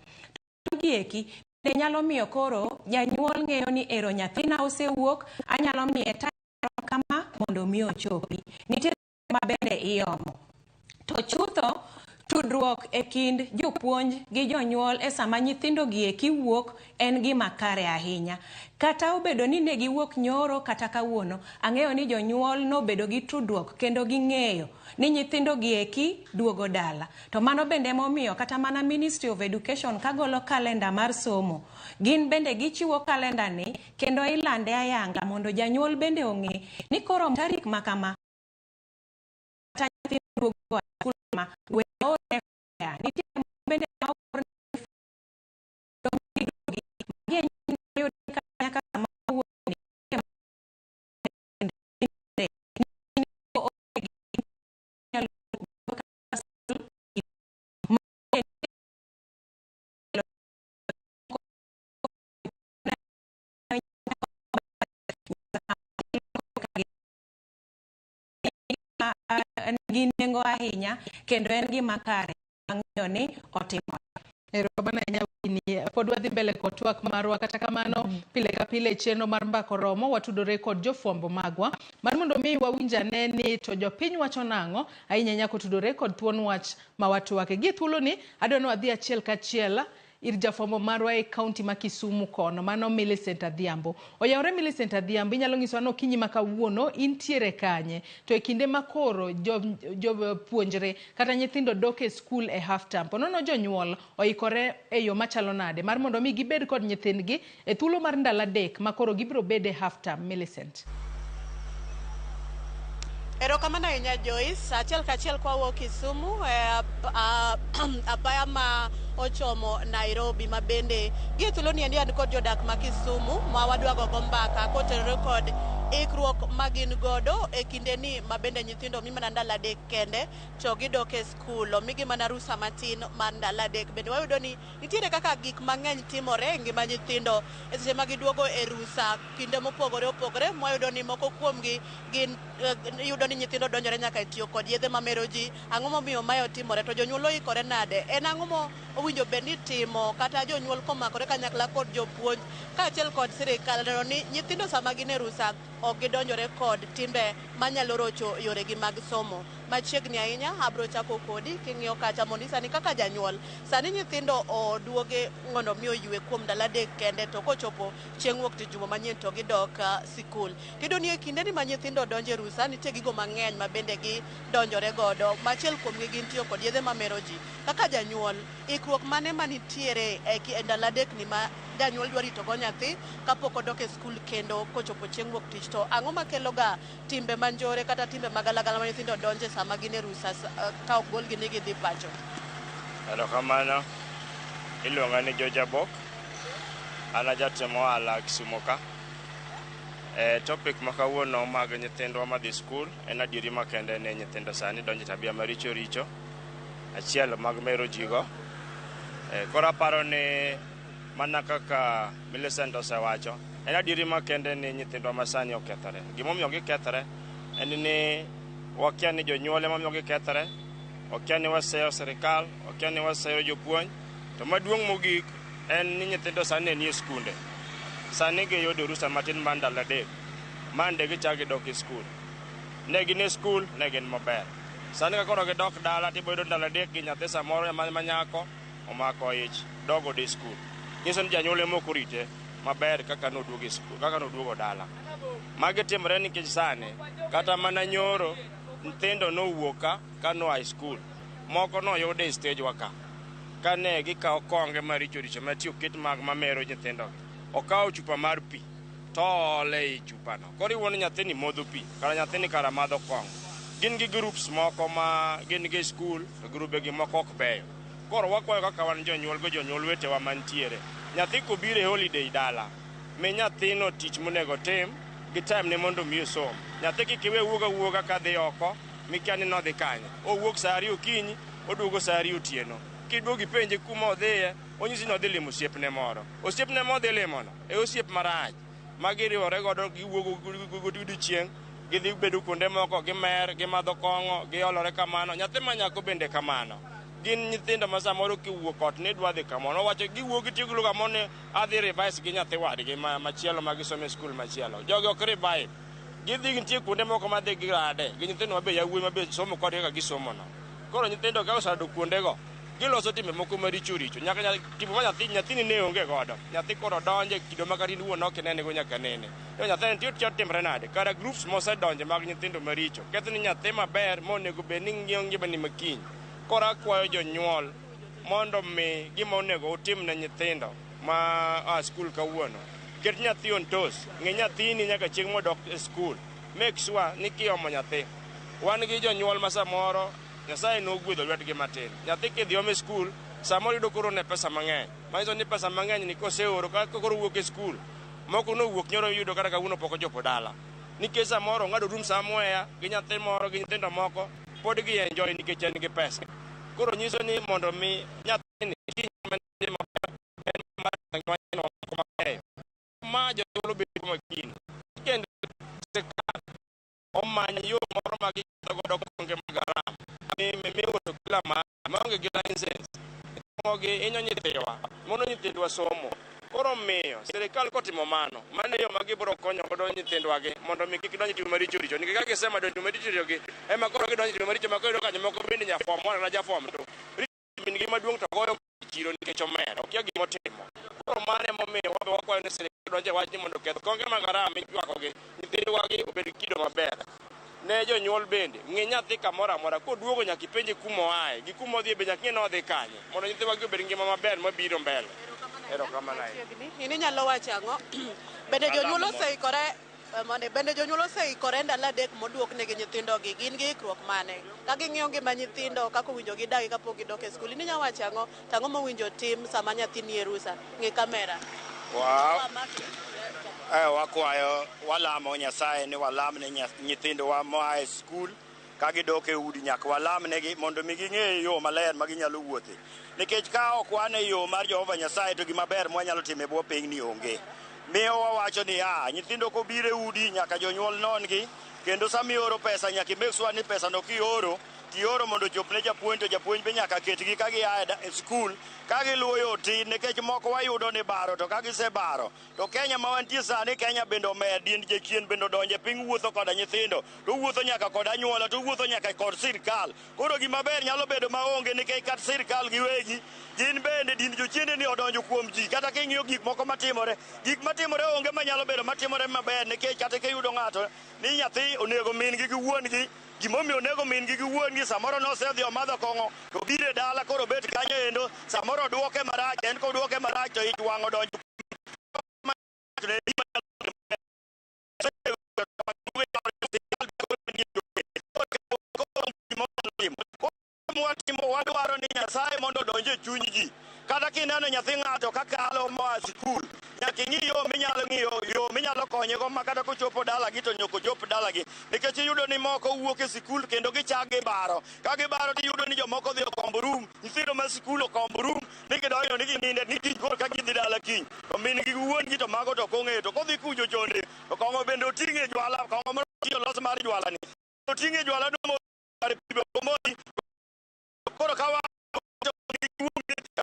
To gieki bende nyalo miyo koro janyuol ng'eyo ni ero nyathina osewuok, anyalo miye time kama mondo mi ochopi. Nitie ma bende iomo. To chutho tudruok e kind jopuonj gi jonyuol e sama nyithindo gi eki wuok en gima kare ahinya. Kata obedo ni ne giwuok nyoro kata kawuono, ang'eyo ni jonyuol nobedo gi tudruok kendo ging'eyo ni nyithindo gi eki duogo dala. To mano bende emomiyo kata mana Ministry of Education kagolo kalenda mar somo, gin bende gichiwo kalenda ni kendo ilande ayanga mondo janyuol bende ong'e ni koro tarik ma kama kata nyathi duogo e skul ma we aorne fare. Nitie bende ma oorne giduogi. Magi e nyithindo mayudo ka nyaka sama owuok ni nigi nengo ahinya kendo en gima kare ang'eyo ni otimore. Erokamano ahinya Winnie. Pod wadhi mbele kod twak marwa, kata kamano pile ka pile e chenro mar Mbaka Oromo watudore kod jofwambo magwa mar mondo mi wawinj ane ni to jopiny wacho nang'o ahinya ahinya kotudore kod thuon wach ma watwake. Gie thuoloni adwa ni wadhi achiel kachiel ir jafwambo marwa e kaunti ma Kisumu kono, mano Millicent Adhiambo. Oyawore Millicent Adhiambo, inyalo nyisowa ni okinyi ma kawuono intiere kanye? To e kinde ma koro jopuonjre kata nyithindo dok e skul e half term, po nono jonyuol oikore e yo machalo nade mar mondo mi gibed kod nyithindgi e thuolo mar ndalo 3 ma koro gibiro bedo e half term? Millicent. Erokamano ahinya Joyce. Achiel kachiel kwawuok Kisumu apaya ma ochomo Nairobi ma bende gie thuolo ni endi an kod jodak ma Kisumu ma wadwa gogo mbaka kotenore kod ikruok ma gin godo e kinde ni ma bende nyithindo omi mana ndalo 3 kende to gidok e skul, omigi mana rusa matin mar ndalo 3. Bende wayudo ni nitiere kaka gik mang'eny timore e ngima nyithindo e seche ma giduogo e rusa kinde mopogore opogore. Mwayudo ni moko kuomgi gin iyudo ni nyithindo donjore nyaka e tiyo kod yedhe mamero ji. Ang'o momiyo mae otimore? To jonyuol oikore nade? En ang'o mo owinjo bed ni timo kata jonyuol komakore kanyakla kod jopuonj kaachiel kod sirikal neno ni nyithindo sama gin e rusa ok gidonjore kod timbe manyalo rocho yoregi mag somo. Machiegni ahinya abro chako kodi king'iyo kacha mondo isani kaka janyuol sani nyithindo oduoge mondo mi oywe kuom ndalo 3 kende, to kochopo chieng' wuok tich juma manyien to gidok sikul. Tiyudo ni e kindeni ma nyithindo donjo e rusa nitie gigo mang'eny ma bende gidonjore godo. Machiel kuomgi gin tiyo kod yedhe mamero ji. Kaka janyuol, ikruok mane manitiere e ndalo 3 ni ma janyuol dwa rito go nyathi kapok odok e skul kendo kochopo chieng' wuok tich? To ang'o makelo ga timbe manjore kata timbe magalagala ma nyithindo donje sama gin e rusa ka ok golgi ni gidhi pacho? Erokamano. Iluonga ni George Abok. An ajatim ohala Kisumu ka. Topic ma kawuono mag nyithindwa madhi skul en adieri makende ni nyithindo sani donjo e tabia maricho richo. Achiel mag mero ji go. Koro aparo ni mana kaka Millicent osewacho, en adieri makende ni nyithindwa masani okethore. Gimomiyo gikethore en ni wakia ni jonyuol ema miyo gikethore, wakia ni waseyo sirikal, wakia ni waseyo jopuonj. To maduong' mogik en ni nyithindo sani ne nie skunde. Sani giyudo rusa matin mar ndalo 3. Mande gichak gidok e skul. Ne gin e skul, ne gin maber. Sani ka koro gidok dala tibo yudo ndalo 3 gi nyathi samoro ma nyako omako ich dogo de skul. Nyiso ni janyuol ema ok orite maber kaka noduogo e skul, kaka noduogo dala. Magi timore nikech sani kata mana nyoro nyithindo nowuok ka noa e skul. Moko noyud e stage wa ka. Kane gikawo konge maricho richo ma ti oket mag mamero nyithindogi, okawo chupa mar pi to oole ei chupano. Koro iwuondo nyathini modho pi, kara nyathini kara madho kong'o. Gin gi groups moko ma gin gi e skul to grube gi moko ok beyo. Koro wakwayo kaka wan jonyuol go jonyuol wetewa mantiere. Nyathi kobiro e holiday dala, mi nyathino tich monego otim gi time ne mondo mi osom. Nyathi kik iwe wuog awuoga kadhi oko mikia ni nodhi kanye. Owuok saa ariyo okinyi, oduogo saa ariyo otieno. Kiduogo ipenje kuma odhiye, onyisi ni odhi limo osiepne moro. Osiepne modhi limono e osiep marach ma giriwore godo giwuogo godiechieng' gidhi bedo kuonde moko gimer, gimadho kong'o, giolore kamano. Nyathi ma nyako bende kamano. Gin nyithindo ma samoro kiwuok ot ni idwa dhi kamoro, owacho giwuok gitiyo gi lugha moro ni adhi revise gi nyathi wadgi ma machielo ma gisomo e skul machielo. Jogi ok revive. Gidhi nitie kuonde moko ma dhi girade gi nyithindo mabe yawuoyi mabe somo kodgi kaka gisomo no. Koro nyithindo ka oserado kuondego, giloso timbe moko maricho richo. Nyaka tipo ma nyathi nyathini ne onge godo. Nyathi koro donje kido ma kata in wuon ok inene go nyaka nene. To nyathini nitie to timre nade? Kara groups mosedonje mag nyithindo maricho. Ketho ni nyathi maber monego bed ni ng'iyo ngimani makiny. Koro akwayo jonyuol mondo mi gima onego utim ne nyithindo ma a skul kawuono. Ket nyathi on toes. Ng'i nyathini nyaka chieng' modok e skul. Make sure ni kiomo nyathi. Wan gi jonyuol ma samoro Nyasaye nogwedho lwetgi matin. Nyathi kidhi ome skul, samoro yudo koro ne pesa mang'eny. Manyiso ni pesa mang'eny ni koseoro ka koro wuok e skul, moko nowuok nyoro yudo kata kawuono pok ochopo dala. Nikech samoro ong'ado room somewhere gi nyathi moro gi nyithindo moko, pod gi enjoy nikech en gi pesa. Koro nyiso ni mondo mi nyathini kiny ma maber en mar ngimane moko mabeyo. Ma jonyuol obed makini. Kendo sirkal omany yo moro ma giketho godo konge mag haram miuso kila mahali maonge gi license. Gi hinyo nyithiwa, mono nyithindwa somo. Koro miyo sirikal kotimo mano, mano e yo ma gibiro konyo godo nyithindwa gi mondo mi kik donj e timbe maricho richo. Nikech ka gisema donjo e timbe maricho richo gi, ema koro gidonjo e timbe maricho ma koro iyudo ka jomoko bende nya form 1 kata ja form 2. Rito min gi maduong' to goyo e chiro nikech omer, okia gima otimo. Koro mano emomiyo wabe wakwayo ni sirikal donj e wachni mondo oketh konge mag haram michwako gi nyithindwa gi obed gi kido maber. Ne jonyuol bende, ng'i nyathi kamoro amora, koduogo nyaka ipenje kuma oaye, gi kuma odhiye be nyaka ing'e ni odhi kanye, mondo nyithindwa gi obed gi ngima maber mabiro mbele. Erokamano ahinya. In inyalo wacho ang'o? Bende jonyuol oseikore mondo bende jonyuol oseikore ndalo adek moduoknegi nyithindogi gin gi ikruok mane ka ging'iyo ngima nyithindo kaka owinjo gidagi kapok gidok e skul in inyalo wacho ang'o to ang'o mowinjo tim sama nyathi nie rusa ng'i kamera Wow. Wakwayo walamo Nyasaye ni walam ne nyithindwa moa e skul ka gidok e udi nyaka walam negi mondo mi ging'e yo maler ma ginyalo wuothe. Nikech ka ok wan e yo mar Jehova Nyasaye to gima ber mwanyalo timo e bwo pinyni onge. Miyo wawacho niya, nyithindo kobiro e udi nyaka jonyuol non-gi kendo sama ioro pesa nyaka i make sure ni pesa no kioro tioro mondo ochop ne japuonj to japuonj be nyaka ketgi ka gia e skul ka giluwo yo tir nikech moko wayudo ni baro to ka gisebaro to Kenya ma wantie sani Kenya bende omer diend jachien bende odonje piny wuotho koda nyithindo to wuotho nyaka kod anyuola to wuotho nyaka kod sirkal. Koro gima ber nyalo bedo maonge nikech kata sirkal giwegi gin bende diend jochiende ni odonjo kuom ji kata king'iyo gik moko matimore gik matimore onge manyalo bedo matimore maber nikech kata kiyudo ng'ato ni nyathi onego min gi gi wuon gi gimomiyo onego min gi gi wuon gi samoro nosedhi omadho kong'o to biro e dala koro obet kanyo endo samoro oduoke marach en koduoke marach to ich wang' odonjo Watimo wadwaro ni Nyasaye mondo odonj e chuny ji. Kata kineno nyathi ng'ato kakalo moa sikul, nyaka ing'i yo minyalo ng'iyo yo minyalo konyego ma kata kochopo dalagi to nyaka ochop dalagi. Nikech iyudo ni moko wuok e sikul kendo gichak gibaro. Ka gibaro tiyudo ni jomoko odhi okombo rum, nyithindo ma sikul okombo rum ni gidonjo ni gininde ni kiny koro ka gidhi dala kiny. To min gi wuon gi to mago to ok ong'eyo. To kodhi kucho chonde to kong'o bende oting'e jwala, kong'o moro olos mar jwala ni. Oting'e jwala no kar pi be omodhi. Koro ka wa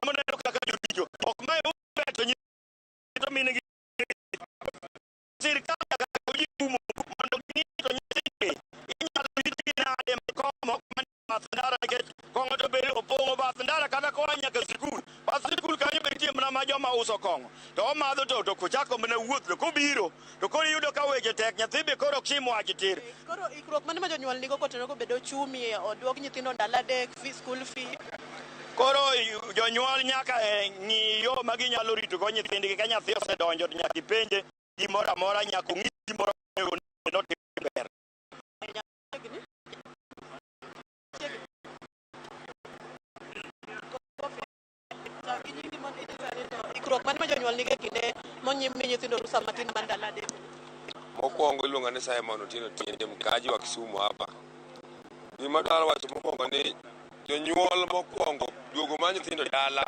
moneno kaka joricho ok mae beto nyithindo min gi sirkal nyaka ji kumo mondo ging'i to nyithindgi inyalo ritgi nade kong'o ok man bath ndara nikech kong'o to be opong'o bath ndara kata koa nyaka sikul bath sikul kanyo be nitie mana ma joma uso kong'o to omadho to to kochako mana wuoth to kobiro to koro iyudo ka weche tek nyathi be koro ok chim wach tir. Koro ikruok mane ma jonyuol nigo kotenore kod bedo ochumi, oduok nyithindo ndalo adek, fee, school fee? Koro jonyuol nyaka eh, ng'i yo ma ginyalo ritogo nyithindgi ka nyathi osedonjo to nyaka ipenje gimoro amora nyaka ong'is gimoro onego notim ber. Ikruok mane ma jonyuol nigo e kinde monyimi nyithindo rusa matin mar ndalo adek? Mokwongo iluonga ni Simon Otieno Tiende, mkaaji wa Kisumu hapa. Gima adwaro wacho mokwongo ni jonyuol mokwongo duogo mar nyithindo dala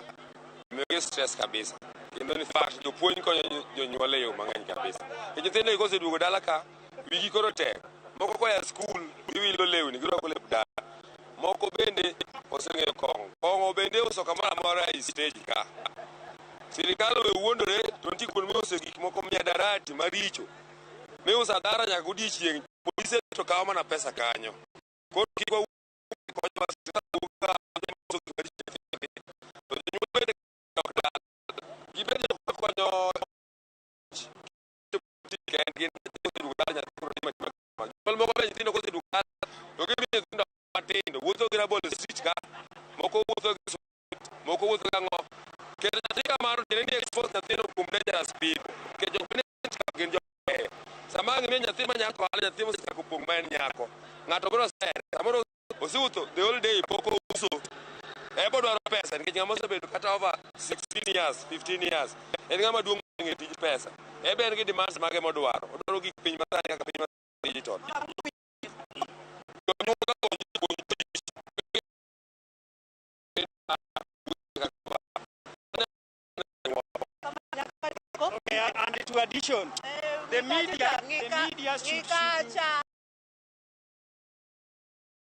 miyogi stress kabisa. Kendo in fact jopuonj konyo jonyuol e yo mang'eny kabisa. Nikech nyithindo gi koseduogo dala ka, wigi koro tek. Moko koa skul giwilo lewni girwako lep dala. Moko bende oseng'eyo kong'o. Kong'o bende iuso kamoro amora e stage ka. Sirikal owe wuondore to nitie kuonde miuse gik moko miadarati maricho. Miuso adhara nyaka godiechieng' polise to kawo mana pesa kanyo. Koro kik wawuo konyowa sirikal wuok ka uso gik maricho. To jonyuol bende ok dala. Gibed jok makonyo kendgi koseduogo dala nyathi koro timo gima Jonyuol moko be nyithindo koseduogo dala to gimiyo nyithindo matindo wuotho gi rabolo e street ka moko wuotho gi sweet moko wuotho gi ang'o keto nyathi kamano tiende ni expose nyathino kuom dangerous people nikech jok manie street ka gin jobeyo sama ang' imiyo nyathi ma nyako ohala nyathi mosechako pong' ma en nyako ng'ato biro sere samoro Osewuotho the whole day pok ouso. Ebo dwaro pesa nikech ng'ama osebedo kata over 16 years, 15 years. En ng'ama duong' ng'e tij pesa. Ebe en gi demands mage modwaro. Odwaro gik piny masani kaka piny ma digital. Jonyuol ka puonj puonj Okay, and to addition, the media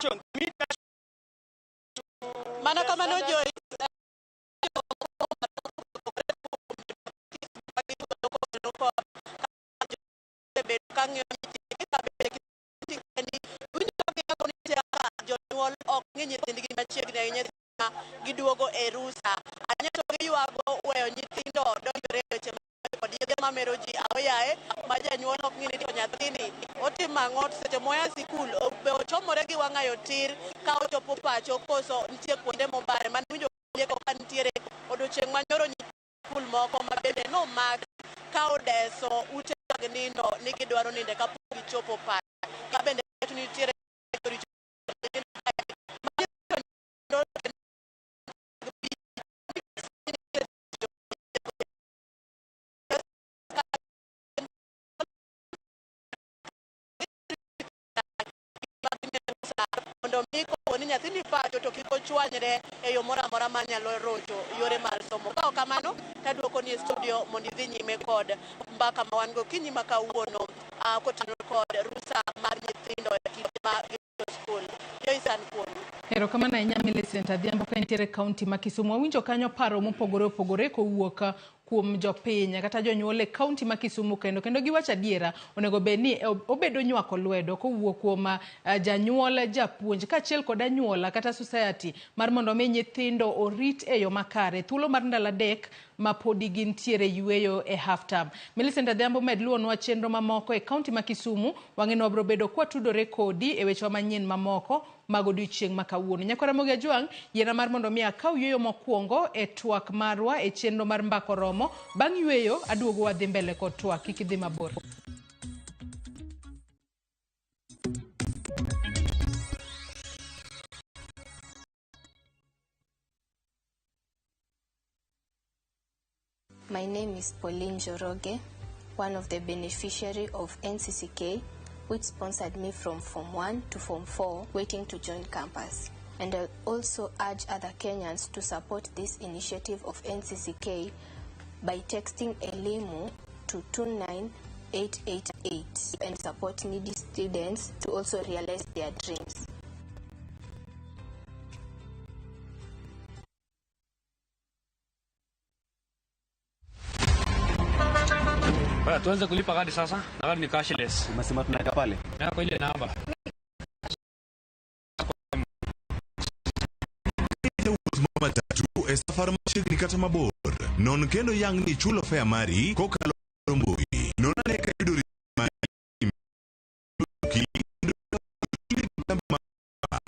should media Mana kamano Joyce. Bedo ka ng'iyo nyithindgi ka bende winjo ka jonyuol ok ng'i nyithindgi machiegni ahinya ma giduogo e rusa ahinya to giywago weyo nyithindo donjore e weche kod yedhe mamero ji aoyaye ma janyuol ok ng'i ni to nyathini otimo ang'o to seche moa sikul be ochomore gi wang'ayo tir ka ochopo pacho koso nitie kuonde mobare mane winjo lieko ka nitiere odiochieng' manyoro sikul moko ma bende nomak ka odeso ute mag nindo ni gidwaro ninde kapok gichopo pacho ka bende nitiere richo mondo mi kopo ni nyathi ni pacho to kik ochwanyre e yo moro amora manyalo rocho yore mar somo. Ka ok kamano, taduoko ni e studio mondo idhi nyime kod mbaka ma wan go kinyi ma kawuono kotenore kod rusa mar nyithindo e kinde ma gidhi skul. Joyce an kuomi. Erokamano ahinya Millicent Adhiambo ka entiere kaunti ma Kisumu. Wawinjo kanyo paro mopogore opogore kowuok kuom jopiny kata jonyuol e kaunti ma Kisumu kendo giwacho adiera onego bed ni obedo nywako lwedo kowuok kuom janyuol, japuonj kaachiel kod anyuola kata society mar mondo mi nyithindo orit e yo makare thuolo mar ndalo adek ma podi gintiere yueyo e half term. Millicent Adhiambo med luwonwa chenro mamoko e kaunti ma Kisumu. Wang'e ni wabiro bedo kwatudore kodi e wechewa manyien mamoko mag odiochieng' ma kawuono. Nyakwar Ramogi Ajwang', yiena mar mondo mi akaw yueyo mokwongo e twak marwa e chenro mar Mbaka Oromo. Bang' yueyo, aduogo wadhi mbele kod twak. Kik idhi mabor. My name is Pauline Joroge, one of the beneficiary of NCCK, which sponsored me from Form 1 to Form 4, waiting to join campus. And I also urge other Kenyans to support this initiative of NCCK by texting ELIMU to 29888 and support needy students to also realize their dreams. Bwana, tuanze kulipa kadi sasa. Na kadi ni cashless. Umesema tunaweka pale? Na kwa ile namba. Jawuoth ma matatu e safar machiegni kata mabor. Non kendo yang ni ichulo fare mari kokalo mbui. Non ane ka iyudo risit mari kendo kambi ma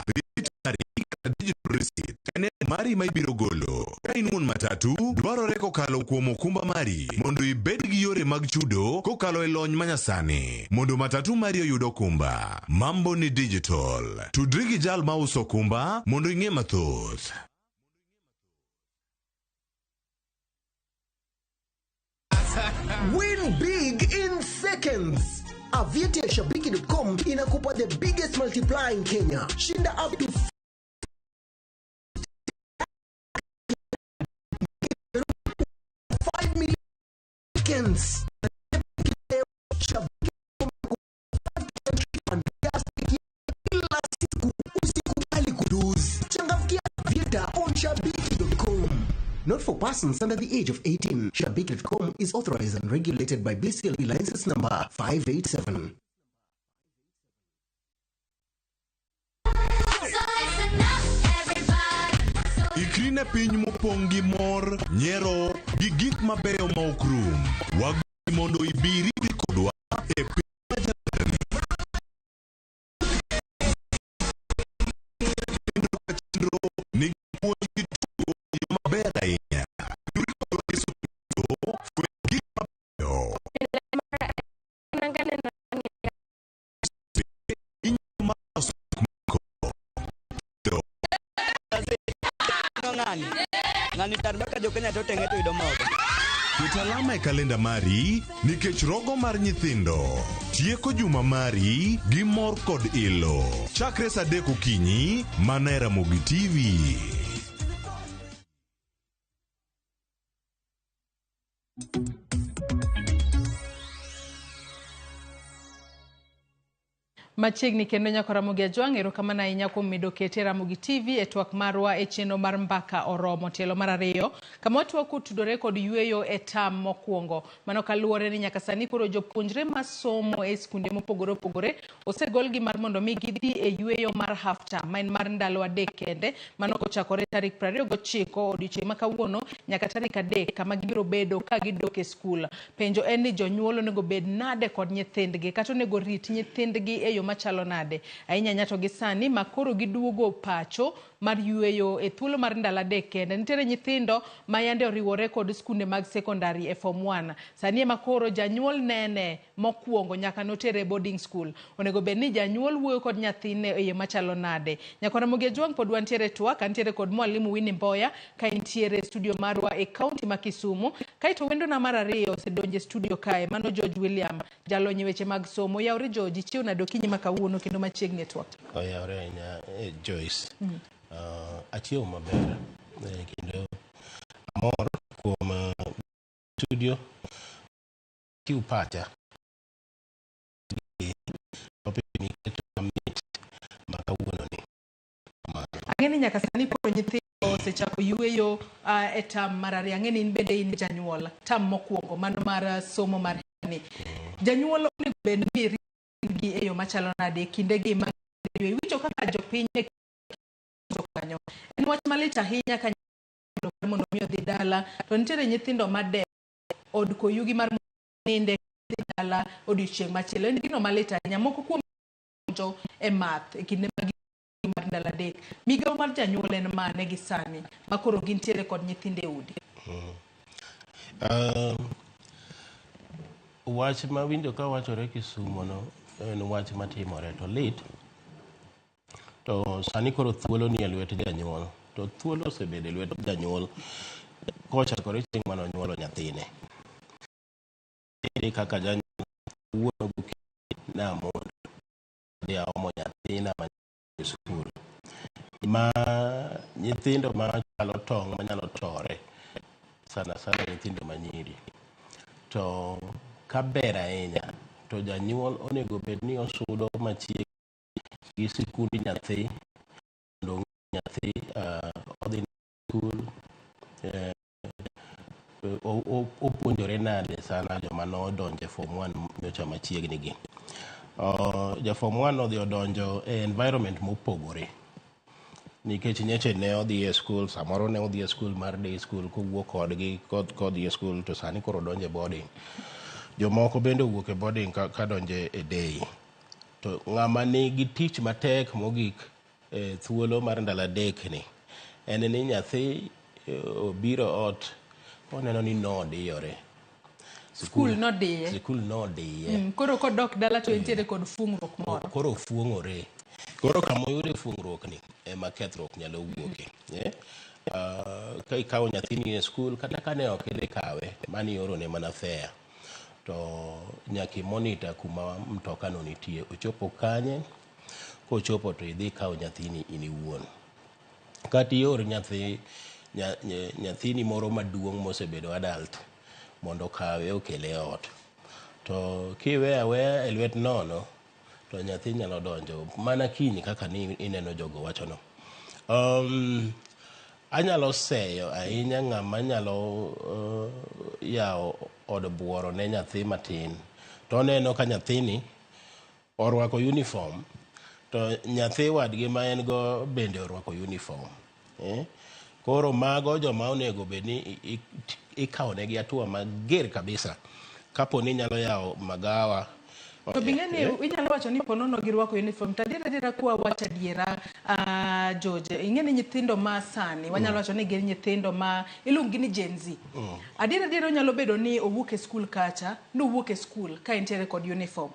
receipt mari kata digital receipt. En mari ma ibiro golo. Ka in wuon matatu, dwarore kokalo kuom okumba mari mondo ibed gi yore mag chudo kokalo e lony manyasani mondo matatu mari oyud okumba. Mambo ni digital. Tudri gi jal mauso okumba mondo ing'e mathoth. Win big in seconds. Avieti ya Shabiki.com inakupa the biggest multiplier in Kenya. Shinda up to 5 million seconds. Kila siku usikubali kuduze. Changamkia Avieta on Shabiki.com. Not for persons under the age of 18. Shabiki.com is authorized and regulated by BCLB license number 587. Ikri ne piny mopong' gi mor, nyiero, gi gik mabeyo ma ok rum. Wagoni mondo ibi iriwri kodwa e piny majaberni. Chenro ka chenro nigi puonj gi tugo e yo maber ahinya. Riwri kodwa Yesu Kristo, fwenyo gik mabeyo. Inyalo mar loso gik moko. To Ng'ani. Ng'ani tar maka jo Kenya to tenge to yudo mogo. Ket alama e kalenda mari nikech rogo mar nyithindo tieko juma mari gi mor kod ilo. Chakre saa 3 okinyi mana e Ramogi TV. Machiegni kendo nyako Ramogi Ajwang', erokamano ahinya kuom medo kete Ramogi TV e twak marwa e chenro mar Mbaka Oromo tielo mar ariyo, kama watwak kotudore kod yueyo e tam mokwongo. Mano kaluwore ni nyaka sani koro jopuonjre masomo e skunde mopogore opogore osegolgi mar mondo mi gidhi e yueyo mar half term, ma en mar ndalo 3 kende, mano kochakore tarik 29 odiochieng' ma kawuono nyaka tarik 3 kama gibiro bedo ka gidok e skul. Penjo en ni jonyuol onego bed nade kod nyithindgi, kata onego rit nyithindgi e yo machalo nade, ahinya ahinya to gi sani ma koro giduogo pacho mar yueyo e thuolo mar ndalo 3 kende. Nitiere nyithindo ma yande oriwore kod skunde mag sekondari e form 1. Sani ema koro janyuol nene mokwongo nyaka notere boarding school. Onego bed ni janyuol wuoyo kod nyathine e yo machalo nade. Nyakwa Ramogi Ajwang' pod wantiere twak, antiere kod mwalimu Winnie Mboya ka entiere e studio marwa e kaunti ma Kisumu. Kaeto wendona mar ariyo osedonjo e studio kae, mano George William, jalony e weche mag somo. Yawre George, ichiew nade okinyi ma kawuono kendo machiegni e twak? Oyawre ahinya, Joyce. Achiew maber, kendo amor kuom studio chiw pacha topic miketo mamit ma kawuono ni. Ang'e ni nyaka sani koro nyithindo osechako yueyo e tam mar ariyo. Ang'e ni in bende in janyuol, tam mokwongo mano mar somo mar higani. Janyuol onego bed ni ritogi e yo machalo nade e kindegi mag yueyo? Iwinjo kaka jopiny ne kanyo. En wach malit ahinya ka nyithindo mondo mi odhi dala, to nitiere nyithindo madewo od koyugi mar ninde dhi dala odiochieng' machielo. En gino malit ahinya. Moko kuom donjo e math e kinde mag mar ndalo 3. Migawo mar janyuol en mane gi sani ma koro gintiere kod nyithindo e udi? Wach mawinjo ka wachore Kisumo no en wach matimore to lit. To sani koro thuolo ni e lwet janyuol. To thuolo osebedo e lwet janyuol kochakore chieng' mane onyuolo nyathine. Ere kaka janyuol wuono gokinyi namondo adhi aomo nyathina ma e skul. Ma nyithindo machalo tong' manyalo tore sana sana nyithindo manyiri. To kaber ahinya to janyuol onego bed ni osudo machiegni gi sikund nyathi mondo ong'e nyathi odhi skul, opuonjore nade sana joma nodonjo e form 1 nyocha machiegni gi. Ja form 1 odhi odonjo e environment mopogore nikech nyocha ne odhi e skul, samoro ne odhi e skul mar day school kowuok kodgi kodhi e skul to sani koro odonjo e boarding. Jomoko bende owuok e boarding ka donjo e day. To ng'ama nigi tich matek mogik e thuolo mar ndalo 3 ni En ni nyathi obiro ot oneno ni nodiyore. Skul nodiye. Skul nodiye. Koro kodok dala to entiere kod fuong'ruok moro. Koro fuong'ore. Koro kama oyude fuong'ruok ni ema kethruok nyalo wuoke. Ka ikawo nyathini e skul kata kane ok idhi kawe, mano iorone mana fare. To nyaka imonita kuma mtoka no nitie. Ochopo kanye, kochopo to idhi ikaw nyathini in iwuon. Kata ior nyathini moro maduong' mosebedo adult mondo okawe okele e ot. To kiweyo aweya e lwet nono, to nyathi nyalo donjo mana kiny kaka ni ineno jogo wachono. Anyalo seyo ahinya ng'ama nyalo yawo od buoro ne nyathi matin. To oneno ka nyathini orwako uniform, to nyathi wadgi ma en go bende orwako uniform. Koro mago joma onego bed ni ikawo negi hatua mager kabisa. Kapo ni nyalo yawo magawa. To bing'e ni inyalo wacho ni ponono girwako uniform. To adiera adiera kwa wacho adiera, George, ing'e ni nyithindo ma sani, wanyalo wacho ni gin nyithindo ma iluongo ni Gen Z. Adiera adiera onyalo bedo ni owuok e skul kacha, nowuok e skul ka entiere kod uniform.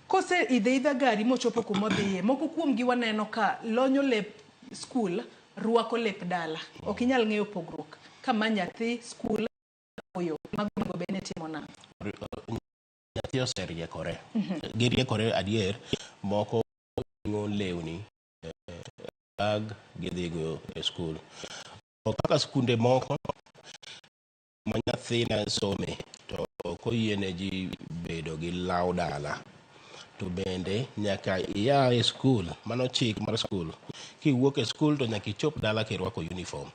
Kose idhe idha gari mochopo kumodhiye, moko kuomgi waneno ka lonyo lep skul, rwako lep dala. Ok inyal ng'eyo pogruok. Kama nyathi skul oyo, mago onego bed ni timo nang'o? Nyathi oseriekore. Giriekore adier, moko ting'o lewni bag gidhigo e skul. Kaka skunde moko ma nyathina some to ok oyiene ji bedo gi law dala. To bende nyaka ia e skul, mano chik mar skul. Kiwuok e skul to nyaka ichop dala kirwako uniform.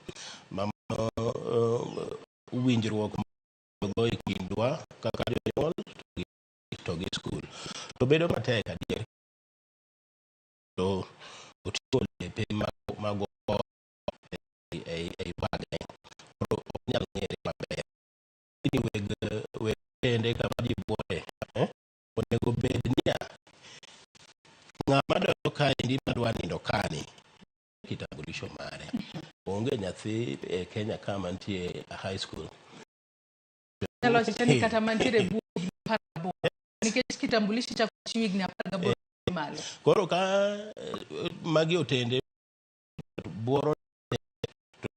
Mano winjruok go e kindwa kaka jonyuol to gi skul. To bedo matek adier. To oting'o lepe mago ei bagne. Koro ok nyal ng'ere maber. Ni weg tende kama ji buore. Onego bed niya, ng'ama donjo kaendi madwa nindo kani, kitambulisho mare. Onge nyathi e Kenya ka mantie high school. Nyalo wacho ni kata mantiere e bwo higni 18. Nikech kitambulisho chako chiwo higni 18 malo. Koro ka magi otende buoro to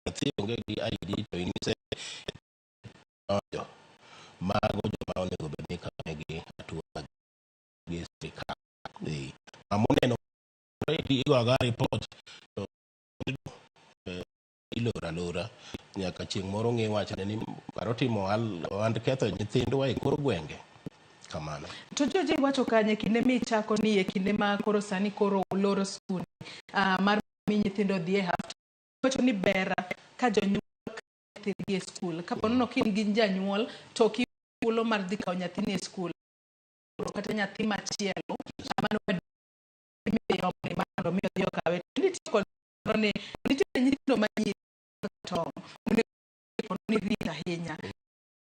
nyathi onge gi ID to in ise donjo. Mago joma onego bed ni ikawonegi hatua gi sirikal. Ng'ama oneno igo agoya report to iloro alora nyaka chieng' moro ng'i wachne ni kar otimo ohand ketho nyithindwa e kor gwenge. Kamano. To George iwacho kanye kinde michako ni e kinde ma koro sani koro uloro skunde mar mi nyithindo dhi e half wacho ni ber ka jonyuol nyathigi e skul. Kapo nono ka in gi janyuol to ok thuolo mar dhi kawo nyathini e skul kata nyathi machielo mano mondo mi odhi okawe. Nitie kod ni nitie nyithindo ma nyiri to onego ni rit ahinya.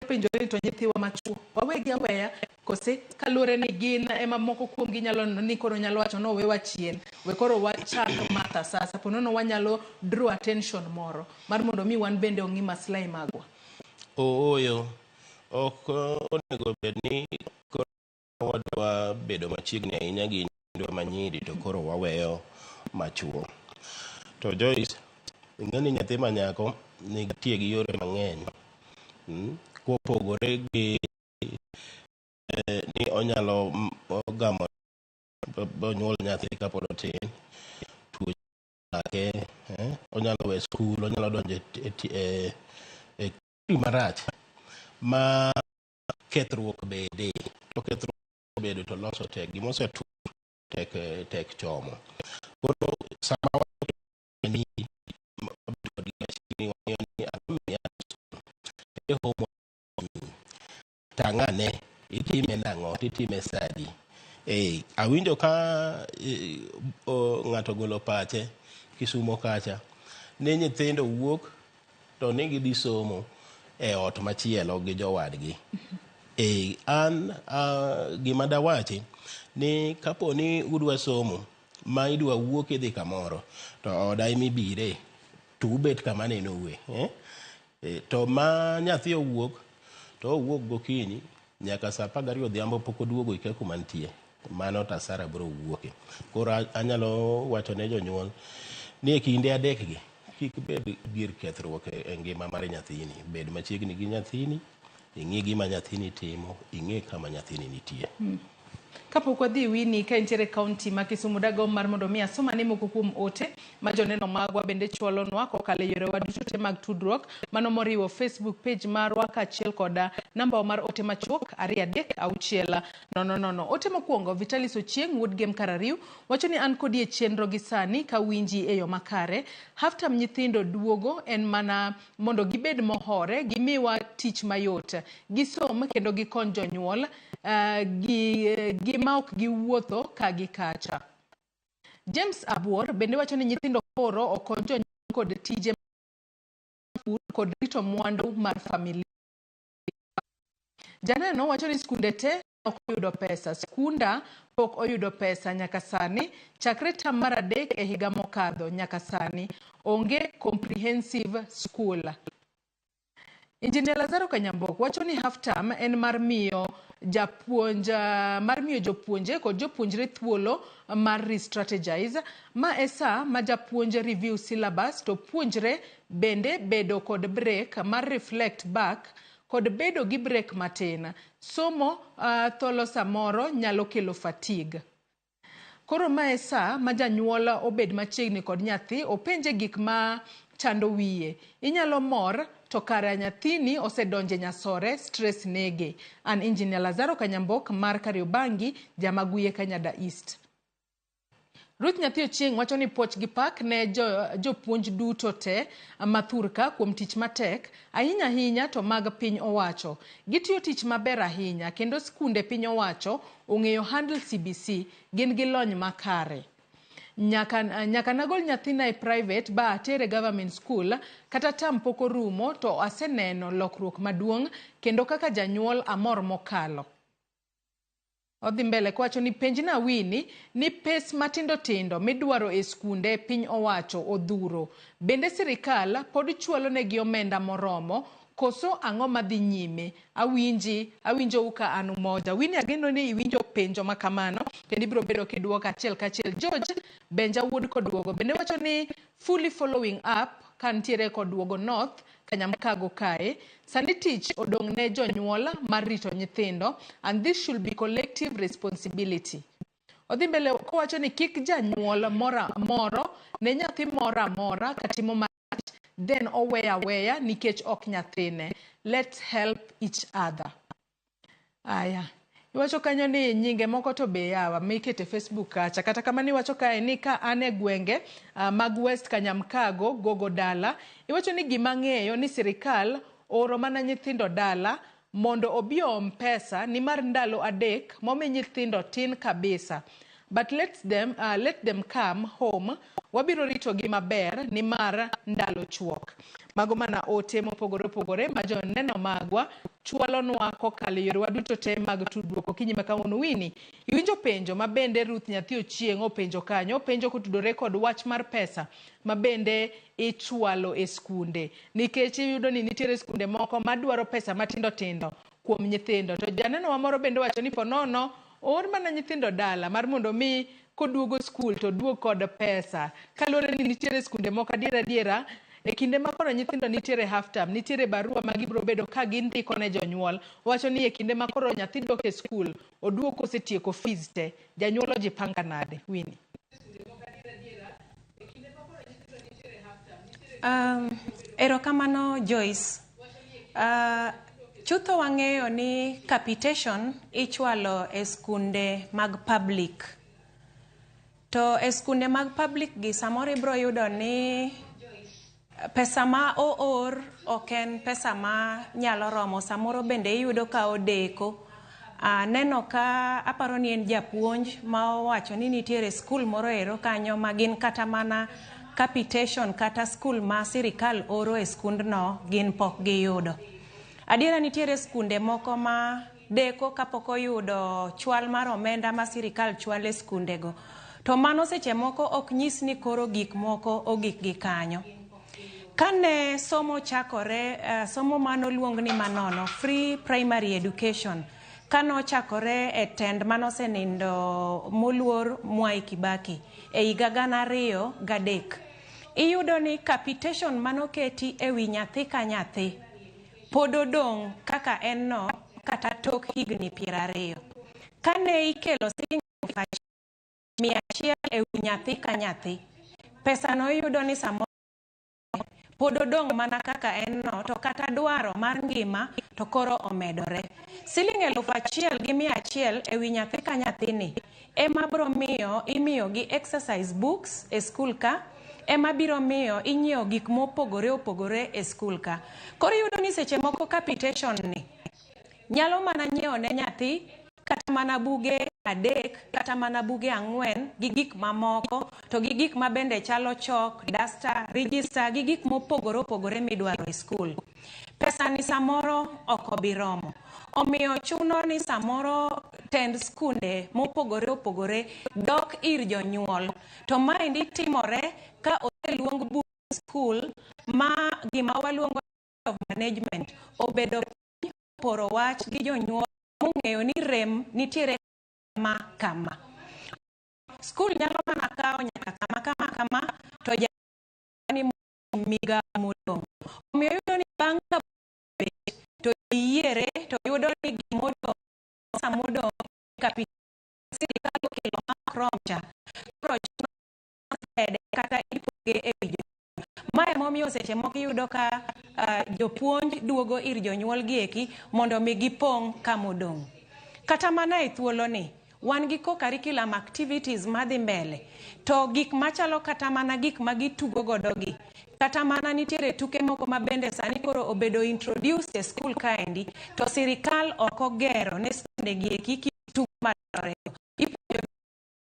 Penjore ni to nyithiwa machuo wawegi aweya kose kaluwore ni gin ema moko kuomgi nyalo neno ni koro nyalo wacho ni owewa chien we koro wachak matha sasa po nono wanyalo draw attention moro mar mondo mi wan bende ong'i maslahi magwa. Ooyo, ok onego bed ni koro wadwa bedo machiegni ahinya gi nyithindwa manyiri to koro waweyo machuo. To Joyce, ing'e ni nyathi ma nyako nitie gi yore mang'eny kopogore gi ni onyalo gamo onyuol nyathi kapod otin, tuo make, onyalo we skul, onyalo donjo e marach ma kethruok bede. To kethruok bedo to loso tek, gimosetur tek, tek chomo. Koro sama ni wang'iyo ni ang'o miya e homework tang'ane itime nang'o titime sadi. Awinjo ka ng'ato golo pache Kisumo kacha ni nyithindo wuok to ni gidhi somo e ot machielo gi jowadgi. An gima dawachi ni kapo ni udwa somo ma idwa wuok idhi kamoro to oda emibire. To ubet kama nenoue. Eh? To ma nyathi owuok, to owuok gokinyi, nyaka saa 12 odhiambo pok oduogo ikia kuma nitie. Mano to asara biro wuoke. Koro anyalo wacho ne jonyuol ni e kinde adekgi, kik bed gir kethruok e ngima mar nyathini. Bed machiegni gi nyathini, ing'i gima nyathini timo, ing'e kama nyathini nitie. Kapok wadhi Winnie, ka entiere kaunti ma Kisumu, dagomb mar mondo mi asomane moko kuom ote ma joneno magwa bende chwalonwa kokalo e yorewa duto te mag tudruok, mano moriwo Facebook page marwa kaachiel kod namba mar ote machuok 23600. Ote mokwongo, Vitalis Ochieng' wuod Gem Karariu wacho ni an kodi e chenro gi sani ka winji e yo makare. Half term nyithindo duogo en mana mondo gibed mohore, gimiwa tich mayot, gisom kendo gikony jonyuol gi ma ok giwuotho ka gi kacha. James Abuor bende wacho ni nyithindo koro okony jonyuol kod tije pur kod rito mwandu mar familia. Janeno wacho ni skunde te ok oyudo pesa. Skunda pok oyudo pesa nyaka sani, chakre tam mar 3 e higa mokadho nyaka sani. Onge comprehensive school. Engineer Lazaro Kanyambok wacho ni half term en mar miyo japuonj mar miyo jopuonje kod jopuonjre thuolo mar re-strategize. Ma e saa ma japuonj review syllabus to puonjre bende bedo kod break mar reflect back kod bedo gi break matin. Somo tholo samoro nyalo kelo fatigue. Koro ma e saa ma janyuol obed machiegni kod nyathi, openje gik ma chando wiye. Inyalo mor to kara nyathini osedonje nyasore, stress nege. An Engineer Lazaro Kanyambok mar Kariobangi, Jamaguye Kanyada East. Ruth Nyathi Ochieng' wacho ni puoch gi pak ne jopuonj duto te mathurka kuom tich matek, ahinya ahinya to mag piny owacho. Gitiyo tich maber ahinya kendo skunde piny owacho ong'eyo handle CBC, gin gi lony makare. Nyaka nagol nyathina e private ba atere government school, kata tam pok orumo to aseneno lokruok maduong' kendo kaka janyuol amor mokalo. Odhi mbele kowacho ni penjna Winnie ni pes matindo tindo midwaro e skunde piny owacho odhuro. Bende sirikal pod chwalo negi omenda moromo koso ang'o madhi nyime? Awinjou ka an Umoja. Winnie, ageno ni iwinjo penjo ma kamano kendo ibiro bedo kiduoko achiel kachiel. George Benja wuod Koduogo bende wacho ni fully following up ka nitiere Koduogo North Kanyamkago kae. Sani tich odong' ne jonyuol mar rito nyithindo and this should be collective responsibility. Odhi mbele kowacho ni kik janyuol moro ne nyathi moro amora katimo marach then oweya aweya nikech ok nyathine. Let's help each other. Aya. Iwacho kanyo ni nyinge moko to be yawa mikete Facebook kacha. Kata kamano iwacho kae ni ka an e gwenge mag West Kanyamkago, Gogo Dala, iwacho ni gima ng'eyo ni sirikal oro mana nyithindo dala mondo obi oom pesa nimar ndalo 3 momi nyithindo tin kabisa. But let them come home. Wabiro ritogi maber nimar ndalo chuok. Mago mana ote mopogore opogore ma joneno magwa chwalonwa kokalo e yorewa duto te mag tudruok okinyi ma kawuono. Winnie, iwinjo penjo ma bende Ruth Nyathi Ochieng' openjo kanyo, openjo kotudore kod wach mar pesa ma bende ichwalo e skunde, nikech iyudo ni nitiere skunde moko madwaro pesa matindo tindo kuom nyithindo. To janeno wa moro bende wacho ni ponono oor mana nyithindo dala mar mondo mi koduogo skul to oduog kod pesa. Kaluwore ni nitiere skunde moko adiera adiera e kinde ma koro nyithindo nitiere half term, nitiere barua ma gibiro bedo ka gindiko ne jonyuol. Wacho ni e kinde ma koro nyathi dok e skul, oduog kosetieko fees te. Janyuol ojipanga nade, Winnie? Erokamano Joyce. Chutho wang'eyo ni capitation ichwalo e skunde mag public. To e skunde mag public gi samoro ibiro yudo ni pesa ma oor ok en pesa ma nyalo romo, samoro bende iyudo ka odeko. Aneno ka aparo ni en japuonj ma owacho ni nitiere skul moro ero kanyo ma gin kata mana capitation kata skul ma sirikal oro e skundno gin pok giyudo. Adiera nitiere skunde moko ma deko kapok oyudo chwal mar omenda ma sirikal chwalo e skundego. To mano seche moko ok nyis ni koro gik moko ogik gi kanyo. Kane somo chakore, somo manoluong ni manono, free primary education, kanochakore e tend manosenindo moluor Mwai Kibaki e higa 2003, iyudo ni capitation manoketi e wi nyathi ka nyathi pod odong' kaka en no kata tok higni 20. Kane ikelo siling 100 e wi nyathi ka nyathi, pesa no iyudo ni samoro pod odong' mana kaka en no, to kata dwaro mar ngima to koro omedore. Siling 1100 e wi nyathi ka nyathini ema biro miyo imiyogi exercise books e skul ka, ema biro miyo inyiewo gik mopogore opogore e skul ka. Koro iyudo ni seche moko capitation ni nyalo mana nyiewo ne nyathi kata mana buge 3 kata mana buge 4 gi gik mamoko, to gi gik mabende chalo chalk, duster, register gi gik mopogore opogore midwaro e skul. Pesa ni samoro ok obi romo. Omiyo chuno ni samoro tend skunde mopogore opogore dok ir jonyuol. To maendi timore ka oseluong bug skul ma gima waluongo of management obedo piny poro wach gi jonyuol mong'eyo ni rem nitiere kama kama. Skul nyalo mana kawo nyaka kama kama kama to ni migawo modong'. Omiyo iyudo ni bang' ka bet to yiere to yudo ni gimodong' pesa modong' capital sirikal okelo ma ok rom cha. Koro chuno mede kata ipoge e wi jonyuol. Ma emomiyo seche moko iyudo ka jopuonj duogo ir jonyuol gi eki mondo mi gipong' kamodong'. Kata mana e thuoloni, wan gi co-curriculum activities madhi mbele, to gik machalo kata mana gik ma gitugo godo gi, kata mana nitiere tuke moko ma bende sani koro obedo introduced e skul kaendi, to sirikal ok ogero ne skunde gi eki kit tugo madwarore. Ipuonjo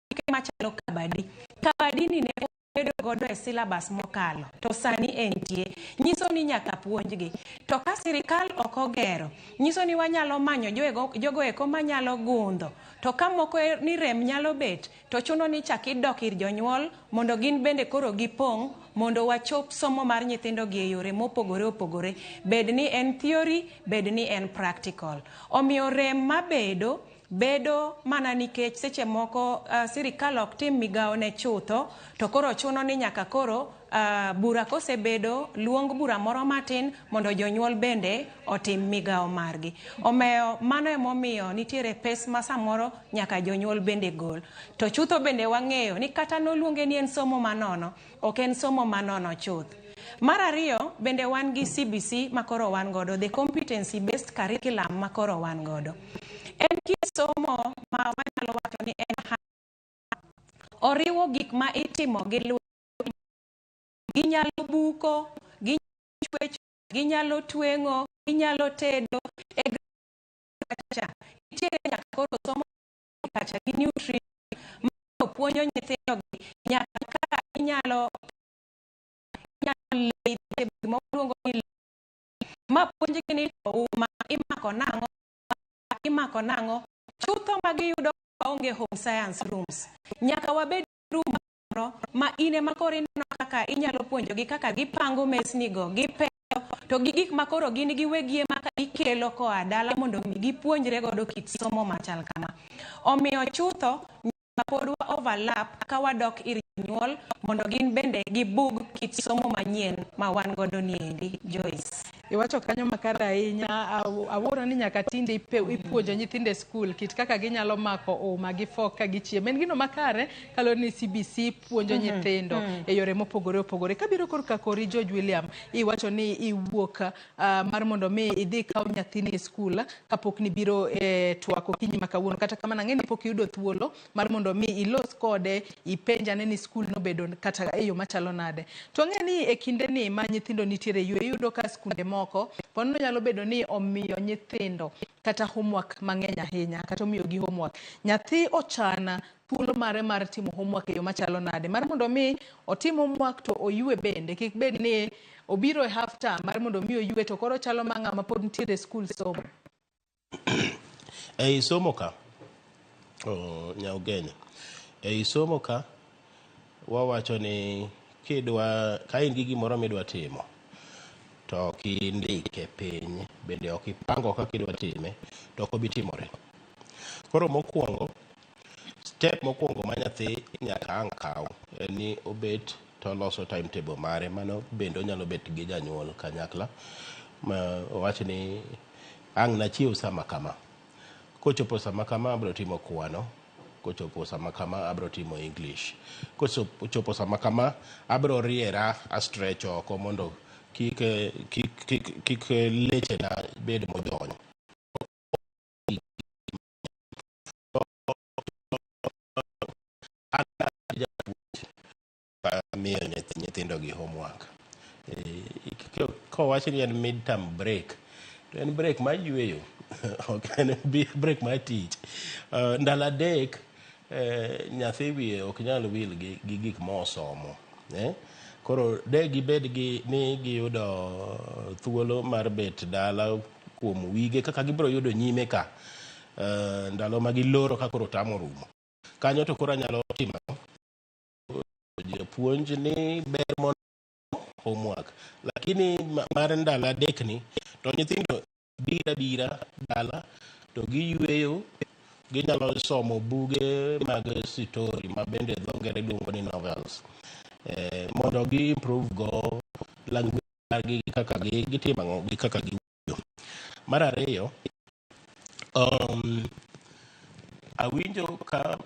tuke machalo kabadi. Kabadi ni ne bedo godo e syllabus mokalo, to sani entie. Nyiso ni nyaka puonjgi. To ka sirikal ok ogero, nyiso ni wanyalo manyo jogo eko manyalo gundho. To ka moko ni rem nyalo bet, to chuno ni chak idok ir jonyuol mondo gin bende koro gipong' mondo wachop somo mar nyithindo gi e yore mopogore opogore, bed ni en theory, bed ni en practical. Omiyo rem mabedo bedo mana nikech seche moko sirikal ok tim migawo ne chutho, to koro chuno ni nyaka koro bura kosebedo, luong bura moro matin mondo jonyuol bende otim migawo margi. Omiyo mano emomiyo nitiere pes ma samoro nyaka jonyuol bende gol. To chutho bende wang'eyo ni kata noluonge ni en somo manono, ok en somo manono chuth. Mar ariyo, bende wan gi CBC makoro wan godo, the competency based curriculum makoro wan godo. En kit somo ma wanyalo wacho ni en oriwo gik ma itimo gi lwedo. Ginyalo buko, ginyalo chwecho, ginyalo tweng'o, ginyalo tedo. E kacha nitiere nyaka koro somo kacha gi nutrition ma puonjo nyithindo gi nyaka kaka inyalo gima waluongo ni ma puonjgi ni to uma imako nang'o, imako nang'o. Chutho ma giyudo onge home science rooms. Nyaka wabed room moro ma in ema koro ineno kaka inyalo puonjogi kaka gipango mesni go, gipeyo, to gi gik ma koro gin giwegi ema ikelo koa dala mondo mi gipuonjre godo kit somo machal kama. Omiyo chutho pod wa overlap ka wadok ir jonyuol mondo gin bende gibug kit somo manyien ma wan godo niendi. Joyce. Iwacho kanyo makare ahinya, awuoro ni nyaka tinde ipuonjo nyithindo e skul kit kaka ginyalo mako uma gi fork ka gichiemo. En gino makare kaluwore ni CBC puonjo nyithindo e yore mopogore opogore. Kabiro korka kori George William, iwacho ni iwuok mar mondo mi idhi kaw nyathini e skul kapok nibiro e twak okinyi ma kawuono. Kata kamano ang'e ni pok iyudo thuolo mar mondo mi ilos kode, ipenj ane ni skul nobedo kata e yo machalo nade. To ang'e ni e kinde ni ma nyithindo nitiere yweyo, iyudo ka skunde moko ponono nyalo bedo ni omiyo nyithindo kata homework mang'eny ahinya, kata omiyogi homework. Nyathi ochana thuolo mare mar timo homework e yo machalo nade, mar mondo mi otim homework to oywe bende, kik bed ni obiro e half term mar mondo mi oywe to koro chalo ma ng'ama pod nitiere e skul somo. Ei somo ka, Nyaugenya, ei somo ka wawacho ni kidwa ka in gi gimoro midwa timo, to ok indike piny, bende ok ipango kaka idwa time, to ok obi timore. Koro mokwongo, step mokwongo ma nyathi nyaka ang' kaw en ni obet to oloso timetable mare. Mano bende onyalo bet gi janyuol kanyakla ma owach ni ang' nachiew sama kama. Kochopo sama kama abiro timo kwano, kochopo sama kama abiro timo English. Kochopo sama kama abiro riera a stretch oko mondo kik kik kik kik lechena bed mojony. An japuonj miyo nyithindo gi homework. Kowach ni en mid-term break, to en break mar yueyo, ok en break mar tich. Ndalo 3 nyathi wiye ok nyal wil gi gik mosomo. Koro de gibed gi ni giyudo thuolo mar bet dala kuom wige kaka gibiro yudo nyime ka ndalo ma giloro ka koro tam orumo. Kanyo to koro anyalo timo japuonj ni ber mondo homework, lakini mar ndalo 3 ni to nyithindo bira bira dala to giyueyo, ginyalo somo buge mag sitori ma bende dho ngere luongo ni novels, mondo gi improve go language margi kaka gitimo ang'o gi kaka giwuoyo. Mar ariyo, awinjo ka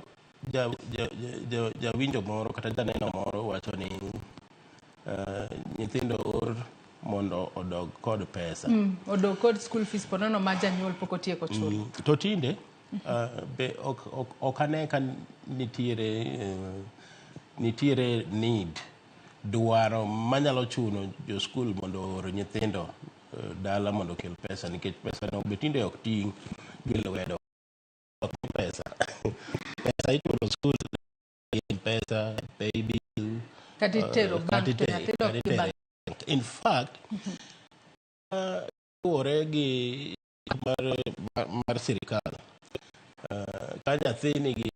jawinjo moro kata janeno moro wacho ni nyithindo or mondo odog kod pesa. Odog kod school fees ponono ma janyuol pok otieko chulo. To tinde be ok ane ka nitiere need, dwaro manyalo chuno jo skul mondo oor nyithindo dala mondo okel pesa, nikech pesa no be tinde ok ting' gi lwedo. Ok pesa. Pesa ichulo skul, pesa, pay bill, Kata itero bank to nyathi dok gi bank. In fact, luwore gi mar sirikal, ka nyathi nigi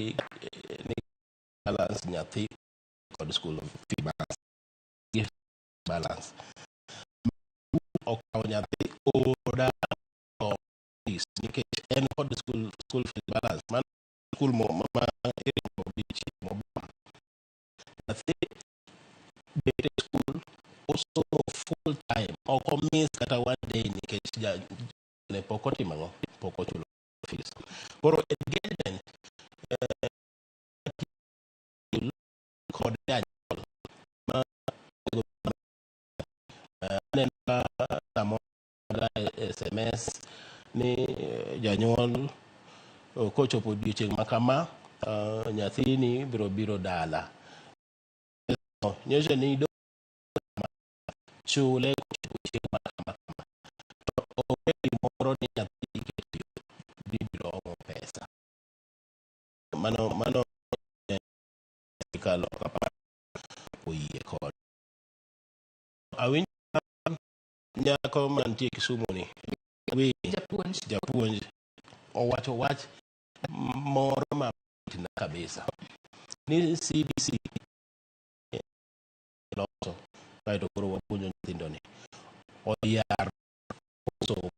balance, nyathi kod school fee balance, okawo nyathi oda fees nikech en kod school fee balance. Mano skul ma iringo dichiel mobam. Nyathi bet e skul osomo full time, ok omiss kata one day nikech ne pok otimo ang'o, pok ochulo fees. Koro engagement kod janyuol ma aneno ka samoro SMS ni janyuol kochopo odiochieng' ma kama, nyathini biro biro dala. Nyocha ni chule kochopo chieng' ma kama kama. To onge gimoro ni nyathi iketo ni biro omo pesa. Mano sirikal ok apar oyie kod. Awinjo nyako mantie Kisumu ni Japuonj. Japuonj owacho wach moro mamitna kabisa ni CBC loso kaeto koro wapuonjo nyithindo ni oyar somo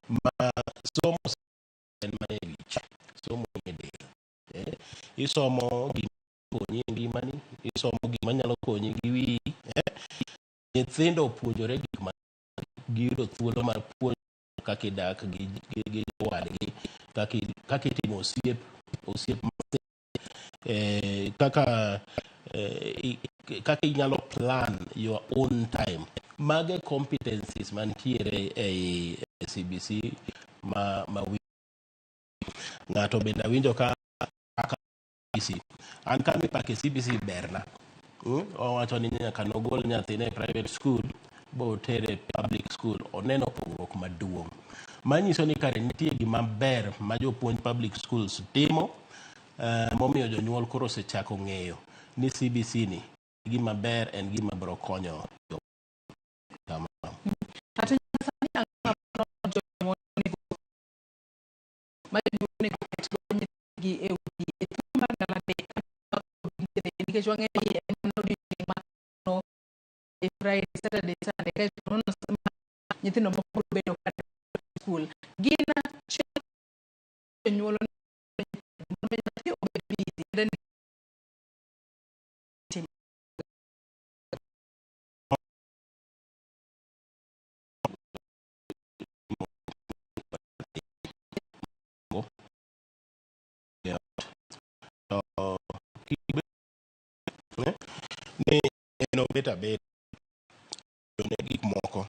ma somo en mana e wich, somo e del. Isomo gima konyi e ngimani, isomo gima nyalo konyi gi wiyi. Nyithindo opuonjore gik ma giyudo thuolo mar puonjo kaka idak gi jowadgi, kaka itimo osiep, osiep kaka inyalo plan your own time. Mage competencies mantiere ei CBC ma ng'ato bende awinjo ka CBC. An kama ipake CBC berna. Owacho ni nyaka nogol nyathine e private school botere public school, oneno pogruok maduong'. Manyiso ni kare nitie gima ber ma jopuonj public schools timo, momiyo jonyuol koro osechako ng'eyo ni CBC ni gima ber, en gima biro konyo. Ate sani ang'o ma jonyuol onego oket godo nyithindgi e udi e thuolo mar ndalo 3 nikech wang'eyo ni en mana odiochieng' ma e Friday, Saturday, Sunday kaeto nono Nyithindo moko biro bedo ka skul. Gin jonyuol mondo nyathi obed busy. Then To kik bed ni en obet abeta ne gik moko.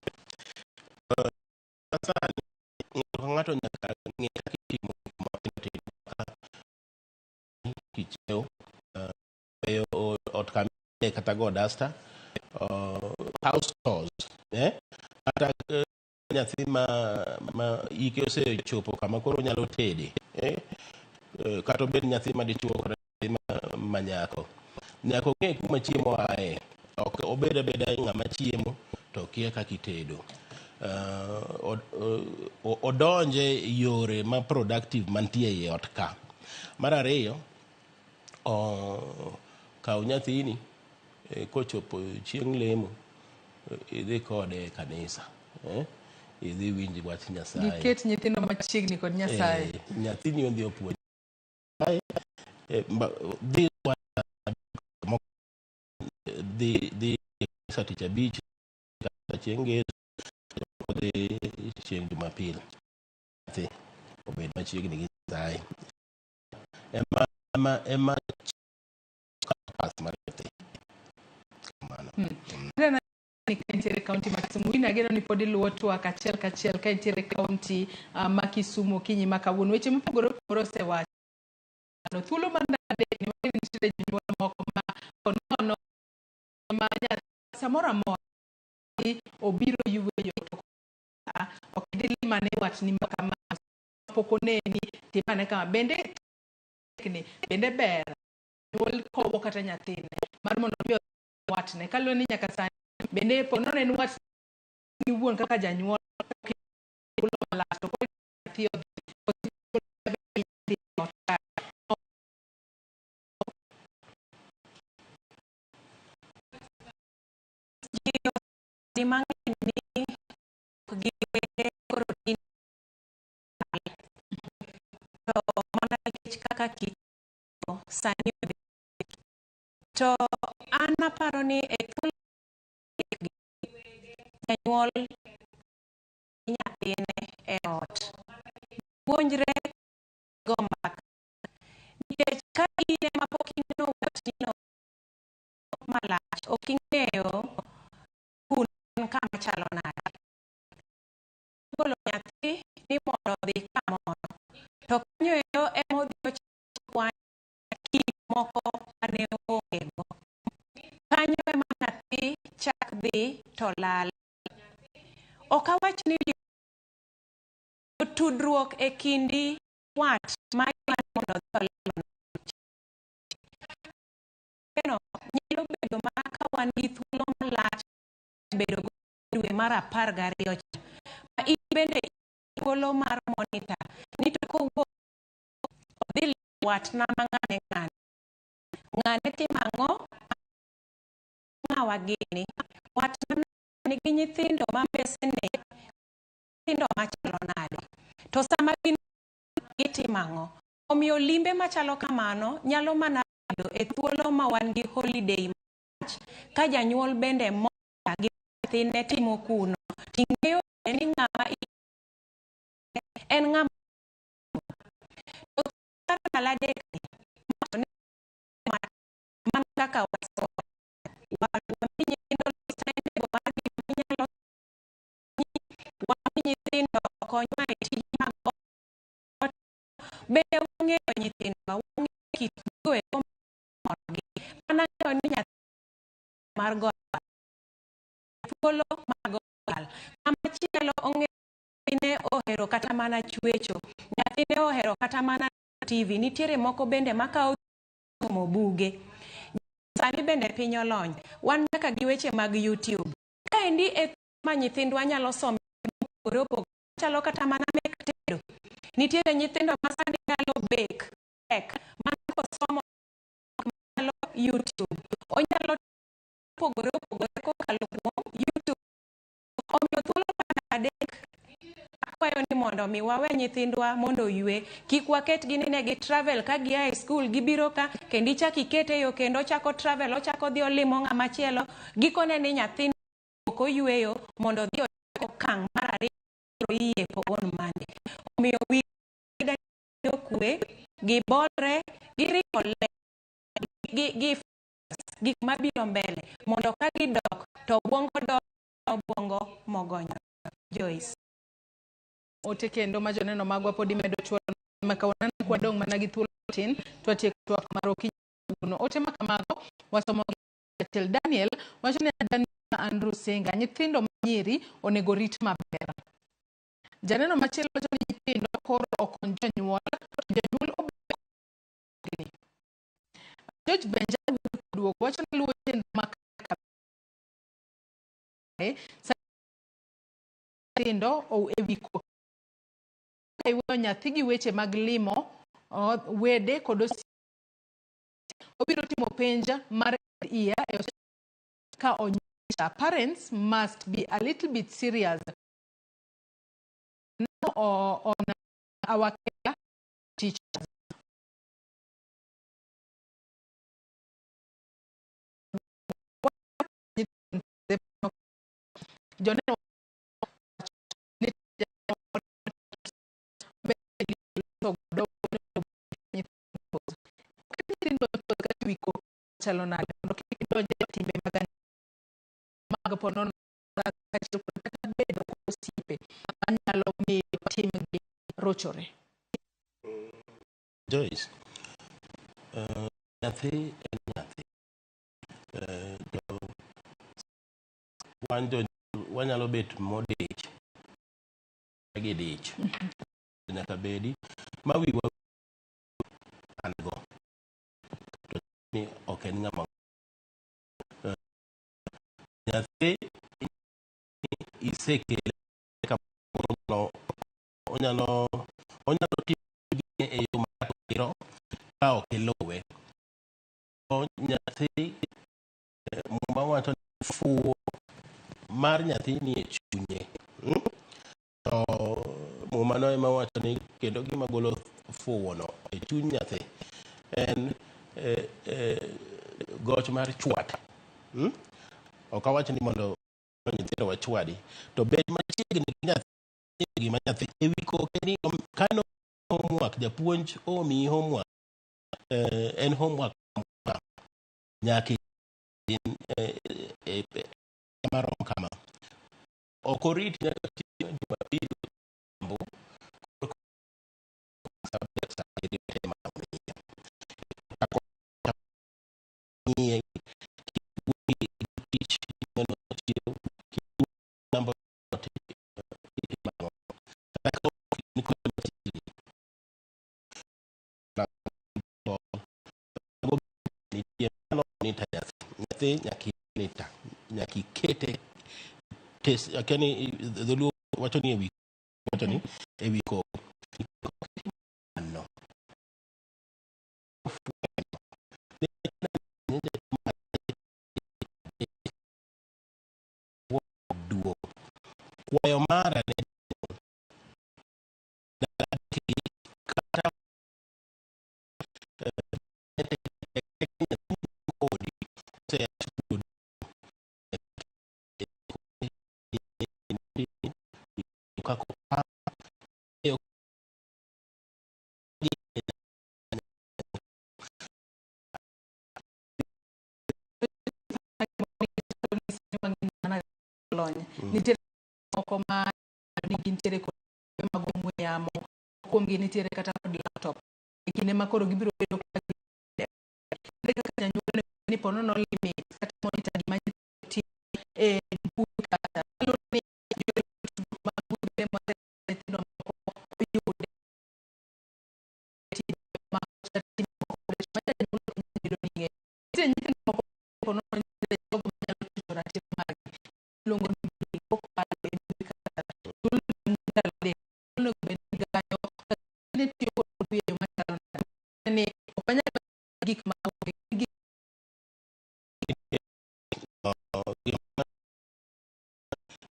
Sani ng'ato ka ng'ato nyaka ng'e kaka itimo gik matindo tindo kaka kichiew, weyo ot kama kata go dasta, house chores, kata nyathi ma ike osechopo kama koro onyalo tede, kata obed nyathi ma dichuo kata nyathi ma nyako, nyaka ong'e kuma chiemo aye. Ok obed abeda ng'ama chiemo to okia kaka itedo. Odonje yore ma productive mantie ei ot ka. Mar ariyo, kaw nyathini kochopo chieng' lemo, idhi kode e kanisa, idhi winj wach Nyasaye. Giket nyithindo machiegni kod Nyasaye. Nyathini odhi opuonj dhi dhi kanisa tich abich kata chieng' ngeso, odhi chieng' Jumapil. Nyathi obed machiegni gi Nyasaye. Ema pas mar nyathi. Kamano. Ni ka intiere e kaunti ma Kisumu, in ageno ni pod iluwo twak achiel kachiel ka intiere e kaunti ma Kisumu okinyi ma kawuono. Weche mopogore opogore osewach. Thuolo mar ndalo adek ni wang'eyo ni nitiere jonyuol moko ma konono ma nyathi samoro amora obiro yueyo to ok idhi limane watni ma kama pok oneni timane kama. Bende ni bende ber nyuol kowo kata nyathine mar mondo mi watne kaluwore ni nyaka sani bende po nono en watni iwuon kaka janyuol thuolo malach to koro nyathi odhi Ji mang'eny ni gi koro tin to mana nikech kaka kit sani to an aparo ni e thuolo janyuol nyathine e ot puonjre go mbaka nikech ka in ema pok ineno watnino malach ok ing'eyo kuno en kama chalo nade. Golo nyathi ni mondo odhi kamoro to kanyo ero ema odhi ochako kit moko mane oonge go. Kanyo ema nyathi chak dhi to lal. Ok awach ni tudruok e kindi wat ma mondo odhi olim no nyalo bedo mana ka wan gi thuolo malach bedo go dwe mar 12 cha ma in bende thuolo mar monitor ni to kowuok odhi limo watna ma ng'ane ng'ane ng'ane timo ang'o ng'awa gini watna nigi nyithindo ma mbesene nyithindo machalo nade to sama gin gitimo ang'o. Omiyo limbe machalo kamano nyalo mana bedo e thuolo ma wan gi holiday malach ka janyuol bende mor gi nyathine timo kuno ting'eyo ni ng'ama en ng'ama to mar ndalo adek ni mana kaka wasomo wami nyithindo timetable mar gima ginyalo wami nyithindo okonywa e tije mag ot bende wang'eyo nyithindwa wang'eyo kit gigo eko morogi an ang'eyo ni nyathi mar go thuolo mar go abal ng'ama chielo ong'eyo nyathine ohero kata mana chwecho nyathine ohero kata mana TV nitiere moko bende makawo somo buge sani bende piny olony wan nyaka gi weche mag YouTube kaendi e ma nyithindwa nyalo somo mopogore opogore chalo kata mana mek tedo nitiere nyithindo ma sani nyalo bake cake mana kosomo nyalo YouTube onyalo pogore opogore kokalo kuom YouTube omiyo thuolo mar adek Akwayo ni mondo mi wawe nyithindwa mondo oywe. Kik waketgi ni ne gi travel ka gia e skul gibiro ka kendo ichak ikete e yo kendo ochako travel ochako odhi olimo ng'ama chielo. Gikone ni nyathini ok oyweyo mondo odhi ochak okang' mar ariyo iyiepo on Monday. Omiyo wi okwe, gibolre, giriko ler, gi, gi gik mabiro mbele mondo ka gidok to obwongo dok obwongo mogonyo. Joyce. Ote kendo ma joneno magwa pod imedo chwalo ma kawuono kwadong' mana gi thuolo matin to watieko twak mar okinyi kawuono. Ote ma kamago wasomo gi achiel. Daniel wacho ni Daniel Andrew Singa, nyithindo ma nyiri onego rit maber. Janeno machielo wacho ni nyithindo koro okony jonyuol, to jonyuol obed George Benja duogo wacho ni luwo chenro makare nyithindo e wi ka iweyo nyathi gi weche mag limo wede kod osiepe obiro timo penj mar year e ka onyuol. Parents must be a little bit serious now on our care teachers. Joneno chalo nade mondo kik gidonj e timbe mag mag ponono kaachiel kod kata bedo kod osiepe manyalo miyo timgi rochore. Joyce, nyathi en nyathi. To wan jo wanyalo bet modich gi dich. Nyaka bedi ma wiwa an go. To ni ok en ng'ama nyathi isekele kamoro onyalo onyalo timo gine e yo maratiro ka ok iluwe. To nyathi Muma wacho ni fuwo mar nyathi ni e chunye. To Muma no ema wacho ni kendo gima golo fuwono e chuny nyathi en goch mar chwat. Ok awach ni mondo nyithindo wachwadi, to bed machiegni gi nyathi gima nyathi e wi koke ni kano homework japuonj omiyi homework en homework nyaka in marom kama ok orit nyaka chieng' Jumapil odhiambo korka saa adek saa abiriyo ema omiye. Ng'iye gi tich mondo ochiew namba itimo ang'o kata ka ok in kode machiegni nitie mano monitor nyathi nyathi nyaka monitor nyaka ikete test akia ni dholuo wacho ni ewi wacho ni ewi koko no duong kwayo mara ne kata kako lony. Nitiere moko ma gintiere kod mag ong'we yamo, kuomgi nitiere kata kod laptop. E kinde ma koro gibiro bedo ka ere kaka janyuol onego bed ni ponono limit kata monitor gima nyithindo timo e mbui kata kaluwore ni yore tudruok mag mbui bende ma nyithindo moko oyude timbe ma timbe moko ma janyuol ok nyal bedo ni ng'eyo. Nitie nyithindo moko ponono nitiere jogo manyalo tucho ratiro margi iluongo ni bullying kokalo e mbui kata thuolo ndalo adek onego bed ni gayo kata ni tiyo kod mbui e yo machalo nade ni ok wanyal gik ma onge gik gima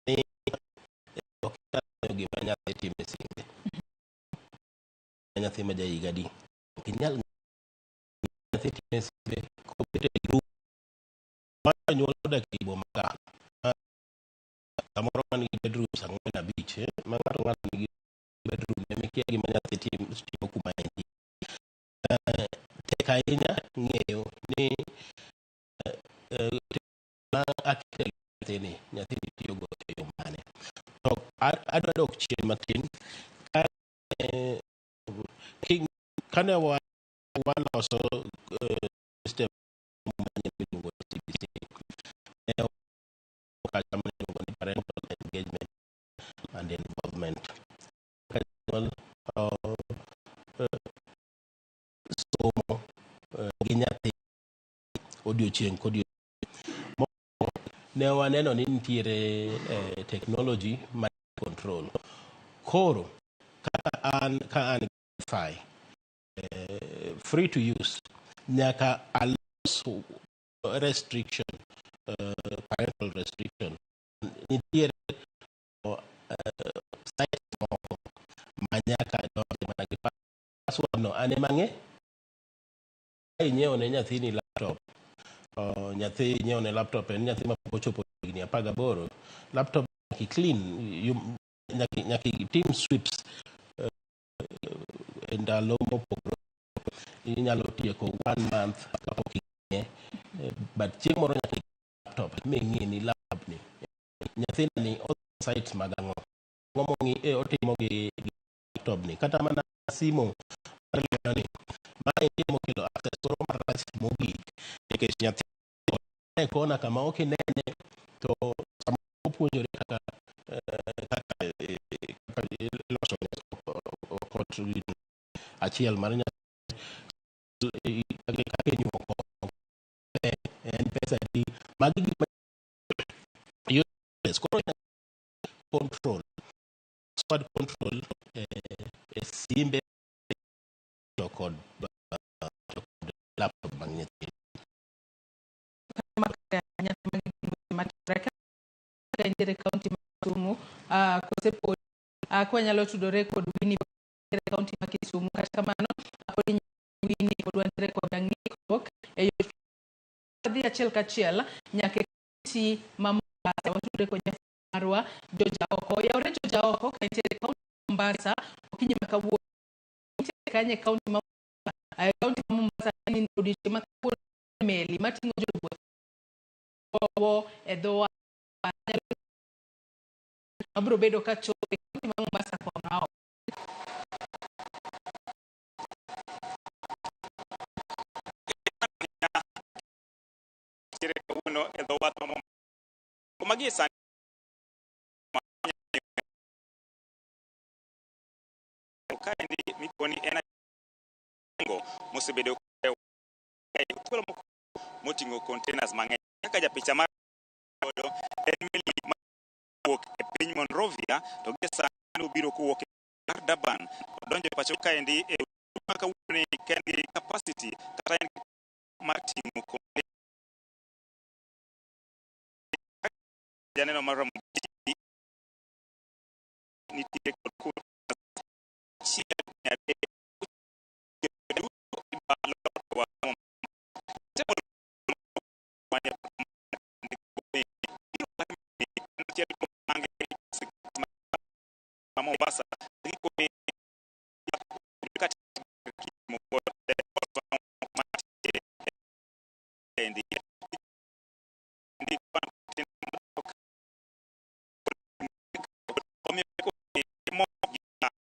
ni ok inyal ng'eyo gima nyathi timo nyathi ma jahiga adi. Ok inyal nyathi tine simbe kobet e group mar jonyuol odak e boma ka samoro man gi bedrooms ang'wen abich ma ng'ato ng'ato nigi bedroom ne mikia gima nyathi timo kuma entie. Tek ahinya ng'eyo ni ma akete nyathini nyathini tiyo go e yo mane. To adwa dok chien matin kane waloso system manyien miluongo ni CBC, ne kacha miluongo ni parental engagement and involvement. Ka janyuol somo gi nyathi odiochieng' kodiochieng'. Mokwongo ne waneno ni nitiere technology ma control. Koro kaka an ka an gi WiFi free to use nyaka alos restriction, parental restriction. Nitiere sites moko ma nyaka donje mana gi password no an ema ang'e. Ka inyiewo ne nyathini laptop, nyathi inyiewo ne laptop en nyathi mapok ochopo higni 18, laptop nyaka i clean, nyaka itim sweeps e ndalo mopogore. Inyalo tieko one month kapok ing'iye, but chieng' moro nyaka laptop ming'i ni laptop ni nyathina ni odhi sites mag ang'o, ang'o mong'i otimo gi laptop ni, kata mana simo mar lwedo ni. Mae mokelo access koro marach mogik nikech nyathi e kona kama ok inene to samoro opuonjore kaka kaka iloso okot achiel mar nyathi, kaka inyuo kong'o, en pesa adi, magi gik ma useless. Koro control, password control e simbe to kod laptop mag nyithindo. Nitiere kaunti ma Kisumu, kose pod kwanyalo tudore kod Winnie e kaunti ma Kisumu. Kata kamano pod Winnie pod wantiere kod ng'ikruok e yo dhi achiel kachiel nyaka e kaunti ma Mombasa. Watudore kod marwa Joja Oko. Oyawore Joja Oko ka nitiere e kaunti ma Mombasa okinyi ma kawuono. Nitiere kanye e kaunti ma kaunti ma Mombasa ni odiochieng' ma kawuono meli mating'o jowuoth kowo e dho wath mabiro bedo ka chopo e kaunti ma Mombasa kono. Nitiere kawuono e dho wath ma Mombasa. Kuma gie sani kaendi mikoni en ago mosebedo thuolo moting'o containers mang'eny kaka japicha mar godo en meli mawuok e piny Monrovia to gie sani obiro kowuok e mar Durban odonjo e pacho kaendi e ma kawuono ni ka en gi capacity kata en mar ting'o containers. Janeno mar Ramogi nitie kod 1300 Mombasa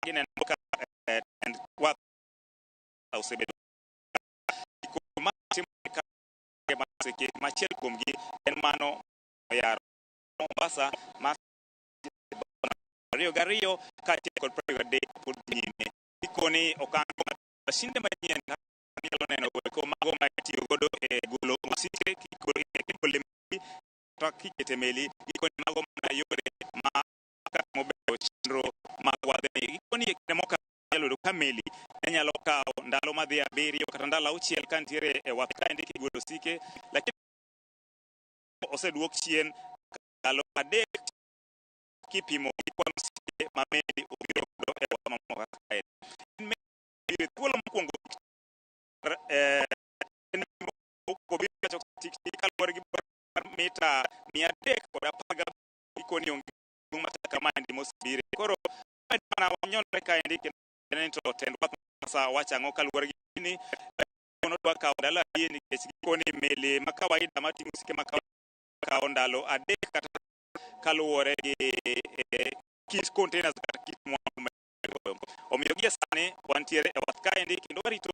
gineno ka tend wath osebedo ma timore ka machiel kuomgi en mano yaro Mombasa ma 22 kaachiel kod 23 pod dhi nyime. Gikoni okang' masinde manyien inyalo neno eko mago ma itiyo godo e golo osike kigolo e meli kata kikete meli. Gikoni mago mana yore ma katimo bero chenro mag wadhni. Gikoni e kinde mokalo inyalo yudo ka meli ne nyalo kawo ndalo madhi 7 kata ndalo 6 ka nitiere e wath kaendi kigolo osike, lakini oseduok chien ndalo 3 kipimo gi kwan osike ma meli obiro godo e wath mamoko kaendi. mita 315 gikoni onge machal kamaendi mosebire. Koro mana wanyonre kaendi kendo to tend wath Mombasa wacho ang'o kaluwore gi ni nodwa kawo ndalo adi nikech gikoni meli ma kawaida mating'o osike ma kawaida kawo ndalo 3 kata kaluwore gi kit containers kata kit mwandu ma omiyo gie sani wantiere e wath kaendi kendo warito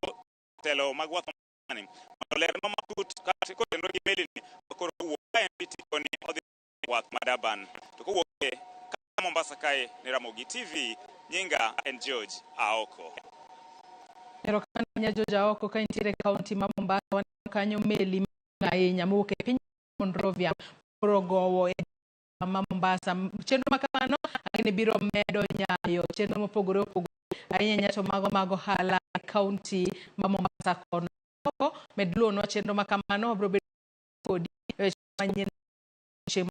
telo mag wath ni mondo olernwa matut kotenore gi meli ni koro owuok kaendi tikoni odhi wath ma Durban to kowuok e ka Mombasa kae ni Ramogi TV nyinga en George Aoko. Erokamano ahinya George Aoko ka intiere e kaunti ma Mombasa waneno kanyo meli mang'eny ahinya mowuok e piny Monrovia koro gowo e ma Mombasa. Chenro ma kamano ang'e ni biro medo nyayo chenro mopogore opogore ahinya ahinya to mago mag ohala e kaunti ma Mombasa kono. Med luonwa chenro ma kamano wabiro bedo kodi e weche manyien chieng'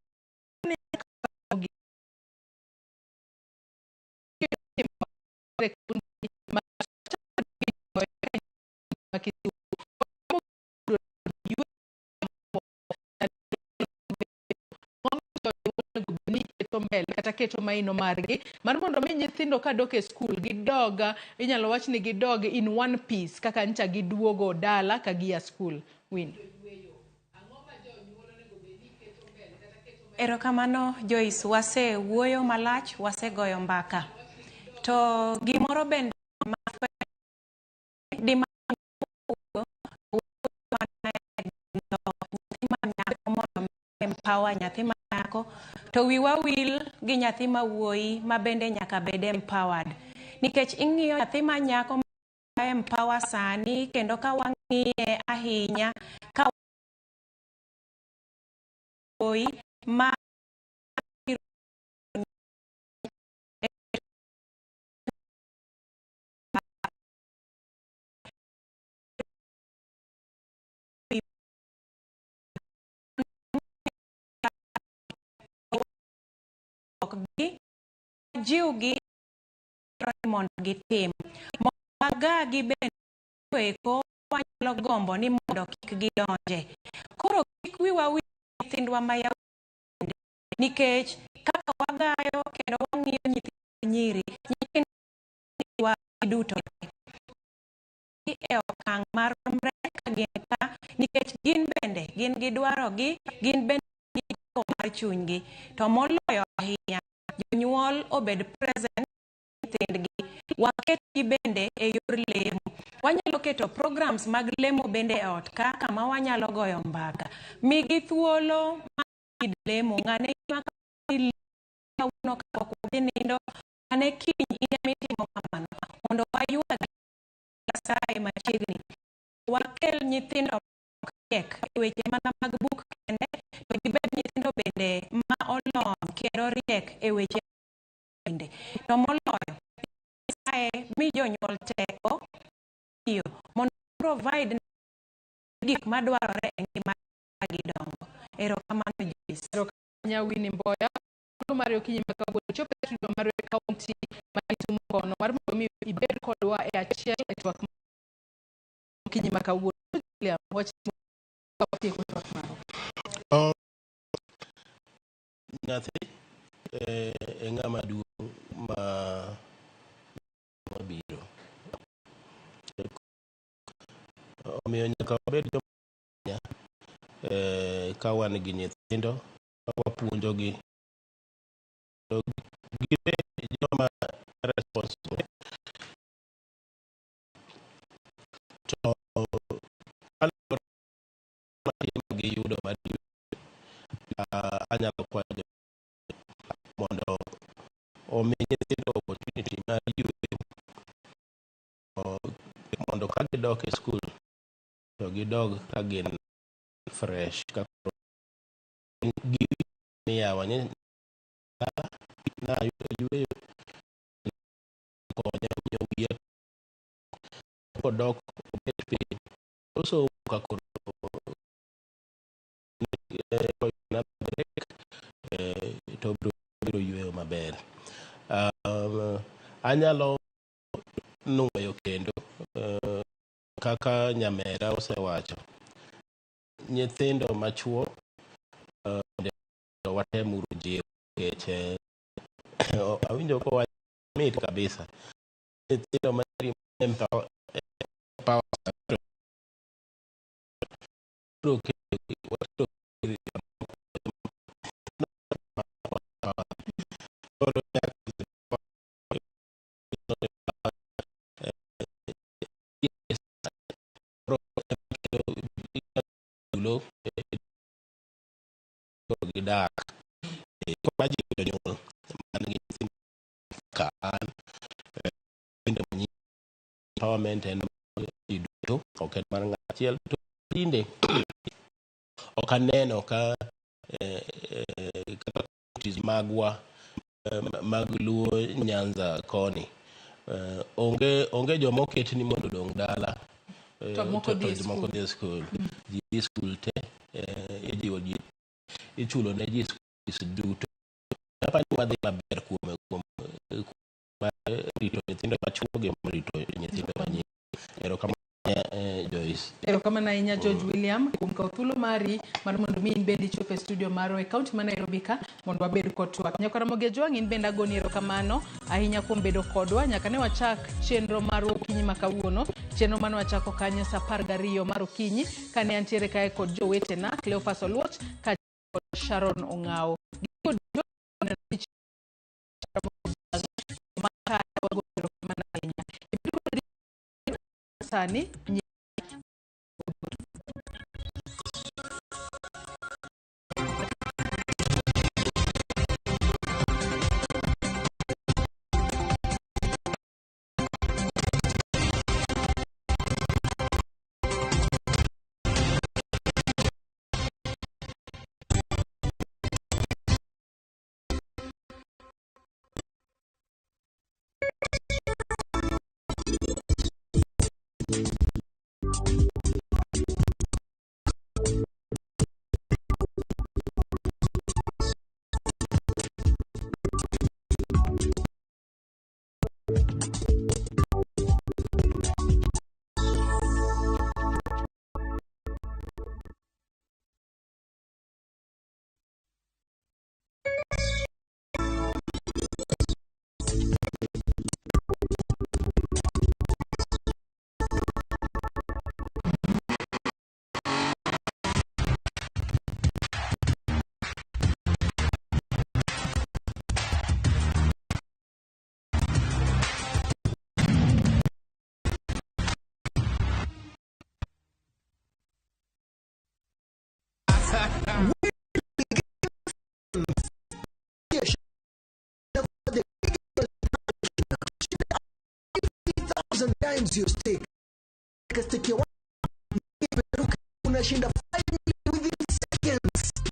keto mbele kata keto maino margi mar mondo mi nyithindo kadok e skul gidog inyalo wach ni gidog in one piece kaka ncha giduogo dala ka gia skul. Win. Erokamano Joyce, wase wuoyo malach, wasegoyo mbaka. To gimoro bende ma di ma empower nyathi ma nyako to wiwa wil gi nyathi ma wuoyi ma bende nyaka bed empowered nikech ing'iyo nyathi ma nyako ma empower sani kendo ka wang'iye ahinya ka wuoyi ma gi jiwgi mondo gitim mondo wagagi bende eko wanyalo gombo ni mondo kik gidonje. Koro kik wiwa wil nyithindwa ma yawuoyi nikech kaka wagayo kendo wang'iyo nyithind nyiri, nyithindwa duto e okang' maromre ka gin ka nikech gin bende gin gi dwarogi, gin bende gi gombo mar chunygi. To moloyo ahinya, jonyuol obed present nyithindgi, waketgi bende e yor lemo. Wanyalo keto programs mag lemo bende e ot ka kama wanyalo goyo mbaka. Migi thuolo mar lemo, ng'ane kawuono kapok wadhi nindo, ng'ane kiny in ema itimo kamano mondo waywagi Nyasaye machiegni. Wakel nyithindo riek e weche mana mag buk kende, to gibed nyithindo bende ma olony kendo riek e weche bende. To moloyo, Nyasaye mi jonyuol teko tiyo mondo provide gik madwarore e ngima gidongo. Erokamano Joyce. Erokamano Winnie Mboya. Mar okinyi ma kawuono chopo e studio mar e kaunti ma Kisumu kono mar mondo mi ibed kodwa e achiel e twak okinyi ma kawuono. William, wach watieko twak marwa. Nyathi e ng'ama duong' ma mabiro. Omiyo nyaka wabed joma ka wan gi nyithindo wapuonjogi gibed joma responsible. To kaluwore matin ma giyudo mar anyalo kwayo mondo omi nyithindo opportunity mar yueyo mondo ka gidok e skul to gidog ka gin fresh ka giwinjo ni yawa ni nayudo yueyo konya miyo wiya kodok obet piny osomo ka koro break to obiro yueyo maber. Anyalo nuoyo kendo kaka nyamera osewacho, nyithindo machuo To watemuru jiwo nikech awinjo kowacho mit kabisa. Nyithindo manyiri empower biro kelo gidak wajiwo jonyuol man gi nyithindo ka an nyithindo manyiri empowerment en mar ji duto ok en mar ng'ato achiel to tinde ok aneno ka kaka communities magwa mag Luo Nyanza koni onge onge joma oket ni mondo odong' dala To moko dhi e jomoko skul. dhi e skul ji dhi e skul te ijiwo ji ichulo ne ji school fees duto apani wadhi maber kuom kuom mar rito nyithindo machuo gi rito nyithindo manyiri erokamano Joyce. Erokamano ahinya George William kuom kawo thuolo mari mar mondo mi in bende ichop e studio marwa e kaunti ma Nairobi ka mondo wabed kod twak. Nyakwa Ramogi Ajwang' in bende agoni erokamano ahinya kuom bedo kodwa nyaka ne wachak chenro marwa okinyi ma kawuono. Chenro mane wachako kanyo sa 12 mar okinyi kane antiere kae kod jowetena Cleophas Oluoch kaachiel kod Sharon Ong'awo. Gigo duto neno ni erokamano ahinya. Ibed kod sani The 50,000 times your stake. Stake ya unashinda